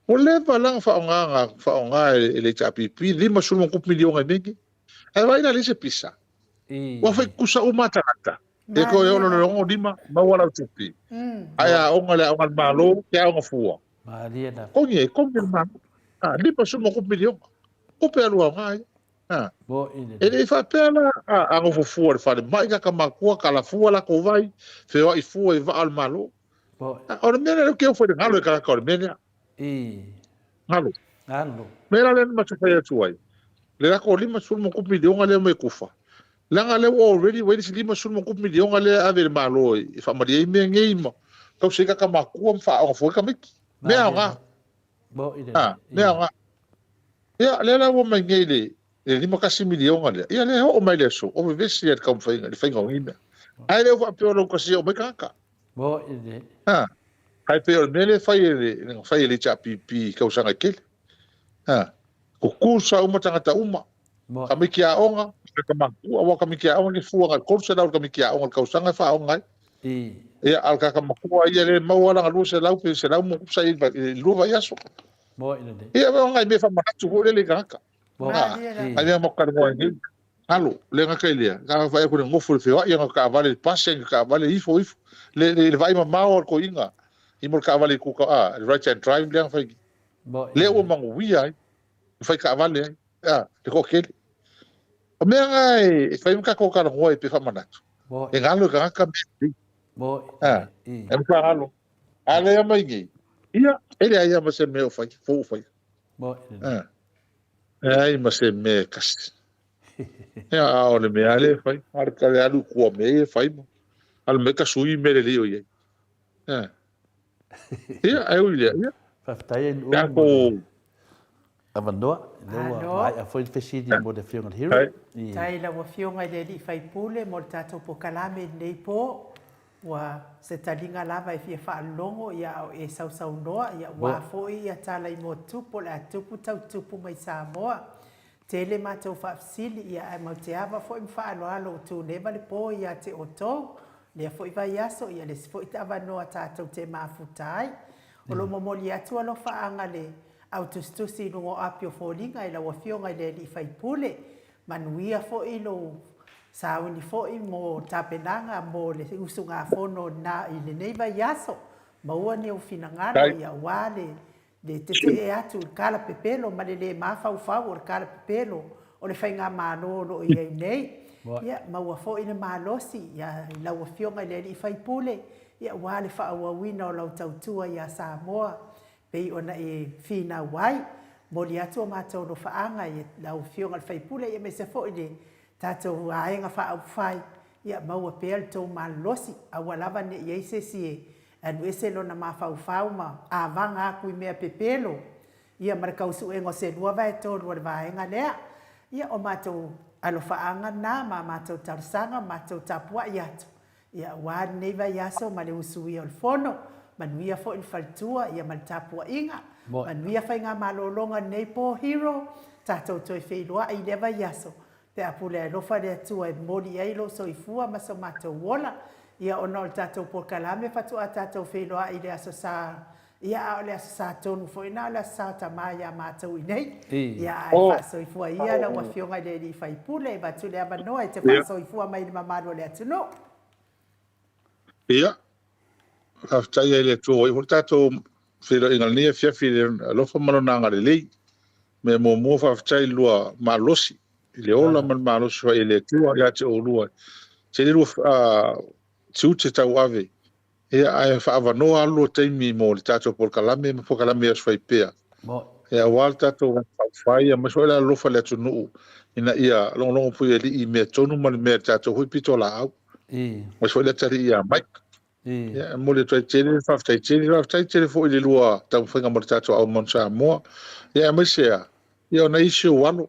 Ua leva la ona faaaoga e le HRPP 50 miliona i mea nei. Ae vaai la leai se pisa. Ua fai tutusa uma tagata. E toe ono le ono lima maua lau tupe. Ae aoga le aoga a le Malo ke aoga fua. Malie lava. Kogi e kogi le Malo. A 50 miliona. Tupe alu aoga ia. A. Mo i le. E le i faapea la. A nofo fua i le falemai tagata matutua, tala fua latou vai, feoai fua i vaa o le Malo. O le mea lea ou te ofo i le galo e tagata o le mea lea. Galo. Galo. Mea la lea na matou fai atu ai, le latou $50+ miliona lea e omai e tufa, leaga lea ua already ua i ai le isi $50+ miliona lea e ave i le Malo e faamalie ai mea nei ma tausi ai tagata matutua ma faaaoga fua ai tamaiti. Mea aoga. Mea aoga. Ia, lea la ua omai nei le le 51 miliona lea, ia lea e oo mai le aso, o vevesi lava i le taumafaiga, i le faiga o nei mea. Ae le o faapea o laugatasia e omai tagata. Ha, ae pei o le mea lea e fai e le, na fai e le HRPP i tausaga e tele. Ha, tutusa uma tagata uma. Tamaiti aoga, tagata matutua, aua o tamaiti aoga ke fua agai 300 le tamaiti aoga i le tausaga e faaaoga ai. Ia, a o le tagata matua ia lea e maua lana 200 pe 100 ma ono tusa i le lua vaiaso. Ia, o nai mea faamanatu foi lele i tagata. Nai mea matou talanoa ai nei. Alo, le gata i lea, na vaai atu i le nofo i le feoai, ana taavale i le pasi, ana taavale ifo ifo. Le, le, le vaai mamao a le toeaina i mo le taavale i tuta, a, le right hand drive lea na fai nei. Lea ua manuia ai, ua fai taavale ai, a, le toatele. O mea na e fai ma tatou talanoa ai pe faamanatu. E galo i tagata mea nei. A, e matua galo. A lea mai nei, ia, e leai lava ma se mea o fai, fou o fai. A, leai ma se mea e tasi. Ia, a o le mea lava lea e fai, a o le alu i tua o mea ia e fai ma alu mai tasui mea lelei o i ai. A, ia, ae ui i lea, ia. Faafetai ai Nu'u mo le avanoa, lea ua maea foi le fesili mo le Afioga i le Hero. Faafetai i lau Afioga i le Alii Faipule mo le tatou polokalame i lenei po. Ua se taliga lava e fia faalogo ia a o e sausaunoa ia ua foi ia tala i motu po o le a tupu tau tupu mai Samoa. Tele matou faafesili ia ae maute ava foi ma faaaloalo ua tuneva le po ia te outou. Lea foi vaiaso ia le isi foi avanoa tatou te mafuta ai. O lo o momoli atu alofaaga le au tusitusi i luga o api o foliga i lau Afioga i le Alii Faipule. Manuia foi lou sauni foi mo tapenaga mo le usugafono na i lenei vaiaso. Maua ni ou finagalo ia aua le le tetee atu i le kalapepelo ma le le mafaufau o le kalapepelo o le faigamalo o lo o i ai nei. Ia, maua foi le malosi ia i lau Afioga i le Alii Faipule, ia aua le faaauauina o lau tautua ia Samoa pei ona e finau ai. Momoli atu o matou alofaaga i lau Afioga i le Faipule, ia aemaise foi le tatou Vaega Faaupufai, ia maua pea le tou malolosi, aua lava ne i i ai se isi e alu ese lona mafaufau ma avaga atu i mea pepelo, ia ma le tausuega o se 2/3 o le vaega lea. Ia, o matou alofaaga na ma matou talosaga ma matou tapuai atu, ia aua lenei vaiaso ma le usuia o le Fono, manuia foi le faletua, ia ma le tapuaiga, manuia faigamalologa i lenei po Hero, tatou toe feiloai i lea vaiaso, Pe a pule alofa le Atua e momoli i ai lou soifua ma so matou ola, ia ona o le tatou polokalame faatoa tatou feiloai i le Aso Sa, ia a o le Aso Sa tonu foi na o le Aso Sa o Tama ia matou inei. Ia ae faasoifua ia lau Afioga i le Alii Faipule, e avatu le avanoa e te faasoifua mai i le mamalu o le atunuu. Ia, faafetai ai i le Atua ua iu foi le tatou feiloaiga i lenei afiafi i le alofa ma Lona agalelei. Mea muamua faafetai i le lua malosi, i le ola ma le malosi fai e le Atua ia te oulua. Tele lua tiute tauave, ia ae faaavanoa lava lua taimi mo le tatou polokalame ma polokalame i aso fai pea. Ia aua le tatou faaufai, aemaise foi le alolofa i le atunuu ina ia logologo puialii i mea tonu ma le mea i le tatou foi pitolaau. Aemaise foi le atalii ia Mike. Ia, e momoli atu ai tele le faafetai tele. Faafetai tele foi i le lua taumafaiga mo le tatou Au Manu Samoa. Ia, aemaise a, ia o nai isi ou alo,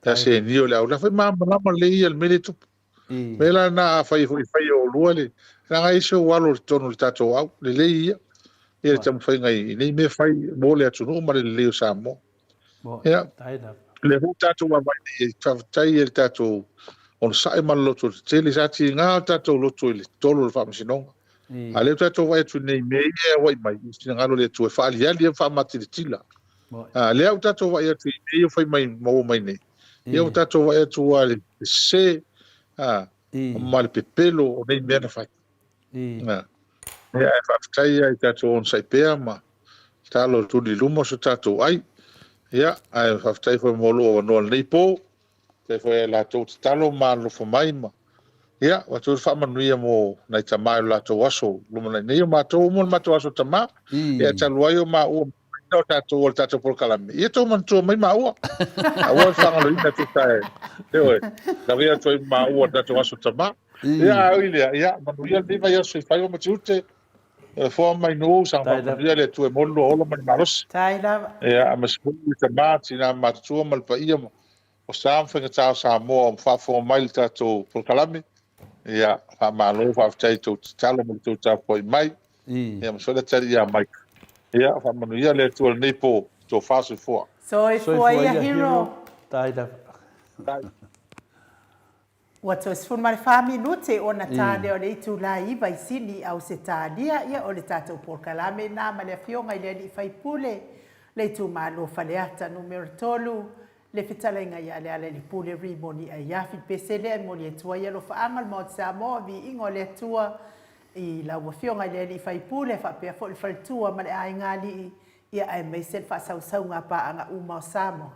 ia Seni o le au la foi malamalama lelei ia i le mea lea e tupu. Mea la lena afai foi e fai e oulua le, leaga e isi ou alo i totonu o le tatou au, lelei ia, ia le taumafaiga i nei mea fai mo le atunuu ma le lelei o Samoa. Ia, lea foi tatou vaavaai nei, faafetai i le tatou onosai ma le lototetele, sa tiga le tatou loto i le tolo o le faamasinoga. A lea ua tatou vaai atu nei i mea ia e auai mai, i finagalo o le Atua e faaaliali ma faamatilatila. A lea ua tatou vaai atu i mea ia ua fai mai maua mai nei, ia ua tatou vaai atu lava i le sese ma le pepelo o nei mea na fai. Ia, ae faafetai lava i tatou onosai pea ma talo tuli i luma so tatou ai. Ia, ae faafetai foi mo lou avanoa i lenei po. Faafetai foi ia latou tatalo ma alolofa mai ma ia avatu foi le faamanuia mo nai tama i lo latou aso lumanai nei o matou uma le matou aso tama. Ia talu ai o maua o tatou o le tatou polokalame. Ia tou manatua mai maua. Aua le faagaloina tusa e ioe, lavea atu ai ma maua le tatou aso tama. Ia a ui lea, ia manuia lenei vaiaso i faiva ma tiute. E foa mai nuu, saga faamanuia le Atua e maua le lua ola ma le malosi. Tai lava. Ia, aemaise foi le tama, tina matutua ma le paia o sa ma faigata o Samoa o faafofoga mai i le tatou polokalame. Ia, faamalo, faafetai i tou tatalo ma le tou tapuai mai. Ia, ma foi le tali ia Mike. Ia, faamanuia le Atua i lenei po, tofa soifua. Soifua ia Hero. Tai lava. Tai. Ua toe 14 minute ona ta lea o le itula e 9 i Sini, Ausetalia. Ia, o le tatou polokalame lena ma le Afioga i le Alii Faipule, le itumalo Faleata Numera 3, le fetalaiga ia Lealailepule Rimoni Aiafi. Pese lea e momoli atu ai alofaaga o le Maota Samoa, viiga o le Atua i lau Afioga i le Alii Faipule, faapea foi le faletua ma le aiga alii, ia aemaise le faasausauga a paaga uma o Samoa.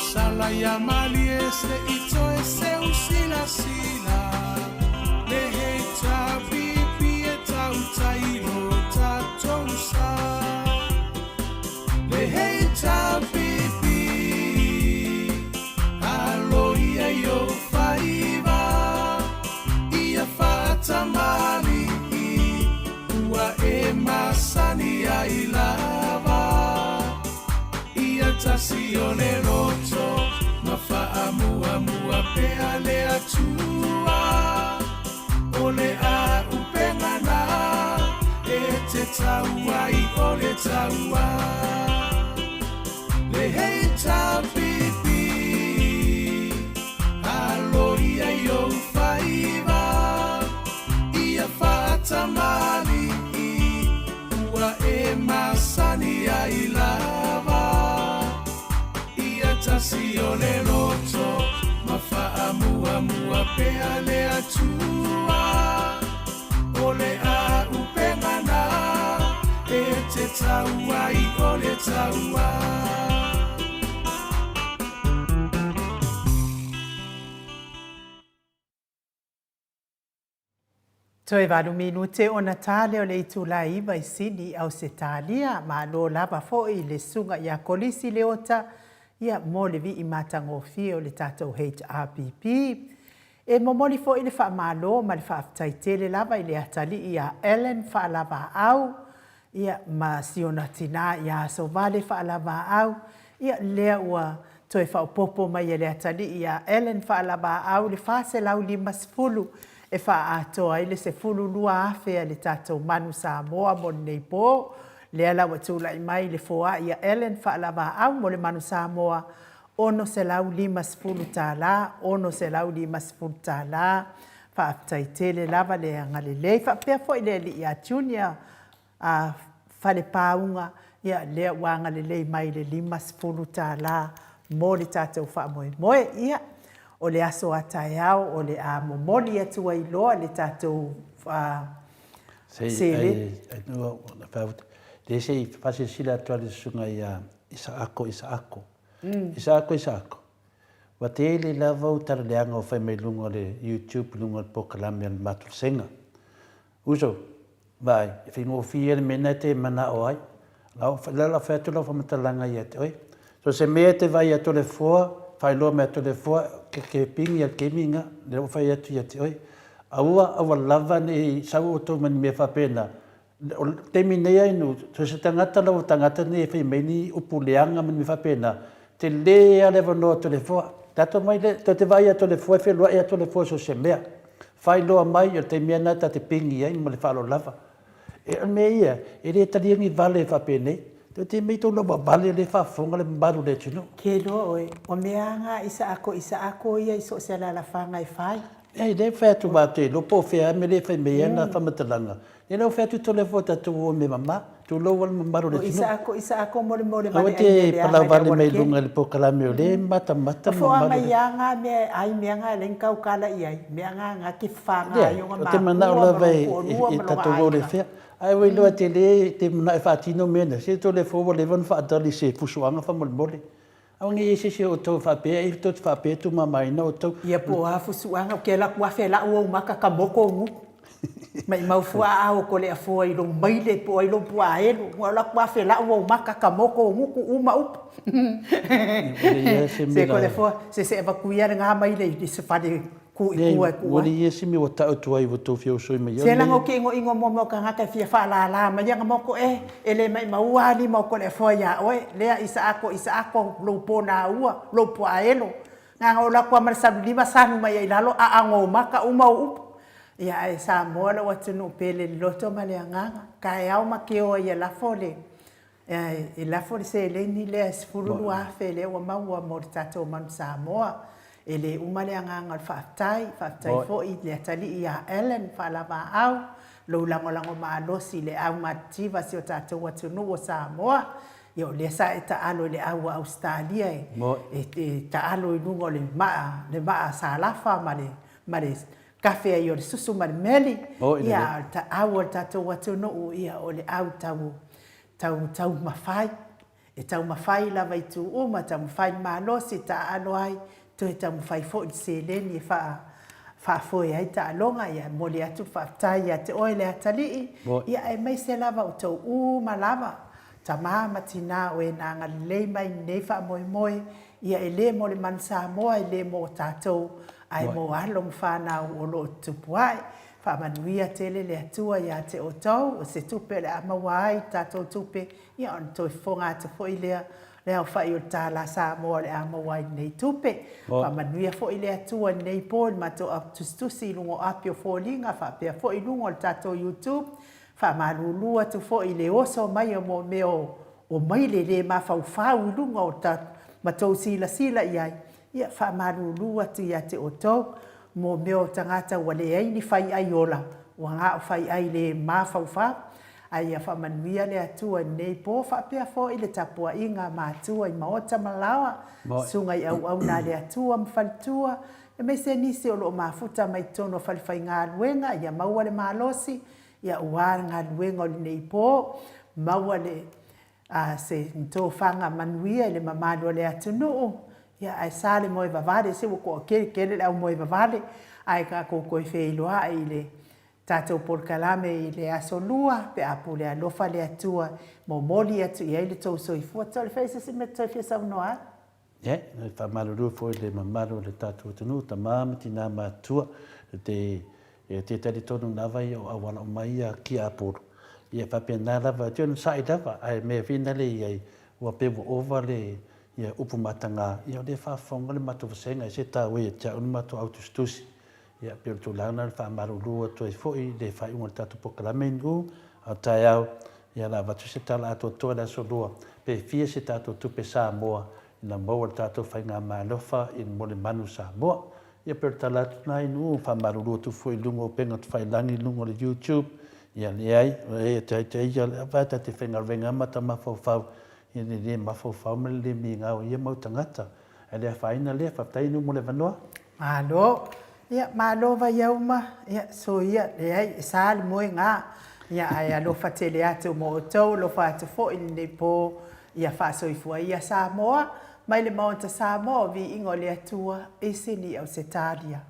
Sala ia malie se i toe seu silasila Le hei tāpipi e tautai i lo tatou sa Le hei tāpipi Alo ia i ou faiva Ia faatamalii Ua e masani ai lava Ia tasi o le loto ma faamuamua pea le Atua. O le āupenga na e te tau ai o le taua. Le HRPP, alo ia i ou faiva, ia faatamalii. Ua e masani ai lava Ia tasi o le loto Ma faamuamua pea le Atua O le āupenga na E te tau ai o le taua. Toe valu minute ona ta lea o le itula e iva i Sini, Ausetalia. Malo lava foi i le Susuga ia Kolisi Leota, ia, mo le vii matagofie o le tatou HRPP. E momoli foi le faamalo ma le faafetai tele lava i le atalii ia Ellen Faalavaau, Ia, ma si ona tinā ia Asovale Faalavaau, ia, lea ua toe faaopoopo mai e le atalii ia Ellen Faalavaau le 450 e faaatoa ai le 12,000 a le tatou Manu Samoa mo lenei po. Lea la ua tulai mai le foai a Ellen Faalavaau mo le Manu Samoa, $650, $650. Faafetai tele lava le agalelei. Faapea foi le alii ia Junior a Falepāuga, ia lea ua agalelei mai i le $50 mo le tatou faamoemoe. Ia, o le aso a taeao o le a momoli atu ai loa le tatou sele. Se i faasilasila atu lava le susuga ia Isaako Isaako. Isaako Isaako, ua tele lava ou tala leaga ua fai mai luga o le YouTube luga o le polokalame a le matou vasega. Uso, vaai, e faigofie le mea lena e te manao ai. O le a fai atu lau faamatalaga ia te oe. So se mea e te vaai atu le foa, faailoa mai atu le foa, ke ke pingi a le kemi nga, lea ua fai atu ia te oe. Aua, aua lava ne i sau outou ma ni mea faapena, O le taimi nei a inu, so o se tagata lava o tagata nei e fai mai ni upu leaga ma ni mea faapena, tele lava le avanoa o Toleafoa. Tatou omai lea, tou te vaai ia Toleafoa e feluai lava Toleafoa i so o se mea. Faailoa mai, o le taimi lava lena ta te pigi ai ma le faaaloalo lava. E, o le mea ia, e le talia ni vale faapenei. Tou te mei tou lava vale lea e faafofoga le mamalu o le atunuu. Ke loa oe, o mea a nga Isaako Isaako ia i so o se alalafaga e fai. E le fai atu ma te iloa po o fea a mea lea e fai mai ai ana faamatalaga. Ia lea ua fai atu Toleafoa tatou o i mea mama, tulou lava le mamalu o le atunuu. O Isaako Isaako molemole vale ai mea leaga i le auala tele. Aua te palau vale mai luga i le polokalame o lea e matamata le mamalu. O mai a nga mea e ai mea nga e leai ni kaukala i ai, mea nga nga ke whanga ai o nga Leai, ou te makua manao ma lava lou e toalua ma longa tatou o le aiga. fea. Ae ua iloa tele te manao e faatino mea na, se Toleafoa ua leva ona faatali i se fusuaga faamolemole. Aua ne i i ai se isi o outou e faapea, e tou te faapea e tumamaina outou. Ia po o a fusuaga, o ke laku afe laʻu ou maka ka moko o nuku. Maʻimau fua a ao ko le afoa i lou maile po o ai lou puaa elu. Ua o laku afe laʻu ou maka ka moko o nuku uma upu. Se ko le afoa, se se avakuia le nga maile i se fale Ku i kua e ku ai. Ua leai se mea ua tau atu ai ua tou fia usoi mai ai. Se laga o ke igoigo mo mea o kangaka e fia faalālā mai ia nga moko e, e le maʻimaua a lima o Koleafoa iā oe, lea Isaako Isaako lou pō nā ua, lou puaa elo. Nga nga o laku a ma le salu lima sanu mai ia i lalo a ago maka uma o upu. Ia ae Samoa lou atunuu pele le loto ma le agaga, kaeao ma keoa ia lafo le E lafo le seleni lea e 12,000 lea ua maua mo le tatou Manu Samoa. E le uma le agaga o le faafetai. Faafetai foi i le atalii ia Allan Faalavaau, lou lagolago malosi i le au matitiva a si o tatou atunuu o Samoa. Ia o lea sa e taalo i le au a Ausetalia e taalo i luga o le maa, le maa salafa ma le, ma le kafe ai o le susu ma le meli. Ia a o le au a le tatou atunuu, ia o le au tau tau taumafai. E taumafai lava i itu uma, taumafai le malosi e taaalo ai, toe taumafai foi le seleni e faa faafoe ai taaloga. Ia, e momoli atu le faafetai ia te oe le atalii, ia aemaise lava outou uma lava, tama ma tina o e na agalelei mai i lenei faamoemoe, ia e le mo le manu Samoa, e le mo tatou, ae mo alo ma fanau o lo o tutupu ae. Faamanuia tele le Atua ia te outou, o se tupe o le a maua ai tatou tupe, ia ona toe fofoga atu foi lea le aofai o le tālā Samoa o le a maua ai lenei tupe. Faamanuia foi le Atua i lenei po i le matou autusitusi i luga o api o foliga faapea foi i luga o le tatou YouTube. Faamalulu atu foi i le oso mai o mo mea o maile le mafaufau i luga o ta matou silasila i ai, ia faamalulu atu ia te outou mo mea o tagata ua leai ni faiai ola, ua gao faiai le mafaufau. A ia faamanuia le Atua i lenei po faapea foi le tapuaiga a matua i maota ma laoa, susuga i auauna a le Atua ma faletua, aemaise nisi o lo o mafuta mai totonu o falefaigaluega, ia maua le malosi, ia aua le galuega o lenei po, maua le a se tofaga manuia i le mamalu o le atunuu, ia ae sa le moe vavale, se ua toatele tele le au moe vavale, ae tatou toe feiloai i le tatou polokalame i le aso Lua pe a pule alofa le Atua, momoli atu i ai le tou soifua. Toalefea i se isi mea e toe fia saunoa ai? Ia, e faamalulu foi i le mamalu o le tatou atunuu, tama ma tina matutua, te, e te talitonu lava ia o auala uma ia ki Apolo. Ia faapena lava, te onosai lava, ae mea fina le i ai, ua pei ua ova le, ia upu mataga, ia o lea e faafofoga le matou vasega, e se taua ia te au le matou au tusitusi. Ia, pei o le tulaga lena o le faamalulu atu ai foi i le faaiuga o le tatou polokalame i Nu'u, a o taeao, ia o le a avatu se tala atoatoa i le Aso Lua, pe fia se tatou tupe Samoa ina maua e le tatou faigamalofa i le mo le manu Samoa. Ia pei o le tala atu lena i Nu'u, faamalulu atu foi i luga o upega tafailagi i luga o le YouTube, ia leai, e te ia le vae ta te faigaluega ma ta mafaufau, ia le le mafaufau ma le le migao i ia mau tagata. Ae le afaina lea, faafetai Nu'u mo le avanoa. Malo. Ia, malo Vaiauma. Ia, soia, leai, e sa le moega. Ia, ae alofa tele atu mo outou, alofa atu foi i lenei po. Ia faasoifua ia Samoa, mai le Maota Samoa o Viiga o le Atua, i Sini, Ausetalia.